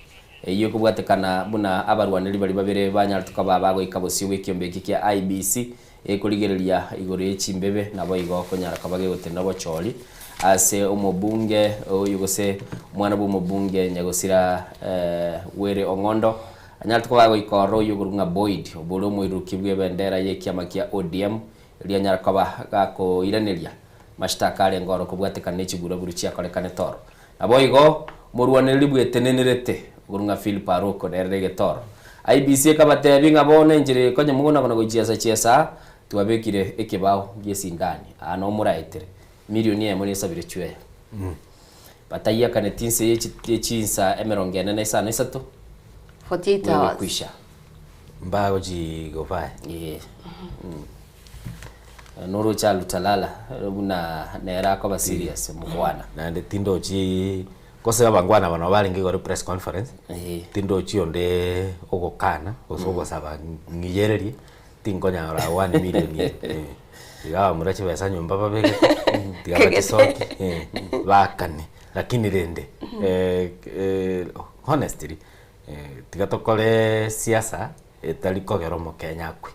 Eyio ekobwatekana buna abarwaneri baria babere banyarete koba bagoika bosio bw'ekiombe eke kia IEBC ekorigereria igoro ye chimbebe naboigo konyara koba gegotenena obochori ase omobunge oyo gose omwana bwa omobunge nyagosira Were Ong'ondo anyarete koba agoika ororo oyio okorokwa ng'a Boyd obore omoiruruki bw'ebendera y'ekiama kia ODM erio anyare koba gakoiraneria mashtaka arenge oro kobwatekana ne chiburaburu chiakorekanete oro. Naboigo omorwanereri bwetenenerete okorokwa ng'a Philip Aroko nere negetoro. IEBC ekabatebia ng'a bono enchera eye konya mogona-gona gochiesa-chiesa twabekire ekebao gi'esindani aa nomoraetere Milioni eyemo nesabire chweya. Bataiakaneti inse ye chinsa emerongo ene na isano isato, 48 wewe hours. kwisha. Mbagochi gobaya. Eh. Noroche Alutalala buna nere akoba serious mokwana. Naende tindochi gose abangwana aba nabo barenge igoro press conference, tindochi onde ogokana gose ogosaba ng'iyererie. Tinkonyara one million eye eh, iga abamura chibesa nyomba babegete tiga bachisoki eh, baakane lakini rende eh, eh, honestly eh, tiga tokore siasa etari kogera omokenya akwe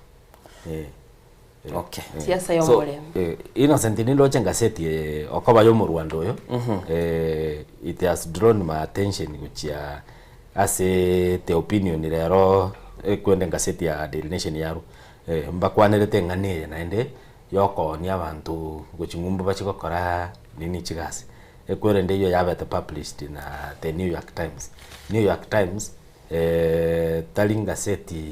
eh, eh, Okay. eh. Siasa ya So, omorembe. eh, Innocent nindoche ngaseti eye okoba ya omorwando oyo eh, it has drawn my attention gochia Ase the opinion rero ekwenda engaseti ya Daily Nation yarwa, mbakwanerete eng'ana eye naende yokoonia abanto gochia ng'umbu bachie gokora nini chigasi. Ekwerende eywo yabete published na The New York Times. New York Times tari ngaseti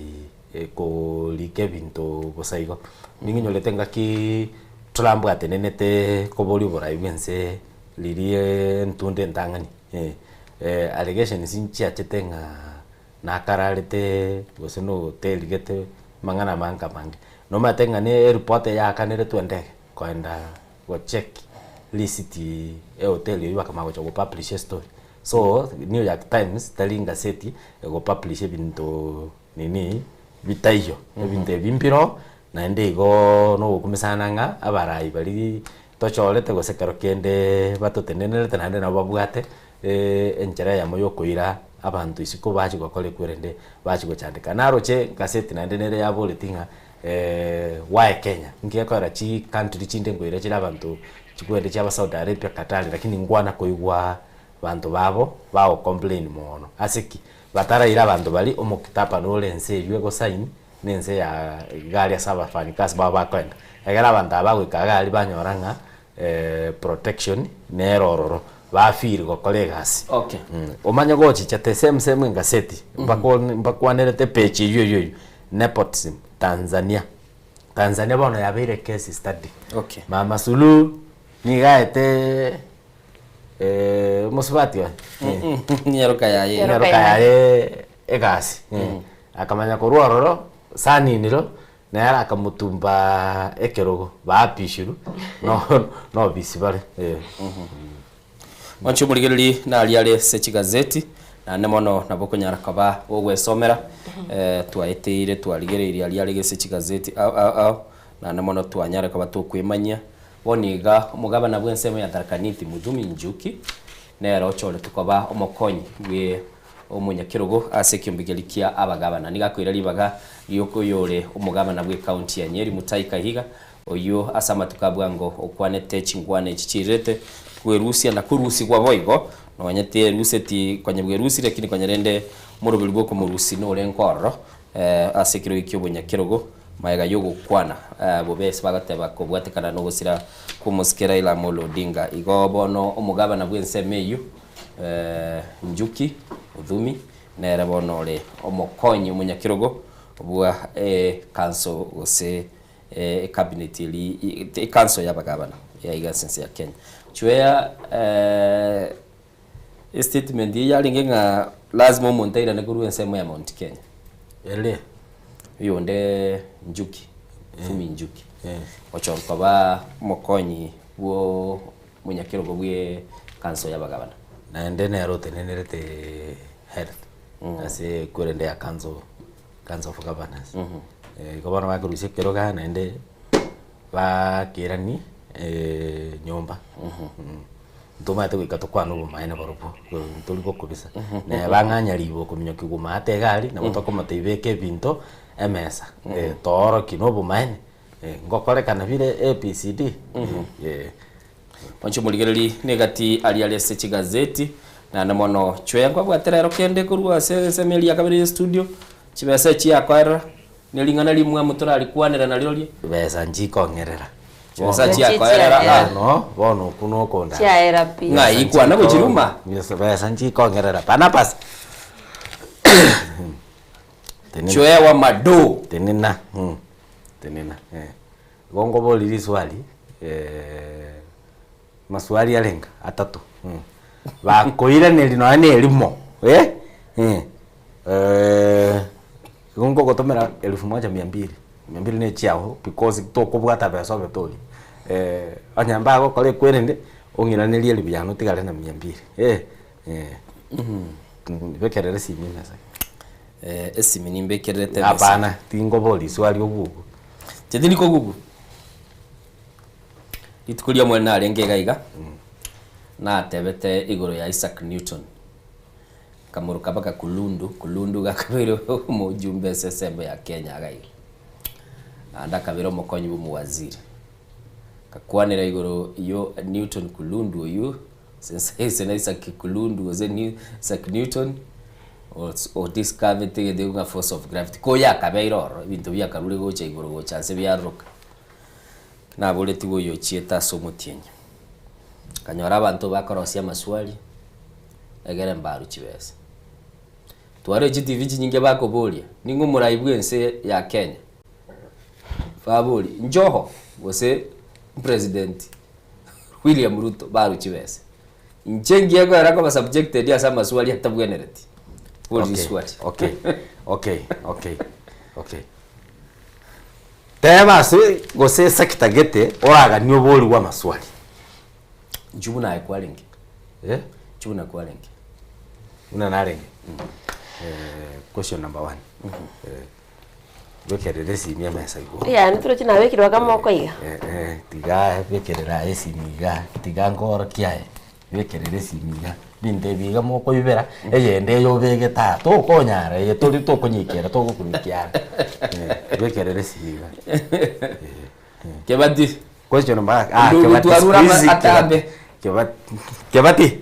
ekorika ebinto bosa igo. Ning'inyorete engaki Trump atenenete koboria oborai bwa ense riria entunde entang'ani. Allegations nchiachete ng'a nakararete gose noterigete amang'ana amange amange. Nomanyete ng'a ne eripoti eyakaneretwe endege koenda gocheck receipt ehoteli eywo bakamanya gocha gopublish estory. So New York Times tari engaseti egopublish ebinto nini bitaiyo, ebinto ebi mbiroo naende igo nogokumesana ng'a abarai baria tochorete gose ekero kende batotenenerete naende nabo babwate enchera eyemo yokoira abanto isiko bachia gokora ekwe rende bachia gochandeka. Naroche egaseti naende nere yaboretie ng'a why Kenya? Inki gekorera chi country chinde nkoira chire abanto chikwende chiaba Saudi Arabia, Qatar lakini nkwana koigwa banto babo bago complain mono. Ase ki? Bataraira abanto baria omokitaba nore ense eywo egosign nense ya iga aria ase abafanyikazi bao bakoenda. Ekero abanto aba bagoika iga aria banyora ng'a protection nere ororo, ba feel gokora egasi. Okay. Omanye gochicha the same same engaseti, mbakone mbakwanerete page eywo eywo eywo, nepotism Tanzania. Tanzania bono yabeire case study. Okay. Mama Suluhu nigo aete omosubati oye Nyaroka yaye. Nyaroka yaye egasi. Akamanya korwa ororo saniniro nere akamotumba ekerogo baapishirwe no nobisi bare eh. Mwanche omorigereria naria are ase chigazeti naende mono nabo okonyara koba gogwesomera eh, twaeteire twarigereirie aria are gese chigazeti ao ao ao naende mono twanyare koba tokwemanyia. Bono iga omogabana bw'ensemo ya Tharaka Nithi Muthumi Njuki nere ochoretwe koba omokonyi bwe omonyakerogo ase ekiombe keria kia abagabana. Nigo akoira ribaga ri'okoyore omogabana bw'ecounty ya Nyeri Mutahi Kahiga, oyio ase amatuko a bwango okwanete chinkwana echi chirirete kwerusia na korusigwa boigo, nonya teruseti konya bwerusire lakini konya rende omoroberi bw'okomorusia norenge ororo ase ekerogo ki'obonyakerogo magega y'ogokwana bobe ase bagoteba kobwatekana nogosira kw'omosike Raila Amolo Odinga. Igo bono omogabana bw'ensemo eyio Njuki Uthumi nere bono ore omokonyi omonyakerogo bwa ecouncil gose ecabinet eria ecouncil y'abagabana ya iga ase ense ya Kenya. Chweya estatement eye yarenge ng'a lazima omonto airane korwa ensemo ya Mount Kenya. Ere? Oyonde Njuki, Uthumi Njuki, ochorwa koba omokonyi bwo Omonyakerogo bwe council y'abagabana. Naende nere otenenerete health ase ekwerende ya council, council of governors. Igo bono bakorusia ekerogo aa naende bakerani nyomba. Ntomanyete goika tokwane obomaene borobwo, ntori gokobisa. Naye bang'anya ribo okominyokia maate iga aria, nabo tokomotebia beka ebinto emesa, toorokie na obomaene. Ngokorekana bire ABCD. Mwanche omorigereri negati aria are ase chigazeti naende mono chweya nkwabwate rero kende korwa ase ensemo eria ya kabere ya estudio chibesa echi yakoerera ne ring'ana rimwamu torarikwanera nario Besa nchikong'erera. Chibesa chiakoerera, ah. Bono, bono okwo nokonda. Chiaera pi. Ng'ai kwana gochiruma? Besa nchikong'erera. Barnabas. Tenena. Chwewa mado. Tenena. Mm. Tenena. Eh. Igo nkoborie riswali, eh, maswali arenge atato. Mm. Bakoiraneria nonya na erimo, eh, eh, eh, igo nkogotomera elfu moja mia mbili, mia mbili na echiago because tokobwata besa obe toria. Eh, onye mbagokora ekwerende, ong'iranerie elifu yane otigare na mia mbili, eh, eh. Bekerera esimi emesa. Eh, esimi nimbekererete emesa. Hapana, tinkoboria iswali ogugu. Inche tindi kogugu. Rituko ria omwene narenge iga iga, natebete igoro ya Isaac Newton, nkamoroka mpaka Kulundu, Kulundu iga akabeire omojumbe ase ensemo ya Kenya iga iga. Naende akabeire omokonyi bwa omowaziri. Ngakwanera igoro yo Newton Kulundu oywo, ase na Isaac Kulundu gose New Isaac Newton, odiscoverete egento ng'a force of gravity, koyo akabeire ororo, ebinto biakarure gocha igoro gocha nse biaroka. Naboretigwe oyo ochiete ase omotienyi, nkanyora abanto bakorosia amaswali, egere mbarwe chibesa. Tware chitibi chinyinge bakoboria, ning'o omorai bwa ense ya Kenya? Baboria, Njoho gose president William Ruto barwe chibesa. Inche ngiye koera koba subjected ase amaswali atabwenereti. Boria Okay, riswali. okay, okay, okay, okay. Teba ase gose esector gete oraganie oborigwe amaswali. Inchuo buna aye kwarenge. Eh? Inchuo buna kwarenge. Buna narenge? Eh, question number one. Eh, bekerera esimi emesa igoro. Eyane toroche nabekirwe akamoko iga. Eh, eh, tiga bekerera aye esimi iga, tiga nkorokie aye, bekerera esimi iga. Binto ebi iga mokoibera, eyende eye obegete aa, tokonyara eye tori tokonyekera togokurukia are. Eh, bekerera esimi iga. Kebati. Question number ah, Ndugu Kebati twarura ama- squeeze atambe. Kebati. Kebati.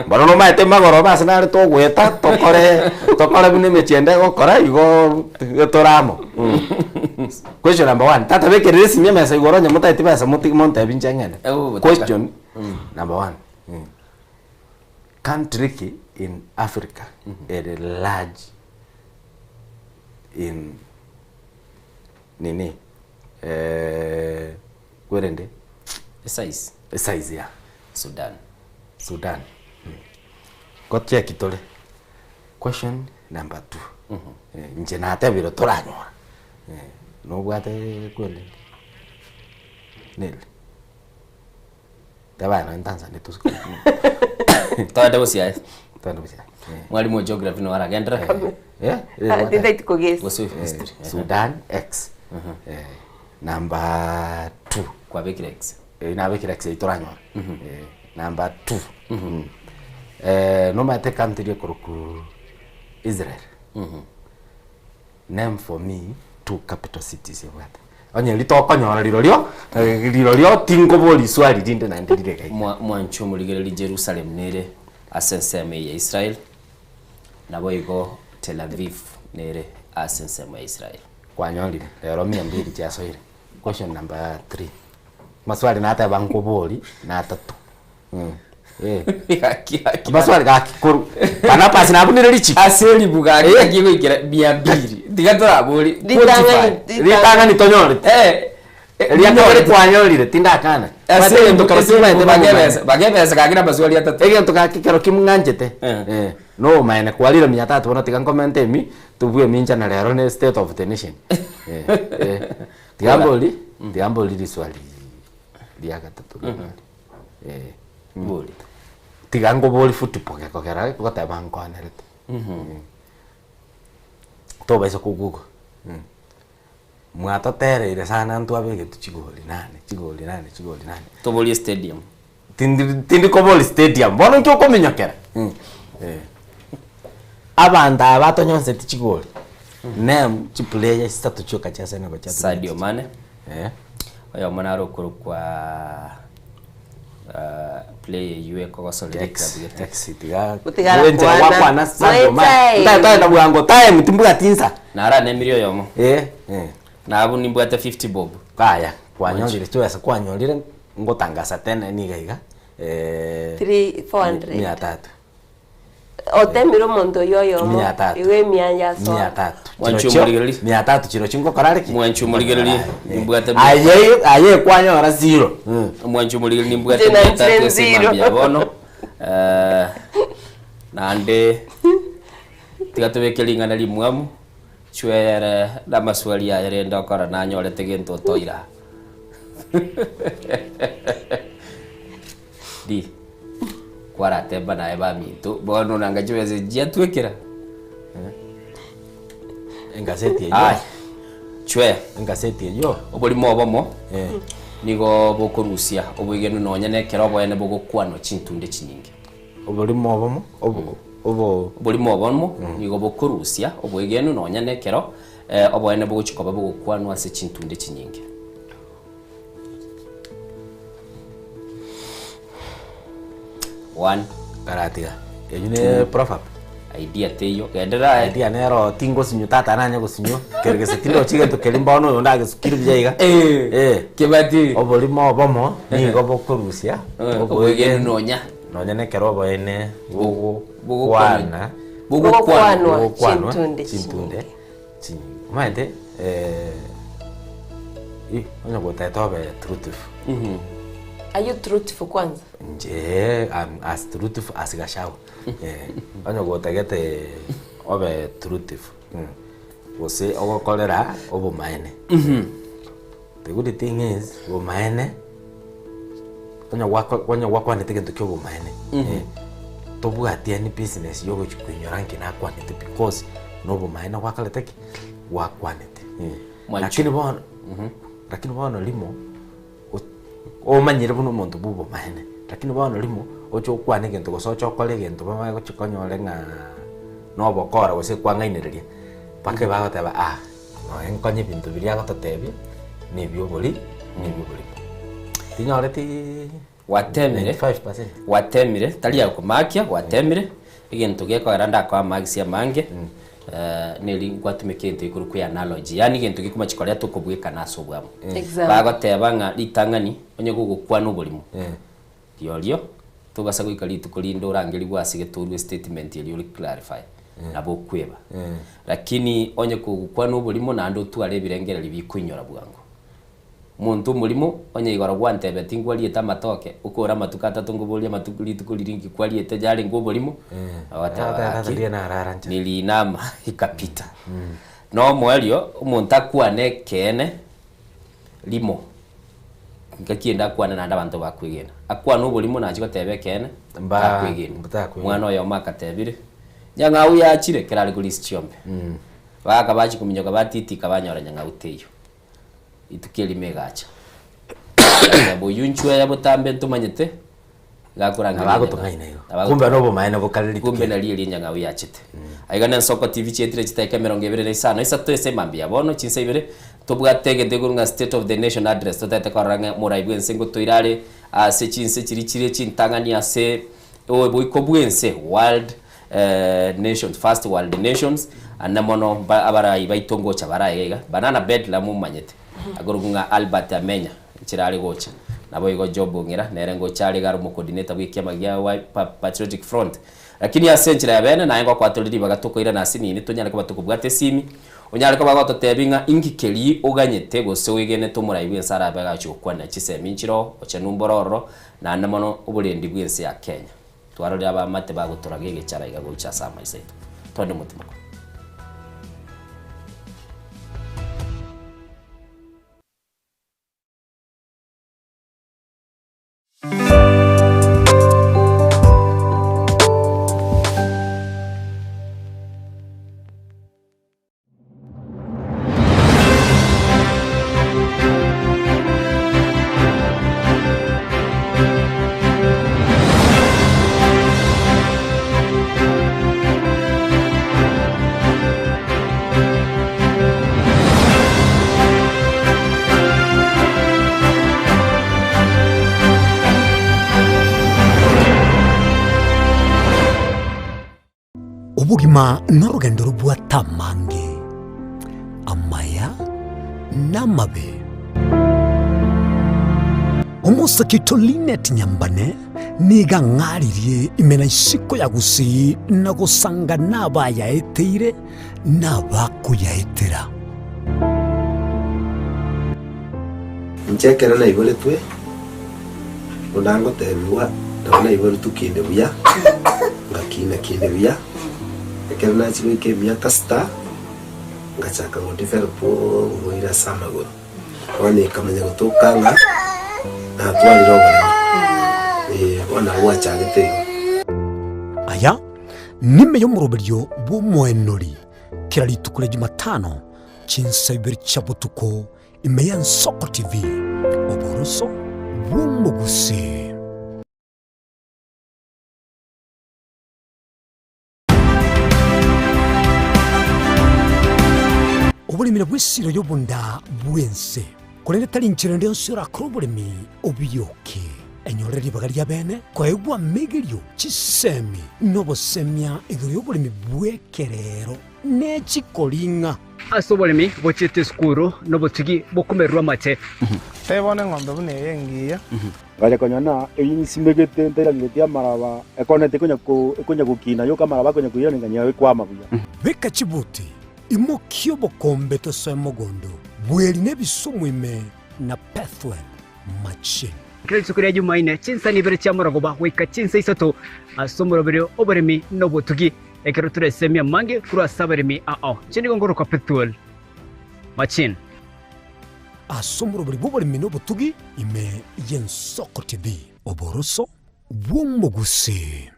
Bono nomaete magoroba ase nare togoeta tokore tokore buna emechie ende egokora igo tore amo. Question number one, tata bekerera esimi emesa igoro onye motaeti besa motige montebi inche ng'ende. Question number one, country ki in Africa ere large in nini kwerende Esize. Esize ya Sudan. Sudan. Gocheki tore. Question number two. Inche natebire toranyora. Nobwate kwerende? Neri? Teba nonye Tanzania tosuke. Togende gosiaye. Togende gosiaye. Mwalimu wa geography no aragenderera. Eh? Ndindaiti kogesa. Gose history. Sudan X. Eh, number 2. Kwabekire X. Eh, nabekire X toranyora. Eh, number 2. Eh, nomanyete country ekoroku Israel. Name for me two capital cities ebwate. Onye ritokonyora rirorio, eh, rirorio tinkoboria riswali rinde naende rire iga iga. Mwanche omorigereria Jerusalem nere ase ensemo eye ya Israel, naboigo Tel Aviv nere ase ensemo ya Israel. Kwanyorire, rero mia mbili chiasoire. Question number three. Maswali nateba nkobori na atato. Maswali gaki koru. Barnabas nabunire richiko. Ase eribu gaki gaki goikera mia mbili. Tiga torabori. Ritang'ani ritang'ani tonyorete. Eria kabere twanyorire tindakana. Ase Egento eribu kero ase eribu kimanyete bagebesa bagebesa gaki na maswali atato. Egento gaki kero kimng'anchete. Eh. No omaene kwarire mia tatu bono tiga nkomente emi tobue eminchana rero ne state of the nation. Eh. Eh. Tiga mbori tiga mbori riswali ria gatato. Eh. Bori. Tiga nkobori football gekogera goteba nkonerete. Tobaisa koguga. Mwatotereire sana ntwabegetwe chigori nane, chigori nane, chigori nane. Toborie stadium. Tindi tindi kobori stadium. Bono inki okominyokera? Eh. Abanto aba batonyonseti chigori. Name chiplayer chisato chioka chia Senegal chiatumete Sadio Mane. Eh. Oyomo nare okorokwa. Play eywo ekogosorera eklabu gete. Gotigara Orenchera kwana. gwakwana Sadio Mane. Mwete. Ntae twaenda bwango time timbwati insa. Naranemire oyomo. Eh, eh. Nabu nimbwate 50 bob. Kaya, kwanyorire chibesa kwanyorire ngotangasa tena niga iga eh, 3 400. mia tatu. Otemire omonto oyo oyomo. Mia tatu. Igo emia yasoa. Mia tatu. Mwanchi Chirochio, omorigereria. mia tatu chirochio ngokora are ki? Mwanchi omorigereria, nimbwate Aye aye kwanyora zero. Mwanchi omorigereria nimbwate Nche mia nanche tatu ase zero. mambia bono. Eh, naende tiga tobeke ring'ana rimwamu chwere na amaswali aye rende okora nanyorete gento otoira. Di kwaratemba naye baminto bono nanga chibesa chiatwekera. Engaseti eyio. Aye. Chwe. Engaseti eyio. Oborimo obomo. Nigo bokorusia oboigenu nonya na ekero oboene bogokwanwa chintunde chinyinge. Oborimo obomo obo obo Oborimo obomo nigo bokorusia oboigenu nonya na ekero oboene bogochia koba bogokwanwa ase chintunde chinyinge. One. Karatiga. Eyio ne proverb. Idea teiyo. Genderera aye. Idea nero tingosinywa tata nanye gosinywa. Kere gese tindochi gento keria mbono oyo ndagesukire buya iga. Eh. Kebati. Oborimo obomo nigo bokorusia oboegenu nonya. Nonya nekero oboene bogokwana. Bogokwanwa bogokwanwa chintunde chintunde chinyinge. Omanyete eh, ih, onye gotete obe truthful. Are you truthful kwanza? Inche I'm as truthful as Gachagua. Eh, onye gotagete obe truthful gose ogokorera obomaene. The good thing is obomaene onye gwako onye gwakwanete egento kia obomaene tobwati any business ya ogochi koinyora nki nakwanete because na obomaene gwakorete ki? Gwakwanete. Lakini bono lakini bono rimo omanyire buna omonto bwa obomaene lakini bono rimo oche okwane egento gose oche okore egento bamanye gochi konyore ng'a na obokora gose kwang'ainereria mpaka bagoteba ah noe nkonye ebinto biria agototebia na ebia obori na ebia oborimo. Tinyoreti Gwatemire, 95%. gwatemire, tari akomakia, gwatemire, egento gekogera ndakoa marks amange, neri ngwatumeka egento gekorokwa eanalogy, yaani egento gekomachi koria tokobwekana ase obwamo. Example. Bagoteba ng'a ritang'ani, onye gogokwana oborimo, riorio, tobasa goika rituko rinde orangerigwe ase getorwe estatement eria ore clarify, nabo okweba. Lakini onye kogokwana oborimo naende otware ebirengererio bikoinyora bwango. Omonto omorimo, onye igoro gwantebeti nkwariete amatoke, okore amatuko atato nkoborie amatuko rituko riria inki kwariete yarenge oborimo, ogoteba Tata gaki riria narara ncha. nilinama ikapita. Na omoerio, omonto akwane ekeene rimo, ngaki ende akwane naende abanto bakwegena. Akwane oborimo nachie goteba ekeene, Mba- takwegena. takwegena. Omwana oyomo akatebire, nyang'au yachire ekero are korisia chiombe. Bagaka bachia kominyoka batitika banyora nyang'au teiyo. Rituko erimo egacha. Agateba, Oyio inchuo eye botambe ntomanyete, gakorangeria Nabo enyang'au. agotong'aina igo. Nabo Kumbe agotong'aina. nobomaene bokare rituko Kumbe eri. nario erio enyang'au yachete. Aiga na Ensoko TV chietire chidakika emerongo ebere na isano isato ase emambia ya bono chinsa ibere tobwate egento ekorwa ng'a State of the Nation Address totagete korora ng'a morai bwense ngotoire are ase chinse chiria chire chintang'ani ase oboiko bwense world Nations, first world nations, ande mono mba abarai baito ngocha bare aiga iga, Banana Bedlam momanyete, akorokwa ng'a Albert Amenya, enchera are gocha. Naboigo Job Ong'ira, nere ngocha are iga are omocoordinator bw'ekiama gia Y Pa Patriotic Front. Lakini ase enchera ya bene, naye ngokoa tore ribaga tokoirana ase nini tonyare koba tokobwata esimi, onyare koba gototebia ng'a inki keria oganyete gose oegenete omorai bw'ense arabe agachi gokwanera chisemi nchire oo, ochenu mbore ororo, naende mono oborendi bw'ense ya Kenya. Twarorire abaamate bagotoraga egechara iga gocha ase amaiso aito. Twende omotimoko. Norogendo robwate amange, amaya na amabe. Omosake oito Linet Nyambane nigo ang'aririe ime na isiko ya Gusii na gosanga nabayaeteire na abakoyaetera. Inche ekero naiboretwe, buna ngotebigwa, nabo naiboretwe kinde buya, ngakina kinde buya, ekero nachia goika emiaka sita, ngachaka go develop oborwaire ase amagoro. Bono ekamanya gotoka ng'a natwarire oboremo, eh, bono nabo gwachagete igo. Aya nime y'omoroberio bw'omoenori kera rituko ria Jumatano chinsa ibere chia botuko ime y'Ensoko TV, oboroso bw'omogusii. Oboremi nabwo esiro y'obonda bw'ense, korende tari nchera ende yonsi orakore oboremi obiyoke. Enyore ribaga ri'abeene koegwa amegerio, chisemi, na obosemia igoro y'oboremi bw'ekerero ne chikoring'a. Ase oboremi bochiete esukuru nobotugi bokomererwa amate. Tebe bono eng'ombe buna eye engiya. Ngacha konyora na eyinsimegete ntairangetie amaraba, ekonete ekonya ko ekonya gokina yoka amaraba akonya koirana nganyora ekwama buya. Beka chibuti, imokia obokombe tosoe mogondo, bweri na ebisumu ime na Pethuel machine. Kera rituko ria Jumaine, chinsani ibere chia morogoba goika chinsa isato, ase omoroberio oboremi na obotugi, ekero toresemie amange korwa ase abaremi ao. Inche nigo ngorokwa Pethuel Machine. Ase omoroberi bw'oboremi na obotugi ime y'Ensoko TV. Oboroso bw'omogusii.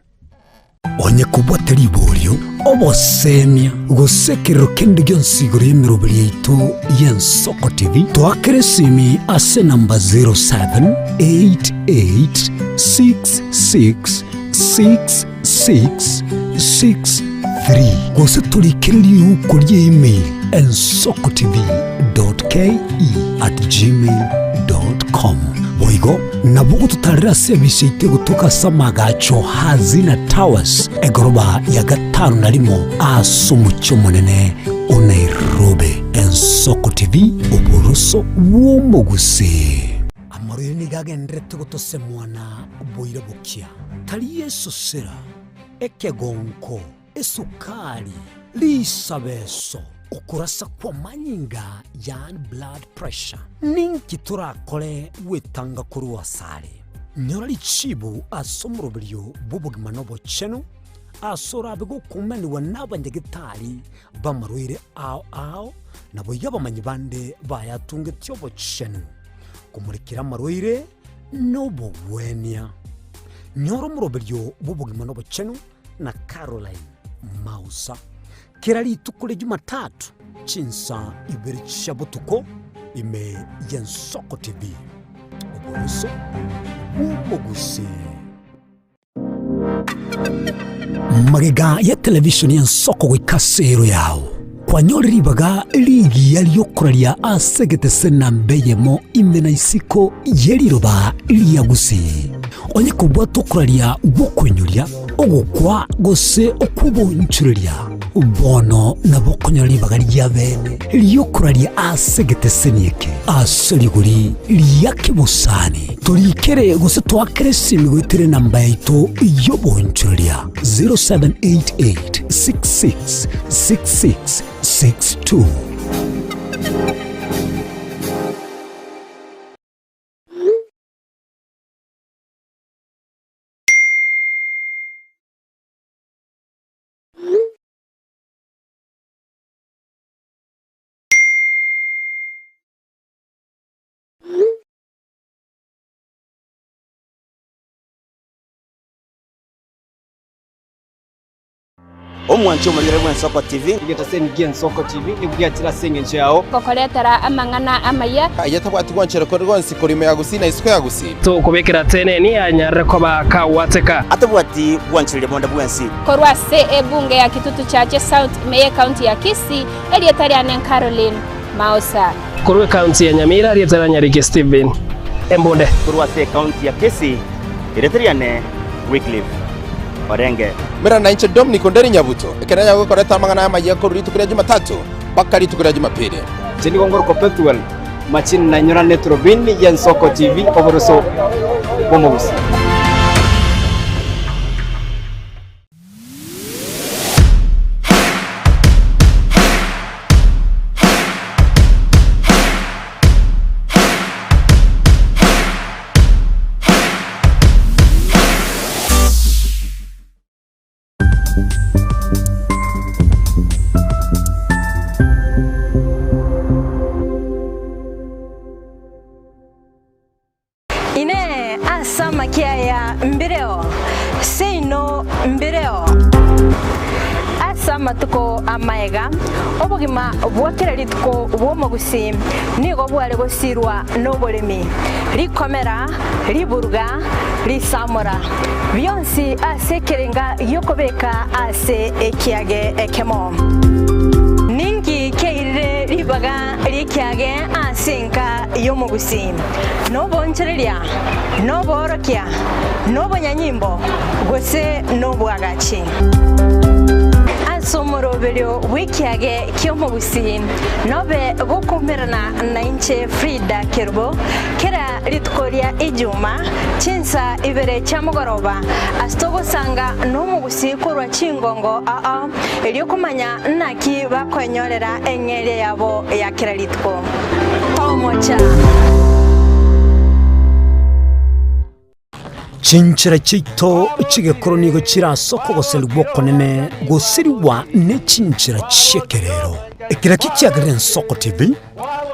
Onye kobwate riborio, obosemia, gose ekerero kende gionsi igoro y'emeroberi yaito y'Ensoko TV, toakere esimi ase enamba 0788666663 gose torikere riuko ria email ensokotv.ke@gmail.com. Boigo nabo ogototarera ase ebise yaito egotoka ase amagacho Hazina Towers egoroba ya gatano na rimo ase omochie omonene o Nairobi. Ensoko TV, oboroso bw'omogusii. Amarwaire nigo agendererete gotosemwana boira bokia, tari esosera, ekegonko, esukari, risabeso, okorasa kw'amanyinga yaani blood pressure. Ninki torakore gwetanga korwa asare? Nyora richibu ase omoroberio bw'obogima na obochenu, ase orabe gokumanigwa n'abanyagetari b'amarwaire ao ao, naboigo abamanyi bande bayatungetie obochenu, komorekera amarwaire nobogwenia. Nyora omoroberio bw'obogima na obochenu na Caroline Mausa kera rituko ria Jumatatu chinsa ibere chia botuko ime y'Ensoko TV. Oboroso bw'omogusii. Magega ya televisheni y'ensoko goika ase ero yao, kwanyore ribaga rigiya ri'okoraria ase egetese namba eyemo ime na isiko ye riroba ria Gusii. Onye kobwata okoraria gw'okoinyoria, ogokwa gose okw'obonchoreria, bono nabo okonyora ribaga ri'abeene ri'okoraria ase egeteseni eke ase rigori ria kebosani. Torikere gose toakere esimi goetera enamba yaito y'obonchoreria 0788 66 66 62. Omwanchi omorigere bw'Ensoko TV. Egetaseni gi'Ensoko TV nigo giachire ase engencho yao. Gokoretera amang'ana amaya. Aye tabwati gwanchera kore gwonsi korwa ime ya Gusii na isiko ya Gusii. Tokobekera teneni anyarire koba kagwateka. Atabwati gwanchereria bonde bwensi. Korwa ase ebunge ya Kitutu Chache South ime y'Ecounty ya Kisii, erieta riane Caroline Maosa. Korwa ecounty ya Nyamira, erieta ria Nyariki Stephen Embunde. Korwa ase ecounty ya Kisii, erieta riane Wycliffe. Orenge. Mera nainche Dominic Onderi Nyabuto, ekero yagokoreta amang'ana aya amayia korwa rituko ria Jumatatu mpaka rituko ria Jumapili. Inche nigo ngorokwa Pethuel Machini na inyorane eturubini y'Ensoko TV oboroso bw'omogusii. Inee! Ase amakia aya mbireo? Seino mbireo. Ase amatuko amaega, obogima bwa kera rituko bw'omogusii nigo bware gosirwa noboremi, rikomera, riburuga, risamora, bionsi ase ekerenga gi'okobeka ase ekiage ekemo. Ninki kiairire ribaga ri'ekiage ase enka y'omogusii? Nobonchereria, noboorokia, nobonyanyimbo, gose nobwagachi? Ase omoroberio bw'ekiage ki'omogusii nobe gokoumerana nainche Frida Kerubo kera rituko ria Ijuma chinsa ibere chia mogoroba ase togosanga nomogusii korwa chingongo ao erio komanya naki bakoenyorera eng'eria yabo ya kera rituko. Tomocha! Chinchera chiaito chi'egekoro nigo chire ase okogoserigwa okonene gosirigwa ne chinchera chi'ekerero. Ekero ekio kiagerire Ensoko TV,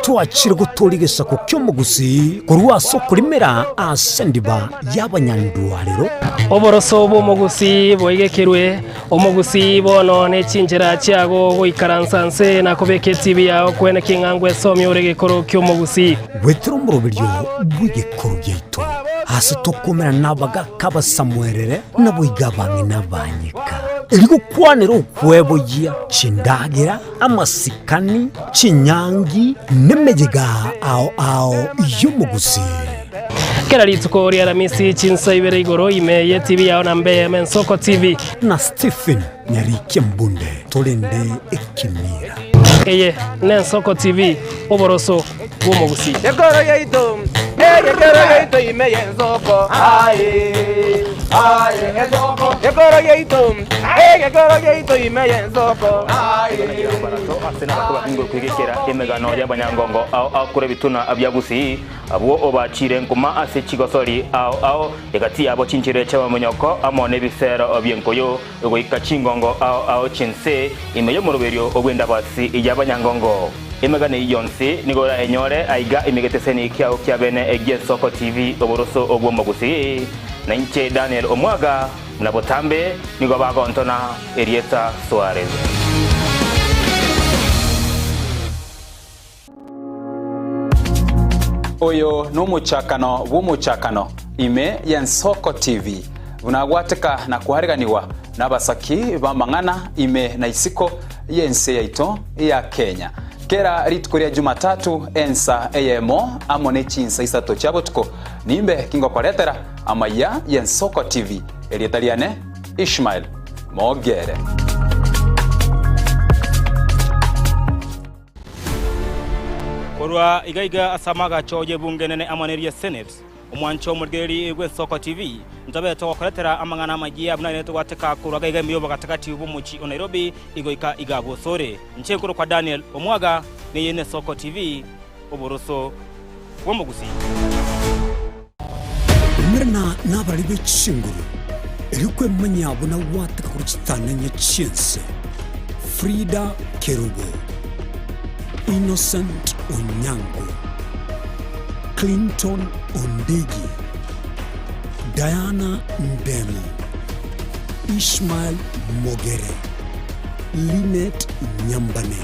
twachire gotooria egesaku ki'omogusii korwa ase okorimera ase endiba y'abanyandwarero. Oboroso bw'omogusii boigekerwe, omogusii bono ne chinchera chiago goikaransa nse na kobeka etibi yao kwene king'ango esomie ore gekoro ki'omogusii. Goetera omoroberio bw'egekoro giaito, ase tokomerana nabagaaka abasamuerere, naboigo abang'ina abanyeka, erio gokwanera okweboyia chindagera, amasikani, chinyangi, nemeyega ao ao y'omogusii. Kera rituko ri'Aramisi chinsa ibere igoro ime y'etibi yao na mbe Mensoko TV. Na Stephen Nyarikia Mbunde torende ekemira. Eye n'Ensoko TV, oboroso bw'omogusii. Ekoro yaito, egekero yaito ime y'ensoko. Aye, aye, ensoko. Ekoro yaito, egekero yaito ime y'ensoko. Aye. Ase nabato bakingo kwegekera emegano y'abanyangongo ao ao kore ebituna bia Gusii, abwo obachire nkuma ase chigosori ao ao, egati yabo chinchera chi'amamonyoko amo nebisero bi'enkoyo, goika chingongo ao ao chi'ense, ime y'omoroberio bw'endabasi y'abanyangongo. Emegano eyio yonsi nigo orayenyore aiga ime geteseni kiao kia bene gi'Ensoko TV oboroso bw'omogusii. Na inche Daniel Omwaga, buna botambe nigo bagontona erieta Suarez. Oyo nomochakano bw'omochakano ime y'Ensoko TV, buna agwateka na koareganigwa nabasaki b'amang'ana ime na isiko y'ense yaito ya Kenya. Kera rituko ria Jumatatu ensa eyemo amo ne chinsa isato chia botuko nimbe kingokoretera amaiya y'Ensoko TV. Erieta riane Ishmael Mogere. Korwa iga iga ase amagacho y'ebunge enene amo neria Senate, omwancho omorigereria bw'Ensoko TV, ntobe togokoretera amang'ana amayia buna ere togwateka korwa iga iga ime y'obogatagati bw'omochie o Nairobi igoika iga bosore. Inche nkorokwa Daniel Omwaga, neye n'Esoko TV, oboroso bw'omogusii. Umerana nabarari be chinguru, erio kwemanyia buna gwateka korwa chitananya chi'ense. Frida Kerubo, Innocent Onyango, Clinton Ondigi, Diana Ndemo, Ishmael Mogere, Linet Nyambane,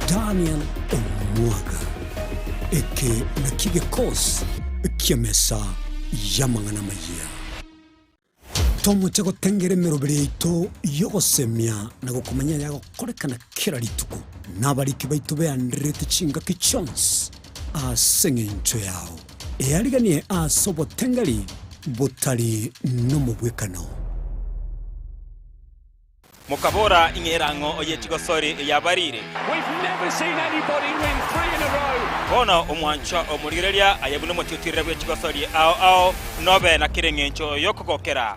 Daniel Omwaga. Eke nakio gekosi ki'emesa y'amang'ana amayia. Tomoche gotengera emeroberi yaito y'ogosemia na gokomanya ayagokorekana kera rituko, na abariki baito beandererete chingaki chionsi ase engencho yao. Eariganie ase obotengeri botari nomobwekano. Mokabora, Ing'e erang'o ye chigosori yabarire. Bono omwanchwa omorigereria aye buna omotiutirire bwe chigosori ao ao, nobe na kera engencho y'okogokera.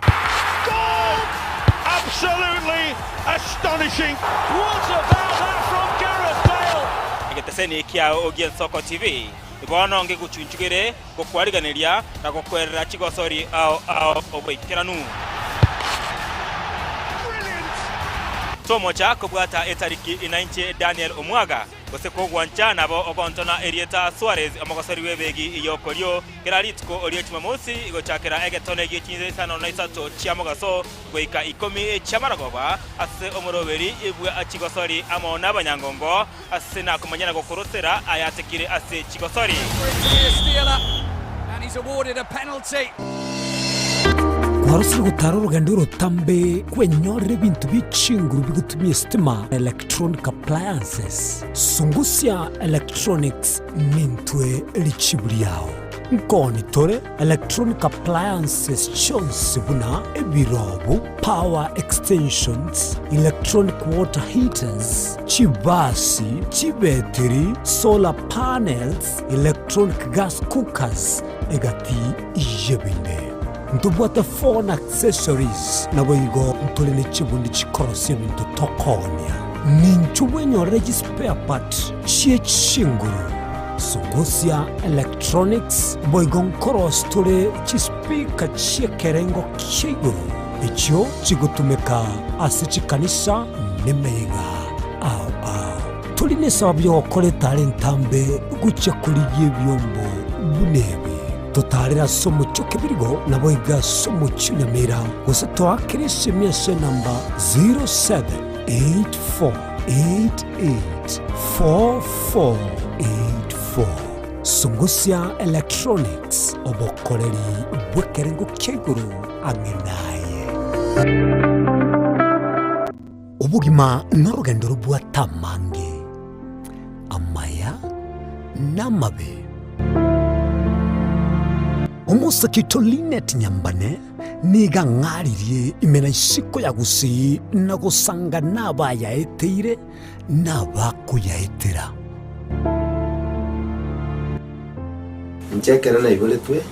Egeteseni kiao gi'Ensoko TV bono ngegochunchugere gokwariganeria na gokwerera chigosori ao ao oboikeranu. Tomocha kobwata etariki inainche Daniel Omwaga, gose kogwancha nabo ogontona erieta Suarez omogosori bw'ebegi y'okorio kera rituko rie Jumamosi gochakera egetone gie chinsa isano na isato chia mogaso goika ikomi chi'amaragoba ase omoroberi bwa chigosori amo nabanyangongo Ase nakomanya na gokorosera ayatekire ase chigosori. Kwarosire gotara orogendo orotambe kwenyorera ebinto bie chinguru bigotumia esitima, electronic appliances. Sungusia Electronics nintwe richibu riao. Nkoni tore electronic appliances chionsi buna ebirobu, power extensions, electronic water heaters, chibasi, chibetiri, solar panels, electronic gas cookers, egati y'ebinde. Ntobwate phone accessories, naboigo ntore ne chibundi chikorosia ebinto tokoonia. Ninchu bwenyorere chispare part chie chinguru, sungusia electronics, boigo nkorosia tore chispeaker chi'ekerengo kia igoro echio chigotumeka ase chikanisa nemeyega ao ao. Tori nesababu y'ogokora etara entambe gochia korigia ebiombo buna ebi. Totaarere ase omochie o Kebirigo, naboigo ase omochie o Nyamira, gose toakere esimi ase enamba 0784884484. Sungusia Electronics, obokoreri bw'ekerengo kia igoro ang'e naye. Obogima norogendo robwate amange, amaya na amabe. Omosake oito Linet Nyambane nigo ang'aririe ime na isiko ya Gusii na gosanga nabayaeteire na abakoyaetera. Inche ekero naiboretwe,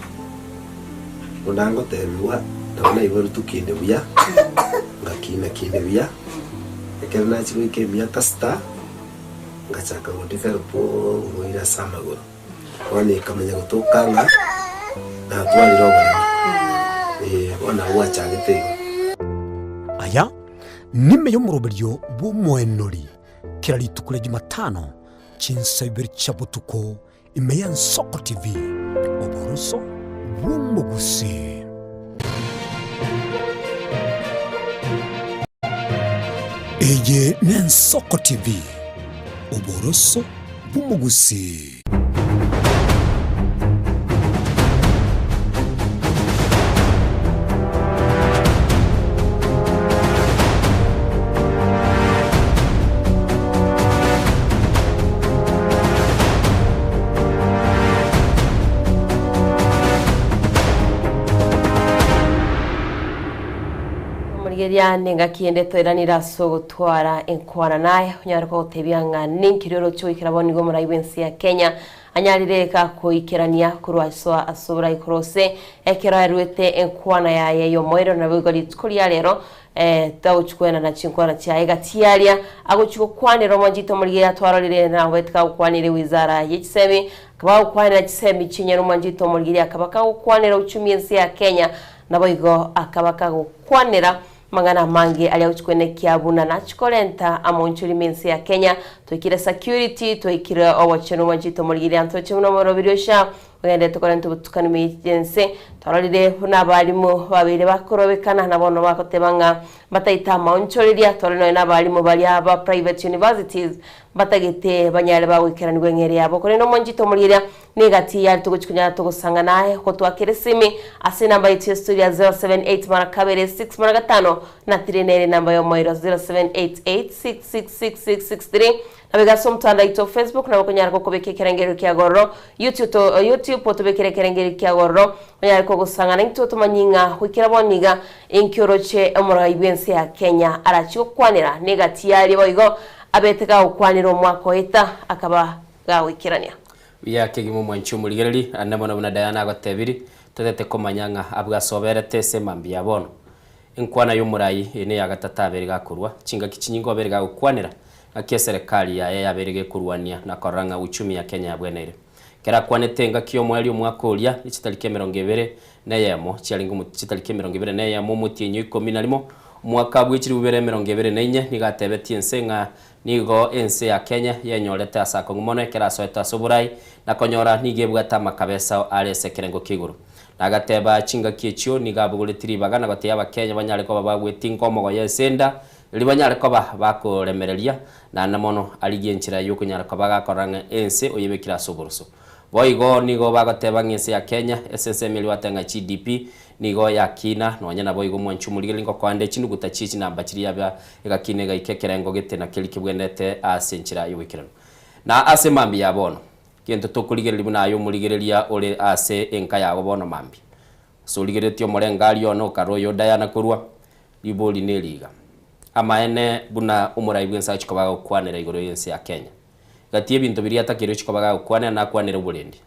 buna ngotebigwa, nabo naiboretwe kinde buya, ngakina kinde buya, ekero nachia goika emiaka sita, ngachaka go develop oborwaire ase amagoro. Bono ekamanya gotoka ng'a natwarire oboremo, eh, bono nabo gwachagete igo. Aya nime y'omoroberio bw'omoenori kera rituko ria Jumatano chinsa ibere chia botuko ime y'Ensoko TV, oboroso bw'omogusii. Eye n'Ensoko TV, oboroso bw'omogusii. Omorigereria nengaki ende toiranire ase ogotwara enkwana naye onyare kogotebia ng'a ninki rioroche goikera bono nigo omorai bw'ense ya Kenya anyarire gakoikerania korwa asoa ase oborai korwa ose ekero aruete enkwana yaye y'omoerio naboigo rituko ria rero Eh, tagochi kwenana chinkwana chiaye gati yaria agochi gokwanera omwanchete omorigereria atwarorire nabete kagokwanera ewizara ye chisemi akaba agokwanera chisemi chinyene omwanchete omorigereria akaba kagokwanera uchumi ense ya Kenya naboigo akaba kagokwanera amang'ana amange aria agochi kwenekia buna nachi korenta amonchori ime ense ya Kenya twaikire security twaikire obochenu omwanchete omorigereria ntoche buna omorobiri osha Ogenderete korenta obotukanu ime y'ense. Twarorire buna abalimu babeire bakorobekana na bono bagoteba ng'a mbataete amaonchoreria. Twarorire nonya nabalimu baria ba private universities Mbatagete banyare bagoikeranigwa eng'eria yabo. Korende omonchete omorieria negati yare togochi konyara togosang'ana aye gotwakera esimi ase enamba yaito ya studio ya 078 mara kabere 6 mara gatano na 3 nere enamba y'omoerio 0788666663 Nabo iga ase omotandao oito o Facebook nabo okonyara gokobeka ekerengererio kiago ororo YouTube to YouTube otobekere ekerengererio kiago ororo onyare kogosang'ana intwe tomanye ng'a goikera bono iga inki oroche omorai bw'ense ya Kenya arachie gokwanera negati yaria boigo Abete gagokwanera omwaka oeta, akaba gagoikerania. Buya kegima omwanchi omorigereri, ande mono buna Diana agotebiri, totete komanya ng'a abwo asoberete ase emambia ya bono. Enkwana y'omorai eye neya gatato abere gakorwa, chingaki chinyinge obere gagokwanera ng'aki eserekari yaye yabeire gekorwania na korora ng'a uchumi ya Kenya yabweneire. Ekero akwanete engaki y'omoerio omwaka oria, ne chitariki 21 chiarenge omo chitariki 21 omotienyi o ikomi na rimo, omwaka bwe chilifu bibere emerongo ebere na inye, nigo atebetie ense ng'a nigo ense ya Kenya yenyorete ase akong'u mono ekero asoete ase oborai, na konyora nigo ebwate amakabesa are ase ekerengo kia igoro. Na agateba chingaki echio nigo abogoretie ribaga na gotebia Abakenya banyare koba bagwetinka omogoye ase enda, Erio banyare koba bakoremereria, naende mono arigie enchera y'okonyara koba gakorora ng'a ense oyebekire ase oboroso. Boigo nigo bagoteba ng'a ense ya Kenya ase ensemo eria bateba ng'a GDP nigo yakina, nonya naboigo omwanchi omorigereria ngokoa nde chinuguta chie chinamba chiria yaba egakina egaika ekerengo gete na keria kebwenerete ase enchera y'oboikeranu. Na ase mambia ya bono, gento tokorigereria buna aye omorigereria ore ase enka yago bono mambia. Ase origereretie omorengari one okare oyo Diana korwa, Ribori neri iga, Amaene buna omorai bw'ense achia koba agokwanera igoro y'ense ya Kenya. Gati y'ebinto biria atakeire ochia koba agakwanera nakwanere oborendi.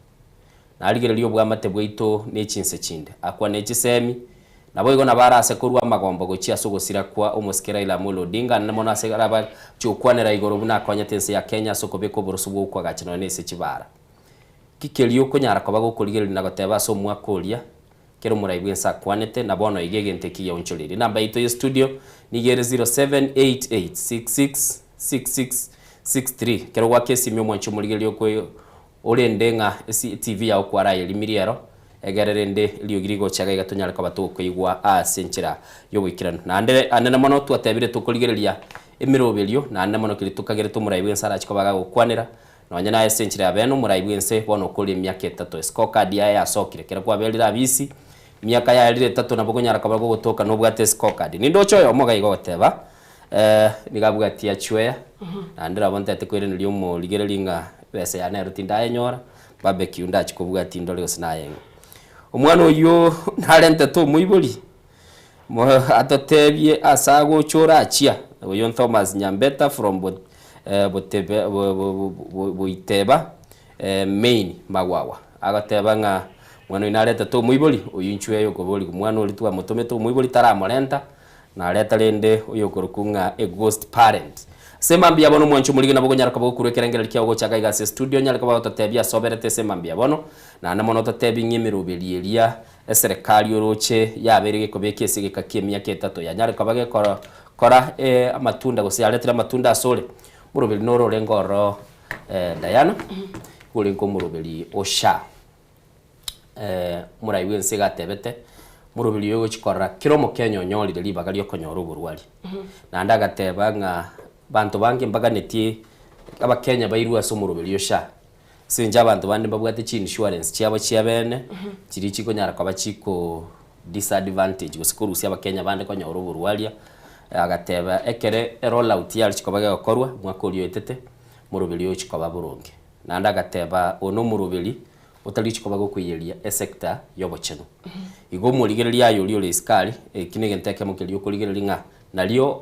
Narigereria oboamate bwaito ne chinse chinde, akwane chisemi, naboigo nabo arase korwa amagombo gochia ase ogosira kwa omosike Raila Amolo Odinga anene mono ase arabe achia gokwanera igoro buna akonyete ense ya Kenya ase okobeka oboroso bw'okwagacha nonya nese chibara. Ki keria okonyara koba gokorigereria na goteba ase omwaka oria Kera omorai bw'ense akwanete, na bono iga egento eki giaonchoreirie. Enamba yaito ye studio nigo ere 0788666663. Ekero gwaka esimi omwanche omorigereria okwe orende ng'a esi etv yao kwarayerimirie ero, egere rende eriogi rigocha iga iga tonyare koba tokoigwa ase enchera y'oboikeranu. Naende anene mono twatebire tokorigereria emeroberio, naende mono keria tokagerete omorai bw'ense arache koba agagokwanera, Nonya naye ase enchera ya bene omorai bw'ense bono okorire emiaka etato, escorecard yaye yasokire. Ekero kwaberire abisi, emiaka yaerire etato nabo okonyara koba gogotoka nobwate escorecard. Nindoche oyomo iga iga ogoteba, eh, nigo abwatie achweya, naende nabo ntete koiraneria omorigereria ng'a ebesa yane ero tindayenyora, barbecue ndachie kobwatia ndore gose nayeng'e. Omwana oyio narentete omoibori, mo atotebie ase agocha orachia, oyo Thomas Nyambeta from Bo Botebe Boiteba Main Magwagwa, agoteba ng'a mwana oyio naretete omoibori, oyio inchuo eye okoborigwa mwana oria twamotomete omoibori taramorenta, nareta rende oyokorokwa ng'a a ghost parent. Ase emambia bono omwancho omorige nabo okonyara koba gokurwa ekerengererio kiao gochaka iga ase estudio onyare koba gototebia ase oberete ase emambia bono, naende mono ototebi ng'a emeroberi eria Eserekari oroche yabeire gekobeka ase egeka ki'emiaka etato, yanyare koba gekora amatunda gose yaretire amatunda asore. Omoroberi noro orenge ororo Diana, igo orenge omoroberi o SHA. Omorai bw'ense iga atebete, omoroberi oyo ogochia korora kera omokenya onyorire ribaga ri'okonyora oborwari. Naende agateba ng'a banto bange mbaganetie abakenya bairwe ase omoroberi o SHA. Ase eng'encho abanto bande mbabwate chi insurance chiabo chia bene, chiria chikonyara koba chiko disadvantage gose korusia abakenya bande konyora oborwaria, agateba ekere e roll out yare chikoba gegokorwa omwaka oria oetete, omoroberi oyo chikoba boronge. Naende agateba oyo na omoroberi otari chikoba gokoiyeria esector ya obochenu. Igo omorigereria aye oria ore isiko aria, eki na egento ekemo keria okorigereria ng'a nario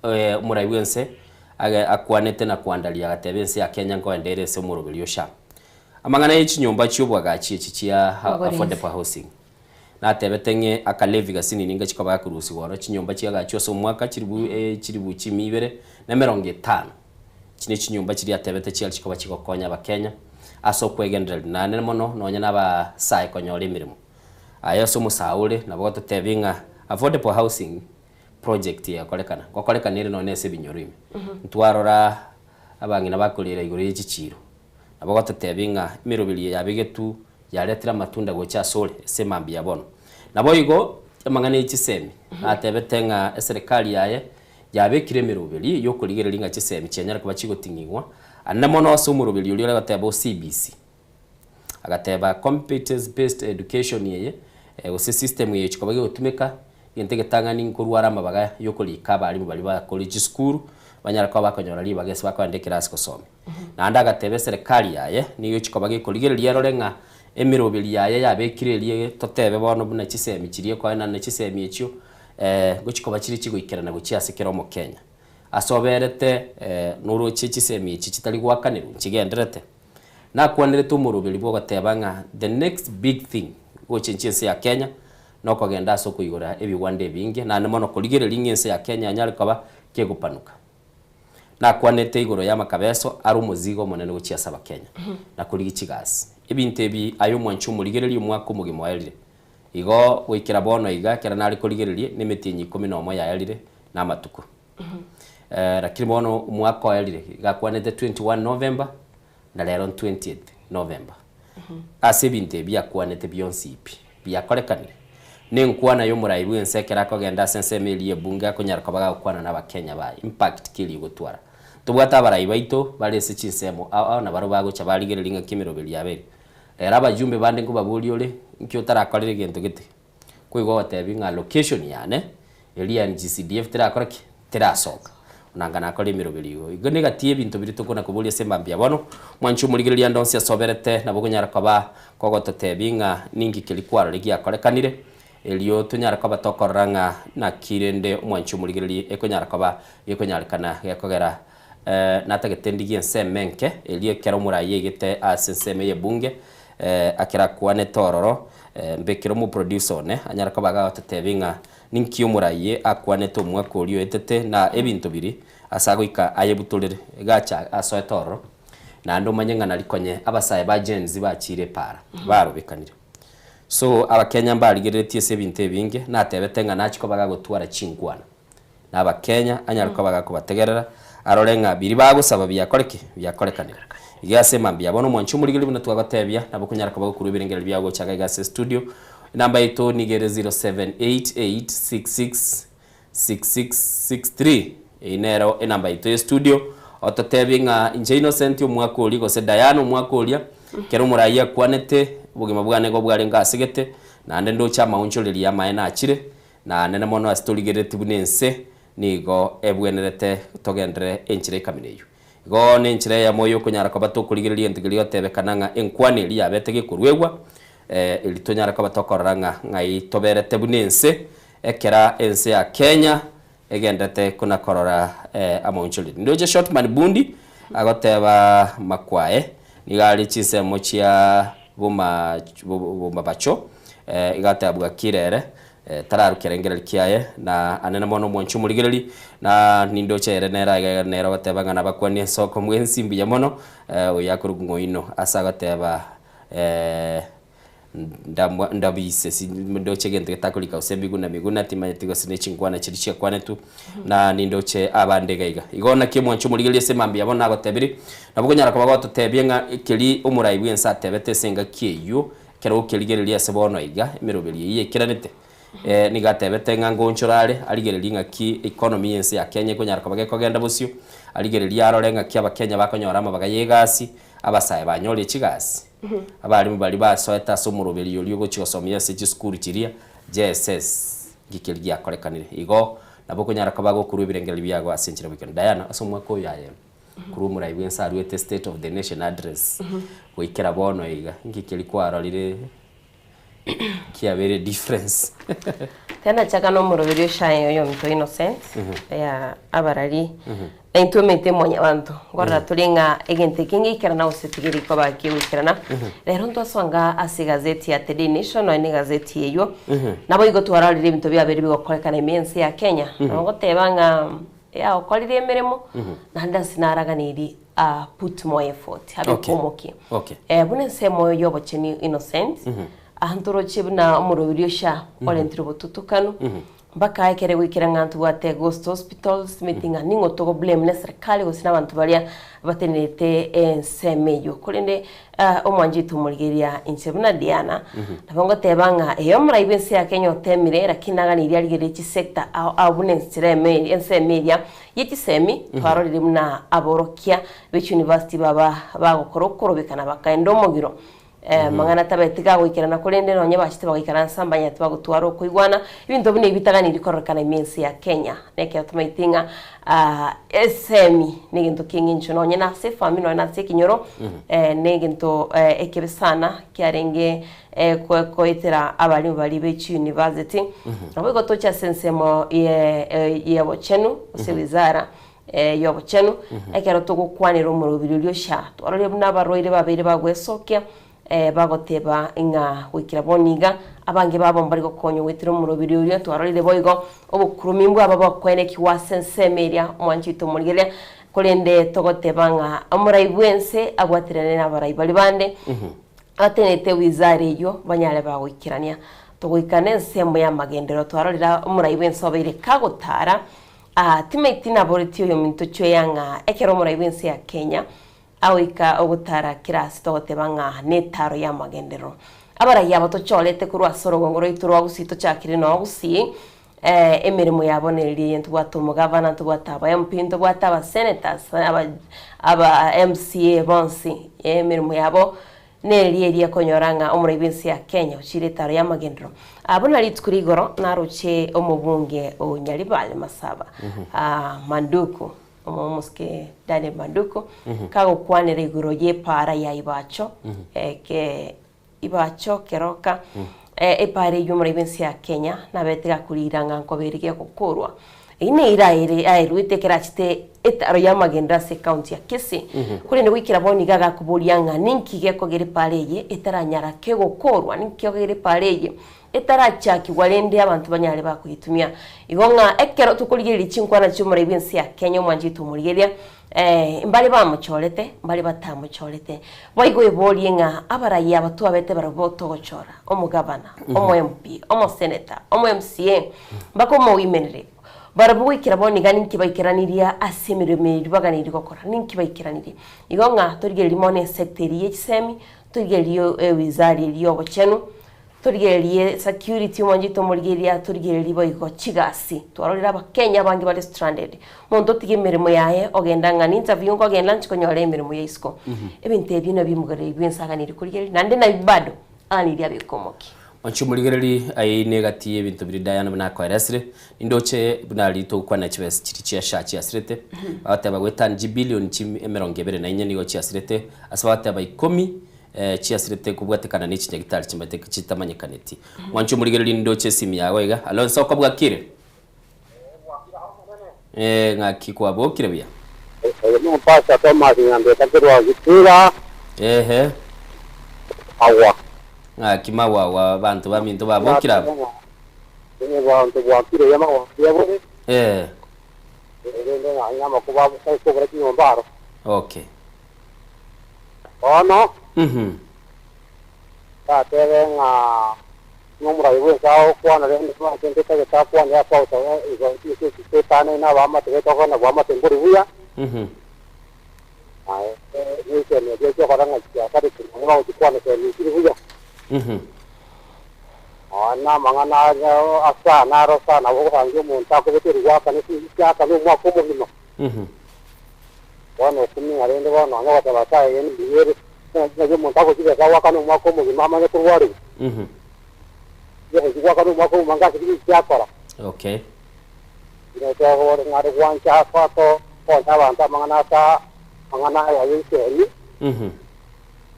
Omorai bw'ense age akwanete na koandaria agateba ense ya Kenya nkoenda ere ase omoroberi o SHA. Amang'ana ye chinyomba chi'obwagachi echi chia affordable housing. Natebete ng'e akalevi gasinini ngachia koba gakorusigwa oro chinyomba chiagachwe ase omwaka chiribu chiribu chimia ibere na emerongo etano. Echi ne chinyomba chiria atebete chiari chikoba chigokonya abakenya ase okwegendereria naende mono nonya na abasae konyora emeremo. Aye ase omosae ore nabo gototebia ng'a affordable housing project egokorekana, ngokorekana ere nonye ase ebinyoro ime. Ntwarora abang'ina bakorera igoro ye chichiiro, nabo gototebia ng'a emeroberi eye yabegetwe yaretire amatunda gocha asore ase emambia ya bono. Naboigo amang'ana ye chisemi, natebete ng'a eserekari yaye. Yabekire emeroberi y'okorigereria ng'a chisemi chianyare koba chigoting'igwa, ande mono ase omoroberi oria ore goteba o CBC. Agateba competence based education eye gose system eye chikoba gegotumeka, egento egetang'ani nkorwara amabaga yokorika abalimu baria bakore chisukuru, banyare koba bakonyora ribaga ase bakogenda ekerasi gosomia. Naende agateba eserekari yaye nigo chikoba gekorigereria erore ng'a emeroberi yaye yabekire eria totebe bono buna chisemi chiria ekoenana chisemi echio Ngochia chire chigoikerana gochia ase kera Omokenya. Ase oberete noroche chisemi echi chitari goakanerwa nchigendererete. Nakwanerete omoroberi bw'ogoteba ng'a the next big thing gochenchia ense ya Kenya nokogenda ase okoigora ebigwanda ebinge naende mono korigereria ng'a ense ya Kenya yanyare koba kegopanuka. Nakwanete igoro y'amakabeso are omozigo omonene gochia ase Abakenya na korigia chigasi. Ebinto ebi aye omwanchi omorigereria omwaka omogima oerire. Igo goikera bono iga, ekero nare korigereria, nemetienyi ikomi nomo yaerire, na amatuko. Lakini bono omwaka oerire, iga akwanete 21 November, na rero 20th November. Ase ebinto ebi akwanete bionsi pi, biakorekanire. Nenkwana y'omorai bw'ense ekero akogenda ase ensemo eria y'ebunge akonyara koba gagokwana na abakenya baye, impact ki eria egotwara. Tobwate abarai baito bare ase chinsemo ao ao nabarobwo bagocha barigereria ng'aki emeroberi yabo ere. Rero abajumbe bande nkobaboria ore, Nki otarakorera egento gete? Koigwa ogotebi ng'a location yane, eria ya NGCDF terakora ki? Terasoka. Onanga nakore emeroberi igo. Igo negati y'ebinto biria tokona koboria ase mambia bono, mwanche omorigereria ande onsi asoberete, nabo okonyara koba kogototebi ng'a ninki keria kwarorire giakorekanire, erio tonyare koba tokorora ng'a naki rende omwanche omorigereria ekonyara koba gekonyarekana gekogera Natagete ndigie ensemo enke, erio ekero omoraia aigete ase ensemo y'ebunge, akerakwanete ororo, mbekere omoproducer one, anyare koba agagototebia ng'a ninki omoraia akwanete omwaka oria oetete, na ebinto biria ase agoika ayebutorere, gacha asoete ororo, naende omanye ng'a nari konye abasae ba Gen Z bachiire epaara, barobekanire. So, abakenya mbarigereretie ase ebinto ebinge, natebete ng'a nachia koba gagotwara chinkwana. na Abakenya anyare koba gakobategerera, arore ng'a biria bagosaba biakore ki? Biakorekanire. Iga ase mambia bono omwanchi omorigereria buna twagotebia, nabo okonyara koba gokorwa ebirengererio biao gocha iga ase estudio. Enamba yaito nigo ere 0788666663 eyio nero enamba yaito ya estudio, ototebie ng'a inche Innocent omwaka oria gose Diana omwaka oria, ekero omoraia akwanete, obogima bwane igo bwarenge asegete, naende ndoche amaonchoreria amaene achire, Na nene mono ase torigereretie buna ense nigo ebwenerete togenderere enchera ekamina eyio. Igo nenchera eyemo y'okonyara koba tokorigereria egento keria gotebekana ng'a enkwana eria yabete gekoruegwa, erio tonyare koba tokorora ng'a ng'ai toberete buna ense, ekera ense ya Kenya egenderete kona korora amaonchoreria. Ndoche Shortman Bundi agoteba makwaye nigo are chinsemo chia boma bomabacho, iga ateba bwakire ere Tararukia rengererio kiaye, na anene mono omwanchi omorigereri, na nindoche ere nere aiga nere ogoteba ng'a nabakwanie ensoko mwensi mbuya mono, oyo akorokwa ng'oino ase agoteba ndamwa ndabise si ndoche egento getakorika gose miguna miguna timanyeti gose ne chinkwana chiria chiakwanetwe, na nindoche abande iga iga. Igo naki omwanchi omorigereri ase mambia bono nagotebirie, nabo okonyara koba gototebia ng'a keri omorai bw'ense atebete ase engaki eyio, Ekero okerigereria ase bono iga, emeroberi eyio yaikeranete, nigo atebete ng'a ngonchora are, arigererie ng'aki economy y'ense ya Kenya ekonyara koba gekogenda bosio, arigererie arore ng'aki abakenya bakonyora amabaga y'egasi, abasae banyorire chigasi, abarimu baria basoete ase omoroberi oria ogochia gosomia ase chisukuru chiria, JSS, nki keria giakorekanire. Igo, nabo okonyara koba gokorwa ebirengererio biago ase enchera bwekeno. Diana, ase omwaka oyo aye. Korwa omorai bw'ense aruete State of the Nation Address goikera bono iga, inki keria kwarorire kiabeire difference? Tena chaka nomoroberi oshaye oyominto Innocent ya abarari na intwe omanyete mwanyabanto nkorora tore ng'a egento eke ngeikerana gose tigeri koba kegoikerana rero ntwasonga ase egazeti ya The Daily Nation nonya na egazeti eywo naboigo twarorire ebinto biabeire bigokorekana ime ense ya Kenya nabo ngoteba ng'a Yagokorire emeremo, naende ase naraganirie ah, put more effort, abe Okay. omokia. Okay. Eh, buna ensemo y'obochenu innocent, aha ntoroche buna omorobiri osha orentire obotutukanu, Mpaka ekere goikera ng'a ntobwate Ghost Hospitals, timanyeti ng'a ning'o togo blame ne serikali gose na abanto baria batenerete ensemo eyio. Korende omwanchi oito omorigereria inche buna Diana, nabo ngoteba ng'a eeh omorai bw'ense ya Kenya otemire lakini naganirie arigererie chisector ao ao buna enchera eme ensemo eria ye chisemi, twarorire buna aborokia be chiuniversity baba bagokora okorobekana bakaenda omogiro Amang'ana tabeti gagoikerana, korende nonya bachete bagaikaransa mbanyarete bagotwara okoigwana. Ebinto buna ebi bitaganiri kororekana ime ense ya Kenya. Nekero tomaete ng'a esemi negento ki'eng'encho nonye nase efamiri nonye nase ekenyoro, negento ekebe sana kiarenge koetera abalimu baria be chiuniversity. Naboigo toche ase ensemo ye obochenu gose wizara y'obochenu, ekero togokwanera omorobiri oria osha, twarorire buna abarwaire babeire bagwesokia, bagoteba ng'a goikera bono iga, abange babo mbari gokonywa goetera omorobiri oria, twarorire boigo obokurumi mbwaba bokoenekigwa ase ensemo eria, omwanchi oito omorigereria, korende togoteba ng'a omorai bw'ense abwaterane nabarai baria bande, abatenenete wizara eyio banyare bagoikerania. Togoika nensemo y'amagenderero twarorire omorai bw'ense obeire kagotara, Aa, timaiti naboretie oyominto chweya ng'a ekero omorai bw'ense ya Kenya agoika ogotara kera ase togoteba ng'a netaro y'amagenderero. Abarai aba tochorete korwa ase orogongo rwaito rwa Gusii tochakire noo Gusii, emeremo yabo neria eye ntobwate omogavana, ntobwate aba MP, ntobwate aba senators, aba aba MCA bonsi, emeremo yabo Neria eria ekonyora ng'a omorai bw'ense ya Kenya ochiire etaro y'amagenderero. Buna rituko ria igoro naroche omobunge o Nyaribari Masaba, Manduku, omosike Daniel Manduku, kagokwanera igoro y'epaara ya Ibacho, ke Ibacho Keroka, epaara eyio omorai bw'ense ya Kenya nabete gakoriira ng'a nkoba ere gegokorwa. Eyio neira ere aeruete ekero achete etaro y'amagenderero ase ekaunti ya Kisii. Korende goikera bono iga agakoboria ng'a ninki gekogera epaara eye etaranyara kegokorwa, ninki gekogera epaara eye etarachakigwa rende abanto banyare bakoyetumia. Igo ng'a ekero tokorigereria chinkwana chi'omorai bw'ense ya Kenya omwanchete omorigereria, mbare bamochorete, mbare batamochorete. Boigo eborie ng'a abarai aba twabete barabwo togochora, omogavana, omo MP, omoseneta, omo MCA, Mpaka omoimenere. Barabwo goikera bono iga ninki baikeranirie ase emeremo eria baganeirie gokora? Ninki baikeranirie? Igo ng'a torigererie mono esector eria ye chisemi, torigererie ewizara eria y'obochenu, torigererie security omwancho oito omorigereria, torigererie boigo chigasi. Twarorire abakenya abange bare stranded. Omonto otiga emeremo yaye ogenda ng'a ninterview nkogenda nchi konyora emeremo ya isiko. Ebinto ebio nabio omogereri bwensi aganeirie korigereria naende nabio bado aganeirie abeke omokia. Onche omorigereri aye ine egati y'ebinto biria Diana buna akoeresire, nindoche buna riria togokwana chibesa chiria chia SHA chiasirete, bagoteba goetania chibilioni chi emerongo ebere na inye nigo chiasirete, ase bagoteba ikomi chiasirete kobwatekana ne chinyagitari chimanyete chitamanyekaneti. Mwanche omorigereri nindoche esimi yago iga. Hallo Nsoko bwakire? Eh, ng'aki kwabokire buya? Oyo nomopastor Thomas Nyambeka korwa Gitira. Ehe. Agwa. Ng'aki magwagwa abanto baminto babokire aba? Onye banto bwakire ya magwagwa buya bore. Eh. Erinde ng'a amakuba abo kobura chinyomba aro. Okay. Bono. Mhm. Ndatebe ng'a nomorai bw'ense agokwana rende ase ntotagete akwane ase ogoteba igo chinse echi toetanaine abaamate baito okogenda bw'amate mbori buya, naende nesemi eria chiokora ng'a chiasarekire nonya bagochikwana semi echiri buya. Nonya namang'ana aria asana aro sana nabo ogosangia omonto akobeterwa goakana chinse chiakana omwaka omogima. Bono okumia rende bono nonya ogoteba ase aye mbuya ere. Naki omonto agochibeka goakana omwaka omogima amanye korwarigwa? Tigochi goakana omwaka omogima ngase ki chiakora? Okay. Inche ng'are gwancha ase konya abanto amang'ana ase amang'ana aya y'esemi,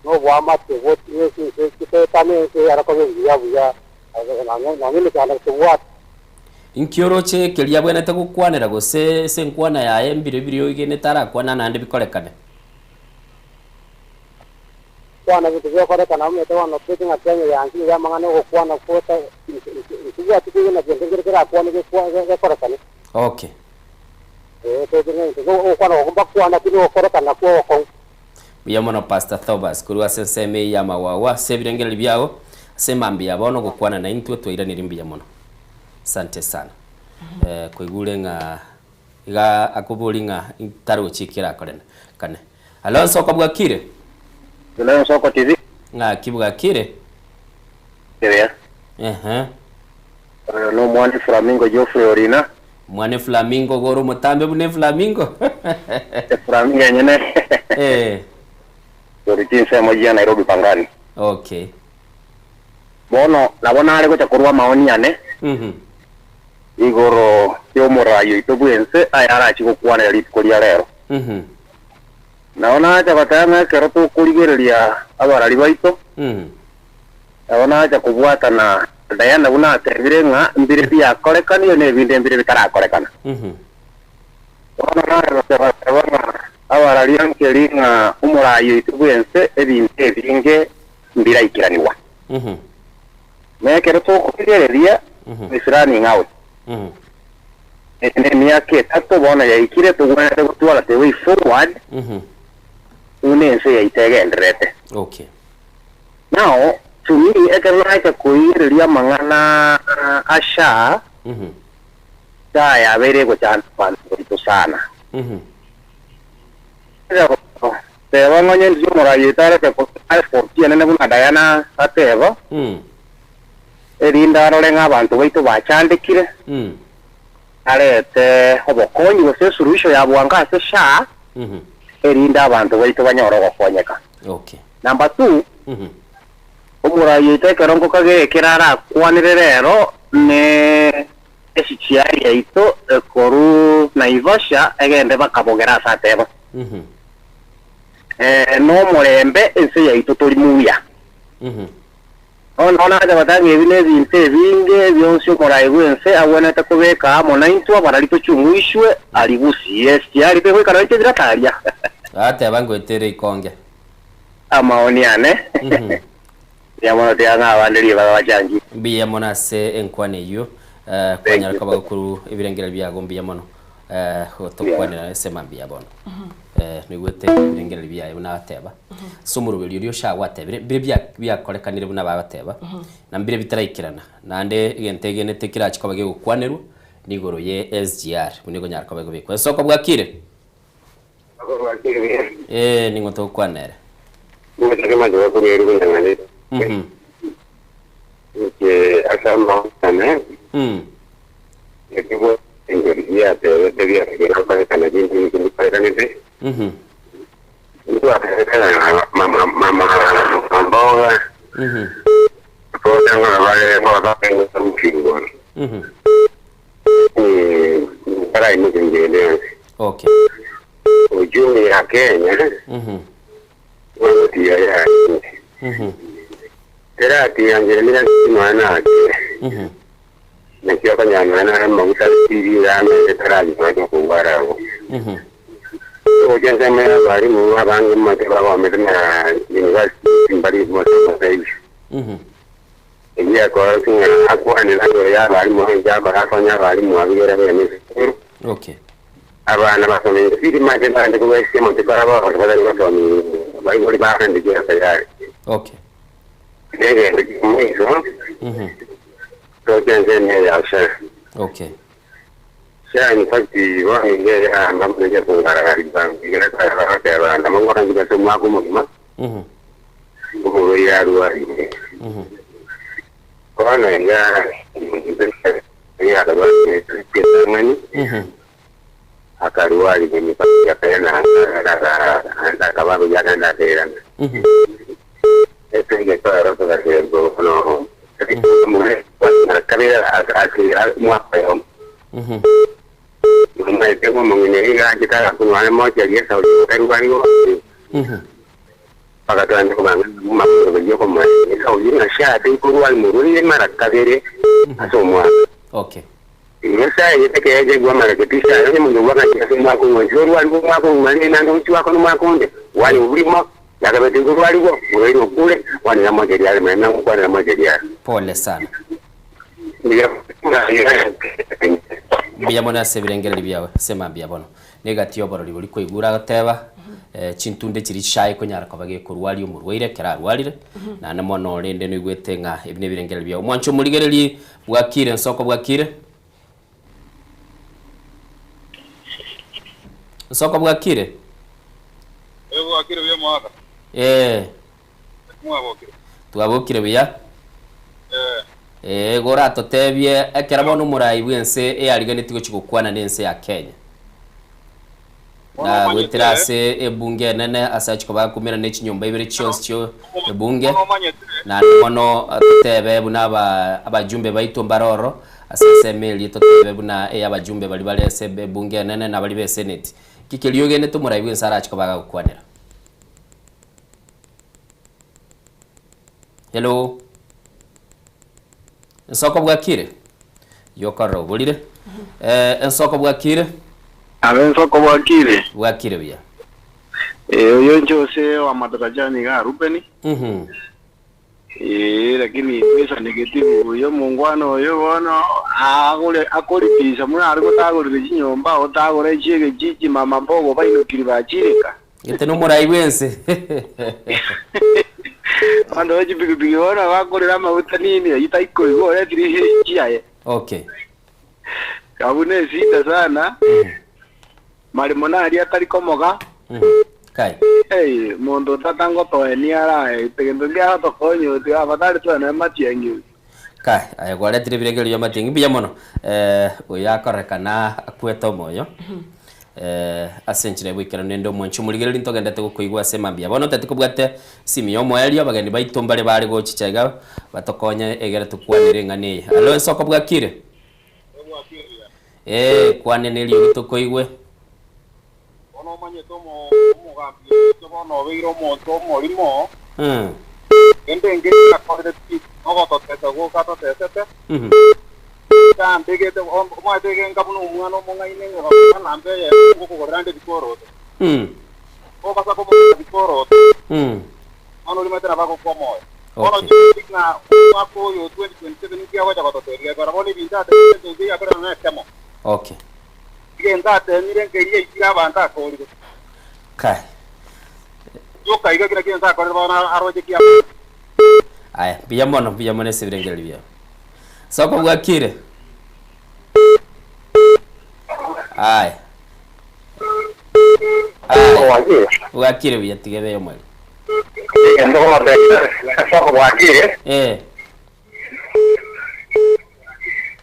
na oboamate bw'etinga chinse chitoetane ense eyare koba engiya buya, nonya emechando tobwate. Inki oroche keria abwenerete gokwanera gose ase enkwana yaye mbire biria oigenete arakwane naende bikorekane? Kwana ebinto biokorekana omanyete bono toche ng'a Kenya yaanchire amang'ana ogokwana kwota ntibwati kwegena gento nkere kerakwane gekorekane. Okay. Ee toche ng'a intwe ogokwana oko mbakwana lakini ogokorekana nakwo ogokong'u. Mbuya mono Pastor Thomas korwa ase ensemo eye ya Magwagwa ase ebirengererio biago ase emambia ya bono gokwana naintwe twairaniri mbuya mono. Asante sana. Eh, koigure ng'a iga akobori ng'a tarochi ekero akorena kane. Hallo Nsoko bwakire? Hello Nsoko TV. Ng'aki bwakire? Ebuya. Ehe. Oyo no omwana Flamingo Geoffrey Orina. Mwana Flamingo gore omotambe buna eflamingo. Eflamingo enyene. Eh. Tori chinsemo chia Nairobi Pangani. Okay. Bono nabo nare gocha korwa amaoni ane igoro y'omoraai oito bw'ense ayarachie gokwanera rituko ria rero. Nabo nacha goteba ng'a ekero tokorigereria abarari baito, nabo nacha kobwatana Diana buna atebire ng'a mbire biakorekanire na ebinde mbire bitarakorekana. Bono nare gocha goteba ng'a abarari ankeri ng'a omoraai oito bw'ense ebinto ebinge mbiraikeranigwa. Na ekero tokorigereria, is running out. Eye nemiaka etato bono yaikire togwenerete gotwara the way forward buna ense yaito egendererete. Okay. Now, to me, ekero nacha koigereria amang'ana a SHA, SHA yabeire egochanda abanto baito sana. Teba ng'a onye inche omoraia otarete korwa effort enene buna Diana ateba, erinde arore ng'a abanto baito bachandekire, arete obokonyi gose esuluhisho ya bwango ase SHA, erinde abanto baito banyore ogokonyeka. Okay. Number two, omoraia oito ekero nkokagera ekero arakwanere rero ne esichiari yaito ekorwa Naivasha egende bakabogera ase ateba. Nomorembe ense yaito tori muya. Bono nacha goteba ng'a ebi nebinto ebinge bionsi omorai bw'ense agwenerete kobeka amo naintwe abarari tochung'uishwe aria gusii. Esiari tegoika nonya chebirata aria. Ateba ngoetere ikonge. Amaoni ane. Mbuya mono tiga ng'a abande ribaga bachangie. Mbuya mono ase enkwana eyio. Kwanyara koba gokorwa ebirengererio biago mbuya mono. Gotokwanera ase mambia bono. Noigwete ebirengererio biaye buna agateba. Ase omoroberio oria Osha gwatebire, mbire bia biakorekanire buna bagoteba, na mbire bitaraikerana. Naende egento egenete kerache koba gegokwanerwa, nigoro ye SGR buna ekonyara koba ekobekwa. Esoko bwakire? Ee, ning'o togokwana ere? Okay. Uchumi ya Kenya gotiga ya teratiangeria mwana ake nakio kanyamana amaguta tirira taragimanya kugwarago ogenza mera barimu abange mate bagomete na university mbari motomoteisho egiakora king'a akwanira igoro ya abarimu abakonya abarimu abigera bene esukuru Okay. Abana basomire siri mate bande kubaisia mote baraba batari basomire baibuli bahandikira tayari Okay. negendo kimwiso tokenze neyasha Okay. sha in fact wahingere amba mneje kungaragariba igera kaya mangora ngiba mwaka mugima umubeira arwarire kono ya ya ngani akarwarire mipaka yakayana akababu yakanda terana este que todo roto que no kabira mwaka yo mwaite mong'ineri gachitara kunwa moja gesa ukarwariwo pakatwande kubanga makuyo koma sauli na shati kurwali mururi mara kabere ase omwaka Okay. Nyasaye yetekeeje gwa mareketisha ne mundu waka chase mwaka ngwe rwaliwo mwaka ngwe nando uchiwako no mwaka onde wali ulimo yakabeti kurwaliwo urwaliwo kule wali na moja yale mwana kwa na moja yale Pole sana. ndiyo Mbuya mono ase ebirengererio biawe ase mambia bono. Negati oborori bori koigura agoteba chintunde chiri chai konyara koba gekorwaria omorwaire ekero arwarire naende mono rende noigwete ng'a ebi na ebirengererio biago. Mwanche omorigererie bwakire nsoko bwakire? Nsoko bwakire? Eh, bwakire buya omogaka. Ee. Mwabokire. Twabokire buya. Eh. Ee, igo oratotebie ekero bono omorai bw'ense eyariganetie gochia gokwana nense ya Kenya. Na goetera ase ebunge enene ase achia koba akumera ne chinyomba ibere chionsi chio ebunge. Naende bono totebe buna aba abajumbe baito mbare ororo ase ensemo eria totebe buna eye abajumbe baria bare ase ebunge enene na baria be senate. Ki keria ogenete omorai bw'ense arache koba agagokwanera? Hello. Ensoko bwakire? Yokorora oborire. Eh, ensoko bwakire? Abe ensoko bwakire? Bwakire buya. Eh, oyo inche ose wa madarajani iga Rubeni. Mhm. Eh, lakini twesanegeti buya omongwana oyo bono agore akoripisa muna are gotagorire chinyomba otagora echiege mama mbogo bainokiri bachireka. Gete nomorai bwense. Abanto be chipikipiki bono bakorera amaguta nini ayio taikoigwa oretire chiaye. Okay. Abwo ne esida sana. Marimo naria atari komoga. Kai. Ei, monto otatangotoenia arae egento nkiagotokonya otiga afadhali twene matiang'i. Kai, aye gwaretire ebirengererio bi'amatiang'i mbuya mono. Eh, oyo akorekana akwete omoyo. Eh, ase enchera ya boikeranu nende omwanchi omorigereria ntogendete gokoigwa ase mambia. Bono toteti kobwate esimi ya omoerio, abageni baito mbare bare gochicha iga batokonye egere tokwanere eng'ana eye. Alo ensoko bwakire? Eh, kwane neriogi tokoigwe. Bono omanyete omogambi oito bono obeire omonto omorimo, kende engencho akorire pi, nogototesa gwoka atotesete, Yambegete, omanyete egenka buna omwana omong'aini ng'a gokora namba eyemo ngokogorera nde bikoroto. Kobasa komogorera bikoroto, bono orimanyete nabo agokwa omoyo. Bono chingaki ng'a omwaka oyo 2027 inki agocha gototebia ekero bono ebinto atemete ense yakorera nonya ekemo. Okay. Egento atemire nkeria yaitire abanto akorire. Kai. Rioka iga kera gento akorire bono aroche ki abanto. Aya, mbuya mono, mbuya mono ase ebirengererio biao. Soko bwakire? Aya. Aya. Bwakire buya tiga ebe omweri. Egento Soko bwakire? Eh.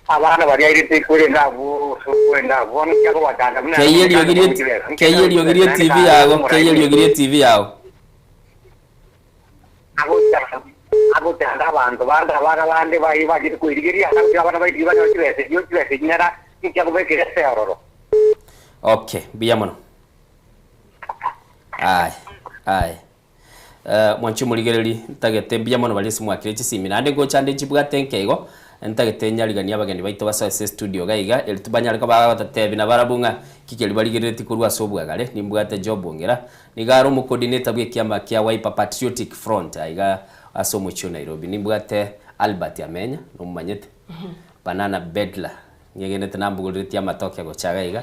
Abana baria airete kwerenda abwo ase okwenda abwo bono tiakobachanda buna Keyia eriogi rie keyia eriogi rie TV yago, keyia eriogi rie TV yago. Agochanda abanto bande abana bande baye bachete koerigeria ase agotiga abana baito banyore chibesa echio chibesa echio nera ninki akobekera ase ororo. Okay, mbuya mono. Aye, aye. Eh, mwanche omorigereri, ntagete mbuya mono baria ase mwakire chisimi, naende ngocha nde nchibwate nke igo, ntagete nyariganie abageni baito basoe ase estudio iga iga, eri tobanyare koba bagototebi nabarabwo ng'a ki keria barigereretie korwa ase obwagare. Nimbwate Job Ong'era, nigo are omocoordinator bw'ekiama kia Wiper Patriotic Front aiga ase omochie o Nairobi. Nimbwate Albert Amenya, nomomanyete, Banana Bedler, Nyegenete nambogoreretie amatoke gocha iga iga,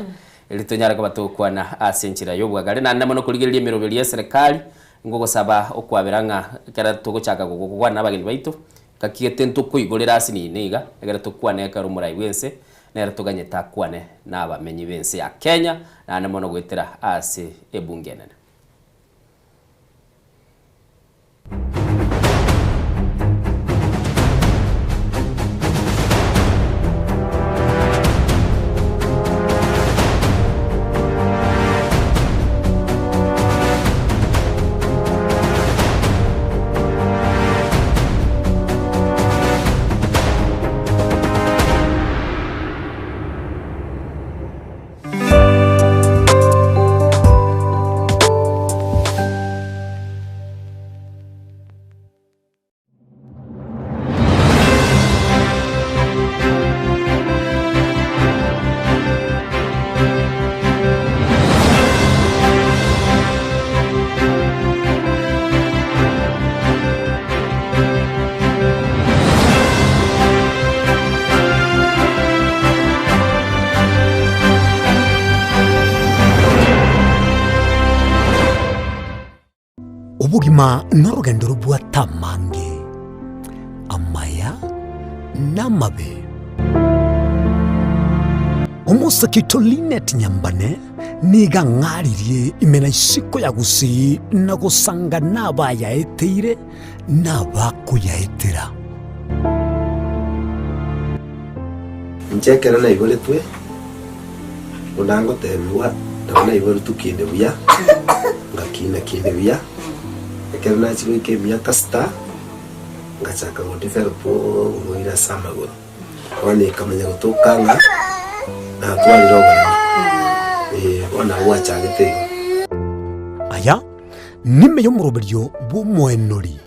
erio tonyare koba togokwana ase enchera y'obwagare. Naende mono korigereria emeroberio y'eserekari, ngogosaba okwabera ng'a ekero togochaka gokwana nabageni baito, ngaki gete ntokoigorera ase nini iga, ekero tokwane ekero omorai bw'ense nere toganyete akwane nabamenyi b'ense ya Kenya, naende mono goetera ase ebunge enene. Obogima norogendo robwate amange, amaya na amabe. Omosake oito Linet Nyambane. Nigo ang'aririe ime na isiko ya gusii na gosanga nabayaeteire na abakoyaetera. Inche ekero naiboretwe, buna ngotebigwa, nabo naiboretwe kinde buya, ngakina kinde buya, ekero nachia goika emiaka sita, ngachaka godevelop oborwaire ase amagoro. Bono ekamanya gotoka ng'a natwarire oboremo, eh, bono nabo gwachagete igo. Aya nime y'omoroberio bw'omoenori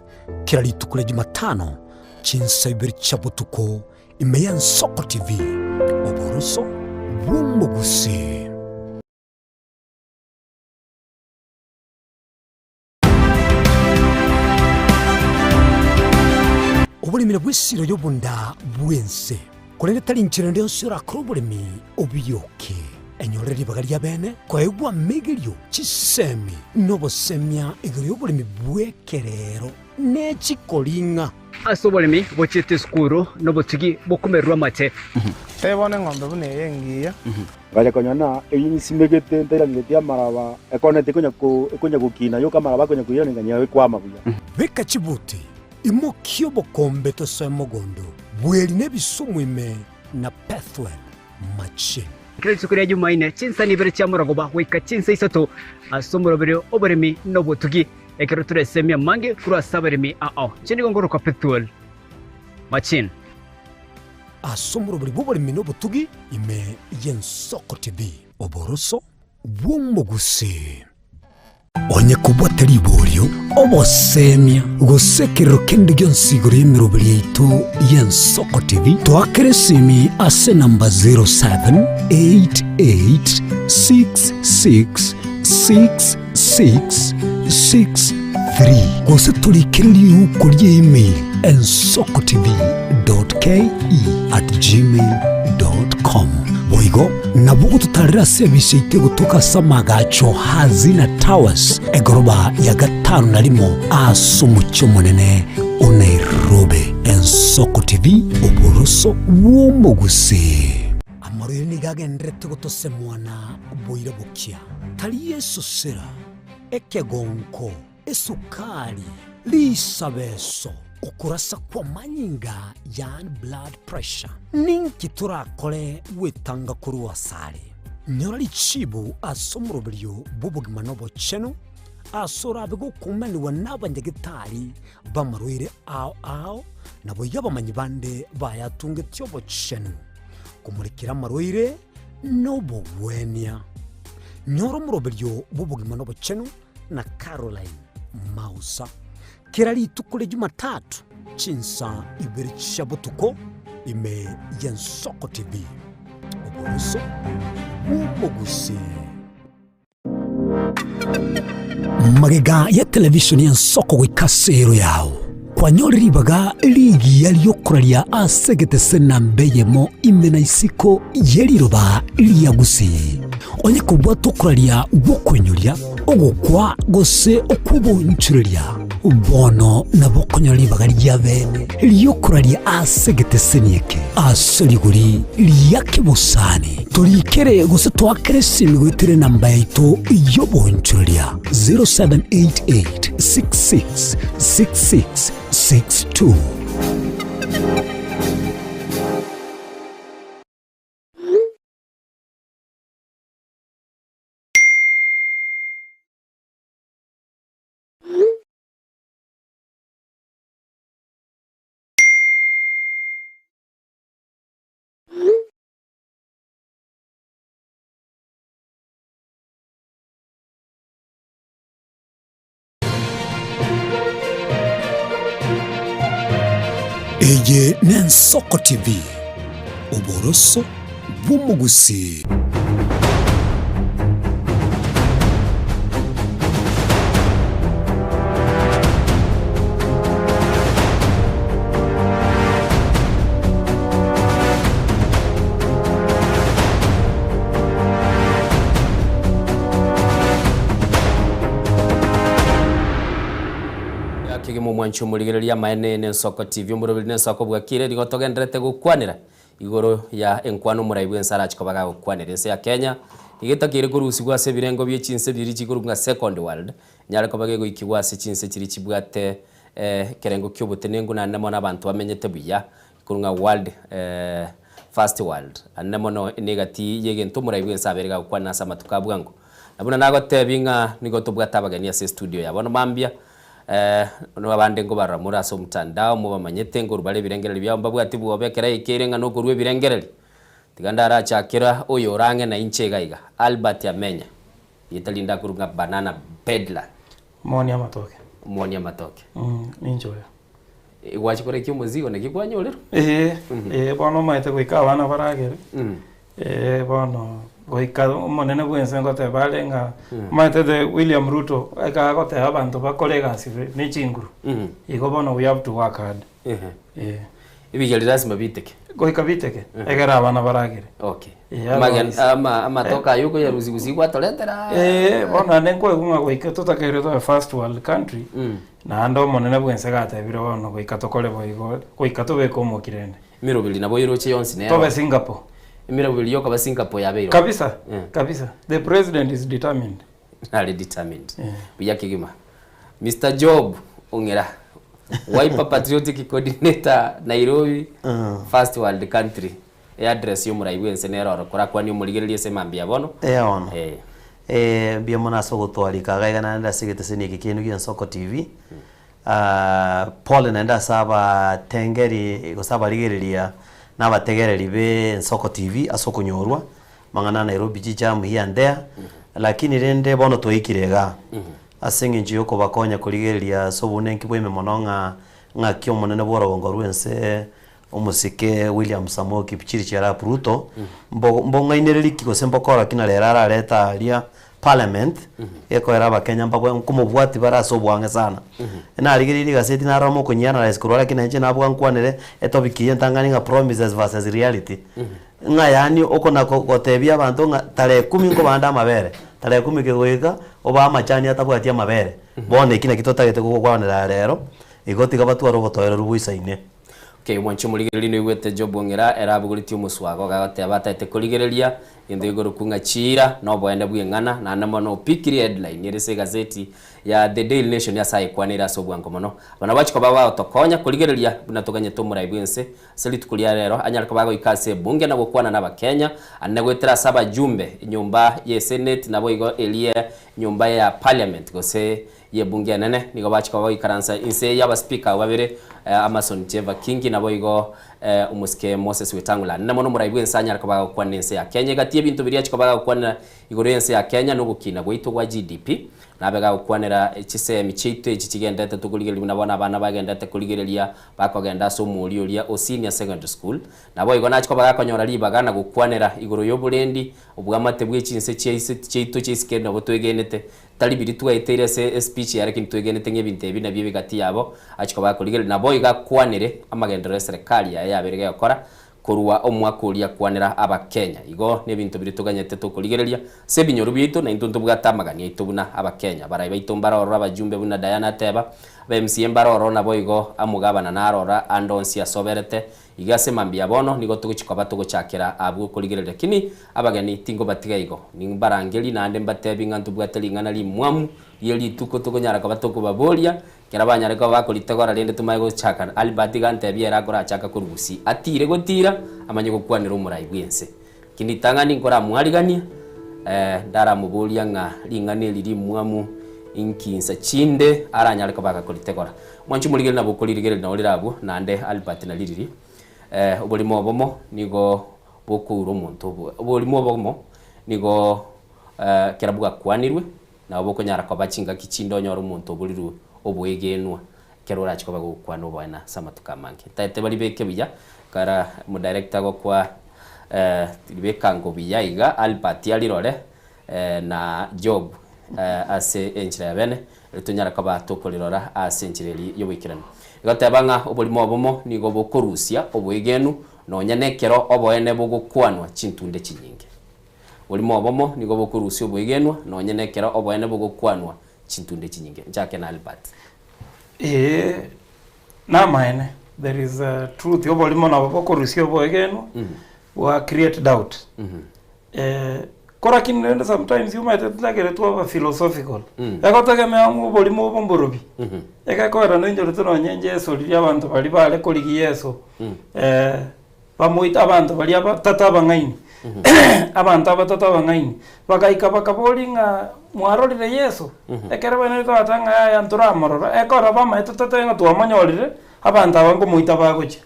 kera rituko ria Jumatano chinsa ibere chia botuko ime y'Ensoko TV, oboroso bw'omogusii. Oboremi nabwo esiro y'obonda bw'ense, korende tari nchera ende yonsi orakore oboremi obiyoke. Enyorere ribaga ri'abeene koegwa amegerio, chisemi, na obosemia igoro y'oboremi bw'ekerero ne chikoring'a. Ase oboremi bochiete esukuru nobotugi bokomererwa amate. Tebe bono eng'ombe buna eye engiya. Ngacha konyora ng'a eyio nsimegete ntairangetie amaraba, ekoneti ekonya ko ekonya gokina yoka amaraba akonya koirana ng'a ekwama buya. Beka chibuti, imokia obokombe tosoe mogondo, bweri na ebisumu ime na Pethuel machine. Kera rituko ria Jumaine, chinsani ibere chia morogoba goika chinsa isato ase omoroberio oboremi na obotugi, ekero toresemie amange korwa ase abaremi ao. Inche nigo ngorokwa Pethuel Machine. Ase omoroberi bw'oboremi na obotugi ime y'Ensoko TV. Oboroso bw'omogusii. Onye kobwate riborio, obosemia, gose ekerero kende gionsi igoro y'emeroberi yaito y'Ensoko TV, toakere esimi ase enamba 0788666663 gose torikere riuko ria email ensokotv.ke@gmail.com. Boigo nabo ogototarera ase ebise yaito egotoka ase amagacho Hazina Towers egoroba ya gatano na rimo ase omochie omonene o Nairobi. Ensoko TV, oboroso bw'omogusii. Amarwaire nigo agendererete gotosemwa na boira bokia, tari esosera, ekegonko, esukari, risabeso, okorasa kw'amanyinga yaani blood pressure. Ninki torakore gwetanga korwa asare? Nyora richibu ase omoroberio bw'obogima na obochenu, ase orabe gokumanigwa n'abanyagetari b'amarwaire ao ao, naboigo abamanyi bande bayatungetie obochenu, komorekera amarwaire nobogwenia. Nyora omoroberio bw'obogima na obochenu na Caroline Mausa kera rituko ria Jumatatu chinsa ibere chia botuko ime y'Ensoko TV. Oboroso bw'omogusii. Magega ya televishoni y'ensoko goika ase ero yao, kwanyore ribaga rigiya ri'okoraria ase egetese namba eyemo ime na isiko ye riroba ria Gusii. Onye kobwata okoraria gw'okoinyoria, ogokwa gose okw'oboonchoreria, bono nabo okonyora ribaga ri'abeene ri'okoraria ase egeteseni eke ase rigori ria kebosani. Torikere gose toakere esimi goetera enamba yaito y'oboonchoreria 0788 66 66 62. Eye n'Ensoko TV, oboroso bw'omogusii. Kegima omwanchi omorigereria amaene n'Ensoko TV omoroberi n'Ensoko bwakire nigo togendererete gokwanera Igoro ya enkwana omorai bw'ense arache koba gagokwanera ense ya Kenya, Nigo etakeire korusigwa ase ebirengo bie chinse biria chikorokwa ng'a second world, enyare koba gegoikigwa ase chinse chiria chibwate ekerengo ki'obotenenku naende mono abanto bamenyete buya, ekorwa ng'a world first world. Naende mono negati y'egento omorai bw'ense abeire gagokwana ase amatuko a bwango. Na buna nagotebi ng'a nigo tobwate abageni ase estudio ya bono mambia, abande nkobarora more ase omotandao mobamanyete nkorwa bare ebirengererio biabo mbabwati bwobe ekero yaikeire ng'a nokorwa ebirengererio. Tiga ndarachakera oyo ore ang'e nainche iga iga, Albert Amenya, rieta rinde akorwa ng'a Banana Peddler. Omoonia amatoke. Omoonia amatoke. Ninche oyo. Gwachia koreka omozigo naki kwanyorerwa? Ee, ee, bono omanyete goika abana baragere, ee, bono goika omonene bwense ngoteba are ng'a omanyete the William Ruto eka agoteba abanto bakore egasi ne chinguru, igo bono we have to work hard. Ee. Ebigeri lasima biteke. Goika biteke, egere abana baragere. Okay. Ee, Amagen- otherwise- ama- amatoke aye okoyarusia gose gwatoretera. Ee, bono naende nkoigwa ng'a goika totakeire tobe first world country, naende omonene bwense gatebire bono goika tokore boigo, goika tobeke omoki rende. Emeroberi nabo oyeroche yonsi nero. Tobe Singapore. Emeroberi yokoba Singapore yabeire. Kabisa, kabisa. The president is determined. Are determined. Buya kegima. Mister Job Ong'era, Wiper Patriotic Coordinator Nairobi, First World Country. Eaddress y'omorai bw'ense nere oro korakwanie omorigereria ase mambia bono. Ee bono. Eh. Eh, mbuya mono ase ogotwarika iga iga naende ase egeteseni eke kiaino gia Ensoko TV. Ah, pole naende ase abatengeri gose abarigereria na abategereri be Ensoko TV ase okonyorwa, amang'ana a Nairobi chijam here and there, lakini rende bono twaikire igaa, ase eng'encho ya okobakonya korigereria ase obonenki bwa ime mono ng'a ng'aki omonene bw'orogongo rw'ense Omosike William Samoei Kipchirchir arap Ruto, mbo mbong'ainereria ki gose mbokora ki na rero ararete aria parliament, gekoera abakenya mbabwe nkomobwati bare ase oboang'e sana. Narigereirie egaseti narora mokonyia analyse korwa lakini nainche nabwo nkwanere etopic eye entang'ani ng'a promises versus reality. Ng'a yaani okona ko gotebia abanto ng'a tarehe kumi nkobande amabere, tarehe kumi kegoika obae amachani atabwati amabere. Bono eki naki totagete gokwanera rero, igo tiga batware obotoereru boisaine. Okay, omwanchi omorigereria noigwete Job ong'ira ere abogoretie omoswago gagoteba ataete korigereria gento gekorokwa ng'a chiira na oboene bw'eng'ana naende mono opikirie headline ere ase egazeti ya The Daily Nation ase ayekwaneire ase obwango mono. Aba nabo bachia koba bagotokonya korigereria buna toganyete omorai bw'ense ase rituko ria rero anyare koba agoika ase ebunge na gokwana n'Abakenya ande goetera ase abajumbe enyomba y'esenate naboigo eria enyomba ya parliament gose y'ebunge enene nigo bachia koba bagoikaransa inse y'abaspeaker abwo babere, Amason Jeva Kingi naboigo omosike Moses Wetang'ula. Nene mono omorai bw'ense anyare koba agokwanera ense ya Kenya. Egati y'ebinto biria achia koba agokwanera igoro y'ense ya Kenya nogokina gwaito gwa GDP, nabe gagokwanera chisemi chiaito echi chigenderete tokorigereria buna bono abana bagenderete korigereria bakogenda ase omooria oria o Senior Secondary School. Naboigo nachia koba gakonyora ribaga na gokwanera igoro y'oborendi obwamate bwe chinse chiaito chiaisike nabo twegenete Tari biria twaeteire ase espeech yaye lakini twegenete ng'a ebinto ebi nabio ebigati yabo achia koba akorigereria. Naboigo akwanere amagenderero y'eserekari yaye yabeire gegokora korwa omwaka oria akwanera Abakenya. Igo nebinto biria toganyete tokorigereria ase ebinyoro biaito naintwe ntobwate amagani aito buna Abakenya. Abarai baito mbare ororo abajumbe buna Diana ateba, aba MCA mbare ororo naboigo amogabana naro oro ande onsi ase oberete Iga ase mambia bono nigo togochia koba togochakera abwo korigereria, lakini abageni tinkobatiga igo. Nimbarangerie naende mbateebie ng'a ntobwate ring'ana rimwamu rie rituko tokonyara koba tokobaboria, ekero banyare koba bakoritegora rende tomanye gochaka. Albert iga antebie ere akorachaka korwa gusii atiire gotiira amanye gokwanera omorai bw'ense. Lakini ritang'ani nkoramwarigania, ndaramoboria ng'a ring'ana eri rimwamu inki insa chinde aranyare koba agakoritegora. Mwanche omorigereria nabo okoririgereria nao rire abwo, naende Albert na ririri. Oborimo obomo nigo bokoura omonto obo oborimo obomo nigo ekero bwakwanirwe, nabo bokonyara koba chingaki chinde onyore omonto oborirwe oboegenwa ekero orache koba gogokwana oboene ase amatuko amange. Ntaete baribeke buya, kara omodirector agokwa ribekango buya iga Albert arirore na Job ase enchera ya bene, erio tonyare koba tokorirora ase enchera eria y'oboikeranu. Egoteba ng'a oborimo obomo nigo bokorusia oboegenu nonya nekero oboene bogokwanwa chintunde chinyinge. Oborimo obomo nigo bokorusia oboegenwa nonya nekero oboene bogokwanwa chintunde chinyinge. Nchake na Albert. Ee, namaene, there is a truth, oborimo nabo bokorusia oboegenwa, bwa create doubt. Ko lakini rende sometimes omanyete totagere twaba philosophical. Egotegemea ng'a oborimo obo mborobi. Egekoera noinyorete nonye Jeso riria abanto baria bare korigia Yeso, bamoita abanto baria abatato abang'aini, abanto abatato abang'aini, bagaika bakaboria ng'a mwarorire Yeso? Ekero baenete bagateba ng'a yaya ntoramorora, ekero bamaete totebe ng'a twamonyorire, abanto aba nkomoita bagochia.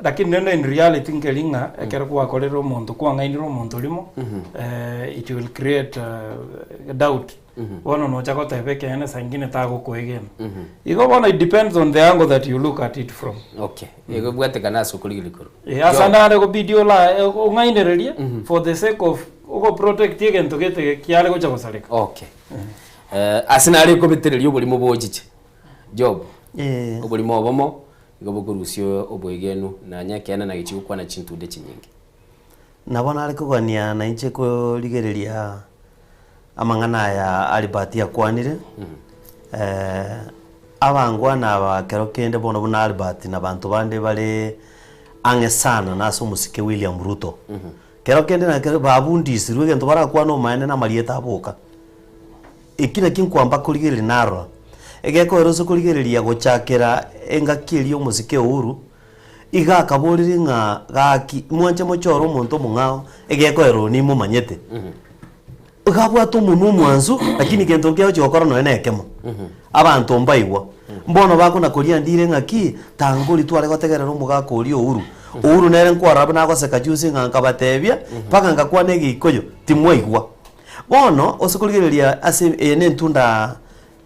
Lakini rende in reality nkeri ng'a ekero gwakorire omonto kwang'ainire omonto rimo, it will create doubt. Bono nocha goteba ekeene saa ingine tagokoegena. Igo bono it depends on the angle that you look at it from. Okay, egobwatekana ase okorigereria korwa. Eh, ase ande are gobidi ola ong'ainererie for the sake of ogoprotect egento gete kiare gocha gosareka. Okay. Eh, ase nare ekobetereria oborimo bochiche. Job, oborimo obomo igo bokorusia oboegenu nanye ekeene na gechi gokwana chintunde chinyinge. Nabo nare kogania nainche korigereria amang'ana aya Albert akwanire, abangwana aba kero kende bono buna Albert na banto bande bare ang'e sana na ase omosike William Ruto. Kero kende na kero babundisirwe egento barakwane omaene na amarieta aboka. Eki nakio nkwamba korigereria narora, egekoera ase korigereria gochakera engaki eria omosike Uhuru, iga akaborire ng'a gaki mwanche mochore omonto omong'ao egekoera oyo nimomanyete. Iga abwate omonwa omwansu lakini gento nkegochi gokora nonya na ekemo. Abanto mbaigwa. Mbono bakona koria ndire ng'aki, tangori tware gotegerera omogaka oria Uhuru. Uhuru nere nkwarora buna agoseka juzi ng'a nkabatebia, mpaka ngakwana egeikoyo, timwaigwa. Bono ase korigereria ase eye nentunda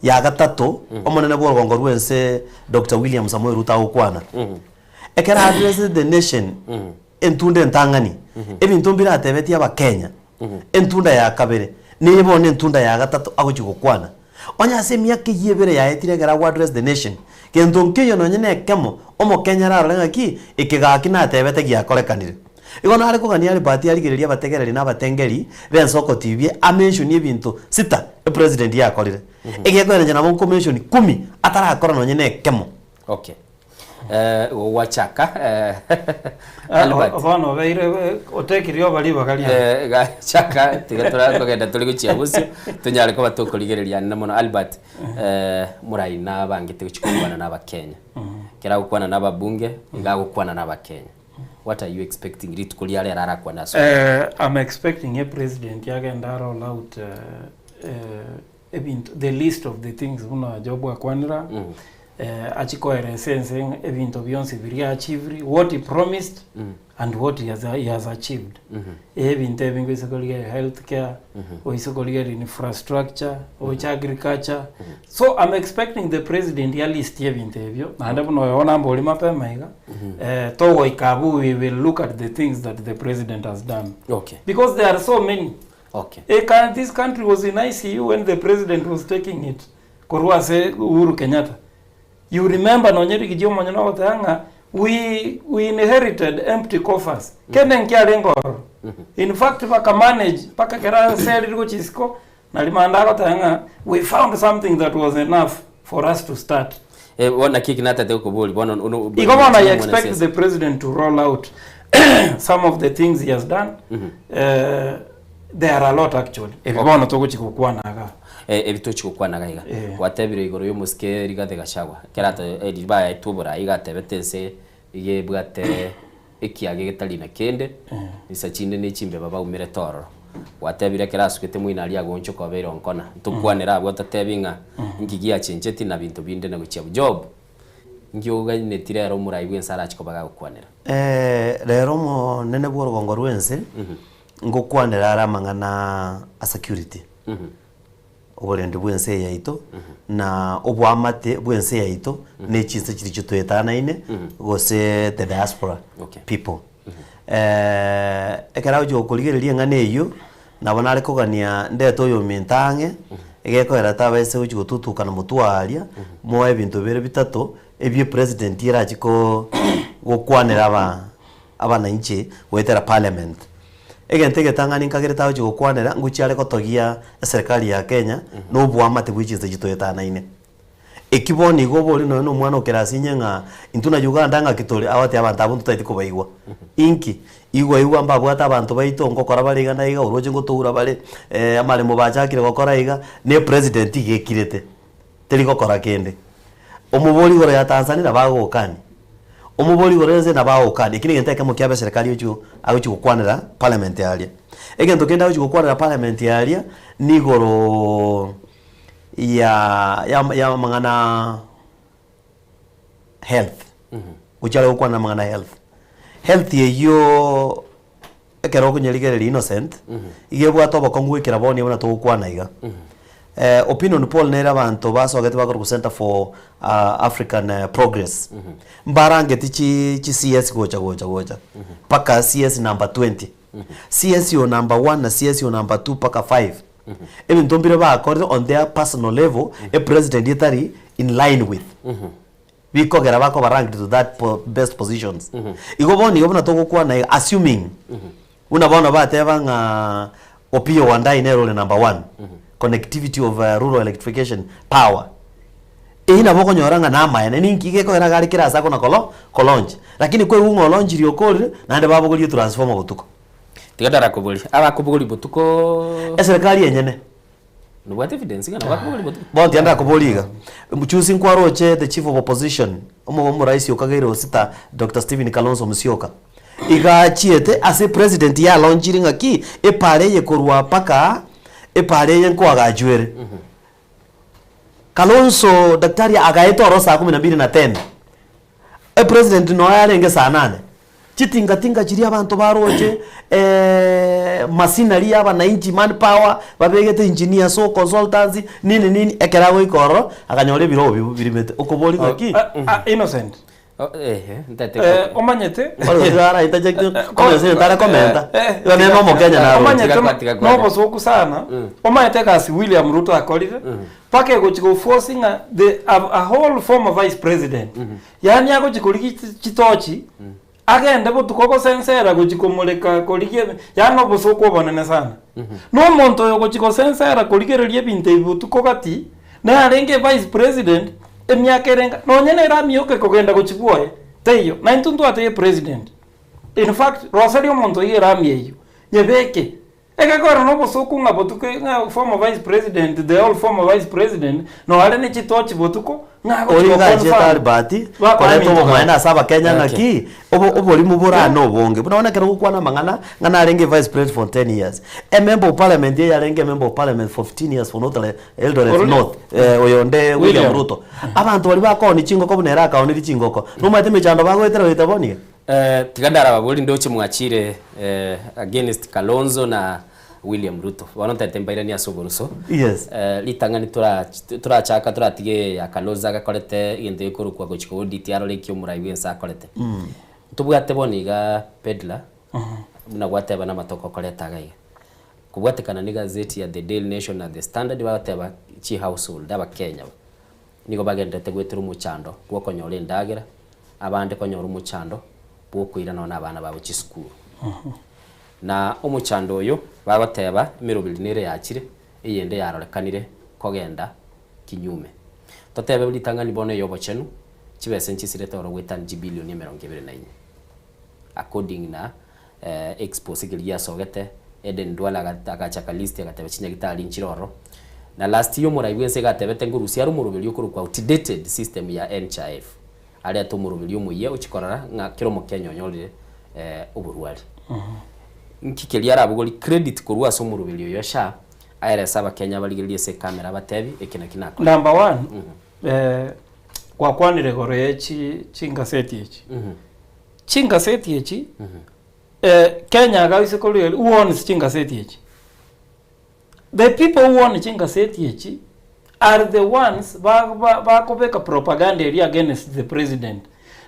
ya gatato omonene bw'orogongo rw'ense Doctor William Samoei Ruto agokwana. Ekero addressed the nation entunda entang'ani, ebinto mbire atebetie abakenya, entunda ya kabere, neye bono entunda ya gatato agochia gokwana. Onye ase emiaka eyio ebere yaetire ekero ago address the nation, gento nkeiyo nonye na ekemo omokenya ararore ng'aki eke gaki natebete giakorekanire. Igo nare kogania Albert arigererie abategereri na abatengeri b'ensoko TV amentionie ebinto sita epresident yakorire. Egekoera inche nabo nkomention kumi atarakora nonye na ekemo. Okay. Eh, gwachaka eh, Albert. Bono obeire otekiri oba ribaga riago. Eh, gachaka tiga torakogenda tore gochia bosio tonyare koba tokorigereria ande mono Albert eh, morai nabangete gochia kokwana na abakenya. Kera agokwana na ababunge iga agokwana na abakenya. What are you expecting rituko ria rero arakwane ase Eh, I'm expecting a president agende a roll out eh, eh, ebinto the list of the things buna Job akwanera eh, achie koeresa ense ng'a ebinto bionsi biria achieved, what he promised and what he has, he has achieved. Ebinto ebi ngoise korigereria health care, oise korigereria infrastructure, oche agriculture. So I'm expecting the president a list ebinto ebio, naende buna oyo bono ambori mapema iga, eh, togoika abwo we will look at the things that the president has done. Okay. Because there are so many. Okay. Eka, this country was in ICU when the president was taking it korwa ase Uhuru Kenyatta. You remember nonye rigiji omonyene ogoteba ng'a we, we inherited empty coffers. Kende nkiarenge ororo. In fact baka manage mpaka kera aserire gochia isiko nari manda agoteba ng'a we found something that was enough for us to start. Eh, bono naki eki natete gokoboria bono ono- Igo bono I mwana expect siasa. the president to roll out some of the things he has done. Eh, there are a lot actually. Ebi bono togochi gokwana igaa. Eh, ebi tochi gokwana iga iga. Eh. Gwatebire igoro y'omosike Rigathi Gachagua. Ekero ate eh, riria baetwe oborai iga atebete ense iga ebwate ekiage getari na kende, insa chinde ne chimbeba baumerete ororo. Gwatebire ekero asugete moino aria agoonchoka obeire onkona. Ntokwanere abwo ototebi ng'a inki giachencheti na binto binde na gochia abwo. Job, inki ogaineti rero omorai bw'ense arache koba gagokwanera? Rero omonene bw'orogongo rw'ense, ngokwanera are amang'ana a security. Oborendi bw'ense eye yaito, na oboamate bw'ense yaito, ne chinse chiria chitoetanaine, gose the diaspora people. Ekero agochia gokorigereria eng'ana eyio, nabo nare kogania ndete oyominto ang'e, egekoera tabaisa gochia gotutukana motwe aaria, moe ebinto bire bitato, ebie president erachie ko gokwanera aba abananchi goetera parliament. Egento egetang'ani nkagerete agochia gokwanera, ngochia are gotogia eserekari ya Kenya, na oboamate bwe chinse chitoetanaine. Eki bono igo obori nonya na omwana okere ase inye ng'a intwe na Uganda ng'aki tore, agotebi abanto abwo ntotaeti kobaigwa. Inki? Igwa igwa mbabwate abanto baito ngokora bare iga na iga, oroche ngotoura bare, amaremo bachakire gokora iga, na epresident iga ekirete, teri gokora kende. Omobori igoro ya Tanzania nabo agogokania, omobori igoro ya ense nabo agogokania, eki na egento ekemo kiabe eserekari ochio agochi gokwanera parliament aria. Egento kende agochi gokwanera parliament aria, nigoroo ya ya amang'ana health, gochia are gokwana amang'ana health. Health eywo ekero okonyerigereria Innocent, iga ebwate obokong'u goikera bono buna togokwana iga. Opinion poll nere abanto basogete bakorokwa Centre for African Progress, mbarangeti chi chi CS gocha gocha gocha mpaka CS number 20. CS o number one na CS o number two mpaka five, ebinto mbire bakorire on their personal level, epresident etari in line with. Bikogera bakoba ranked to that po best positions. Igo bono igo buna togokwana iga assuming buna bono bateba ng'a Opiyo Wandayi nere ore number one, connectivity of rural electrification power, eywo nabo okonyora ng'a namaene ninki gekogera iga are kera ase akona kolo kolaunch. Lakini kwaigwa ng'a olaunchiri okorire naende babogorie etransformer botuko. Tiga ndarakoborie, abakobogoria botuko. Eserekari enyene. Nobwate evidence ng'a nabo bakobogoria botuko? Bono tiga ndakoborie iga, juzi nkwaroche the chief of opposition, omo omoraisi o Kagere Osita, Doctor Stephen Kalonzo Musyoka, iga achiete ase president yalaunchiri ng'aki, epara eye korwa mpaka epara eye nkoagachwa ere. Kalonzo daktari agaeta oro saa kumi na mbili na ten, epresident noyo arenge saa nane. Chitingatinga chiria abanto baroche machinery ya abananchi manpower, babegete engineers o consultants nini nini, ekero agoika ororo, akanyora ebirogo biria birimete. Okoboria ng'aki? Innocent. Ehe, ntete Omanyete ntare komenta igo nere nomokenya naroche. Omanyete nobosoku sana omanyete egasi William Ruto akorire mpaka egochi go force ng'a the a whole former vice president Yaani agochia korigia chitochi, agende botuko gosensera gochia komoreka korigia ebi, yaani obosooku obonene sana. Na omonto oyo ogochia gosensera korigereria ebinto ebi botuko gati, narenge vice president, emiaka ere enga, nonye nere amioke kogenda gochia bwoye, teiyo. Na intwe ntwatebie president, in fact, roseria omonto oyio erami eyio, nyebeke. Egekora nobosoku ng'a botuko ng'a former vice president, the all former vice president, noare ne chitochi botuko, ng'a agochi Oria go gachete confirm. Albert, Ba- koreta baminto obomaene gaki. ase abakenya Okay. ng'aki, obo oborimo borane obonge. Buna bono ekero ogokwana amang'ana, ng'a narenge vice president for 10 years. Emember of parliament eye yarenge emember of parliament for 15 years for North Eldoret Orori- North, oyonde William William. Ruto. Abanto baria bakooni chingoko buna ere akaoniri chingoko, nomanyete emechando bagoetera goeta bono iga? Tiga ndarababorie ndoche mwachire against Kalonzo na William Ruto. Bono ntaete mbairanie ase oboruso. Yes. Ritang'ani tora torachaka toratige eye ya Kalonzo agakorete egento gekorokwa gochia ko audit arore eki omorai bwense akorete. Ntobwate bono iga peddler buna gwateba namatoke okoreta iga iga. Kobwatekana ne egazeti ya The Daily Nation na The Standard bagoteba chihousehold abakenya ba. Nigo bagendererete goetera omochando bw'okonyora endagera, abande konyora omochando bw'okoira nonya na abana babo chisukuru. Na omochando oyo bagoteba emeroberi nere yachire, eyende yarorekanire kogenda kinyume. Totebe ritang'ani bono ey'obochenu, chibesa nchisirete oro goetania chibilioni emerongo ebere na inye. According na expose keria giasogete, Eden Duale agachaka list agateba chinyagitari nchire ororo. Na last year omorai bwense iga atebete ngorusia are omoroberio okorokwa outdated system ya NHIF. Arete omoroberio omoyia ochie korora ng'a kera omokenya onyorire oborwari. Nki keria arabogori credit korwa ase omoroberio oyo SHA aerese abakenya abarigererie ase ecamera abatebi eke naki nakorete. Number one, gwakwanire igoro ye chi chingaseti echi. Chingaseti echi, Kenya iga ase korwa who owns chingaseti echi? The people who own chingaseti echi are the ones ba ba bakobeka propaganda eria against the president.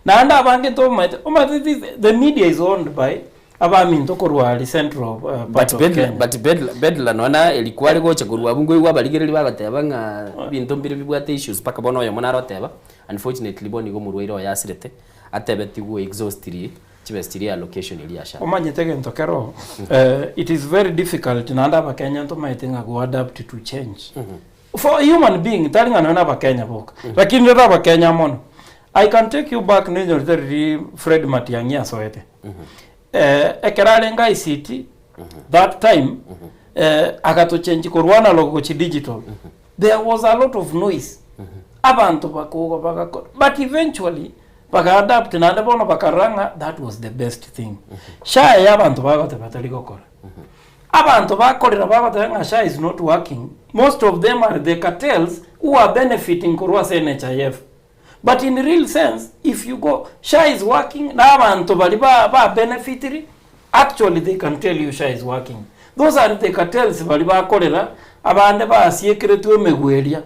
Naende abange ntobamaete, omanyete this the media is owned by abaminto korwa aria central part But of Bedla, Kenya. but Bedla, Bedla nonya na eri kware gocha korwa abwo nkoigwa abarigereria bagoteba ng'a ebinto mbire bibwate issues mpaka bono oyomo nare oteba, unfortunately bono igo omorwaire oye asirete, atebetigwe exhaust ri chibesa chiria allocation eria yasha. Omanyete egento kero, it is very difficult naende abakenya ntomaete ng'a go adapt to change. For a human being, tari ng'a nonya na abakenya boka, lakini rero abakenya mono. I can take you back ninyorete riria Fred Matiang'i asoete. Eh, ekero arenge ICT, that time, eh, agatochenji korwa analog gochia digital. There was a lot of noise. Abanto bakoga bagakora, but eventually baga adapt naende bono bakarora ng'a that was the best thing. SHA eye abanto bagoteba tari gokora. Abanto bakorera bagoteba ng'a SHA is not working, most of them are the cartels who are benefiting korwa ase NHIF. But in real sense, if you go, SHA is working, na abanto baria ba ba benefitiri, actually they can tell you SHA is working. Those are the cartels baria bakorera, abande basiekeretwe emegwe eria.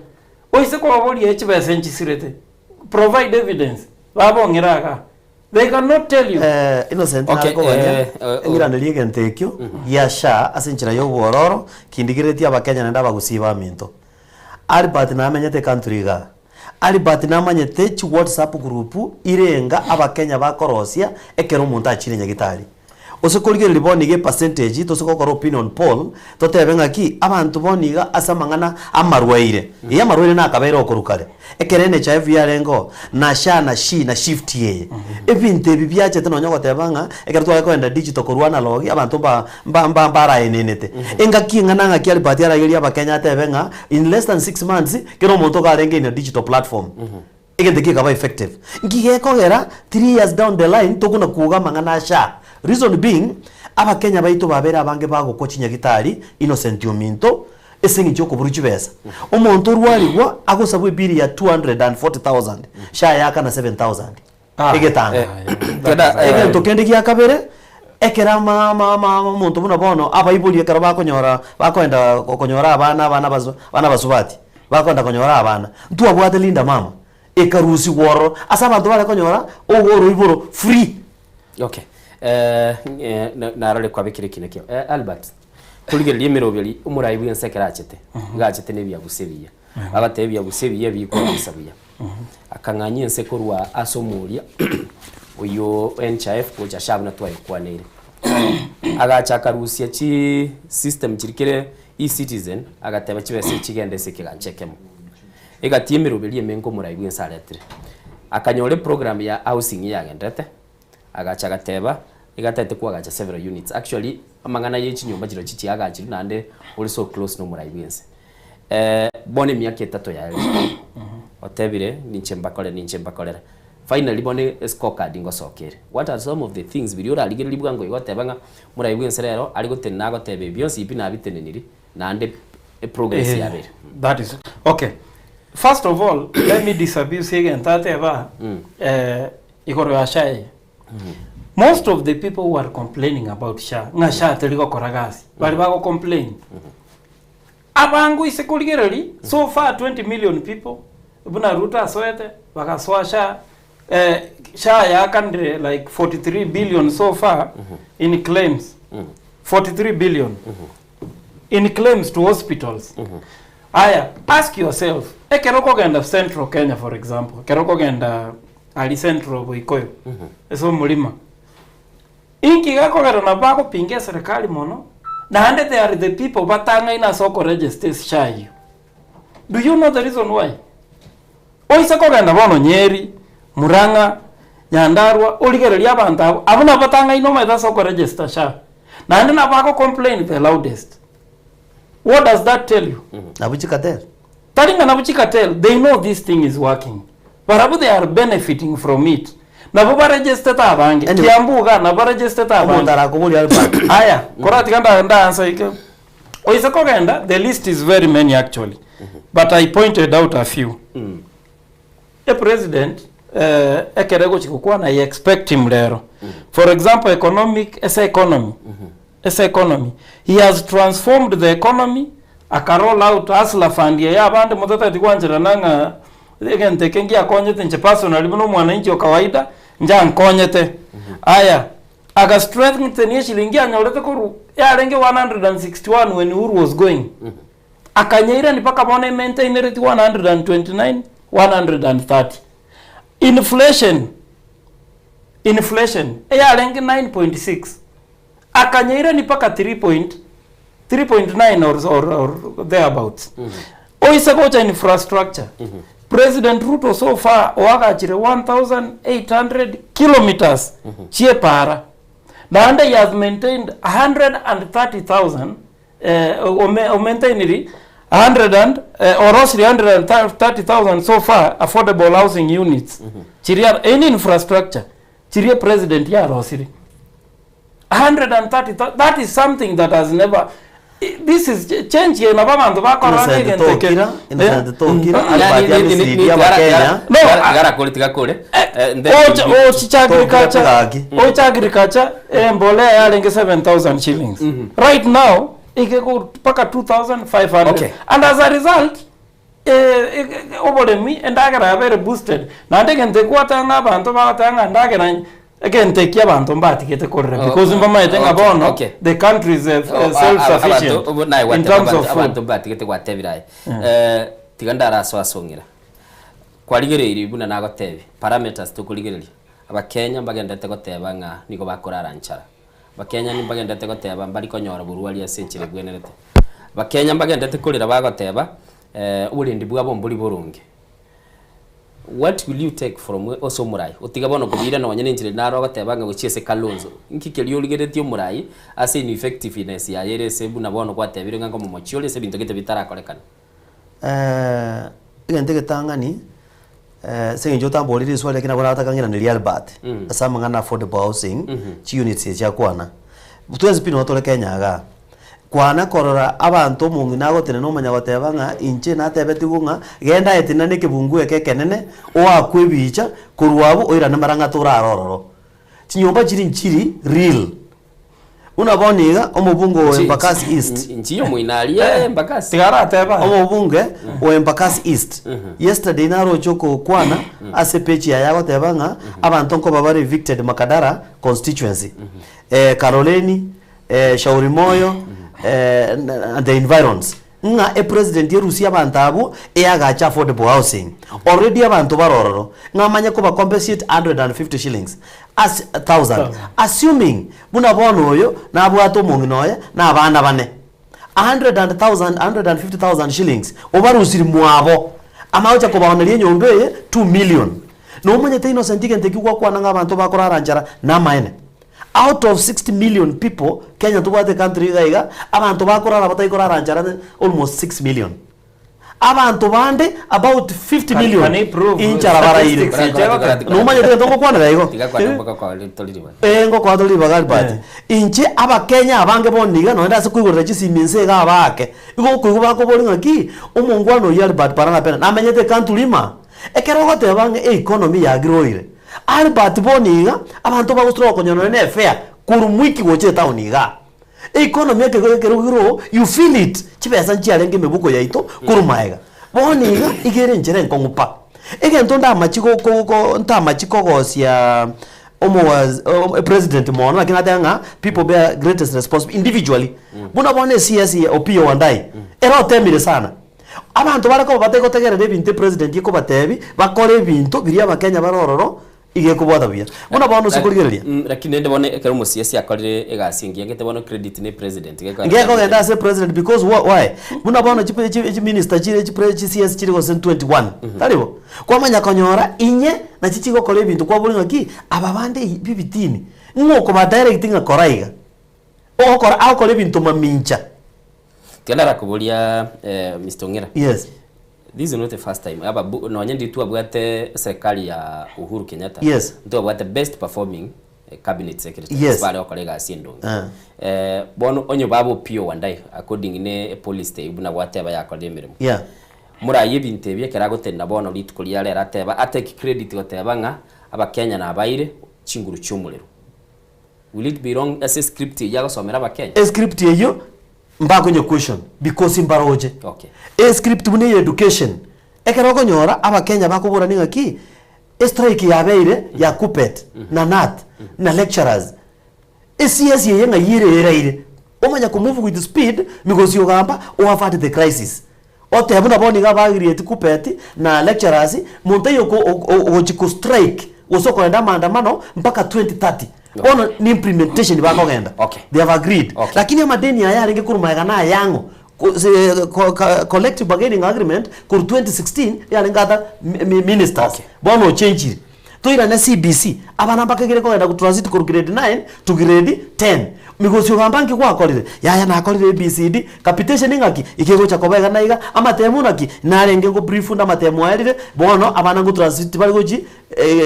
Oise kobaboria chibesa nchisirete, provide evidence, babong'ira igaa. They cannot tell you. Eh, Innocent Okay, nare kogania eh, eh, oh. eng'iranerie egento ekio gia SHA ase enchera ya obwororo kindigeretie abakenya naende abagusii baminto. Albert namenyete ecountry igaa. Albert namanyete chi whatsapp group irenga abakenya bakorosia ekero omonto achire nyagitari. Ose korigereria bono iga epercentage tose gokora opinion poll totebe ng'aki abanto bono iga ase amang'ana amarwaire, eeh amarwaire nakabeire okorwa kare, ekero NHIF yarenge oo, na SHA na SHI na SHIFT eye, ebinto ebi biachete nonya ogoteba ng'a ekero tware kogenda digital korwa analog abanto mba mba mba mbaraenenete. Engaki eng'ana ng'aki Albert aragerie abakenya atebe ng'a in less than 6 months kera omonto iga arenge in a digital platform. Egento ekio gekaba effective. Nki gekogera 3 years down the line tokona kuoga amang'ana a SHA? Reason being, abakenya baito babeire abange bagokwa chinyagitari Innocent ominto ase eng'encho yokoborwa chibesa. Omonto orwarigwa agosabwa ebill ya 240,000 SHA yaakana 7,000 egetanda. Egento kende gia kabere, ekero ama ama ama omonto buna bono abaibori ekero bakonyora bakoenda konyora abana abana abasu abana abasubati, bakoenda konyora abana, ntwabwate linda mama, ekarusigwa ororo ase abanto bare konyora ogo oroiboro free. Okay. Narore kwabekire ekina ekio. Albert, torigereria emeroberi omorai bwense ekero achete, iga achete na ebiabuso ebiya. Agateba ebiabuso ebiya bikobisa buya. Akang'anyia ense korwa ase omoria oyio NHIF gocha SHA buna twayekwaneire. Agacha akarusia chi system chiria kere eCitizen agateba chibesa echi chigende ase ekegancha ekemo. Egati emeroberi emenge omorai bwense aretire. Akanyora eprogram ya housing yagenderete, agacha agateba igatete koagacha several units. Actually amang'ana ye chinyomba chirochio chiagachirwe naende ore so close na omorai bwense. Bono emiaka etato yaerire, otebire ninche mbakore ninche mbakorere. Finally bono escorecard ngosoka ere. What are some of the things biria orarigererie bwango iga otebe ng'a morai bwense rero are gotenena agoteba ebi bionsi pi nabiteneniri naende eprogress yabeire. That is okay. First of all, let me disabuse egento ateba eh, igoro ya SHA eye. Most of the people who are complaining about SHA, ng'a SHA teri gokora gasi, bari bago complain. Abango ise korigereria, so far 20 million people, buna Ruto asoete, bagasoa SHA, eh, SHA yakanire like 43 billion so far in claims. 43 billion in claims to hospitals. Aya, ask yourself, ekero okogenda Central Kenya for example, ekero okogenda ari Central Boikoyo, ase omorima, inki gekogera nabo bagopinga eserekari mono, naende they are the people batang'aine ase okoregister ase SHA eyio. Do you know the reason why? Oise kogenda bono Nyeri, Murang'a, Nyandarua, origererie abanto abwo, abwo nabo batang'aine omanyete ase okoregister SHA. Naende nabo bago complain the loudest. What does that tell you? Nabo chikatel. Tari ng'a nabo chikatel, they know this thing is working. Barabwo they are benefiting from it. Nabo baregistete abange. Anyway. Kiambu iga nabo baregistete abange. Omonto arakoboria Albert. Aya, koratiga nda nda answer ike. Oise kogenda, the list is very many actually. But I pointed out a few. A president eh, ekere gochi gokwana I expect him rero. For example, economic, ase economy. Ase economy. He has transformed the economy, aka roll out hustler fund eye abande motatageti gwancherana ng'a egento eke ngiakonyete inche personally buna omwananchi o kawaida, njankonyete. Aya, aga strengthen eshilingi anyorete korwa yarenge 161 when Uhuru was going. Akanyeirani mpaka bono emaintainereti 129, 130. Inflation, inflation eyarenge 9.6 akanyeirani mpaka 3 point 3.9 or, or, or thereabouts. Oise gocha infrastructure, President Ruto so far oagachire 1800 kilometres chi'epaara. Naende he has maintained 130,000 eh, ome- omaintainiri 100 and eh, orosirie 130,000 so far affordable housing units chiria any infrastructure chiria president yarosirie 130,000 that is something that has never this is change ye nabo abanto bakora Innocent egento eke. Tokira, Innocent Eh? Tokira, Mm. Albert Amisiri, Abakenya. No, Tigara kore, tiga kore. Ocha- ochicha agriculture Tokira ocha agriculture embolea yarenge 7000 shillings right now igego mpaka 2500 Okay. and as a result eh, eh, oboremi endagera yabere boosted naende egento ekwatanga ng'a abanto bagoteba ng'a endagera egento eki abanto mbatigete korera Oh, because mbamaete ng'a okay, bono okay. the country is eh, Oh, self sufficient abanto- naye in gwateba terms abanto- of food abanto mbatigete gwatebire aye Eh, tiga ndarasoa ase ong'ira kwarigereirie buna nagotebia parameters tokorigereria abakenya mbagenderete goteba ng'a nigo bakorara nchara abakenya nimbagenderete goteba mbari konyora borwari ase enchera ebwenerete abakenya mbagenderete korera bagoteba oborendi bwabo mbori boronge. What will you take from ase omorai? Otige bono kobiira nonye na enchera eri naro ogoteba ng'a gochia ase Kalonzo. Nki keria origeretie omorai ase ineffectiveness yaye ere ase buna bono gwatebire ng'a nkomomochia ore ase ebinto gete bitarakorekana? Egento egetang'ani, ase eng'encho otamborire riswali lakini nabo nataka ng'iranerie Albert, ase amang'ana affordable housing, chiunits echi akwana. Twensi pi noo tore Kenya igaa. Kwana korora abanto omong'ina agotenena omanya goteba ng'a inche natebetigwe ng'a genda aye tenena na ekebunguo eke ekenene, oakwe ebicha, korwa abwo oirane marang'ata orare ororo. Chinyomba chiria nchiri real. Buna bono iga, omobunge o Embakasi East. Nchiyo moino aria Embakasi. Omobunge o Embakasi East, yesterday naroche okokwana ase page yaye agoteba ng'a abanto nkoba bare evicted Makadara constituency, Kaloleni, Shauri Moyo and the environs, ng'a epresident erusie abanto abwo eagache affordable housing. Already abanto bare ororo, ng'a amanye koba compensate 150 shillings as thousand, assuming buna bono oyo nabwate omong'ina oye na abana bane, a hundred and thousand, 150,000 shillings obarusirie mwabo, amanye gocha kobaoneria enyomba eye 2 million. Nomanyete Innocent egento ekio gwakwana ng'a abanto bakorara nchara namaene. Out of 60 million people, Kenya ntobwate ecountry iga iga, abanto bakorara batari korara nchara almost 6 million. Abanto bande about 50 Can- million can he prove inchara baraire. statistics eche? Nomanyete egento ngokwanera igo? Tiga kwane mpaka kwa tori ribaga. Eh, ngokoa tori ribaga Albert. Inche abakenya abange bono iga nonye ase koigorera chisimi inse iga abaake, igo okoigwa bakoboria ng'aki, omongwana oyio Albert Parang'a namenyete ecountry ima? Ekero ogoteba ng'a economy yagroire, Albert bono iga, abanto bagosira gokonyora nonye na efare korwa mwiki gocha etown igaa. Economy ekero ekero grow, you feel it, chibesa nchiarenge emebuko yaito korwa maega. Bono iga, iga ere enchera enkong'u pa. Egento ndamachi go ko ko ntamachi kogosia omowaz president mono lakini nateba ng'a people bear greatest responsibility individually. Buna bono eCS ya Opiyo Wandayi, ere otemire sana. Abanto bare koba batari gotegerera ebinto epresident ekobatebi, bakore ebinto biria abakenya bare ororo iga ekobwata buya. Buna bono ase korigereria. Lakini rende bono ekero omosiasi akorire egasi engiya gete bono credit ne president Ngekogenda ase president because wh why? Buna bono chi chi chiminister chire chipre chi CS chire gose 21, tari bo? Kwamanya konyora inye nachi chigokora ebinto kwaboria ng'aki aba bande bibitini, ng'o okoba direct ng'a kora iga? Ogokora agokora ebinto mamincha. Tiga narakoboria Mister Ong'era. Yes. This is not the first time aba bu nonye ndiri twabwate serikali ya Uhuru Kenyatta. Yes. Ntwabwate best performing cabinet secretaries Yes. bare gokora egasi endonge. Eh. Eh, bono onye baba Opiyo Wandayi according ne epolicy teiyo buna gwateba yakorire emeremo. Yeah. Morayi ebinto ebi ekero agotenena bono rituko ria rero ateba atake credit goteba ng'a abakenya nabaire chinguru chiomorero. Will it be wrong ase escript eyio agosomera abakenya? Escript eyio mbakonye question because mbaroche. Okay. Escript buna eye education, ekero okonyora abakenya bakoborani ng'aki, estrike yabeire ya Kuppet na Knut na lecturers, eCS eye ng'ai ere eraire, omanya ko move with speed migosi ogamba o avert the crisis. Otebe buna bono iga abagirieti Kuppet na lecturers, monto oyo oko ogochi ko strike gose okoenda amaandamano mpaka 2030. Bono ni implementation bakogenda. Okay. They have agreed. Okay. Lakini amadeni aya arenge korwa magega na ayang'o? Ko- se- ko- ka- collective bargaining agreement korwa 2016 yarenge other mi- mi- ministers bono ochenchire. Toirane CBC, abana mbakegire kogenda go transit korwa grade 9 to grade 10. Migosi ogamba nki gwakorire? Yaya nakorire ABCD, capitation ng'aki? Ikegocha koba iga na iga, amatemu naki? Narenge ngo brief nde amatemu aerire, bono abana ngo transit bare gochi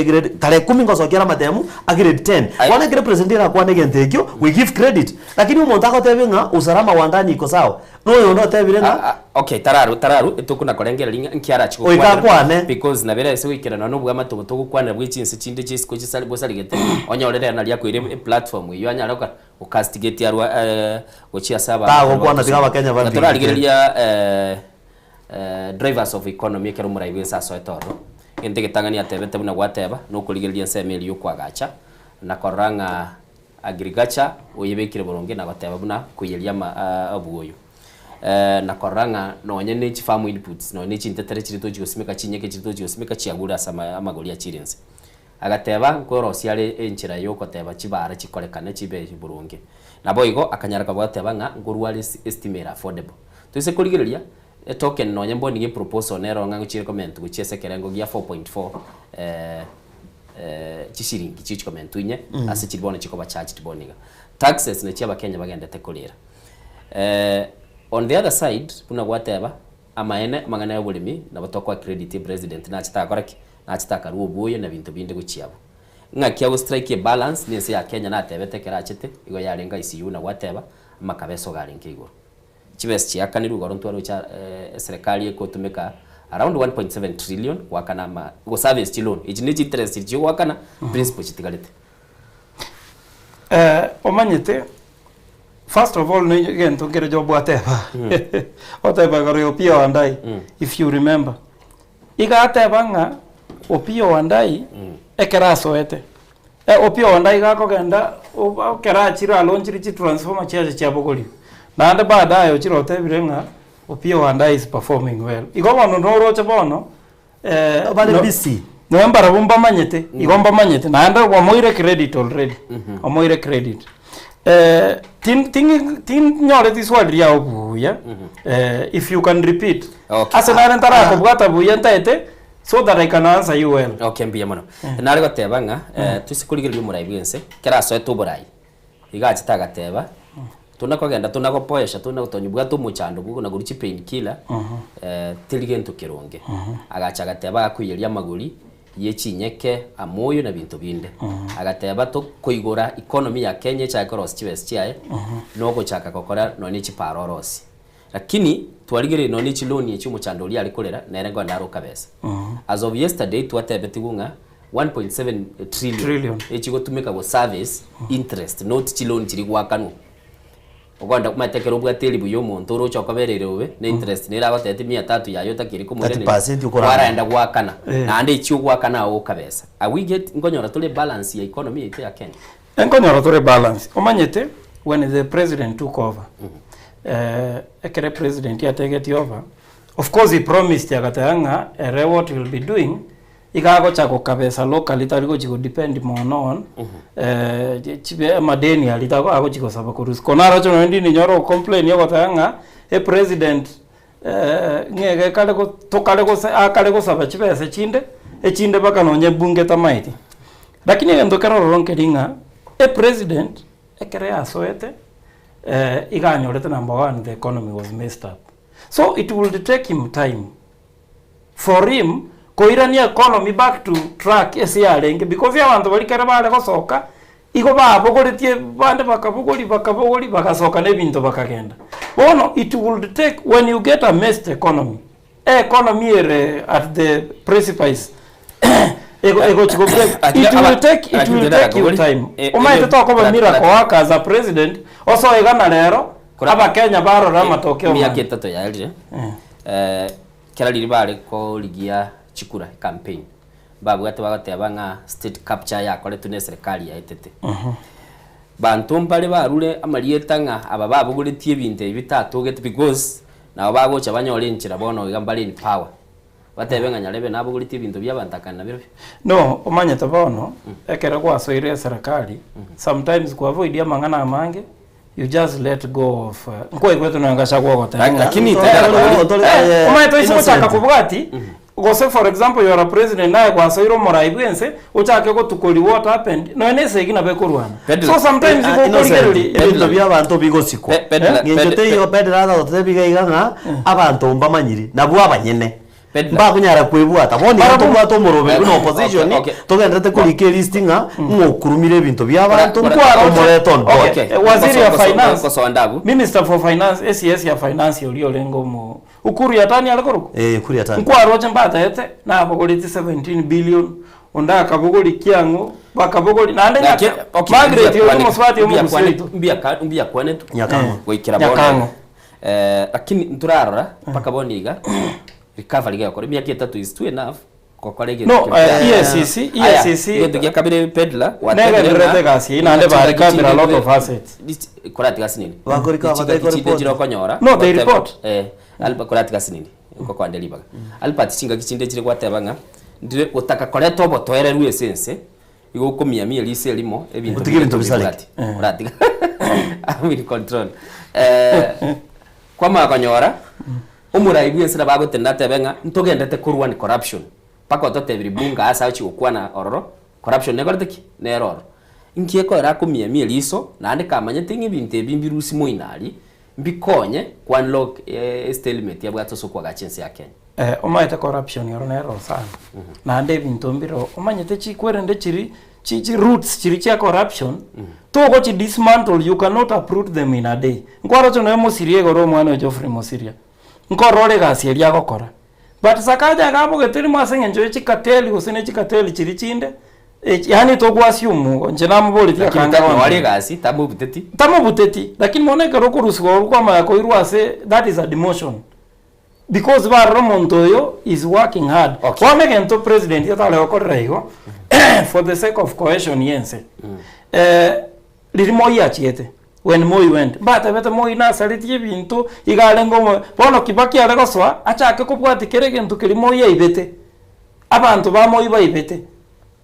grade tarehe kumi ngosokia are amatemu a grade 10. Bono ekero president arakwane egento ekio, we give credit. Lakini omonto agotebia ng'a usalama wa ndani iko sawa, na oyonde otebire ng'a. Okay, tararu tararu etokona korengereria ng'a nki arachi Goika akwane. Because nabo ere ase goikerana na obwamate obo togokwanera bwe chinse chinde chia isiko chisari bosarigete, onyore rero naria akoira eplatform eyio anyare goka gocastigate arwa gochia ase abanto Tagokwana tiga abakenya Iga babirigete. torarigereria drivers of economy ekero omorai bwense asoete ororo, egento egetang'ani atebete buna gwateba, nokorigereria ensemo eria yokoagacha, na korora ng'a agriculture oyebekire boronge na goteba buna koiyeria ama obuoyo. Na korora ng'a nonye ne chifarm inputs, nonye ne chintetere chiria tochi gosimeka, chinyeke chiria tochi gosimeka chiagure ase ama amagori achire inse. Agateba nkorosia are enchera yokoteba chibara chikorekane chibe boronge. Naboigo akanyara koba goteba ng'a nkorwa are estima ere affordable. Toise korigereria, etoken nonye mboni ng'a eproposal nero ng'a ngochire komentwa gochia ase ekerengo gia 4.4 chishiringi chigochia komentwa inye ase chiri bono chikoba charged bono iga. Taxes nachio abakenya bagendete korera. On the other side, buna gwateba, amaene amang'ana ya oboremi nabo tokoa credit epresident nachete agakora ki? Nachete akarua obuoyo na binto binde gochia abwo. Ng'aki ago strike ebalance na ense ya Kenya natebete ekero achete, igo yarenge ICU buna gwateba, amakabeso iga arenge igoro. Chibesa chiakanirwe igoro ntwaroche eserekari egotumeka around 1.7 trillion goakana ama goservice chiloan. Echi ne chiinterest chiria chigoakana, principal chitigarete. Omanyete, first of all ne egento nkere Job ateba, oteba igoro ya Opiyo Wandayi, if you remember. Iga ateba ng'a Opiyo Wandayi ekero asoete, Opiyo Wandayi iga akogenda ekero achire alonchire chitransformer chiaye chiabogorigwe. Naende baadaye ochire otebire ng'a Opiyo Wandayi is performing well. Igo bono noroche bono Bare busy. Nonya mbarabwo mbamanyete, igo mbamanyete, naende omoire credit already, omoire credit. Tin- tin- tinyoreti swali riao buya, if you can repeat. Okay. Ase nare ntarakobwata buya ntaete, so that I can answer you well. Okay, mbuya mono. Nare goteba ng'a toise korigereria omorai bwense, ekero asoete oborai, Iga achete agateba, Tona kogenda tona gopoesha, tona gotonywa bwate omochando bwo na korwa chipain killer, teri gento keronge. Agacha agateba agakoiyeria amagori ye chinyeke, amoyo na binto binde. Agateba tokoigora economy ya Kenya echake korosia chibesa chiaye, nogochaka gokora nonya ne chipara orosie. Lakini twarigereria nonya ne chiloan echi omochando oria are korera, nere nkogenda are okabesa. As of yesterday twatebetigwe ng'a 1.7 trillion Trillion. echigotumeka go service interest not chiloan chiria gwakanwa. Okoenda omanyete ekero obwate eribu ya omonto oroche okoberere obe ne interest nere agotebeti mia tatu yaye otakeire komoiraneria 30% okorana. kwaraenda goakana Eh. naende echio ogoakana ago okabesa. Are we get nkonyora tore balance ya economy yaito ya Kenya? Nkonyora tore balance. Omanyete when the president took over, ekere president ategetie over, of course he promised agateba ng'a ere what he will be doing, iga agocha gokabesa locally tari gochi go depend mono on chibe amadeni aria tago agochi gosaba korwa isiko. Naroche nonye ndinde nyore ogocomplain ogoteba ng'a epresident ng'a iga ekare go tokare gose akare gosaba chibesa chinde, echinde mpaka nonye ebunge tamaeti. Lakini egento kere ororo nkeri ng'a, epresident ekero yasoete iga anyorete number one the economy was messed up. So it would take him time for him koirania economy back to track ase yarenge because abanto baria kere bare gosoka, igo babogoretie bande bakabogoria bakabogoria bagasoka na ebinto bakagenda. Bono it would take when you get a messed economy, economy ere at the precipice ego egochi go break it will take it will take you time. Omanyete tokoba miracle worker as a president osoe iga na rero abakenya barore amatokeo Emiaka maya. etato yaerire, kera riria bare korigia chikura campaign, mbabwate bagoteba ng'a state capture yakoretwe na eserekari yaetete. Banto mbare barure amarieta ng'a aba babogoretie ebinto ebi bitatogete because nabo bagocha banyore enchera bono iga mbare in power. Batebe ng'a nyarebe nabogoretie ebinto bia abanto akana nabirobio. No, omanyete bono, ekero gwasoire eserekari, sometimes kwavoidia amang'ana amange, you just let go of nkwaigwete nonya Gachagua ogoteba ng'a Lakini Eh, tera- eh, omanyete oise gochaka Innocent. kobwati gose for example you are a president naye gwasoire omorai bwense ochake gotukori what happened nonya na esegi nabo ekorwana so sometimes igo okorigereria ebinto bia abanto bigosikwa Pedla- ng'encho Pedla- teiyo pedla agototebi iga iga ng'a abanto mbamanyiri nabwo abanyene mbakonyara kwebwata bono iga tobwate omoroberi buna opposition togenderete korika elist ng'a ng'a okurumire ebinto bia abanto omorete on board. Okay, waziri ya finance minister for finance CS ya finance oria orenge omo Ukur Yatani are korokwa? Eh, Ukur Yatani. Nkwaroche mbatete nabogoretie 17 billion onde akabogori kiang'o bakabogori naende Gaki, nyaka okay, Margaret mbuya oyo kwane- omosubati mbuya omogusi kwane- oito. mbuya ka- mbuya kwanetu Nyakang'o. goikera Nyakang'o. bono eh, lakini nturarora mpaka bono iga recovery gekora emiaka etato is too enough gokora egento No, kebe. eh, EACC, Aya, EACC egento gia kabere pedla watebire Negendererete ng'a- egasi eyio naende ng'a ba recover a lot chingaki of assets. koratiga ase nini Bakorika Chingaki batari chinde koreport. chire okonyora No, they gwateba- report. eh, Alba koratiga ase nini ngokwande ribaga Albert chingaki chinde chire gwateba ng'a ndire gotaka koreta obotoereru ase ense igo okomiamia eriso erimo ebinto Otige ebinto bibwati. bisareke. Oratiga I'm in control eh, kwamanya konyora omorai bwa ense nabo agotenena atebe ng'a ntogendete korwani corruption mpaka ototebirie bunge ase agochi gokwana ororo corruption nekorete ki? Nere ororo. Inki ekoera akomiamia eriso naende kamanyete ng'a ebinto ebi mbirusie moino aria mbikonye ko unlock stalemate yabwate ase okoagacha ense ya Kenya. Eh, omanyete corruption ero nero sana naende ebinto mbiro omanyete chikwerende chiri chi chi roots chiri chia corruption togochi dismantle you cannot uproot them in a day nkwaroche noe mosiria igoro omwana oyo Geoffrey Mosiria nkorora egasi eria agokora but Sakaja iga abogete rimo ase eng'encho ye chikateli gose ne chikateli chiri chinde Yaani togoassume igo, inche namoboretie Lakini akanga ta- bono. noare egasi tamobuteti. Tamobuteti, lakini bono ekero okorusigwa korwa kwamanya koirwa ase that is a demotion. Because barora omonto oyo is working hard. Okay. Bono egento president atare gokorera igo, for the sake of cohesion ya ense, riria Moi achiete, when Moi went, mbatebete Moi nasaretie ebinto, iga arenge omo, bono Kibaki are gosoa, achake kobwatia kera egento keria Moi aibete, abanto ba Moi baibete.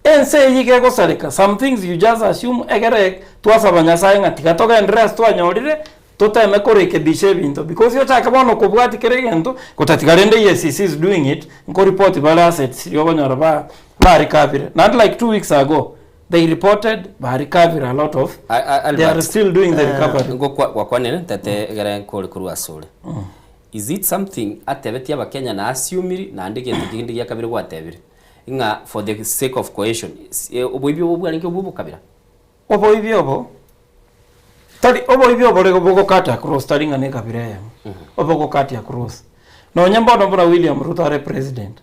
Ense eye iga egosareka, some things you just assume egere twasaba Nyasaye ng'a tiga togenderere ase twanyorire, toteme korekebisha ebinto because ochake bono kobwatia kera egento, gotatiga rende EACC is doing it, nkoripoti bare assets riria okonyora ba barecovire. Naende like 2 weeks ago, they reported barecovire a lot of, they are still doing the recovery. Gwakwanire ntete egere nkore korwa asore. Is it something atebetie abakenya na assume naende egento kende gia kabere gwatebire? Ng'a for the sake of cohesion, oboibi obo bwarenge obwo obokabira? Oboibi obo, tari oboibi obore bogo cut across tari ng'a na ekabira eyemo, obogo cut across. Nonye mbono buna William Ruto are president,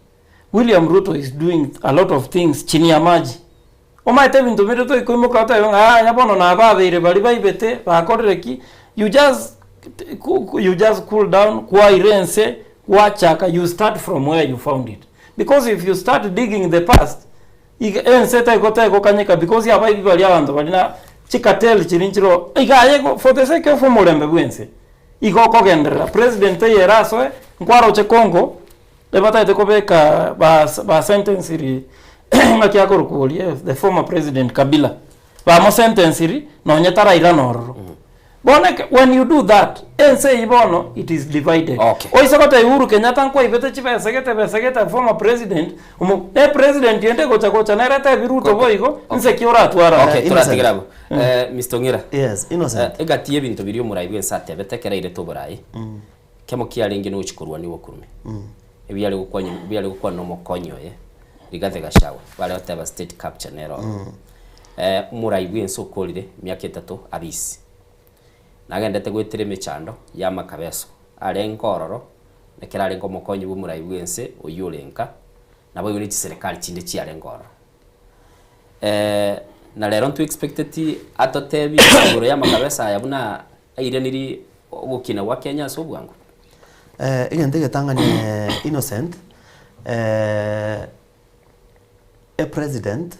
William Ruto is doing a lot of things chini ya maji. Omanyete ebinto binde toikoimoka otebe ng'a yaya bono nababeire baria baibete, bakorire ki, you just you just cool down, kwaira ense, gwachaka, you start from where you found it. Because if you start digging the past, iga ense taigo tegokanyeka because abaibi baria abanto baria na chicartel chiri nchiro iga aye igo for the sake of omorembe bwa ense, igo okogenderera. President taiyo erasoe, nkwaroche Congo, ebatagete kobeka ba ba sentenciri ng'aki akorokwa oria the former president Kabila, bamosentenciri nonye tarairana ororo. Bono eke when you do that, ense eyio bono it is divided. Okay. Oise gotebia Uhuru Kenyatta nkwaibete chibesa gete besa gete former president, omo ne president ende gocha gocha nere etebi Ruto boigo, nse ki oratwara Okay, aya? toratigera abwo. Eh, Mr. Ong'ira. Yes, Innocent. Eh, egati y'ebinto biria omorai bwense atebete ekero airete oborai, kemo kiarenge nogochia korwania obokurume. Ebiare gokwanya ebiare gokwana na omokonyi oye, Rigathi Gachagua, bare goteba state capture nere oro. Eh, omorai bwense okorire emiaka etato abisi. Nagendete goetera emechando ya amakabeso, arenge ororo, ekero arenge omokonyi bwa omorai bwense oyio ore nka, naboigo ne chiserekari chinde chiarenge ororo. Eh, na rero ntwe expecteti atotebie igoro ya amakabeso aya buna airaniri ogokina gwa Kenya ase obwango. Eh, egento egetang'ani Innocent, eh, epresident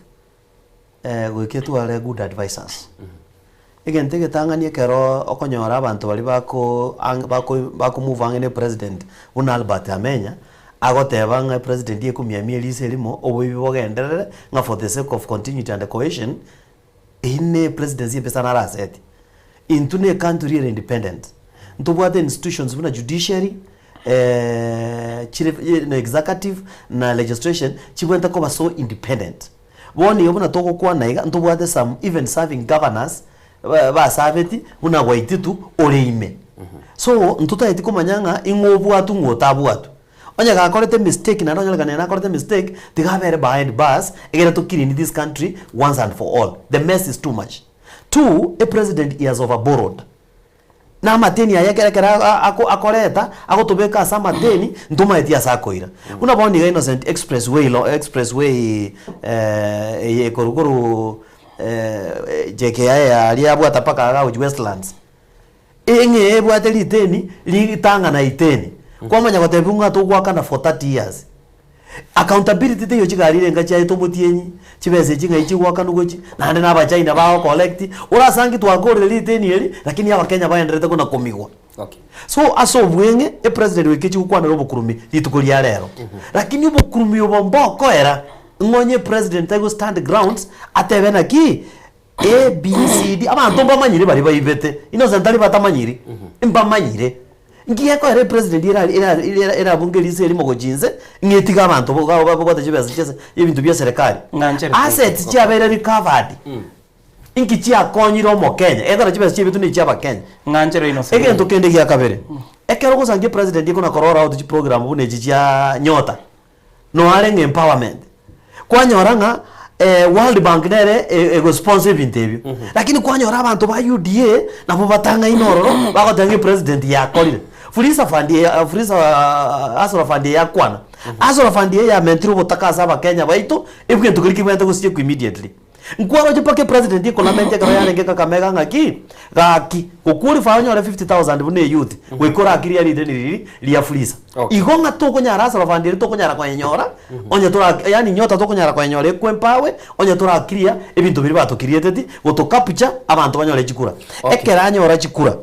goika etware good advisers. Egento egetang'ani ekero okonyora abanto baria bako ang bako bako move ang'e na epresident buna Albert Amenya, agoteba ng'a epresident ekomiamia eriso erimo, oboibi bogenderere, ng'a for the sake of continuity and cohesion, eyio ne presidency embe sana arasetie. Intwe na ecountry ere independent, ntobwate institutions buna judiciary, chire na executive na legislation chibwenerete koba so independent. Bono igo buna togokwana iga, ntobwate some even serving governors ba basabeti buna Waititu ore ime. So ntotageti komanya ng'a ing'o obwatwe ng'o otabwatwe. Onye gakorete mistake naende onyorekane nakorete mistake, tiga abere behind bars egere to clean this country once and for all. The mess is too much. Two, a president he has over borrowed. Na amateni aya ekero ekero akoreta, agotobeka ase amateni, ntomaeti ase akoira. Buna bono iga Innocent express way lo express way eye ekorwa korwa JKIA aria yabwata mpaka iga gochia Westlands. Eng'e ebwate riteni ritang'ana iteni. Kwamanya gotebiwa ng'a togoakana for 30 years. Accountability teiyo chigari ere enga chiaye tomotienyi, chibesa echi ng'ai chigoakanwa gochia, naende na abachina bago collect, orasangi twakorire riteni eri, lakini abakenya baenderete kona komigwa. Okay. So ase obweng'e, epresident goika echi gokwanera obokurumi rituko ria rero. Lakini obokurumi obo mbokoera, ng'a onye epresident tari go stand grounds, atebe naki, A, B, C, D, abanto mbamanyire baria baibete, Innocent tari batamanyiri, mbamanyire. Nki gekoera epresident era era era erabunge riso erimo gochia inse, ng'a etige abanto bo ba babwate chibesa chia ase ebinto bia eserekari. Ng'anchere Assets chiabeire recovered, inki chiakonyire omokenya, ekero chibesa chiaibetwe na echia abakenya. Ng'anchere Innocent. Egento kende gia kabere, ekero ogosangia epresident ekona ko roll out chiprogram buna echi chia nyota, noare ng'a empowerment, kwanyora ng'a World Bank nere egosponsor ebinto ebio, lakini kwanyora abanto ba UDA nabo batang'aine ororo bagoteba ng'a epresident yakorire. Fuliza fund eye fuliza hustler fund eye yakwana, hustler fund eye yamentire obotaka ase abakenya baito, egento keria kebwenerete gosiekwa immediately. Nkwaroche mpaka epresident ekolamentia ekero yarenge Kakamega ng'aki, gaki, goqualify onyore 50,000 buna eyouth, goika orakirie rideni riria ria fuliza. Igo ng'a tokonyara hustler fund eria tokonyara koyenyora, onye tora yaani nyota tokonyara koyenyora ekoempower, onye torakiria ebinto biria batokirieteti, gotocapture, abanto banyore chikura. Ekero anyora chikura,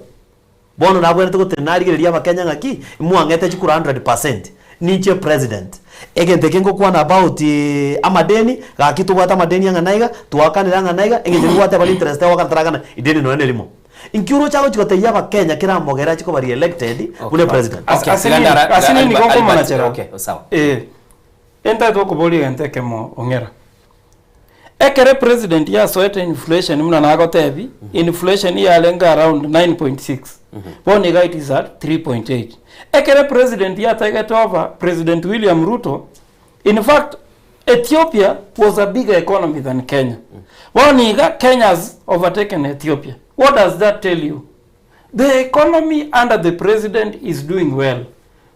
Bono nabwenerete gotenena arigererie abakenya ng'aki, mwang'ete chikura 100%, ninche president. Egento eke ngokwana about amadeni, gaki tobwate amadeni ang'ana iga, twakanire ang'ana iga, eng'encho nigo gwateba interest egoakana tarakana ideni nonya na erimo. Inki oroche agochi gotebia abakenya kera amogere ache koba re-elected buna epresident? Ase ase nini ase nini nigo nkomonachera eh, entagete gokoboria egento ekemo ong'era. Ekero epresident yasoete inflation buna nagotebi, inflation yarenge around 9.6, bono iga it is at 3.8. Ekero epresident yatagete over, President William Ruto, in fact Ethiopia was a bigger economy than Kenya. Bono iga Kenya has overtaken Ethiopia. What does that tell you? The economy under the president is doing well.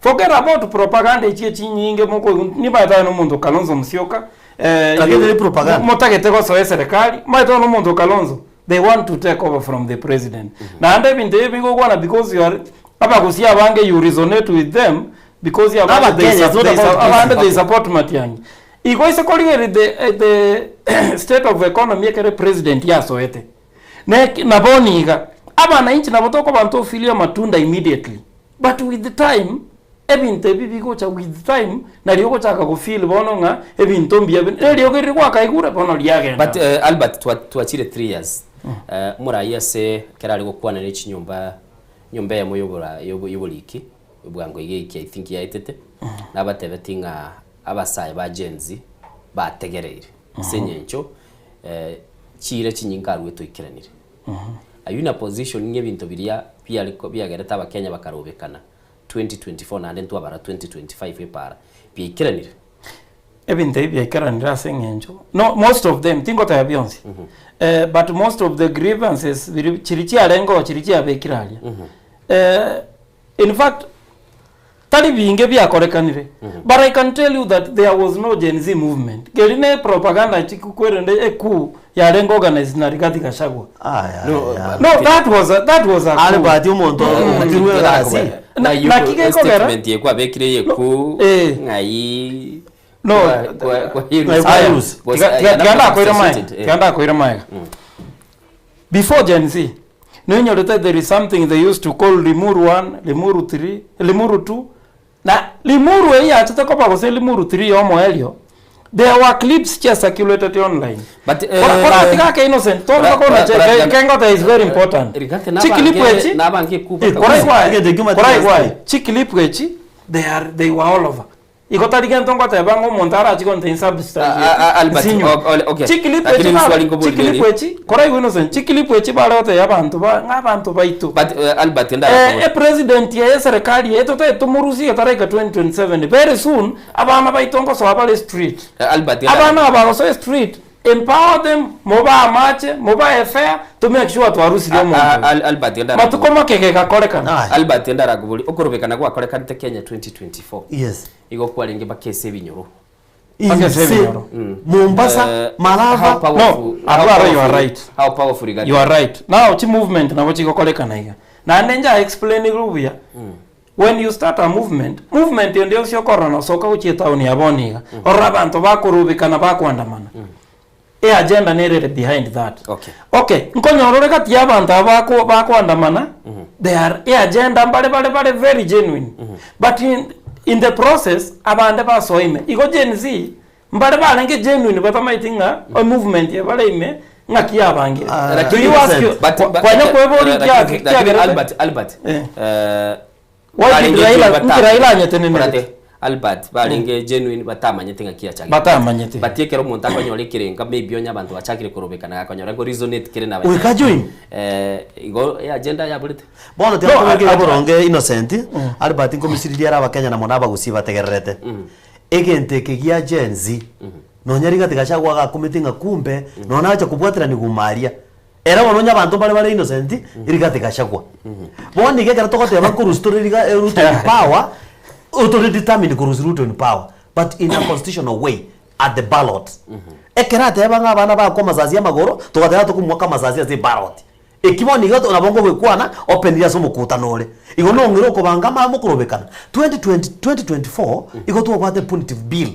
Forget about propaganda echio chinyinge mokoigwa nibaete aye nomonto Kalonzo Musyoka eh, Lakini teri propaganda. motagete gosoa eserekari maete bono omonto Kalonzo they want to take over from the president naende ebinto ebi bigokwana because you are abagusia abange you resonate with them because abande they, Abakenya, it's not they, about abande they Kenya. support Matiang'i igo ase korigereria the, eh, the state of economy ekere president yasoete Ne na bono iga, abanainchi nabo tokoba ntofilie amatunda immediately, but with time, ebinto ebi bigocha with time, nario ogochaka gofeel bono ng'a ebinto mbuya bire, eriogi riria gwakaigure bono riagenda. But eh, Albert twa twachire 3 years eh, omorai ase ekero are gokwana ne chinyomba nyomba eyemo yobora yobo yoboriki bwango iga eki I think yaetete, nabatebeti ng'a abasae ba Gen Z bategereire ase eng'encho chiira chinyinge arue toikeranire. Ayio in a position ng'a ebinto biria biare biagerete abakenya bakarobekana 2024 naende ntwabara 2025 epaara, biaikeranire. Ebinto ebi biaikeranire ase eng'encho, no most of them, tingoteba bionsi, but most of the grievances biri chiria chiarenge oo chiria chiabekire aria, in fact Tari binge biakorekanire but I can tell you that there was no Gen Z movement. Keri ne propaganda chikwerende e coup yarenge organized na Rigathi Gachagua. No, No, that was a, that was a coup. Albert omonto omotirwe egasi. Na- naki gekogera statement ekwabekire yeku Eh. ng'ai No, kwa- kwa- Ng'ai kwa Aya, use. tiga- tiga- tiga ndakoire maega, tiga ndakoire maega. Before Gen Z, Noinyorete there is something they used to call Limuru 1, Limuru 3, Limuru 2, na Limuru eyio yachete koba gose Limuru 3 yomoerio, There were clips chia circulated online. But, Kora- koratiga ake innocent tobuta kona che Kora- kengote is very important. Rigate Chiclip nabange echi nabange kuba Eh, koraigwae koraigwae chiclip echi they are they were all over. Igo tari gento ngoteba ng'a omonto arachi gonte Ah, ah, Albert, o- okay. Chiclip Lakini echi swali ngobori chiclip reri. echi koraigwa innocent chiclip echi bare gotebia abanto ba ng'a abanto baito. But Albert Eh, epresident ya eserikali eye totaete tomorusie etaraika 2027 very soon abana baito ngosoa bare street. Albert Abana aba bagosoa street empower them mobae amache mobae efare to make sure twarusirie omonto oyo. Albert Matuko make gegakorekana. Albert ndarakobori okorobekana gwakorekanete Kenya 2024. Yes. Igo kwarenge bakese ebinyoro. Bakese ebinyoro. Mombasa, Malava. How powerful, No, how Atwaro, you powerful- are right. How powerful regarding You are right. Now chi movement nabo chigokorekana iga. Naende nja explain buya. When you start a movement, movement ende yonsi okorora nosoka gochia etown ya bono iga. Orore abanto bakorubekana bakoandamana. E agenda nere ere behind that. Okay. Okay, nkonyora ore gati ya abanto aba bako bakoandamana, they are e agenda mbare bare bare very genuine. But in, in the process, abande basoa ime. Igo Gen Z, mbare barenge genuine batamaeti ng'a emovement eye bare ime ng'aki yabangire. Do you ask you, But- but- kwanya kweboria lakini- kiage- lakini kiagerete? Albert, Albert, Eh. eh, Why did barenge Raila- genuine nki Raila anyetenenerete? Korate, Albert barenge genuine batamanyete ng'aki yachagete. Batamanyete. But ekero omonto akonyora ekerenga maybe onye abanto bachakire korobekana gakonyora ngo resonate kere na Goika join. Eh, igo e agenda yaborete. Bono tiga tobeke iga boronge Innocent, Albert nkomisiririe are abakenya na mono abagusii bategererete. Egento eke gia Gen Z, nonya Rigathi Gachagua agakumeti ng'a kumbe nonya nacha kobwaterani guma aria. Ere bono onye abanto mbare bare innocent, Rigathi Gachagua. Bono iga ekero togoteba nkorusia tore riga Ruto in power, tore determined korusia Ruto in power, but in a constitutional way, at the ballot. Ekero ateba ng'a abana bakwa amasasi amagoro, togateba tokomoaka amasasi ase eballot. Eki bono iga nabo nkogekwana openly ase omokutano ore. Igo nong'ire okobanga ama mokorobekana. 2020 2024 igo twabwate punitive bill.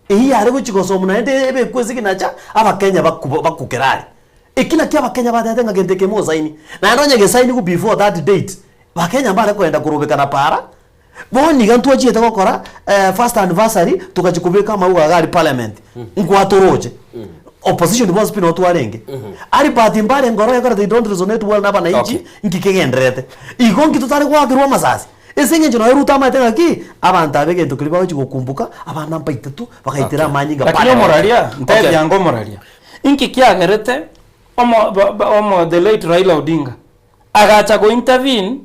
Eyio yare gochia gosomwa naende ebekwe esignature abakenya baku bakukera are. Eki nakio abakenya batebete ng'a gento eke mosaini. Naende onye gesainigwe before that date, bakenya mbare kogenda korobekana para, bono iga ntwachiete gokora first anniversary togachia kobeka amauga iga aria parliament, nkwatoroche. Opposition bonsi pi noo twarenge. Albert mbare nkoro ekore they don't resonate well na abananchi, nki kegendererete. Igo nki totare goakerwa amasasi? Ase eng'encho nonya Ruto amaete ng'aki, abanto aba egento keria bagochia gokumbuka, abana mbaitetu, bagaitera amanyinga Lakini parliament. omoraria, ntebia ango omoraria, inki kiagerete omo ba ba omo the late Raila Odinga agacha go intervene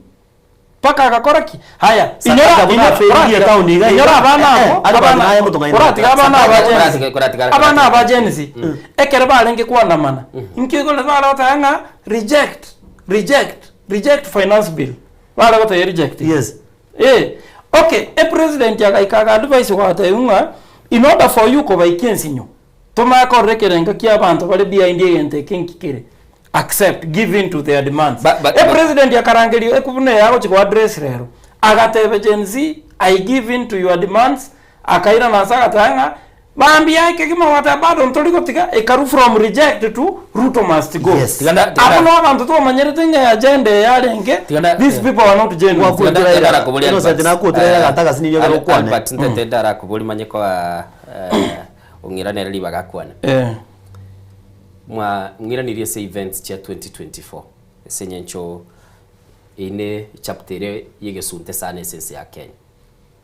mpaka agakora ki? Haya, Sakaja inyora buna inyora afeirie koratiga etown iga iga. inyora abana Eh, eh, abo Albert abana naye motong'aini. koratiga abana aba Sakaja, Gen Z koratiga- koratiga- abana aba Gen Z ekero barenge koandamana inki igoro bare goteba ng'a reject reject reject finance bill bare goteba reject Yes. Eh, okay, epresident agaika aga advise gwatebiwa ng'a in order for you kobaikia ensinyo tomanye korora ekerengo kia abanto bare behind egento eke nki kere accept give in to their demands. But- but- Epresident akarangeria eku buna eye agochi go address rero agateba Gen Z I give in to your demands akairana ase agateba ng'a mambia ekegima gwateba bado ntori gotiga ekaru from reject to Ruto must go. Yes. Tigana- tigana- Abwo no abanto twamanyerete ng'a agenda eye yarenge Tigana- these people are not genuine. Gwakwetera Tigana- ira. ndarakoboria Innocent Albert. nakwetera ira Eh, gatagasi niyo Al- gokwane. Albert ntete ndarakoboria manye koa eh, ong'iranere ribaga akwane. Eh. Mwa ng'iranirie ase events chia 2024 ase eng'encho eine chapter ere yegesunte sana ase ense ya Kenya.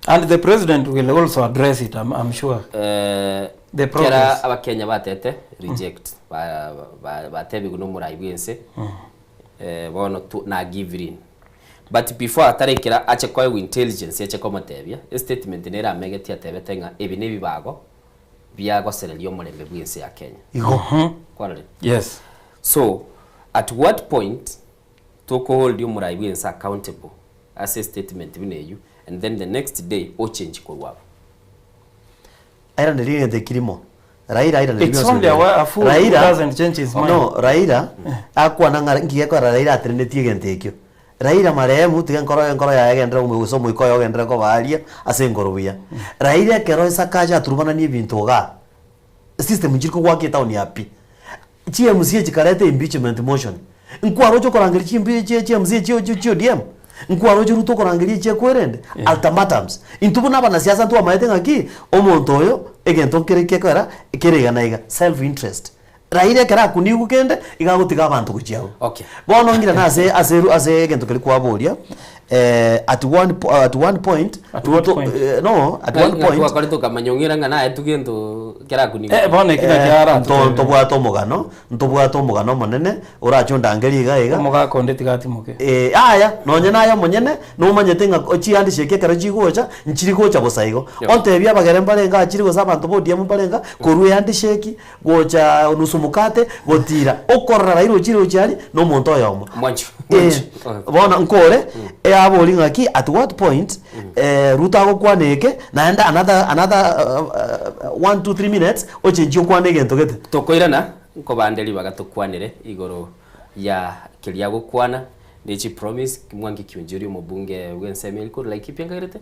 And the president will also address it, I'm, I'm sure. Eh, The kera progress. abakenya batete reject ba- ba- batebigwe na omorai bwa ense eh, bono tu na give in but before atarekera ache koegwa intelligence ache komotebia estatement nere amegetie atebete ng'a ebi na ebibago biagosereria omorembe bwa ense ya Kenya. Igo. Kwarorire? Yes. So at what point tokohold omorai bwa ense accountable ase estatement buna eywo and then the next day ochange korwa abwo. Airaneria egento ekirimo. Raila airaneria It's bionsi only a bibere. wa- a fool who Raila doesn't change his mind. No, Raila akwana ng'a nki gekogera Raila atenenetie egento ekio. Raila marehemu tiga enkoro enkoro yaye egenderere omo gose omoika oye ogenderere koba aria ase enkoro buya. Raila ekero Sakaja aturubananie ebinto igaa, system nchiri kogwaka etown ya pi. Chi MCA chikareta impeachment motion. Nkwaroche okorangeria chimbi chi chi MCA chi chi chi ODM. Nkwaroche Ruto okorangeria echi ekwerende? Ultimatums. Intwe buna abanasiasa ntwamaete ng'aki, omonto oyo egento nkere gekogera kere iga na iga, self interest. Raila ekero akunigwe kende, iga agotiga abanto gochia agwo. Okay. Bono ng'irane ase ase ase egento keria kwaboria, at one po at one point, At what Ruto point? no, at one point. Twakorete okamanya ong'ira ng'a naye tu gento kerakunigwe. Eh, bono eki nakio aratotebie. Ntobwate omogano, ntobwate omogano omonene, orache ondangerie iga iga. Omogaka onde tiga atimoke. Eh, yaya, nonye naye omonyene, nomanyete ng'a chihandshake ekero chigocha, nchiri gocha bosa igo. Ontebie abagere mbarenge achire gose abanto ba ODM mbarenge aa, korwa ehandshake, gocha nusu mukate, gotira, okorora Raila ochire gochia aria, na omonto oyomo. Mwancho, Eh, mwancho. bono nkore, eabori ng'aki at what point, Ruto agokwana eke, naende another another one, two, three minutes, ochenchie okwane egento gete. Tokoirana, nkobande ribaga tokwanere igoro ya keria agokwana, ne chipromise, Mwangi Kiunjuri omobunge bw'ensemo eria korwa Laikipia nkagerete,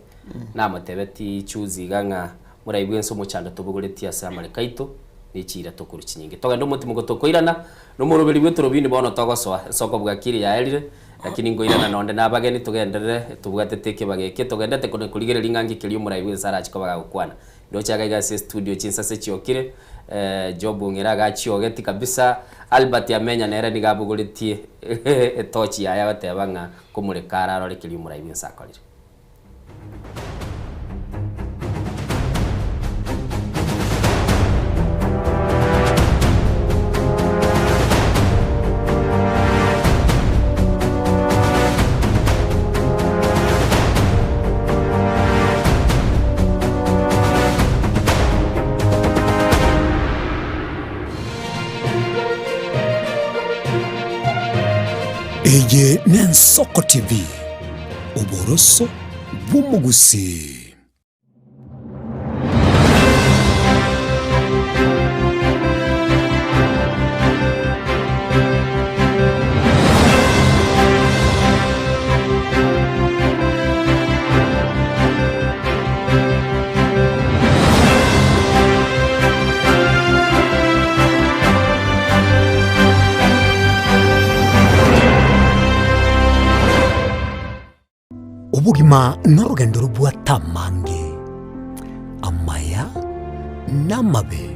namotebeti juzi iga ng'a moraibwe ense omochando tobogoretie ase amareko aito, ne chiira tokorwa chinyinge. Togende omotimogo tokoirana, nomoroberi bw'etorobini bono togosoa, ase okobua akiri yaerire, lakini nkoirana nonde na abageni togenderere tobwatete ekebago eke, togendete kona korigereria ng'a nki keria omorai bw'ense arache koba gagokwana. Ndoche iga iga ase estudio chinsase chiokire, Job Ong'era agachiogeti kabisa, Albert Amenya nere nigo abogoretie etochi yaye agoteba ng'a komoreka ararore keria omorai bw'ense akorire. Eye n'Ensoko TV, oboroso bw'omogusii. Obogima norogendo robwate amange, amaya na amabe.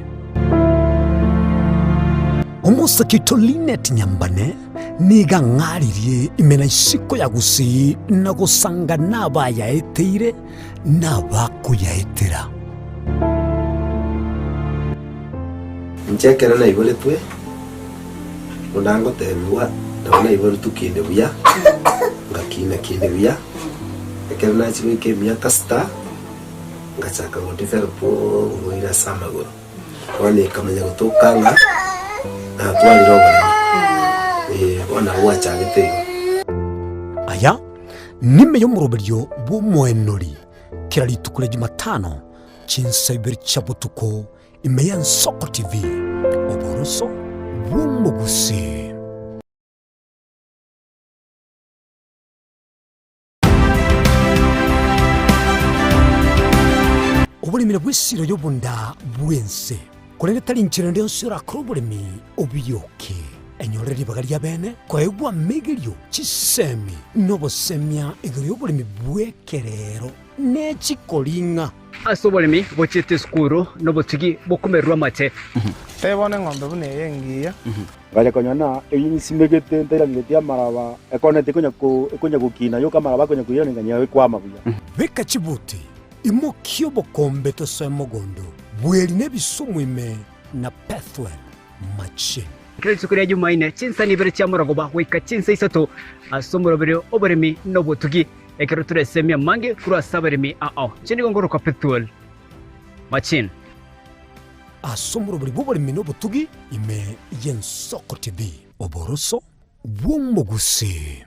Omosake oito Linet Nyambane nigo ang'aririe ime na isiko ya Gusii na gosanga nabayaeteire na abakoyaetera. Inche ekero naiboretwe, buna ngotebigwa, nabo naiboretwe kinde buya, ngakina kinde buya, ekero nachia goika emiaka sita, ngachaka go develop oborwaire ase amagoro. Bono ekamanya gotoka ng'a natwarire oboremo, eh, bono nabo gwachagete igo. Aya nime y'omoroberio bw'omoenori kera rituko ria Jumatano chinsa ibere chia botuko ime y'Ensoko TV, oboroso bw'omogusii. Oboremi nabwo esiro y'obonda bw'ense, korende tari nchera ende yonsi orakore oboremi obiyoke. Enyore ribaga ri'abeene koegwa amegerio, chisemi, na obosemia igoro y'oboremi bw'ekerero ne chikoring'a. Ase oboremi bochiete esukuru nobotugi bokomererwa amate. Tebia bono eng'ombe buna eye engiya. Ngacha konyora na eyio nsimegete ntairangeretie amaraba, ekoneti ekonya ko ekonya gokina yoka amaraba akonya koirana ng'a ekwama buya. Beka chibuti, imokia obokombe tosoe mogondo, bweri na ebisumu ime na Pethuel machine. Kera rituko ria Jumaine, chinsani ibere chia morogoba goika chinsa isato ase omoroberi oboremi na obotugi, ekero toresemie amange korwa ase abaremi ao. Inche nigo ngorokwa Pethuel Machine. Ase omoroberi bw'oboremi na obotugi ime y'Ensoko TV, oboroso bw'omogusii.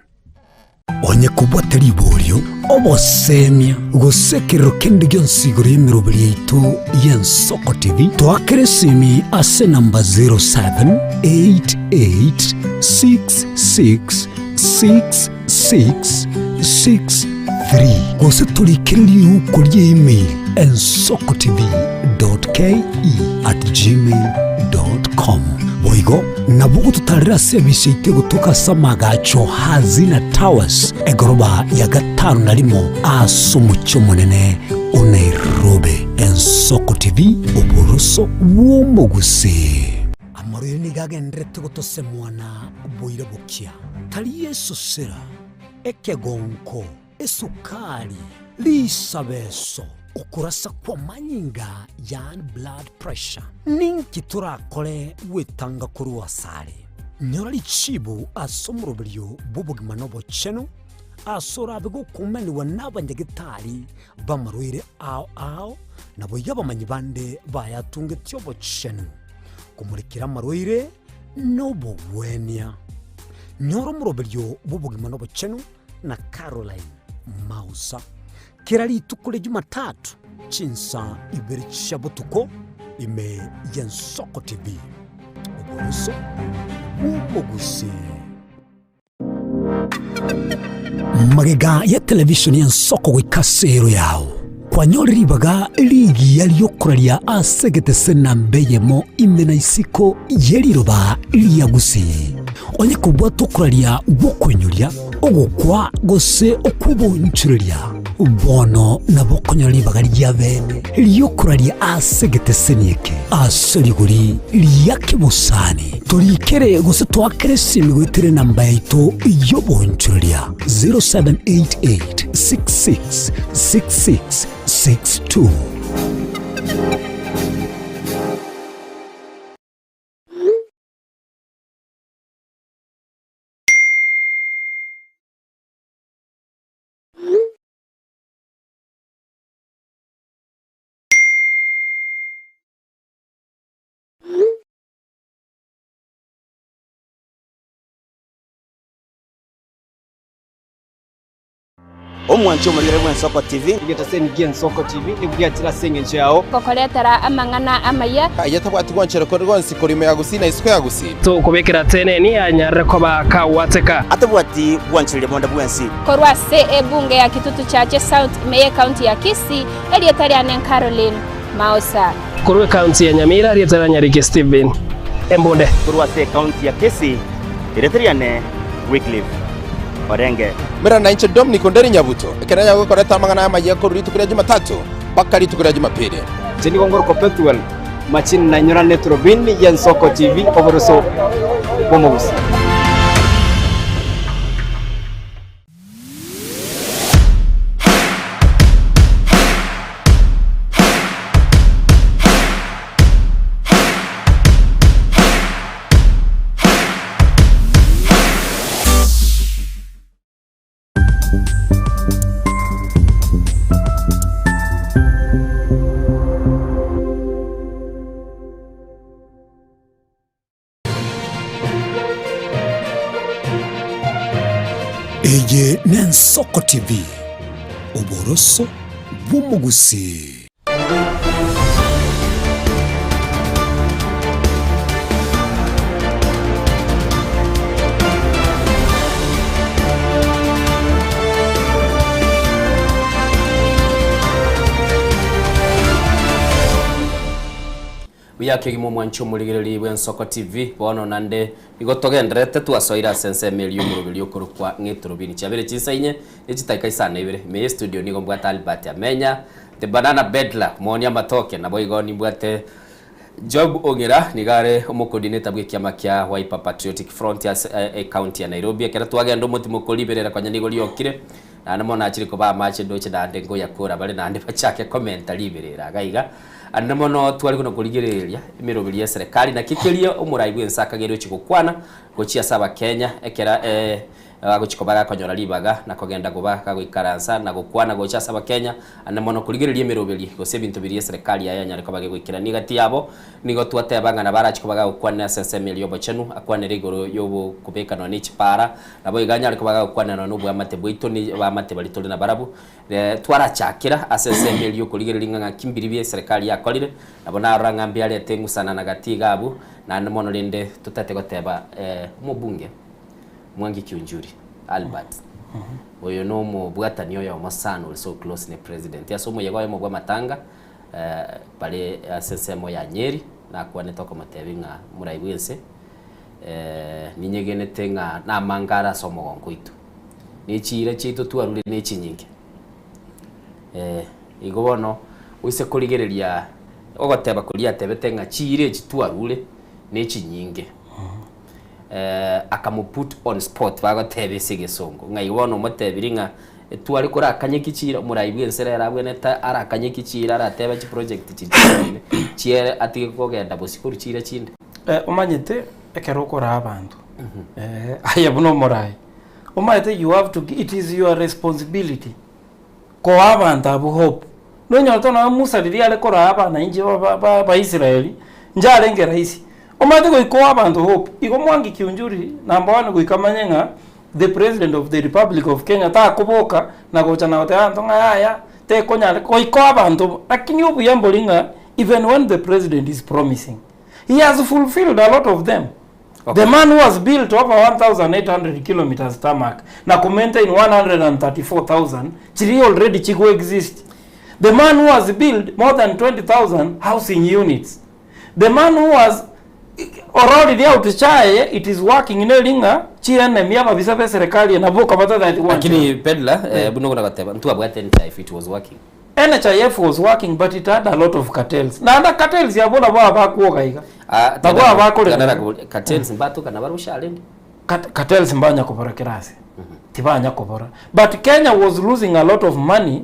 Onye kobwate riborio, obosemia, gose ekerero kende gionsi igoro y'emeroberi yaito y'Ensoko TV, toakere esimi ase enamba 0788666663 gose torikere riuko ria email ensokotv.ke@gmail.com. Boigo. Nabo ogototarera ase ebise yaito egotoka ase amagacho Hazina Towers, egoroba ya gatano na rimo ase omochie omonene o Nairobi. Ensoko TV, oboroso bw'omogusii. Amarwaire nigo agendererete gotosemwa na boira bokia, tari esosera, ekegonko, esukari, risabeso, okorasa kw'amanyinga, yaani blood pressure. Ninki torakore gwetanga korwa asare? Nyora richibu ase omoroberio bw'obogima na obochenu, ase orabe gokumanigwa n'abanyagetari b'amarwaire ao ao, naboigo abamanyi bande bayatungetie obochenu, komorekera amarwaire nobogwenia. Nyora omoroberio bw'obogima na obochenu na Caroline Mausa. Kera rituko ria Jumatatu chinsa ibere chia botuko ime y'Ensoko TV. Oboroso bw'omogusii. Magega ya television y'Ensoko goika ase ero yao, kwanyore ribaga rigiya riokoraria ase egetese namba eyemo ime na isiko ye riroba ria Gusii. Onye kobwate okoraria gw'okoinyoria, ogokwa gose okw'obonchoreria, bono nabo okonyora ribaga ria bene ri'okoraria ase egeteseni eke ase rigori ria kebosani. Torikere gose toakere esimi goetera enamba yaito y'obonchoreria 0788 66 66 62. Omwanchi omorigere bw'Ensoko TV. Egeteseni gi'Ensoko TV nigo giachire ase engencho yao. Gokoretera amang'ana amaya. Aye tabwati gwanchera kore gwonsi korwa ime ya Gusii na isiko ya Gusii. Tokobekera teneni anyarire koba kagwateka. Atabwati gwanchereria bonde bwensi. Korwa ase ebunge ya Kitutu Chache South ime y'Ecounty ya Kisii, erieta riane Caroline Maosa. Korwa ecounty ya Nyamira, erieta ria Nyariki Stephen Embunde. Korwa ase ecounty ya Kisii, erieta riane Wycliffe Orenge. Mera nainche Dominic Onderi Nyabuto, ekero nanyare gokoreta amang'ana amayia korwa rituko ria Jumatatu mpaka rituko ria Jumapili. Inche nigo ngorokwa Pethuel Machini nainyorane eturubini y'Ensoko TV oboroso bw'omogusii. Eye n'Ensoko TV, oboroso bw'omogusii. Buya kegima omwanchi omorigereria bw'Ensoko TV, bono nande nigo togendererete twasoire ase ensemo eria y'omoroberi okorokwa ng'etorobini. Chiabere chinsa inye ne chidakika isano na ibere. Ime ye studio nigo mbwate Albert Amenya, The Banana Bedler, omoonia amatoke, naboigo nimbwate Job Ong'ira, nigo are omocoordinator bw'ekiama kia Wiper Patriotic Front ase ecounty ya Nairobi. Ekero twagenda omotimo okoriberera konya nigo riokire, naende mono nachire kobaa amache ndoche naende ngoyakora bare naende bachake komenta riberera iga iga. Ande mono tware kona korigereria emeroberi y'eserekari, naki keria omorai bw'ense akageire ochia gokwana gochia ase Abakenya ekero agochia koba gakonyora ribaga na kogenda koba gagoikaransa na gokwana gocha ase Abakenya. Ande mono korigereria emeroberi gose ebinto biria eserekari yaye yanyare koba gegoikerania egati yabo, nigo twateba ng'a nabo arachie koba gagokwanera ase ensemo eria y'obochenu, akwanere igoro y'okobekanwa ne chipara, naboigo anyare koba gagokwanera nonya noboamate bwaito ne abaamate baria tore nabarabwo. Twarachakera ase ensemo eria y'okorigereria ng'a ng'aki mbiri bi'eserekari yakorire, nabo narora ng'a mbiarete eng'usanana gati iga abwo, naende mono rende totete goteba omobunge Mwangi Kiunjuri Albert, oyo nomobwatani oyomo sana ore so close ne president, ase omoyega oyomo bw'amatanga bare ase ensemo ya Nyeri, nakwanete okomotebia ng'a morai bw'ense. Eh, ninyegenete ng'a namange are ase omogongo oito, ne chiira chiaito twarure nechinyinge. Eh, igo bono oise korigereria ogoteba koria atebete ng'a chiira echi twarure nechinyinge. Eh, akamoput on spot bagoteba ase egesongo, ng'a igo bono omotebirie ng'a tware korakanye ki chiira, omorai bwa ense rero abwenerete arakanye ki chiira aratebe chiproject chiria chiaye chiere atige kogenda bosio korwa chiira chinde. Eh, omanyete ekero okoraa abanto eh, aye buna omorai omanyete you have to it is your responsibility koa abanto abwo hope. Nonyorete nonya Musa riria are koraa abananchi ba- ba- ba Israeli, njarenge rahisi. Omanyete goika oe abanto hope, igo Mwangi Kiunjuri number one goika amanye ng'a the president of the republic of Kenya takoboka na gocha na goteba abanto ng'a yaya tekonyare goika oe abanto lakini obuya mbori ng'a even when the president is promising He has fulfilled a lot of them. The man who has built over 1,800 kilometers tarmac na ku maintain 134,000 chiri already chigo exist. The man who has built more than 20,000 housing units. The man who has ororire out chaye it is working neri ng'a chi enemy ababisa be serikali nabo okabata Lakini peddler eh, buna okona goteba ntwabwate NHIF it was working. NHIF was working but it had a lot of cartels. Naende cartels abwo nabo abakwoga iga. Nabo abakorera. Cartels mbatokana bare oshare rende. Cartels mbanya kobora kera ase. Tibanya kobora. But Kenya was losing a lot of money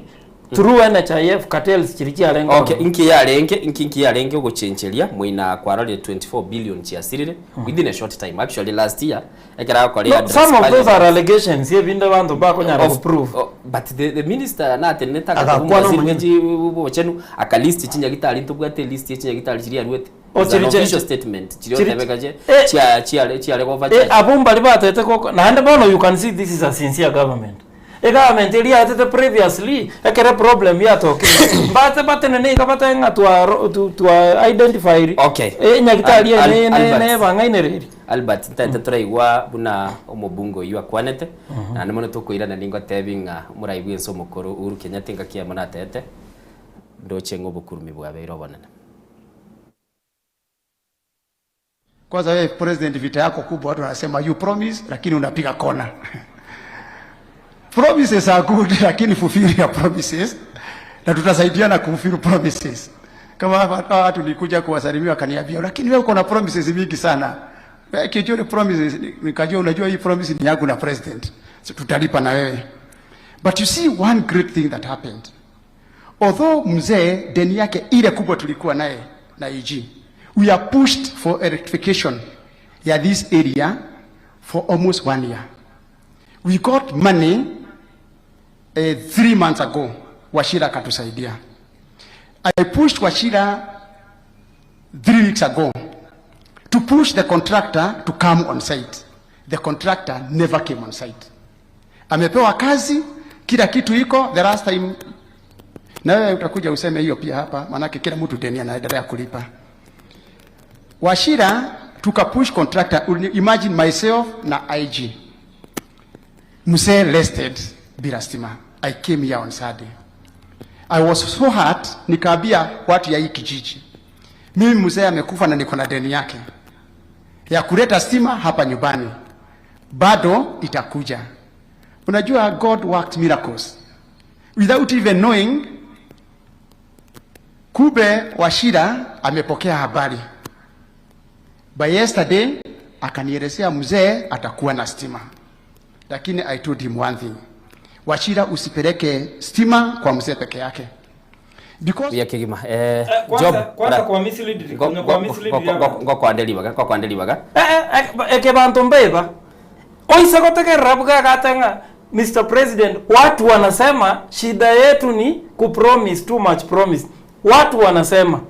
through NHIF cartels chiria chiarenge ororo. Okay, inki yarenge, inki inki yarenge ogochencheria moina kwarorire 24 billion chiasirire within a short time. Actually last year Ekero agokora No, address some of those are parliament. allegations ebinde abanto mbakonyara Of- goprove. oh, but the, the minister natenenete agateba Agakwana omowaziri omonyene. bwe obochenu akalist chinyagitari ntobwate elist ye chinyagitari chiria aruete. Oh, It's an chiri- chiri- official statement chiria chiri- otebeka che Eh. chia chiare chiare Eh, overcharge. abwo mbari batete goko naende bono you can see this is a sincere government. Egovernment eria yaetete previously ekere problem yatokire mbate batenene iga batebe ng'a twaro twa identified Okay. enyagitari Al- eye Al- ne- Albert. nebang'ainereria. Albert ntaete toraigwa buna omobunge oyio akwanete, naende mono tokoirana ningotebi ng'a omorai bw'ense omokoro Uhuru Kenyatta engaki eyemo natete, ndoche ng'a obokurumi bwabeire obonene. Kwanza wewe president, vita yako kubwa, watu wanasema you promise, lakini unapiga kona. Promises are good, lakini fulfill your promises, na tutasaidiana kufulfill promises. Kama hapa watu nilikuja kuwasalimia wakaniambia, lakini wewe uko na promises mingi sana. Wewe kijua ni promises, nikajua unajua hii promise ni yangu na president, so tutalipa na wewe. But you see one great thing that happened. Although mzee deni yake ile kubwa tulikuwa naye na EG, we are pushed for electrification ya this area for almost one year. We got money eh, three months ago. Wachira akatusaidia. I pushed Wachira three weeks ago to push the contractor to come on site. The contractor never came on site. Amepewa kazi, kila kitu iko. The last time na wewe utakuja useme hiyo pia hapa, maanake kila mtu deni anaendelea kulipa. Wachira tukapush contractor, imagine myself na IG. Mzee rested bila stima. I came here on Saturday. I was so hurt, nikaambia watu ya hii kijiji, mimi mzee amekufa na niko na deni yake ya kuleta stima hapa nyumbani, bado itakuja. Unajua God worked miracles without even knowing. Kumbe Wachira amepokea habari by yesterday, akanielezea mzee atakuwa na stima, lakini I told him one thing, Wachira, usipeleke stima kwa mzee peke yake because Buya kegima. Eh, kwanza- Job, kwanza ra- kwa mislead- ngo- kwa ngo- mislead ngo- ya- ngo- ngokwande ribaga, ngokwande ribaga. eke banto mbeba oise gotegerera bwagate ng'a Mr President, watu wanasema shida yetu ni kupromise too much promise. Watu wanasema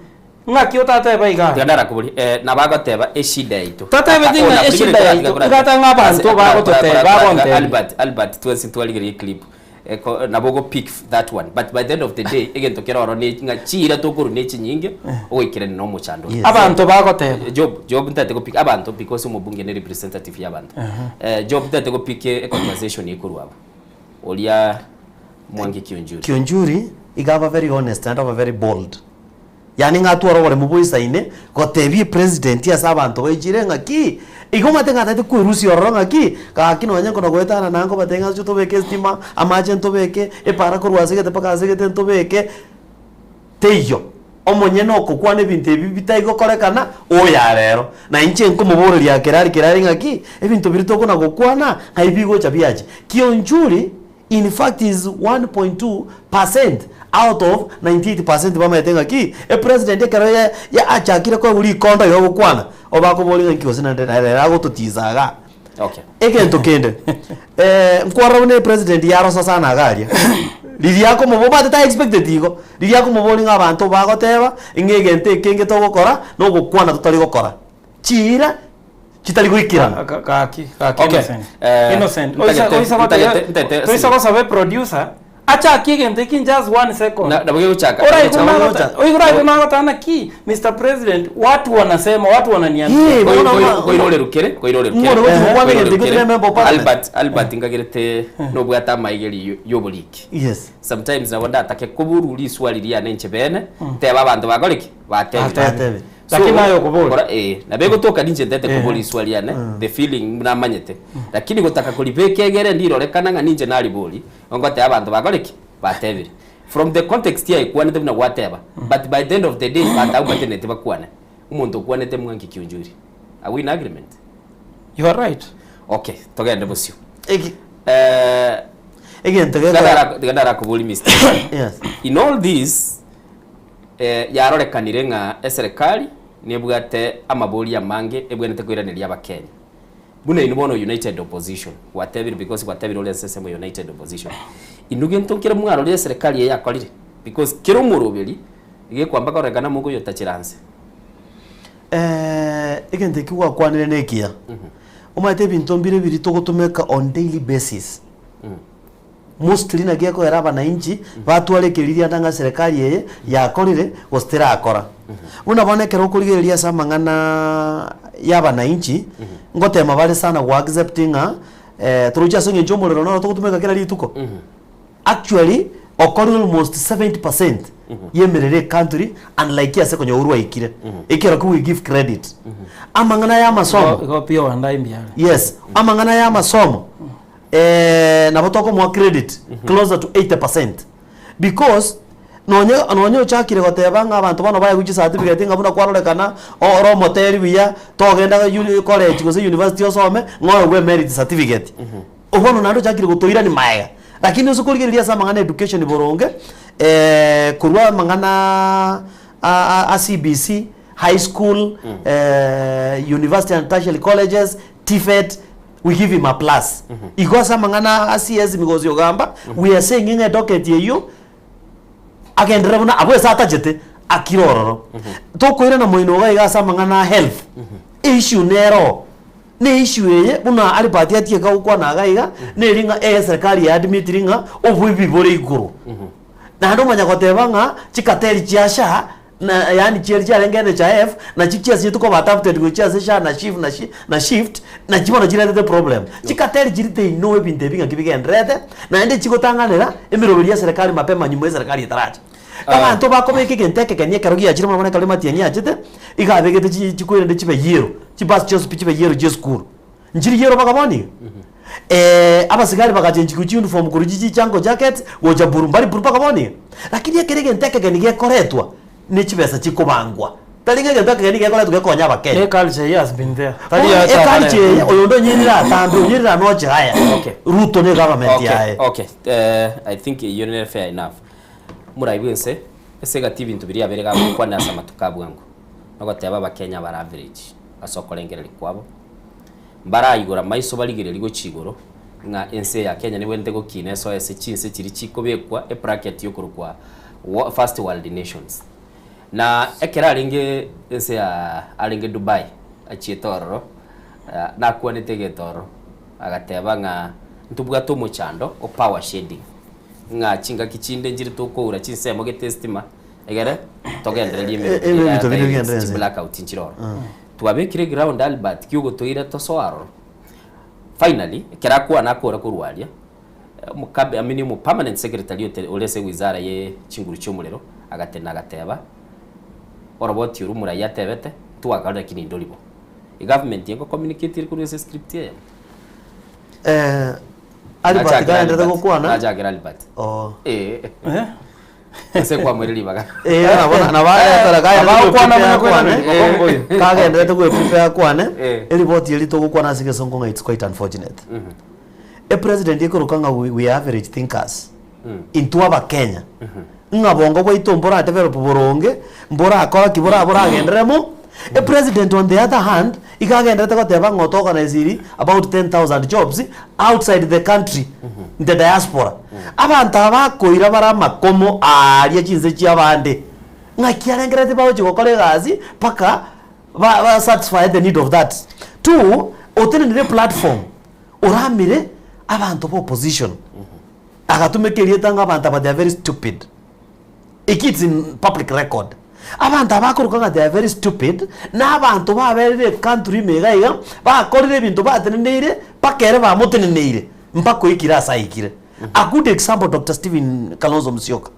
ng'aki otateba iga Tiga ndarakobori eh, nabagoteba eshida yaito. Tatebe ting'a eshida yaito, igata ng'a abanto bagototeba, bagontebia. Albert, Albert twensi twarigereria clip. Eh, ko- nabo go pick that one but by the end of the day egento kero oro ne ng'a chiira tokorwa ne chinyinge ogoikerania na omochando Yes. Abanto bagoteba. Job Job ntate go pick abanto because omobunge ne representative ya abanto Aha. eh, Job ntate go pick e conversation ekorwa abo oria Mwangi Kiunjuri Kiunjuri iga aba very honest naende aba very bold yaani ng'a atware oboremu boisaine gotebia epresident ase abanto baichire ng'a ki. Igo omanyete ng'a atagete kwerusia ororo ng'aki, gaki nonye nkona goetana na nkobatebia ng'a inchuo tobeke estima, amache ntobeke, epara korwa ase egete mpaka ase egete ntobeke, teiyo. Omonyene okokwana ebinto ebi bitari gokorekana, oyo rero. Na inche nkomoboreria kerari kerari ng'aki, ebinto biria tokona gokwana, ng'ai bigocha biacha. Kionchuri in fact is 1.2 percent out of 98 percent bamaete ng'aki, epresident ekero ya ya achakire koegwa rikondo iga ogokwana, obakoboria ng'a inki gose naende nere agototiza igaa. Okay. Egento kende, nkwarora buna epresident yarosa sana iga aria, riria akomobo omanyete ta expecteti igo, riria akomoboria ng'a abanto bagoteba, ng'a egento ekenge togokora, na ogokwana totari gokora. Chiira chitari goikerana. Gaki, gaki Okay. Innocent. Eh, Innocent. Oisa ntagete- oisa gotebia ntagete- ntagete- toisa gosaba eproducer achakie egento eki in just one second. Na- nabo gegochaka. Oraigwe Nabo nagota- gegochaka. oigwe nagoteba naki Mr President watu wanasema watu wananiambia. Koirorerukere, koirorerukere. Ng'ore gochi gokwana egento Koirorerukere. ekio tore member of parliament. Albert, Albert ngagerete nobwate amaigeri y'oboriki. Yes. Sometimes nabo ndatake koburwa riswali riane inche bene, ntebe abanto bakore ki? Batebire. Batebire. So, Lakini naye okobori. kora- eh, nabo egotoka ninche ntete kobori riswali riane, the feeling namanyete. Lakini gotaka koribeka egere ndirorekana ng'a ninche naribori, ngoteba abanto bakore ki? Batebire. From the context yaikwanete buna gwateba, but by the end of the day banto abwo mbateneneti bakwane. Omonto okwanete mwanki kionchori. Are we in agreement? You are right. Okay, togende bosio. Eki- Eh, Egento tiga gekora- ndara- tiga ndarakobori Mister. Yes. In all this, eh, yarorekanire ng'a eserekari nebwate amabori amange ebwenerete koiraneria abakenya. Buna inwe bono United Opposition, gwatebire because gwatebire ore ase ensemo ya United Opposition. Inwe gento nkere mwarorire eserekari eye yakorire? Because kera omoroberi, gekwamba kororekana mokoyotachera nse. Egento ekio gwakwanire nekiya. Omanyete ebinto mbire biri togotumeka on daily basis. Mostly naki ekogera abananchi batware ekeririanda ng'a serikali eye yakorire gose terakora. Buna bono ekero okorigereria ase amang'ana ya abananchi, ngotema bare sana go accept ng'a toroche ase eng'encho omorero noro togotumeka kera rituko. Actually, okorire almost 70% ya emerero ecountry unlike ase konya orwaikire. Ekero ki we give credit. Amang'ana ya amasomo. Igo pi oandae mbiare. Yes, amang'ana ya amasomo nabo tokomoa credit closer to 80% because nonye nonye ochakire goteba ng'a abanto bono baegwe chicertificate ng'a buna kwarorekana ore omoteri buya togenda uni college gose university osome ng'a oegwe emerit certificate. Bono naende ochakire gotoirania maega. Lakini ase korigereria ase amang'ana education boronge korwa amang'ana a a CBC, high school, university and tertiary colleges, TVET, we give him a plus. Igo ase amang'ana a CS Migosi Ogamba, we are saying ng'a edocket eyio, agenderere buna abwo ase atachete, akire ororo. Tokoirana moino iga iga ase amang'ana a health, issue nere oo. Ne issue eye, buna Albert atieka gokwana iga iga, neri ng'a eserikari ya admitiri ng'a oboibi bore igoro. Naende omanya goteba ng'a chikateri chia SHA na yaani chiria chiarenge NHIF, nachio chiasinyete koba adapted gochia ase SHA na SHIF na shi na SHIFT, nachio bono chiretete problem. Chikateri chiria they know ebinto ebi ng'aki bigendererete, naende chigotang'anera emeroberi ya eserekari mapema nyuma eserekari etaracha. Abanto bakobeka egento ekegeni ekero giachire mono mono ekero Matiang'i achete, iga abegete chi chikwerende chibe yellow, chibus chionsi pi chibe yellow chia esukuru. Nchiri yellow mpaka bono iga? Abasigari bagachenchigwa chiuniform korwa chi chichango jackets gocha blue, mbari blue mpaka bono iga? Lakini ekero egento ekegeni gekoretwa, ne chibesa chikobangwa. Tari ng'a egento ekegeni gekoretwa gekonya abakenya. Ne culture eye has been there. Tari Bono yacha eculture kare. eye, oyonde onyerire atambe, onyerire anoche aya, Okay. Ruto ne egovernment Okay, yaye. okay. I think eyio nere fair enough. Morai bw'ense, ase egati ebinto biria abere gagokwana ase amatuko a bwango, nogoteba Abakenya abare average ase okorengereria kwabo, mbaraigora maiso barigererie gochia igoro, ng'a ense eye ya Kenya nebwenerete gokina esoe ase chinse chiria chikobekwa ebracket yokorokwa wo first world nations. Na ekero arenge ense ya arenge Dubai, achiete ororo, nakwanete egento ororo, agateba ng'a ntobwate omochando o power shedding. Ng'a chingaki chinde nchire tokoura chinsemo gete estima egere togendererie emeremo Eh, eye ebinto binde ya bigenderere chi ense. blackout nchire ororo. Twabekire ground Albert kiogotoira tosoe aroro. Finally, ekero akwana akore korwa aria, omokabe I mean omo permanent secretary ote ore ase ewizara ye chinguru chia omorero, agatena agateba, oroboti orwo omorai atebete, ntwakarora lakini ndori bo. Egovernment eye ngocommunicate ere korwa ase escript eyemo? Eh, Albert Nachakera kaenderete Albert. gokwana. Nachakera Albert. Oh. Eh. Ase kwamwere ribaga. Eh, nabo nabo aretera kagenderete Abagokwana gweprepare muna kwenene, akwane. makongo oyo. Kagenderete gweprepare akwane. Eh. Eripoti eri togokwana ase egesongo ng'a it's quite unfortunate. Epresident ekoroka ng'a we, we are average thinkers. Intwe abakenya. Ng'a bongo bwaito mbora develop boronge, mborakora ki bora boragenderere mo. Epresident on the other hand, iga agenderete goteba ng'a otoorganisiri about 10,000 jobs outside the country, in the diaspora. Abanto aba bakoira bare amakomo aaria chinse chiabande, ng'aki arengereretie bagochia gokora egasi mpaka ba ba satisfy the need of that. Two, otenenire eplatform, oramire abanto ba opposition. Agatumeka erieta ng'a abanto aba they are very stupid. Eki it's in public record. Abanto aba bakoroka ng'a they are very stupid, na abanto baberire ecountry ime iga iga, bakorire ebinto bateneneire, mpaka ere bamoteneneire, mpaka oikire ase aikire. A good example Doctor Stephen Kalonzo Musyoka,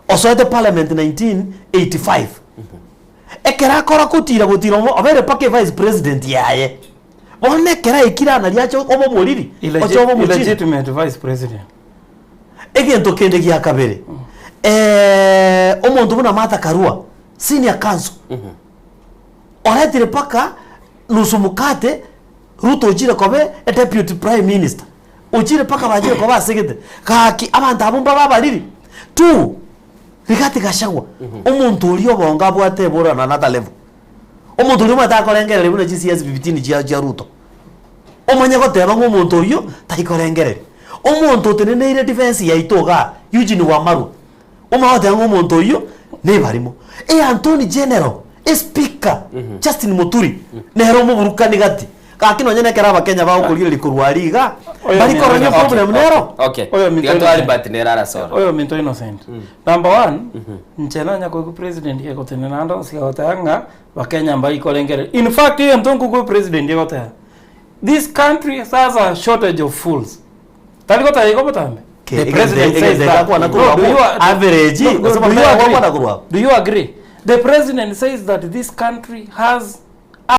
osoete parliament 1985, ekero akora gotira gotira obo obeire mpaka evice president yaye. Bono ekero aikire aa nario ache obe omoriri, oche obe omochiri. Illegitimate vice president. Egento kende gia kabere, omonto buna Martha Karua, senior counsel, oretire mpaka nusu mkate, Ruto ochire koba e deputy prime minister, ochire mpaka bachire koba asegete, gaki abanto abwo mbabe abariri? Two, Rigathi Gachagua, omonto oria obongo abwate eboro on another level. Omonto oria omanyete akorengereria buna chisiasi bibitini chia chia Ruto. Omanye goteba ng'a omonto oyio taikorengereria. Omonto oteneneire defence yaito igaa, Eugene Wamalwa, omanye goteba ng'a omonto oyio nebarimo. E Antony General, e speaker, Justin Muturi, nere omoburukani gati. Gaki nonye nekero abakenya bagokorigereria korwa aria igaa, mbari korora ng'a problem nero. Okay. Oyo minto Tiga twa innocent. Albert nere arasore. Oyo minto innocent. Number one, inche nanya koigwa president egotenena ande onsi agoteba ng'a bakenya mbari korengereria. In fact egento nkogwa president egoteba, this country has a shortage of fools. Tari goteba igo botambe? Okay, The president says egento that. egakwana No, korwa do you abwo, a- average, no, gose do you bamenya agree? gokwana korwa abwo. Do you agree? The president says that this country has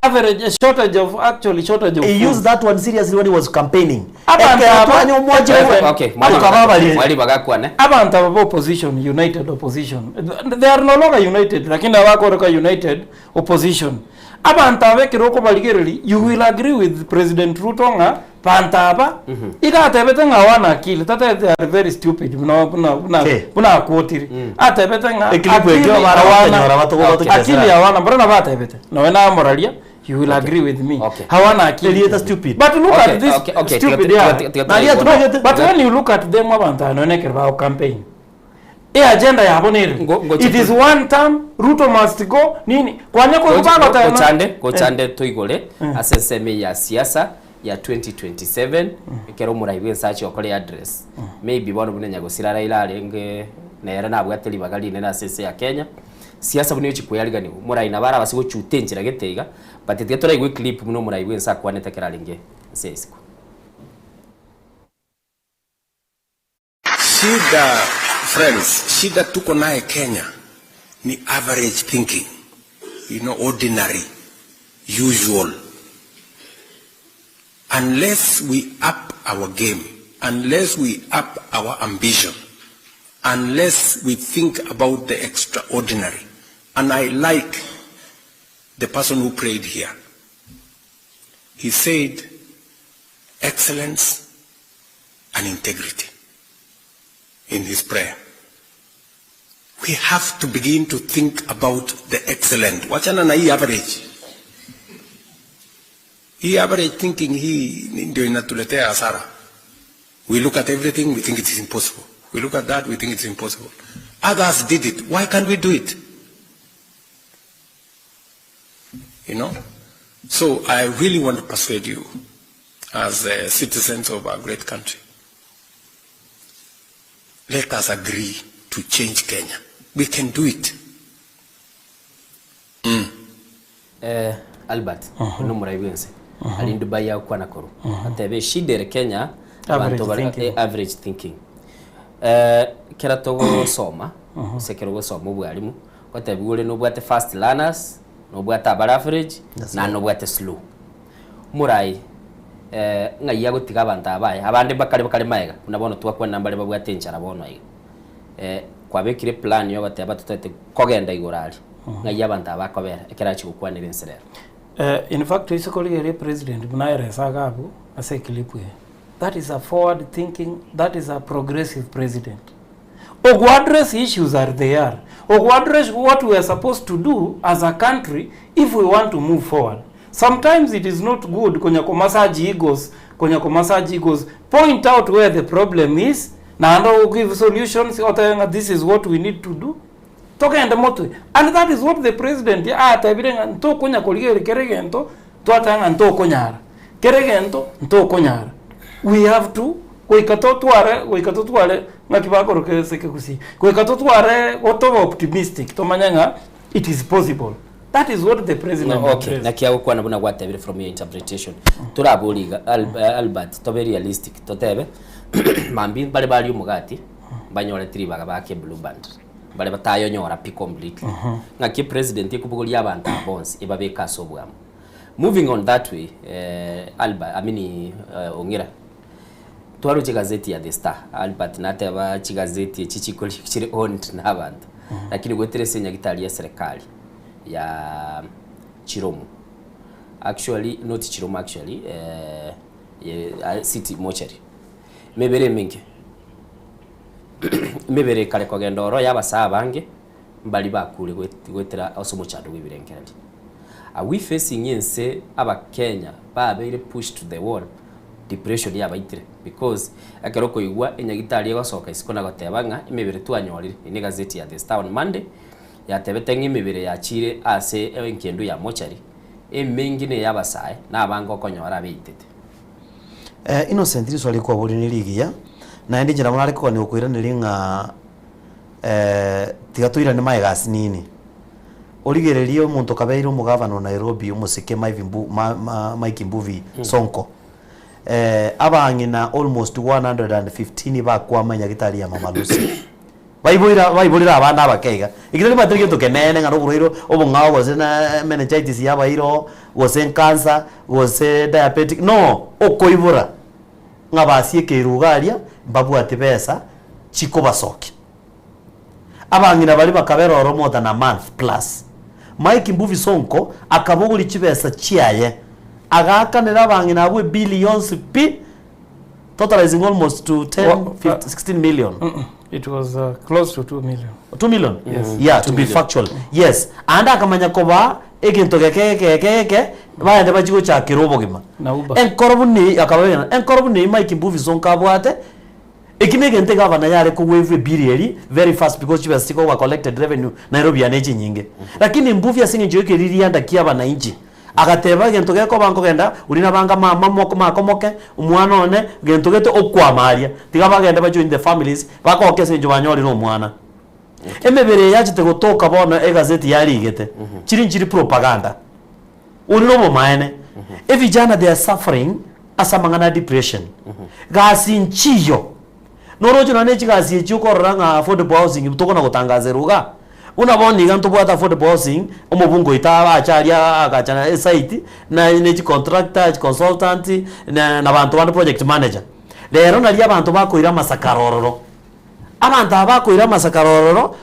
average a shortage of actually shortage of He food. used that one seriously when he was campaigning. Abantu Ekero aba- twanya omwanchire Okay, Okay, tukaba abariri. mwari bagakwane. abantu aba ba opposition united opposition they are no longer united lakini abakoroka united opposition abantu aba ekero okobarigereria you will agree with president ruto ng'a banto aba iga atebete ng'a hawana akili tatebete they are very stupid buna buna buna Okay. buna akwotire atebete ng'a Ekilipu akili ekio bara hawana- bakonyora batogo batochesera. akili hawana mbona nabatebete nawe namoraria you will agree with me Okay. hawana akili Erieta stupid. but look Okay, at this okay, okay. stupid Tiga- yeah. tiga- tiga- Naria tiga- tumanyete. But when you look at them abantu aba nonye ekero bago campaign e agenda yabo nere Ngo- ngo- it is one term Ruto must go nini kwanya Gochande gochande toigore ase ensemo eye ya siasa ya 2027 ekero omorai bwa ense achia gokora eaddress maybe bono buna nyagosira Raila arenge nere nabwate ribaga rinene ase ense ya Kenya siasa buna egochia koyariganiwa omorai nabo arabase gochuta enchera gete iga but tiga toraigwe eclip buna omorai bwa ense akwanete ekero arenge ense ya isiko. Shida friends, shida tuko naye Kenya ni average thinking, you know, ordinary, usual. Unless we up our game, unless we up our ambition, unless we think about the extraordinary. And I like the person who prayed here. He said, excellence and integrity in his prayer. We have to begin to think about the excellent. Wachana na hii average. Hii average thinking hii ndio inatuletea hasara. We look at everything, we think it is impossible. We look at that, we think it's impossible. Others did it. Why can't we do it? You know? So I really want to persuade you as uh, citizens of our great country. Let us agree to change Kenya. We can do it. Mm. Eh, Albert uh -huh. Omorai bwense ari Dubai agokwana korwa atebe eshida ere Kenya Average abanto bari thinking. eh, average thinking eh, kera togosoma ase ekero ogosoma obwarimu gotebiwa ore nobwate fast learners nobwate abare average That's na right. nobwate slow. Morai eh, ng'ai agotiga abanto aba aye, abande mbakare bakare maega, buna bono twakwana mbare babwate enchara bono iga. Eh, kwabekire eplan ya ogoteba totaete kogenda igoro aria, ng'ai abanto aba bakobera ekero achia gokwanera ense rero? Eh, in fact ase korigereria president buna aeresa iga abwo ase eclip eye, that is a forward thinking, that is a progressive president. Ogo address issues are they are, ogo address what we are supposed to do as a country if we want to move forward. Sometimes it is not good konya ko massage egos, konya ko massage egos, point out where the problem is, naende o give solutions otebe ng'a this is what we need to do, togende motwe. And that is what the president atebire ng'a ntokonya korigereria kera egento, twateba ng'a ntokonyara, kera egento ntokonyara. We have to goika totware goika totware ng'aki bakoroka ase ekegusii, goika totware gotoba optimistic tomanye ng'a it is possible. That is what the president No, okay. addressed. Naki agokwana buna gwatebire from your interpretation. Torabori iga Al, eh, Albert tobe realistic totebe mambia mbare baria omogati mbanyoreti ribaga bake blue band mbare batayonyora pi completely. Ng'aki epresident ekobogoria abanto aba bonsi ebabeke ase obwamo. Moving on that way eh, Albert, I mean eh, Ong'ira twaroche egazeti ya The Star Albert nateba chigazeti echi chikori chire owned na abanto lakini goetera ase enyagitari ya eserekari ya Chiromo actually not Chiromo actually eh, ye city mortuary emebere emenge emebere ekare kogenda ororo ya abasae abange mbari bakure goetera ase omochando bwa ebirengererio. Are we facing ense abakenya babeire pushed to the wall depression yabaitire because ekero okoigwa enyagitari egosoka isiko na goteba ng'a emebere twanyorire, eye ne egazeti ya The Star on Monday yatebete ng'a emebere yachire ase engendu ya mortuary emenge neye abasae na abange okonyora abeitete. Innocent riswali kwaboria nerigiya, naende inche nabo nare kogania gokoiraneria ng'a tiga toirane magega asinini. Origererie omonto okabeire omogavana o Nairobi omosike Maivi Mbu ma ma Mike Mbuvi Sonko, abang'ina almost 115 bakwama enyagitari ya Mama Lucy. Baiboire baiborire abana abake iga. Ekio tari batari gento keneene ng'a noborwaire obong'ao gose na meningitis yabaire oo, gose cancer, gose diabetic, no! Okoibora ng'a basiekeirwe iga aria, mbabwati besa chikobasokia. Abang'ina baria bakabera oro more than a month plus. Mike Mbuvi Sonko akabogoria chibesa chiaye, agaakanera abang'ina abwo ebill yonsi pi, totalizing almost to 10, 15, 16 million. It was uh, close to 2 million. 2 million? Yes. Yeah, to 2 be million. factual. Yes. Ande akamanya kobaa egento geke geke geke geke, baende bachie gochakera obogima. Na Uber. Enkoro buna eye, akababera, enkoro buna eye Mike Mbuvi Sonko abwate, Eki negento egavana yare kowaive ebill eri very fast because chibesa chikoba collected revenue Nairobi yane chinyinge. Lakini Mbuvi ase eng'encho yekeririanda kia abananchi agateba egento gekoba nkogenda oria nabanga mama moko makomoke omwana one gento gete okwama aria tiga bagende ba join the families bakoke ase eng'encho banyorire omwana. Emebere eye yachete gotoka bono egazeti yarigete chiri nchiri propaganda. Oria nobomaene. Evijana they are suffering ase amang'ana a depression. Gasi nchiyo. Noroche nonya ne chigasi echi okorora ng'a affordable housing tokona gotangaserwa igaa. Buna bono iga ntobwate affordable housing, omobunge oito ache aria agacha na esite, na ne chicontractor, chiconsultant, na na banto bande project manager. Rero naria abanto bakoira amasakara ororo. Abanto aba bakoira amasakara ororo,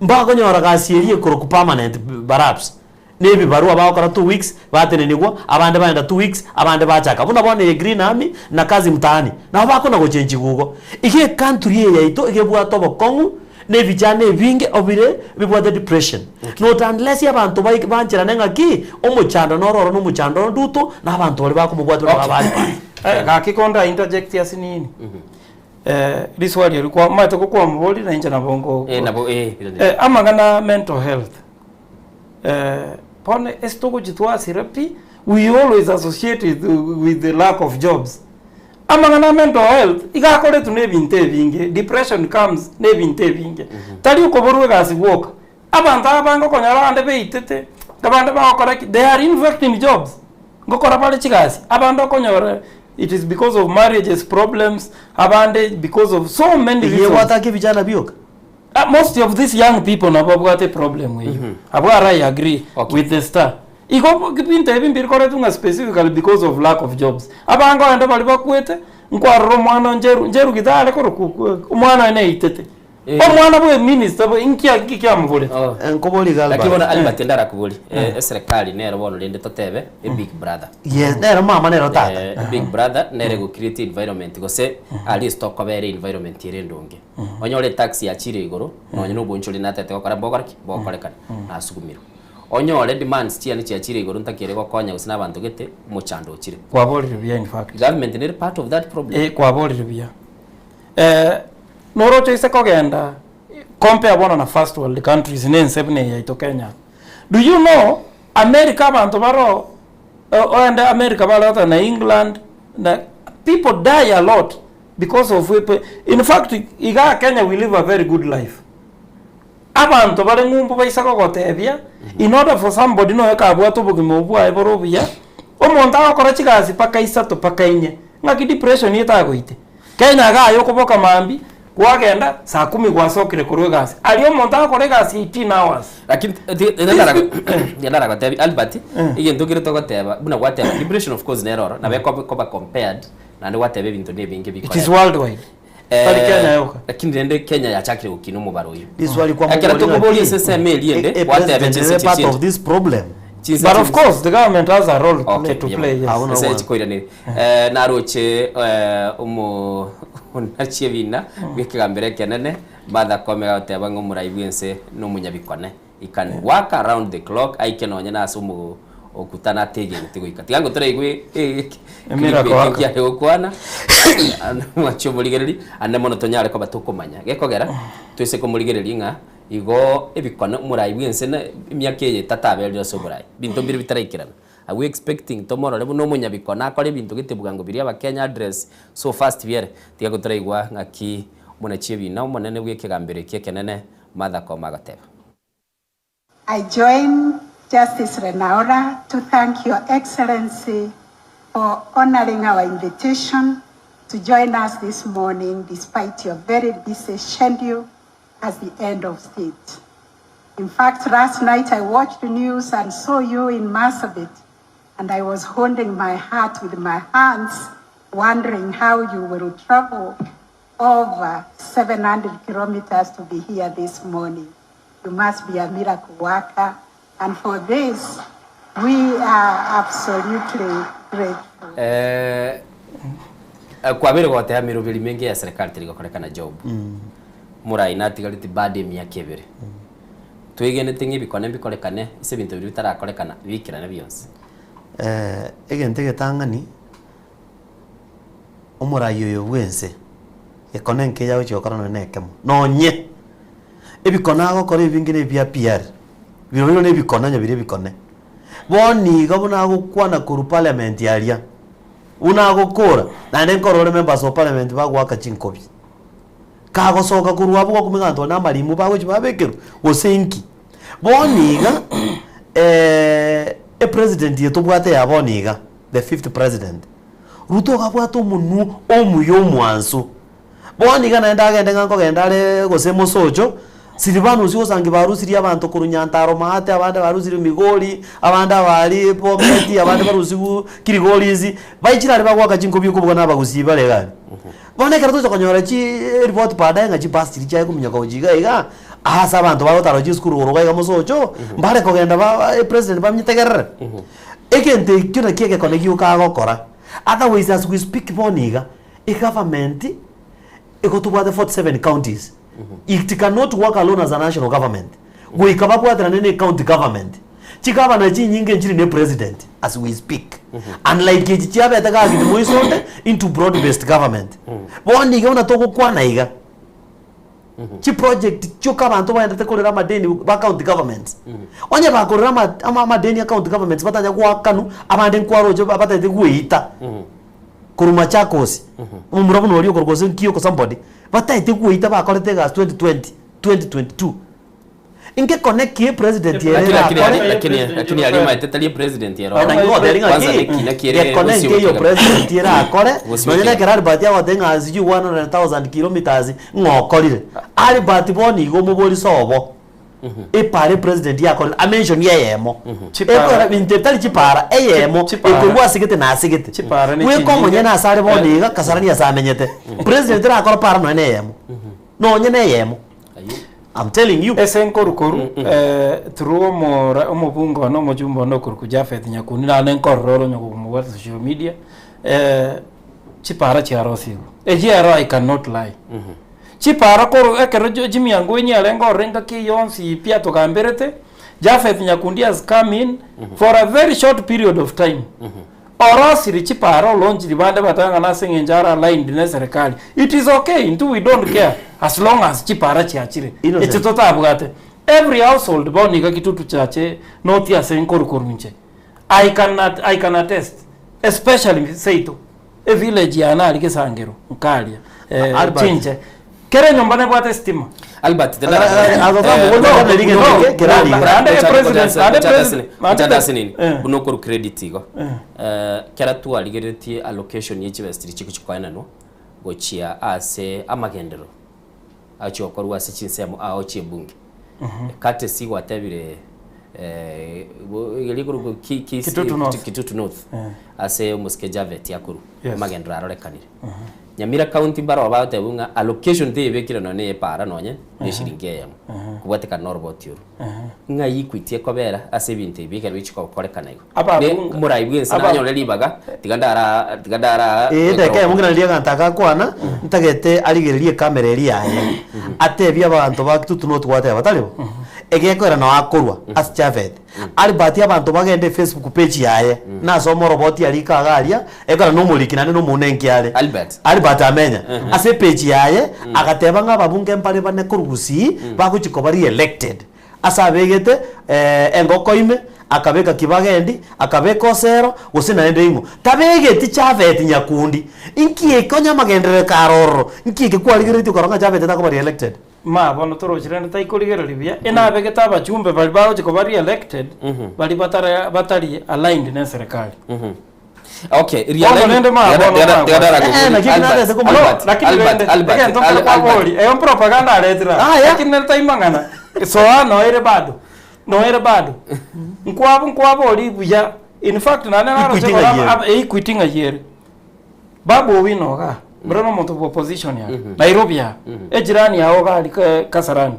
mbakonyora gasi eria ekorokwa permanent perhaps. Na ebibarua bagokora 2 weeks, batenenigwa, abande bagenda 2 weeks, abande bachaka. Buna bono eye Green Army na Kazi Mtaani, nabo bakona gochenchigwa igo. Iga ecountry eye yaito iga ebwate obokong'u, na ebichana ebinge obire bibwate depression. Not unless abanto baik bancherane ng'a ki, omochando noro oro na omochando oro nduto, na abanto baria bakomobwatia buna babare Eh, gaki konda interject ase nini eh, riswali eri kwa omanyete gokwamoboria na inche nabo nko Eh, nabo, eh, eh, amang'ana mental health Bono ase togochia twasira pi, we always associate it with the lack of jobs. Amang'ana a mental health iga akoretwe na ebinto ebinge, depression comes na ebinto ebinge. Tari okoborwa egasi gwoka, abanto aba abange okonyora abande beitete, abande bagokora ki, they are in fact in jobs, ngokora bare chigasi, abande okonyora it is because of marriages problems, abande because of so many Eyio reasons. egwataka ebijana bioka. Ah, most of these young people nabo babwate problem eyio. Abwo aro I agree with the star. Igo ebinto ebi mbirikoretwe ng'a specifically because of lack of jobs. Abange ogende baria bakwete, nkwarora omwana o Njeru, Njeru gitari are korokwa okwo omwana oye neitete. Omwana bwe eminister bwe inki inki kiamoborete? Nkobori iga Lakini bono Albert. Albert ndarakobori, eserekari nero bono rende totebe e big brother. Yes, nero mama nero tata. Eh, big brother nere go create environment gose at least tokobera environment ere endonge. Onyore etax yachire igoro, nonye na obonchori natete gokora mbokora ki? Mbokorekana. Nasugumirwe. Onyore demands chiane chiachire igoro ntakere gokonya gose na abanto gete, omochando ochire. Kwaborire buya in fact. Government nere part of that problem. Eh, kwaborire buya. Eh, noroche ase kogenda compare bono na first world countries na ense buna eye yaito Kenya. Do you know America abanto baroo oende America barota na England na people die a lot because of in fact igaa Kenya we live a very good life. Abanto bare ng'umbu baisa gogotebia, in order for somebody nonya kabwate obogima obwo bwaye bore obuya, omonto agokora chigasi mpaka isato mpaka inye, ng'aki depression etagoite? Kenya iga aye okoboka mambia, kwagenda saa kumi gwasokire korwa egasi, aria omonto agokora egasi 18 hours. Lakini naragotebi Albert, egento kere togoteba buna gwateba depression of course nere oro, nabo ekoba compared naende gwateba ebinto na ebinge It is worldwide. Tari Kenya yoka. Lakini rende Kenya yachakire gokina omobaro oyio. Riswali kwa Ekero mobori tokoboria ng'aki, ase ensemo eria ende, e- e gwateba president chinse ere part chichinde. of this problem. Chinse But of chinde- course the government has a role to play, Okay, to yebo. play yes. Ase chikoiraneri. Eh, naroche eh, omo onachie ebina bw'ekegambero ekenene Martha Koome agoteba ng'a omorai bw'ense nomonyabikone. He can work around the clock aike nonye na ase omo okutana ategeneti goika. Tiga ngotoraigwe Emiracle worker. kiare gokwana mwache omorigereri ande mono tonyare koba tokomanya. Gekogera toise komorigereria ng'a igo ebikone omorai bwense na emiaka eye tataberire ase oborai. Binto mbire bitaraikerana. Are we expecting tomorore buna omonyabikone akore ebinto gete bwango biria abakenya address so fast biere? Tiga gotoraigwa ng'aki buna chiebina omonene bw'ekegambero eki ekenene Martha Koome agateba. I join Justice Lenaola to thank Your Excellency for honoring our invitation to join us this morning despite your very busy schedule as the end of state. In fact, last night I watched the news and saw you in Marsabit, and I was holding my heart with my hands, wondering how you will travel over 700 kilometers to be here this morning. You must be a miracle worker, and for this, we are absolutely grateful. Eh, kwabire goteba miroberi menge ya serikali teri gokorekana job morai natigareti bado emiaka ebere twegenete ng'a ebikone mbikorekane ase ebinto biria bitarakorekana bikerane bionsi. Eh, egento egetang'ani, omorai oyo bwense, gekone nkeya agochia gokora nonye na ekemo, nonye ebikone agokora ebinge na ebia PR, birobio na ebikone onye bire ebikone. Bono iga buna agokwana korwa parliament aria, buna agokora, naende nkorora ore members of parliament bagoaka chinkobi. Kagosoka korwa abwo gokumenya abanto na amarimo bagochia babekerwa, gose inki. Bono iga, epresident eye tobwate ya bono iga, the fifth president, Ruto iga abwate omonwe omuya omwansu. Bono iga naende agende ng'a nkogenda are gose mosocho, Silvanus osangi barusirie abanto korwa Nyantaro maate, abande barusirie Migori, abande abaria Bomet, abande barusiwu Kilgoris, baichire aria bagoaka chinkobi okobuga na abagusii bare iga aria. Bono ekero togocha konyora chi eripoti baadaye ng'a chibus chiria chiaye kominyoka gochia iga iga, ase abanto bagotara gochia esukuru igoro iga iga mosocho, mbare kogenda ba epresident bamyetegerere. Egento ekio nakio egekone gioka agokora, otherwise as we speak bono iga, egovernment igo tobwate 47 counties, it cannot work alone as a national government, goika babwaterane na ecounty government. Chigavana chinyinge nchiri na epresident as we speak, unlike echi chiabete gaki timoisonde into broad based government. Bono iga buna togokwana iga, chiproject chioka abanto baendete korera amadeni ba county governments, onye bakorera ama ama amadeni a county governments batanya goakanwa, abande nkwaroche batagete goeita korwa Machakos, omomura buna oria okorwa gose Nkioko somebody, bataete goeita bakorete egasi 2020, 2022. Ingekone ki epresident ere Lakini lakini erakore? lakini lakini aria omanyete tari epresident ere Naki ngotebi ng'a Kwanza ki, neki naki ere gekone gosio nkeiyo gokegamba. president erakore, Gosio nonye gokegamba. nekero Albert agoteba ng'a sijui 100,000 kilometers ng'a okorire. Albert bono igo omobori sobo. Epara epresident yakorire amention eyemo. Chipara. Ekora binto etari chipara eyemo Chipara. ekorwa asegete na asegete. Chipara ne Bweka chinyinge. omonyene ase are bono iga Kasarani ase amenyete. President rakora para nonya na eyemo. Nonye na eyemo. I'm telling you. Ase nkorukoru eh, through omora omobunge one omochumba one okoruku Japheth Nyakundi nane nkorora ore onye komobwata social media eh, chipara chiarosigwe echi ero I cannot lie chipara korwa ekero chimiango enye yarenge ororo engaki eye yonsi pi atogamberete Japheth Nyakundi has come in for a very short period of time Orosire chipara olonchiri bande batang'ana ase eng'encho are aligned ne serikali. It is okay intwe we don't care as long as chipara chiachire. Innocent. Echi totabwate. Every household bono iga kitutu chache noti ase nkoru korwa inche. I can I can attest especially seito e village yane aria Gesangero nkaria eh, Albert. chinche. Kera enyomba nebwate estima. Albert buna okoru credit igo kera twarigeretie allocation ye chibesa chiria chigochikoenanwa gochia ase amagenderero achia gokorwa ase chinsemo ao chia ebunge courtesy gwatebire Kitutu North. Kitutu North ase omosike Javet akorwa Yes. amagenderero arorekanire Nyamira county mbaroo bagotebwa ng'a allocation teyebekire nonye na epara nonye na eshiringi eyemo kobwatekana na oroboti oru. Ng'ai equity ekobera ase ebinto ebi ekero bigochia gokorekana igo. Ababunga- Ne omorai bwensi aba- nanyore ribaga tiga ndara tiga ndara Ee, edageka eyemo ng'ina riria egento agakwana, ntagete arigererie ekamera eria yaye, atebie abanto ba Kitutu North gwateba, tari bo? Egekoera nao akorwa ase Japhet. Albert abanto bagende efacebook page yaye, nasome oroboti arike iga aria, ekero nomoriki naende nomonenki are. Albert. Albert Amenya. Ase epage yaye, agateba ng'a ababunge mbare bane korwa Gusii, bagochia koba re-elected. Ase abegete engoko ime, akabeka kibagendi, akabeka osero, gose naende ing'o. Tabegeti Japhet nyakundi. Inki eke onye amagenderero kare ororo, inki eke kwarigereretie okarora ng'a Japhet takoba re-elected? Ma bono torochi rende taikorigereria buya, enabegete abachumbe baria bagochia koba re-elected, baria batara batari aligned ne eserekari. Okay, Bono rende ma bono Eh, naki narete komanya. Lakini rende, egento nkere kwabori, eyo propaganda aretire aa. Lakini nere taimang'ana, soa noere bado, noere bado. Nkwabo nkwabori buya, in fact naende naroche Equity kora ng'ai ere. aba- equity ng'ai ere. Babu Owino igaa, mbere na omonto bwa opposition aya, Nairobi aa, ejirani yao iga aria ka- Kasarani,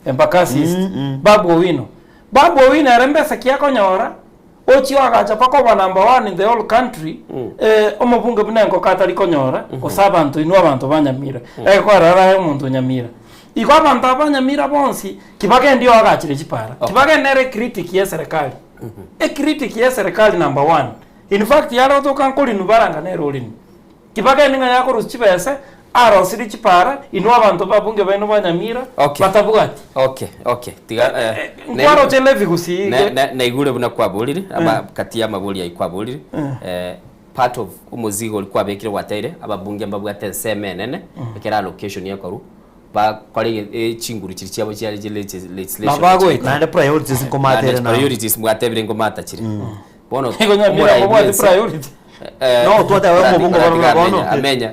Embakasi East, Babu Owino. Babu Owino ere mbesa ki akonyora, ochia oagacha mpaka oba number one in the whole country, eh, omobunge buna engoko atari konyora, gose abanto inwe abanto ba Nyamira, egekora arae omonto o Nyamira. Igo abanto aba ba Nyamira bonsi, kibagendi oagachire chipara, kibagende nere ecritic ya eserekari, ecritic ya eserekari number one. In fact yare gotoka nkorinu baranga nere orinu. Tibagende ng'a yakorusia chibese, arosirie chipara, inwe abanto babunge baino ba Nyamira, Okay. batabwati. Okay, okay. Tiga eh, Nkwaroche Levi gusii ne- ge- ne- naigure buna kwaborire ama kati ya amabori ayio kwaborire eh, part of omozigo oria kwabekire gwateire ababunge mbabwate ensemo enene ekero allocation ekorwa bakore ege- chinguru chiria chiabo chiare chi legislation Nabagoeta. Naende priorities nkomatere Naende nabo. priorities mwatebire nkomata chire Bono Nigo Nyamira omorai obwate bwense- priority. Eh, No, twateba korati- omobungo korati bono amenya- bono. amenya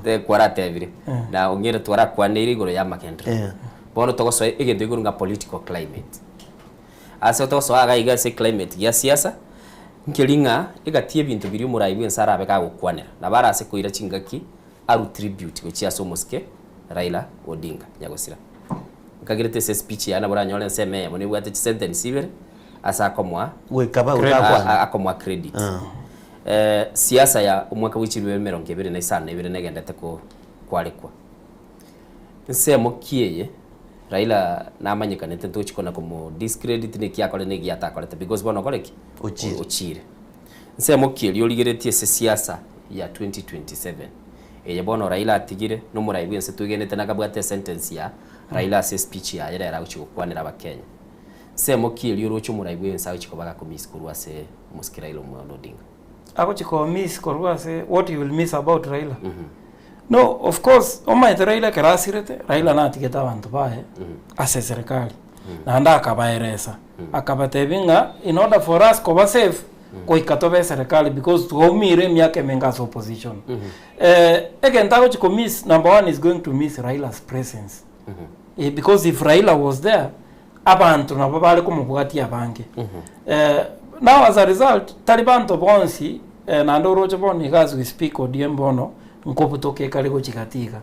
eh, kwaratebire na ong'ire twarakwaneire igoro ya amagenderero bono togosoa egento igoro ng'a political climate ase togosoa iga iga ase climate gia siasa nkeri ng'a egati ebinto biria omorai bwense arabe kagokwanera nabo arase koira chingaki arue tribute gochia ase omosike Raila Odinga nyagosira. Nkagerete ase espeech yaye nabo oranyore ensemo eyemo nebwate chisentence ibere ase akomoa Goika ba- goika akwane. akomoa credit. Eh, siasa ya omwaka bwe chilifu emerongo ebere na isano na ibere negendete ko kwarekwa. Ensemo ki eye Raila namanyekanete ntochi kona komo discredit neki akorete neki atakorete because bono okore ki? Ochire. Ochire. Nsemo ki eria origeretie ase siasa ya 2027 eye bono Raila atigire nomorai bwense twegenete nakabwate esentence ya Raila ase espeech yaye rero agochia gokwanera abakenya. Nsemo ki eria oroche omorai bwense agochia koba gakomiss korwa ase omosike Raila Omolo Odinga? Agochia komiss korwa ase what you will miss about Raila? No, of course omanyete Raila ekero asirete, Raila natigete abanto baye ase eserekari naende akabaeresa, akabatebia ng'a in order for us koba safe goika tobe eserekari because twaumire emiaka emenge ase opposition. Egento agochi komiss number one is going to miss Raila's presence. Because if Raila was there, abanto nabo bare komobwatia abange. Eh, now as a result, tari banto bonsi eh, naende oroche bono iga as we speak ODM bono nkobutoka ekare gochia gati iga.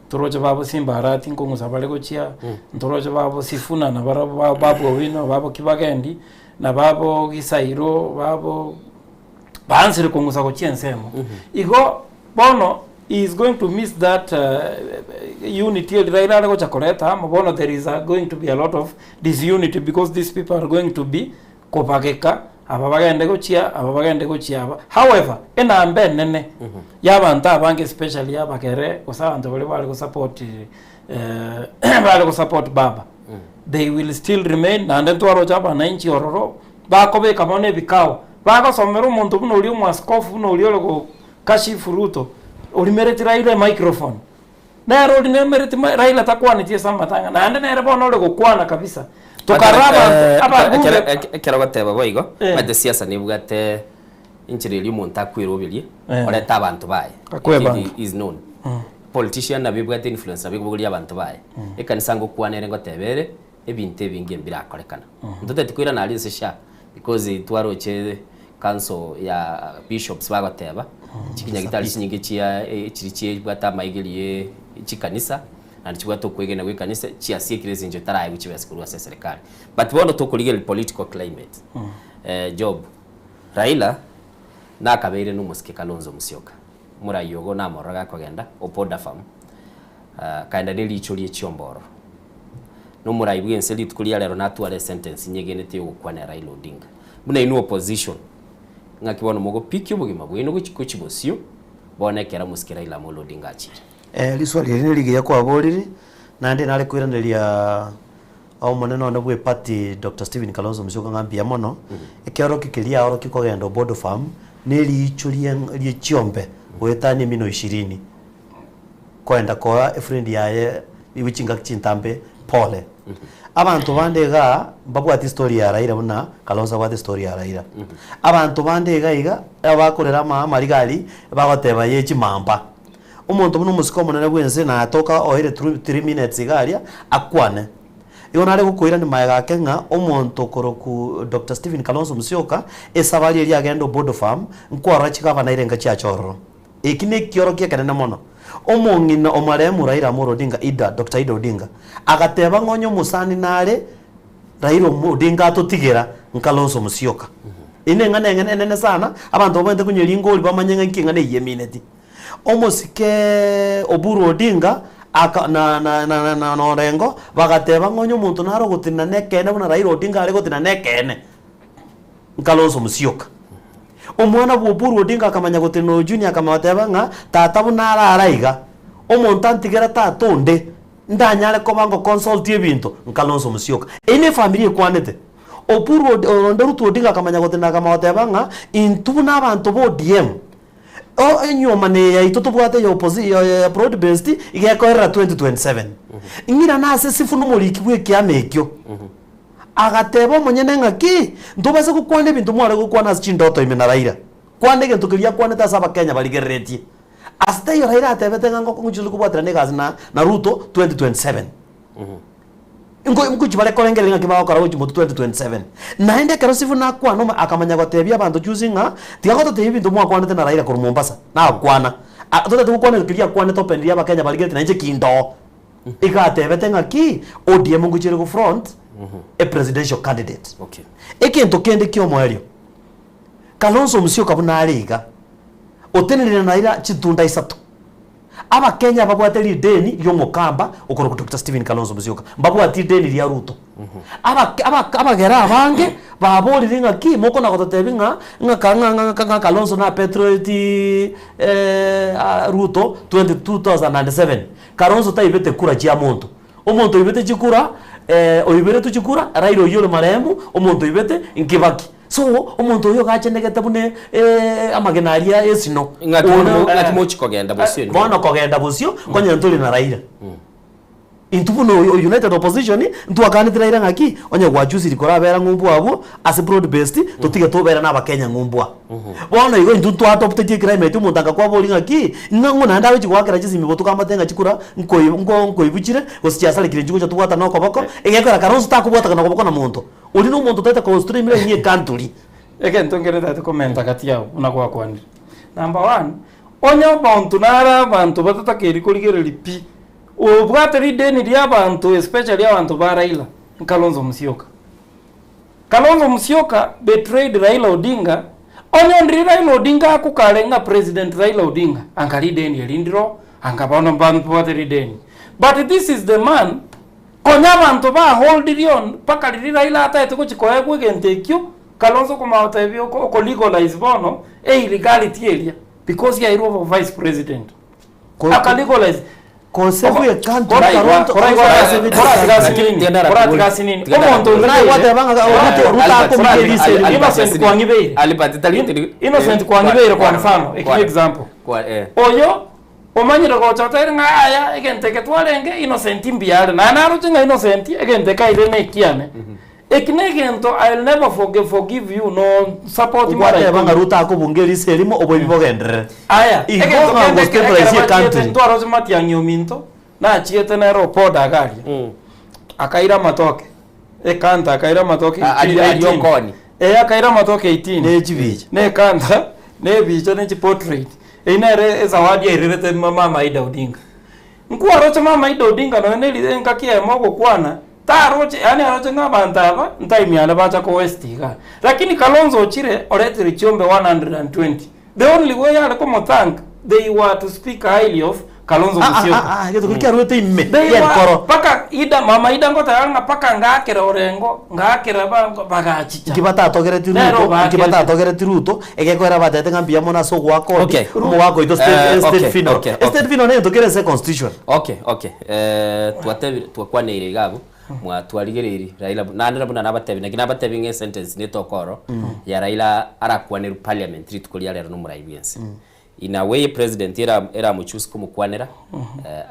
Toroche babo Simba Arati nkong'usa bare gochia, ntoroche babo Sifuna na barabwo ba- Babu Owino, babo Kibagendi, na babo Gisairo, babo baansire kong'usa gochia ensemo. Igo bono he is going to miss that unity eria Raila are gocha koreta amo, bono there is a going to be a lot of disunity because these people are going to be kobageka aba bagende gochia aba bagende gochia aba. However, enamba enene ya abanto abange especially abagere gose abanto baria bare gosupport bare gosupport baba, they will still remain naende ntwaroche abananchi ororo bakobeka bono ebikao, bagosomera omonto buna oria omwaskofu buna oria ore go kashifu Ruto, orimereti Raila emicrophone. Nere oria nemereti ma Raila takwaneti ase amatanga, naende nere bono ore gokwana kabisa. Tokarora abanto ababunge Ekero ogoteba boigo, Eh. omanyete siasa nebwate enchera eria omonto akweroberia, Eh. orete abanto baye. Akwebanga. It is known. Politician nabo ebwate influence nabo ekobogoria abanto baye. Ekanisa ngokwana ere ngoteba ere, ebinto ebinge mbirakorekana. Ntoteti koirana aria ase sha because twaroche council ya bishops bagoteba, chinyagitari chinyinge chia chiri chibwate amaigerio ye chikanisa naende chibwate okwegena gwa ekanisa chiasiekire ase eng'encho taraegwe chibesa korwa ase eserekari. But bono tokorigereria political climate, Job, Raila nakabeire na omosike Kalonzo Musyoka, omorai ogo namorora gakogenda Opoda farm, akaenda ne riicho rie chiombe ororo. Na omorai bw'ense rituko ria rero natware esentence nyegenete yogokwanera Raila Odinga. Buna inwe opposition, ng'aki bono mogopikia obogima bwaino gochia gochia bosio, bono ekero omosike Raila Amolo Odinga achire. Riswali eri nerigiya kwaborire, naende nare koiraneria omonene one bw'eparty Doctor Stephen Kalonzo Musyoka ng'a mbuya mono, ekeoroki keria aorokia kogenda Obodo Farm, na eriicho rie rie chiombe goetania emino ishirini, koenda koa efriend yaye nigo chingaki chintambe pole. Abanto bande igaa mbabwati story ya Raila buna Kalonzo abwate story ya Raila. Abanto bande iga iga abakorera ama amariga aria bagoteba ye chimamba. Omonto buna omosike omonene bwense natoka oire through three minutes iga aria akwane. Igo nare gokoirania magega ake ng'a omonto okorokwa Doctor Stephen Kalonzo Musyoka esabari eria agenda Obodo Farm nkwarora chigavana irenga chiacha ororo. Eki nekiorokia ekenene mono. Omong'ina omaremu Raila Amolo Odinga Ida, Doctor Ida Odinga, agateba ng'a onye omosani nare Raila Odinga atotigera nKalonzo Musyoka. Eye neng'ana eng'ene enene sana, abanto babwenerete konywa ringori bamanye ng'a inki eng'ana eyio emineti. Omosike Oburu Odinga aka na na na na na Orengo bagateba ng'a onye omonto nare ogotenena nekeene buna Raila Odinga are gotenena nekeene, nKalonzo Musyoka. Omwana bwa Oburu Odinga akamanya gotenena oyo Junior akamoteba ng'a tata buna arare iga, omonto antigera tata onde, ndanyare koba ngo consult ebinto, nKalonzo Musyoka. Eyio ne efamiri ekwanete. Oburu Od onde Ruto Odinga akamanya gotenena akamoteba ng'a intwe buna abanto ba ODM, o enyuoma neye yaito tobwate ya opposi ya ya broad based iga ekoerera 2027. Ng'irane ase Sifuna omoriki bwa ekiama ekio. Agateba omonyene ng'a ki, ntobase gokwana ebinto mware gokwana ase chindoto ime na Raila. Kwana egento keria akwanete ase Abakenya barigereretie. Ase taiyo Raila atebete ng'a ngoko ngochia kobwaterana egasi na na Ruto 2027. Nko nkochia bare korengereria ng'aki bagokora gochia motwe 2027. Naende ekero Sifuna akwana ome akamanya gotebia abanto juzi ng'a tiga gototebia ebinto mwakwanete na Raila korwa Mombasa, nakwana. Totagete gokwana egento keria akwanete openly Abakenya barigereretie nainche kindoo. Iga atebete ng'a ki, ODM ngochia ere go front a presidential candidate. Okay. Egento kende kiomoerio, Kalonzo Musyoka buna are iga, otenenire na Raila chitunda isato. Abakenya babwate rideni ri'omokamba okorokwa Doctor Stephen Kalonzo Musyoka, mbabwati rideni ria Ruto. Aba- aba- Abagere abange baborire ng'a ki mokona gototebia ng'a ng'a ka- ng'a- ng'a- ng'a Kalonzo na petroleti Ruto 2007. Kalonzo taibete kura chia monto. Omonto oibete chikura oiberetwe chikura, Raila oyio ore marehemu, omonto oibete Nkibaki. So, omonto oyio iga achenegete buna amagena aria esino. Ng'aki bono mo- ng'aki mochi kogenda bosio inwe? Bono kogenda bosio, konya ntori na Raila. Intwe buna United Opposition, ntwakanete Raila ng'aki, onye gwachusiri korabera ng'umbu abwo ase broad based, totige tobere na abakenya ng'umbu aa. Bono igo intwe ntwaadoptetie eclimate omonto agakwabori ng'aki, ng'a ng'o naende agochi goakera chisimi botuko amate ng'a chikura nkoi nko nkoibuchire, gose chiasarekire inche gocha tobwatane okoboko, egekora Kalonzo takobwatana koboko na monto. Oria na omonto otaete kostreamline ecountry. Egento nkere ntagete komenta gati yabo buna gwakwanire. Number one, onye omonto nare abanto batatakeiri korigereria pi, obwate rideni ria abanto especially abanto ba Raila, Kalonzo Musyoka. Kalonzo Musyoka betrayed Raila Odinga, onye ndiri Raila Odinga akokare ng'a President Raila Odinga, anga rideni eri ndiro, anga bono mbabwate rideni. But this is the man, konya abanto ba holdiri on mpaka riria Raila ataete gochi koegwa egento ekio, Kalonzo okomanya gotebia oko oko legalize bono e illegality eria because yairwe obo vice president. Aka legalize. Gose bweka Kora igwa kora igwa kora asinini kora asinini omonto Gwateba ng'a Ruto Ruto akomukia erisa eri. Innocent Kwang'ibeire. Innocent Kwang'ibeire kwa mfano, eki ni example. Oyo omanyire gocha otere ng'a aya egento eke twarenge Innocent mbuya are naende naroche ng'a Innocent egento eke aire na ekiane. Eki negento I'll never forgive forgive you no support mara Ogwateba ng'a ikomi. Ruto akobunga erisa erimo oboibi bogenderere. Aya, Igo egento ng'a kende go ekero stabilize bachiete ecountry. ntwaroche Matiang'i ominto, nachiete nere opoda iga aria, akaira amatoke, ekanta akaira amatoke Ah, aria- aria 18. okoni. Eh, akaira amatoke 18. Ne chibicha. Ne ekanta, ne ebicha ne chiportrait. Eyio nere ezawadi airerete mama Ida Odinga. Nkwaroche mama Ida Odinga nonya ne ri engaki eyemo ogokwana, Taroche, yaani aroche ng'a abanto aba ntime yane bacha ko waste igaa. Lakini Kalonzo ochire oretire chiombe 120. The only way are komothank, they were to speak highly of Kalonzo Ah, ah, Musyoka. ah, ah, egento keria kiarwete ime They were y'enkoro. paka Ida, mama Ida ngoteba ng'a paka ngakera Orengo, ngakera ba bagachicha. Nki batatogereti Nere Ruto, nki obakerete. batatogereti Ruto, egekoera batete ng'a mbuya mono ase ogoaka odi, Okay. omogaka oito state, Eh, state okay, funeral. okay, Estate okay. funeral negento kere ase econstitution. Okay, okay. Eh, twatebire twakwaneire iga abwo, mwatwarigereiri Raila bu- naende buna nabatebi naki nabatebi ng'a esentence netoka oro, ya Raila arakwanerwe parliament rituko ria rero na omorai bwense. In a way president era eramochoose komokwanera, eh,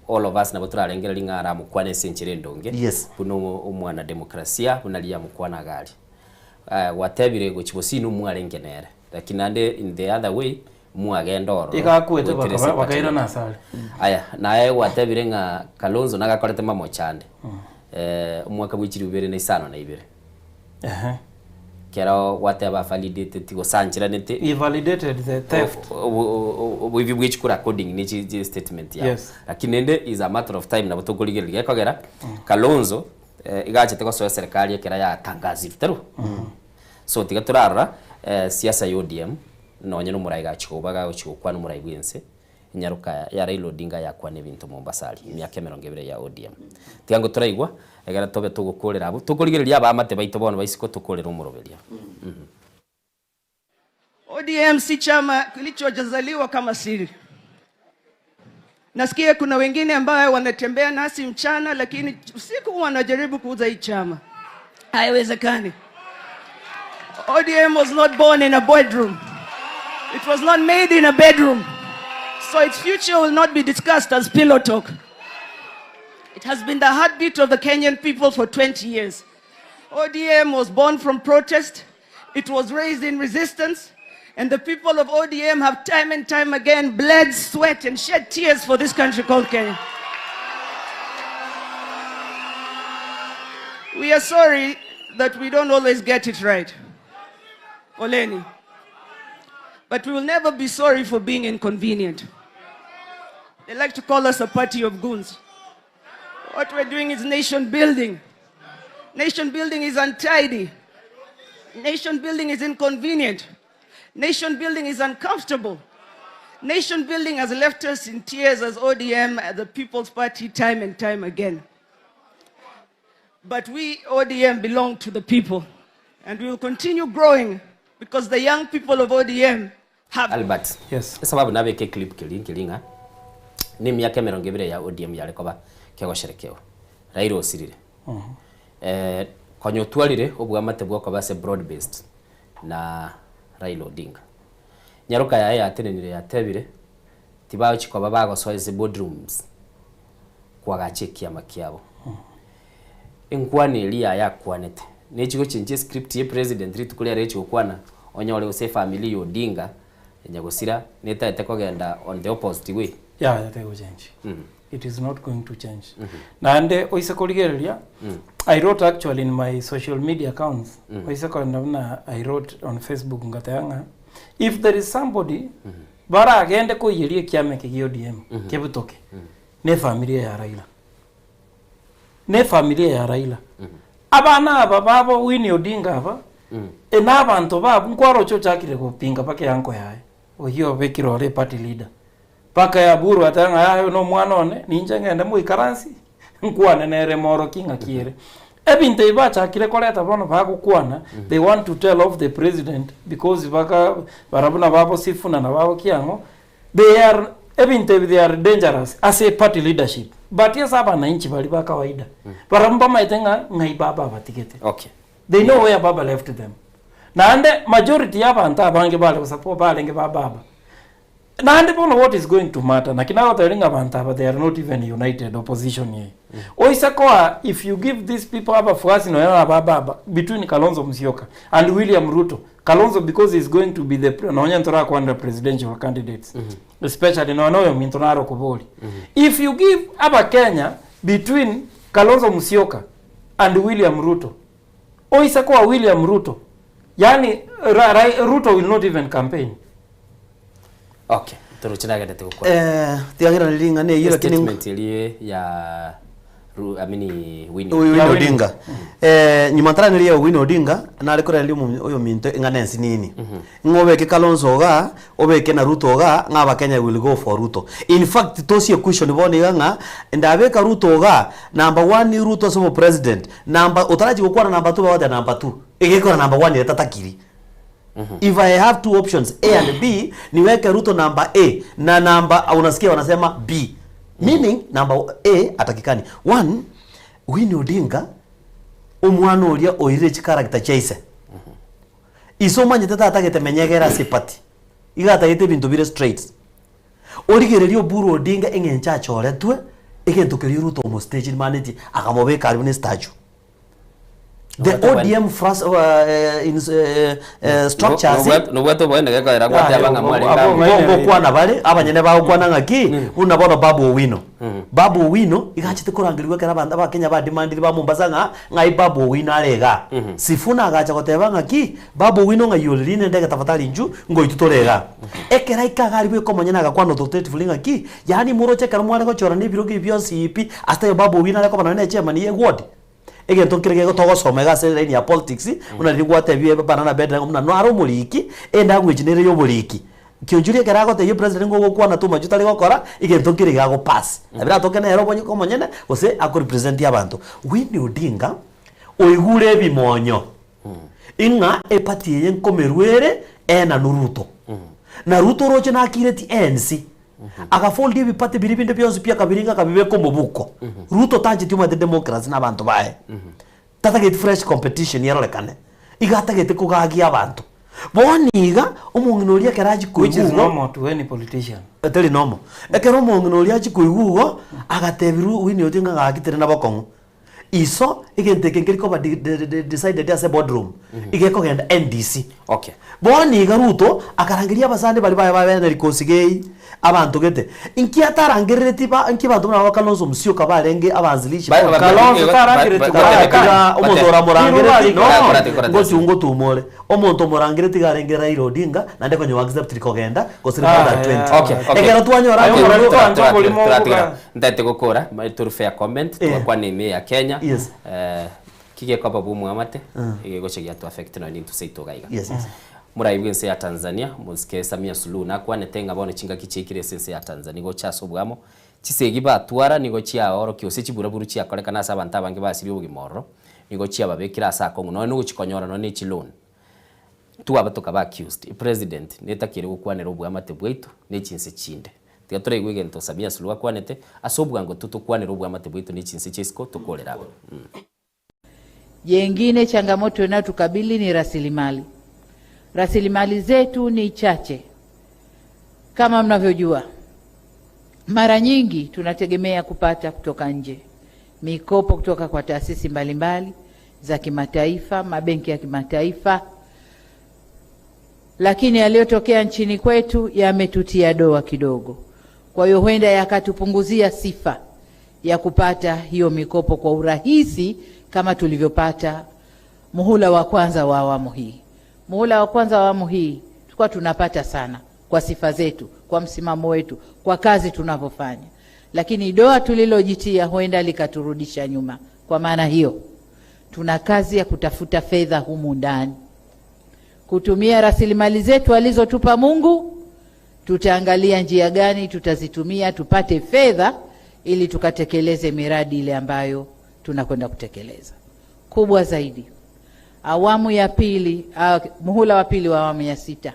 all of us nabo torarengereria ng'a aramokwane ase enchera endonge, Yes. buna omo omwana demokrasia, buna riria amokwana iga aria. Eh, gwatebire gochia bosio inwe mwarenge nere, lakini naende in the other way, Mwagenda ororo. Iga akwete goetera bakaba- ase bakairana epaternity. ase are. Aya, naye gwatebire ng'a Kalonzo nagakorete mamochande eh, omwaka bwe chilifu ibere na isano na ibere. Ehe. Kero gwateba avalidateti gose ancheranete He validated the theft. oboibi bwe chikura according ne chi chi statement yao. Yes. Lakini rende is a matter of time nabo tokorigereria gekogera Kalonzo eh, iga achete gosoa eserekari ekero yatangazirwe tari bo? So tiga torarora siasa ya ODM nonye nomorai gachia koba gagochia gokwana omorai bwense enyaroka ya Raila Odinga yakwana ebinto Mombasa aria emiaka emerongo ebere ya ODM. Tiga ngo toraigwa egere tobe togokorera abwo tokorigereria abaamate baito bono ba isiko tokorere omoroberio. ODM si chama kilichojazaliwa kama siri. Nasikia kuna wengine ambayo wanatembea nasi mchana, lakini usiku wanajaribu kuuza hii chama. Haiwezekani. ODM was not born in a bedroom. It was not made in a bedroom. So its future will not be discussed as pillow talk. It has been the heartbeat of the Kenyan people for 20 years. ODM was born from protest. It was raised in resistance. And the people of ODM have time and time again bled, sweat, and shed tears for this country called Kenya. We are sorry that we don't always get it right. Oleni. But we will never be sorry for being inconvenient. They like to call us a party of goons. What we're doing is nation building. Nation building is untidy. Nation building is inconvenient. Nation building is uncomfortable. Nation building has left us in tears as ODM, as the People's Party, time and time again. But we, ODM, belong to the people. And we will continue growing because the young people of ODM have... Albert, yes. Esababu nabeke eclip keria nkeri ng'a na emiaka emerongo ebere ya ODM yare koba kegosherekewa. Raila osirire. Eh, konya otwarire obwamate bwokoba ase broad based na Raila Odinga. Nyaroka yaye yatenenire yatebire tibagochi koba bagosoa ase boardrooms. Kwagacha ekiama kiabo. Enkwana eria yaye akwanete, nechi gochenchia escript ye president rituko riare echi gokwana, onyore gose efamiri ya Odinga, nyagosira, netagete kogenda on the opposite way. Yaya tegochenji. It is not going to change. Naende oise korigereria, I wrote actually in my social media accounts, oise kogenda buna I wrote on Facebook ngateba ng'a, if there is somebody baragende koiyeria ekiama eke gia ODM kebutoke, ne efamiri ya Raila. Ne efamiri ya Raila. Abana aba babo Winnie Odinga aba, e na abanto babo nkwaroche ochakire gopinga mpaka eanko yaye, oyio obekire ore eparty leader. Mpaka Aburu atebe ng'a yaya oyo nomwana one, ninche ngende moikaransi, nkwane nere morokie ng'aki ere. Ebinto ebi bachakire koreta bono bagokwana, they want to tell off the president because baka barabwo nababo Sifuna nababo kiang'o, they are ebinto ebi they are dangerous ase eparty leadership. But ase abananchi baria ba kawaida, barabwo mbamaete ng'a ng'ai baba abatigete. Okay. They know where baba left them. Naende majority ya abanto abange bare gosupport barenge ba baba. Naende bono what is going to matter, naki nagotebirie ng'a abanto aba they are not even united opposition eye. Oise koa if you give these people abafuasi nonya na aba baba between Kalonzo Musyoka and William Ruto, Kalonzo because he is going to be the pre nonya ntorakwanera presidential candidates especially nonya na oyominto nare okoboria. If you give abakenya between Kalonzo Musyoka and William Ruto, oise koa William Ruto Yaani ra, ra, Ruto will not even campaign. Okay, toroche nagendete gokwana. Eh, tiagera ring'ana eyio lakini Statement eria ya Ru, I mean Winnie. Oyo Winnie Odinga. Eh, nyuma ntaraneria Winnie Odinga, nare koraneria omo- oyominto eng'ana ensinini. Ng'a obeke Kalonzo igaa, obeke na Ruto igaa, ng'a abakenya will go for Ruto. In fact, tosie question bono iga ng'a, ndabeka Ruto igaa, number one Ruto ase obopresident, number, otarachia gokwana number two bagoteba number two. Egekora number one ere tatakiri. If I have two options A and B, niweke Ruto number A na number unasikia wanasema B. Meaning number A atakikani. One, Winnie Odinga omwana oria oirire chicharacter chia ise. Ise omanyete tatagete menyegere ase eparty. Iga atagete ebinto bire straight. Origererie Oburu Odinga eng'encho achoretwe, egento keria Ruto omostage rimanetie akamobeka aria buna estatue. The ODM fras, uh, in, uh, uh, structures Nobwate oboene gekoera gwateba ng'a mwarenge amo. ngokwana bare abanyene bagokwana ng'aki buna bono Babu Owino Babu Owino iga achete korangerigwa ekero abanto abakenya bademandire ba Mombasa ng'a ng'ai Babu Owino are igaa Sifuna agacha goteba ng'aki Babu Owino ng'ai ore rinde ndege tafadhali inchu ngoitwe tore igaa ekero aika iga aria bweka omonyene agakwana authoritatively ng'aki yaani moroche ekero mware gochorana ebirogo ebi bionsi pi ase taiyo Babu Owino are koba nonye na echairman ye eward Egento nkere gego togosoma iga ase line ya politics, buna riria gwatebia banana bed ng'a buna nare omoriki, endanguage nere ya oboriki. Kionchori ekero agotebia president ng'a ogokwana too much otari gokora, egento nkere iga agopass. Nabo eratoke nere obonye omonyene, gose akorepresent abanto. Winnie Odinga, oigure ebimonyo, ing'a eparty eye nkomerwa ere, eenanu Ruto. Na Ruto oroche nakireti ense. Agafold ebipate biria binde bionsi pi akabiringa akabibeka omobuko. Ruto tancheti omanyete democracy na abanto baye. Tatageti fresh competition erorekane. Iga atagete kogagia abanto. Bono iga, omong'ina oria ekero achia Which koigwa is igo, normal to any politician. Teri normal. Ekero omong'ina oria achia koigwa igo, agatebi Ru Winnie Odinga ng'a gaki teri na bokong'u. Iso, egento eke nkeri koba de- de- de- decided ase boardroom, iga ekogenda NDC. Okay. Bono iga Ruto, akarangeria abasani baria baye babene rikosi gei, abanto gete. Inki atarangerereti ba inki abanto buna ba Kalonzo Musyoka barenge abanzilishi Ba- ba- Kalonzo ba- tarangereti ba- ba- Tiga omonto oramorangereti, no, Korati, korati. ngochunga otumore. Omonto omorangereti iga arenge Raila Odinga, naende konya o acceptiri kogenda, gose more than Ah, 20. Okay, okay. Ekero twanyora Aye ng'a omorero Ruto- twancha oborimo Turatigera oboka. ntaete gokora tore fair comment Eh. twakwana ime ya Kenya Yes. eh, kigekoba bwa omwamate egegocha giato affect nonya nintwe seito iga iga. Yes, yes. Morai bw'ense ya Tanzania mosike Samia Suluhu nakwanete ng'a bono chingaki chiaikire ase ense ya Tanzania gocha ase obwamo chisegi batwara nigo chiaorokia gose chiburaburu chiakorekana ase abanto abange basirie obogima ororo nigo chiababekire ase akong'u nonya nogochikonyora nonya ne chiloan Twaba tokaba accused, president netakeire gokwanera oboamate bwaito ne chinse chinde. Tiga toraigwe egento Samia Suluhu akwanete, ase obwango tu tokwanere oboamate bwaito ne chinse chia isiko tokorere aba. Jengine changamoto inayotukabili ni rasilimali. Rasilimali zetu ni chache kama mnavyojua. Mara nyingi tunategemea kupata kutoka nje, mikopo kutoka kwa taasisi mbalimbali za kimataifa, mabenki ya kimataifa, lakini yaliyotokea nchini kwetu yametutia doa kidogo. Kwa hiyo huenda yakatupunguzia sifa ya kupata hiyo mikopo kwa urahisi kama tulivyopata muhula wa kwanza wa awamu hii. Muhula wa kwanza wa awamu hii tulikuwa tunapata sana kwa sifa zetu, kwa msimamo wetu, kwa kazi tunavyofanya, lakini doa tulilojitia huenda likaturudisha nyuma. Kwa maana hiyo, tuna kazi ya kutafuta fedha humu ndani, kutumia rasilimali zetu alizotupa Mungu. Tutaangalia njia gani tutazitumia tupate fedha ili tukatekeleze miradi ile ambayo tunakwenda kutekeleza. Kubwa zaidi, awamu ya pili, muhula wa pili wa awamu ya sita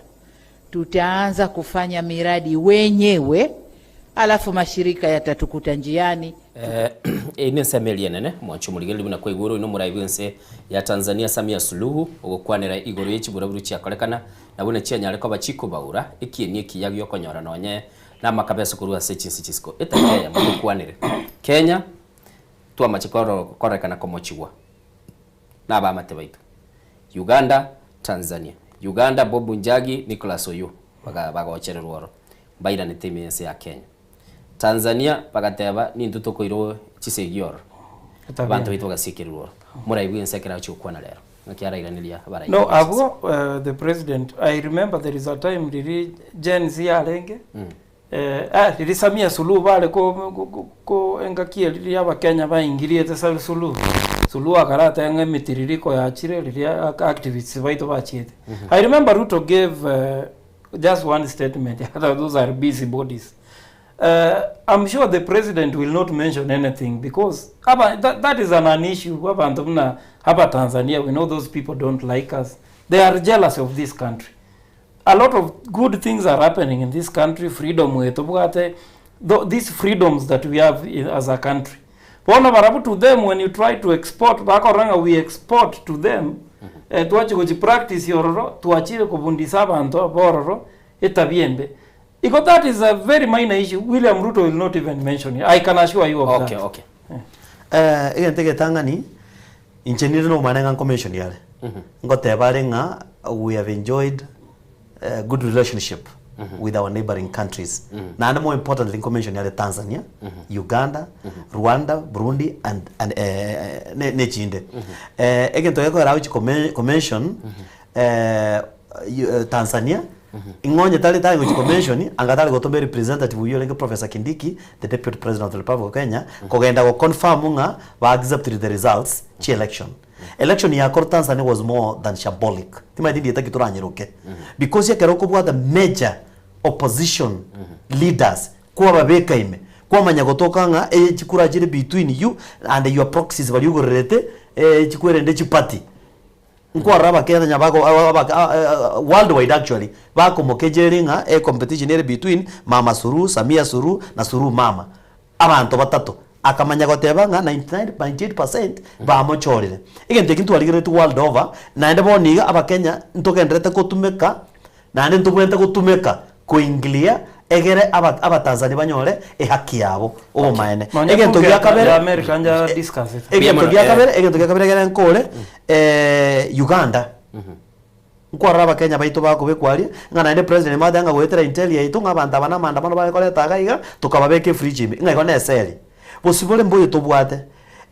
tutaanza kufanya miradi wenyewe, alafu mashirika yatatukuta njiani. Eh, eye nensemo eria enene, mwanche omorigereria buna kwaigure oino omorai bw'ense ya Tanzania Samia Suluhu ogokwanera igoro ye chiburaburu chiakorekana na buna chianyare koba chikobaura ekieni ekiya giokonyora nonye namakabeso korwa ase chinse chisiko etari eyemo tokwanere Kenya twamache kororekana komochigwa nabamate baito Uganda Tanzania Uganda Bob Njagi Nicholas Oyoo bagochererwa oro mbairanete ime ense ya Kenya Tanzania bagateba nintwe tokoirwa chisegi ororo abanto baito bagasiekererwa ororo. Morai bwense ekero agochia gokwana rero ng'aki arairaneria abarai No b'ense abwo uh, the president I remember there is a time riri Gen Z arenge mm. eh, ah, riri Samia Suluhu bare ko, ko, ko, ko engaki eri riria abakenya baingiriete Sal Suluhu Suluhu akarata ng'a emitiririko yachire riria activists baito bachiete mm -hmm. I remember Ruto gave uh, just one statement those are busy bodies Uh, I'm sure the president will not mention anything because aba, that, that is an, an issue abantu buna hapa Tanzania we know those people don't like us they are jealous of this country a lot of good things are happening in this country freedom wetobwate these freedoms that we have in, as a country bono barabwo to them when you try to export bakorora ng'a we export to them mm -hmm. eh, twachi gochi practice ororo twachire kobundisa abanto bororo etabia embe Iko that is a very minor issue William Ruto will not even mention it I can assure you of okay, that. Okay, okay. Eh, egento egetang'ani inche nire nomanyete ng'a nkomention are ngoteba are ng'a we have enjoyed a good relationship with our neighboring countries naende more importantly nkomention are Tanzania, Uganda, Rwanda, Burundi and and eh, ne nechinde. Eh, egento gekogera agochi kome komention eh, Tanzania ing'o onye tari tari gochi komention anga tari gotoma representative oyio orenge Professor Kindiki the deputy president of the Republic of Kenya kogenda go confirm ng'a ba accepted the results chi election. Election yakorwa Tanzania was more than shambolic timanyeti ndieta ki toranyeroke because ekero okobwata major opposition leaders kwababeka ime kwamanya gotoka ng'a eye chikura chire between you and your proxies baria ogorerete chikwerende chiparty Nkwarora abakenya bako worldwide actually bakomokecheria ng'a e competition ere between Mama Suluhu, Samia Suluhu na Suluhu Mama. Abanto batato. Akamanya goteba ng'a 99.8% bamochorire. Egento eki ntwarigereretie world over, naende bono iga abakenya ntogendererete gotumeka naende ntobwenerete gotumeka koingilia egere aba abatanzania banyore ehaki yabo obomaene. Nonya Egento bunge gia ya kabere America nja discuss it. egento gia kabere egento gia kabere ekere nkore Uganda nkwarora abakenya baito bakobekwa aria ng'a naende president nimateba ng'a goetera intel yaito ng'a abanto aba na amaandamano bare koreta iga iga tokababeka efridge ime ng'a igo na eseri. Bosibore mboyo tobwate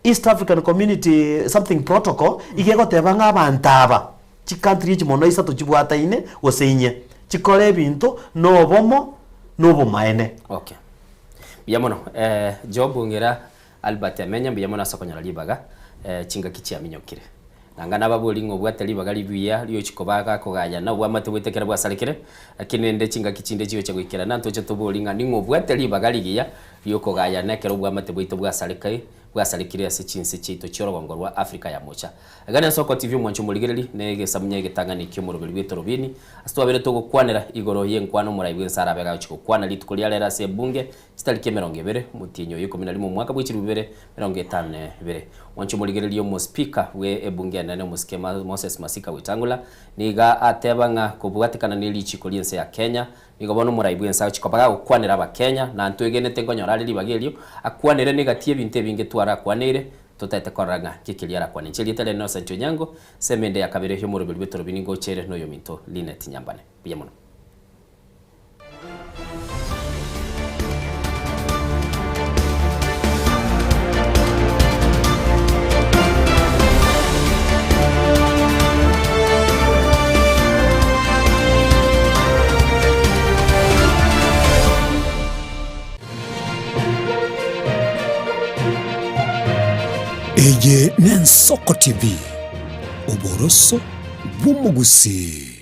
East African Community something protocol iga egoteba ng'a abanto aba Chicountry echi mono isato chibwataine gose inye, chikore ebinto nobomo na obomaene. Okay. Mbuya mono eh, Job Ng'ira Albert Amenya mbuya mono ase okonyora ribaga eh, chingaki chiaminyokire. Nanga nababori ng'a obwate ribaga ribuya riochi koba gakogayana obwamate bwaito ekero bwasarekire, lakini rende chingaki chinde chigocha goikerana ntoche tobori ng'a ning'o obwate ribaga rigiya riokogayana ekero obwamate bwaito bwasarekai bwasarekire ase chinse chiaito chi'orogongo rwa Africa ya Mocha. Iga nensoko TV omwancho omorigereri na egesamunye egetang'ani ki'omoroberi bw'etorobini ase twabere togokwanera igoro y'enkwana omorai bw'ense arabe agochia gokwana rituko ria rero ase ebunge chitariki emerongo ebere omotienyi oyo ikomi na rimo omwaka bwe chilifu bibere emerongo etano na ebere. Omwancho omorigereri omospika bwe ebunge enene omosike Moses Masika Wetangula niga ateba ng'a kobwatekana ne richiko ri'ense ya Kenya. Nigo bono omorai bw'ense agochia koba gagokwanera Abakenya, na ntwegenete nkonyora are ribaga erio, akwanere negati y'ebinto ebinge twarakwaneire, totaete korora ng'a nki keria arakwane. Inche erieta riane Innocent Onyango, ensemo ende ya kabere y'omoroberi bw'etorobi ningocha ere noyominto Linet Nyambane. Mbuya mono. Eye n'Ensoko TV, oboroso bw'omogusii.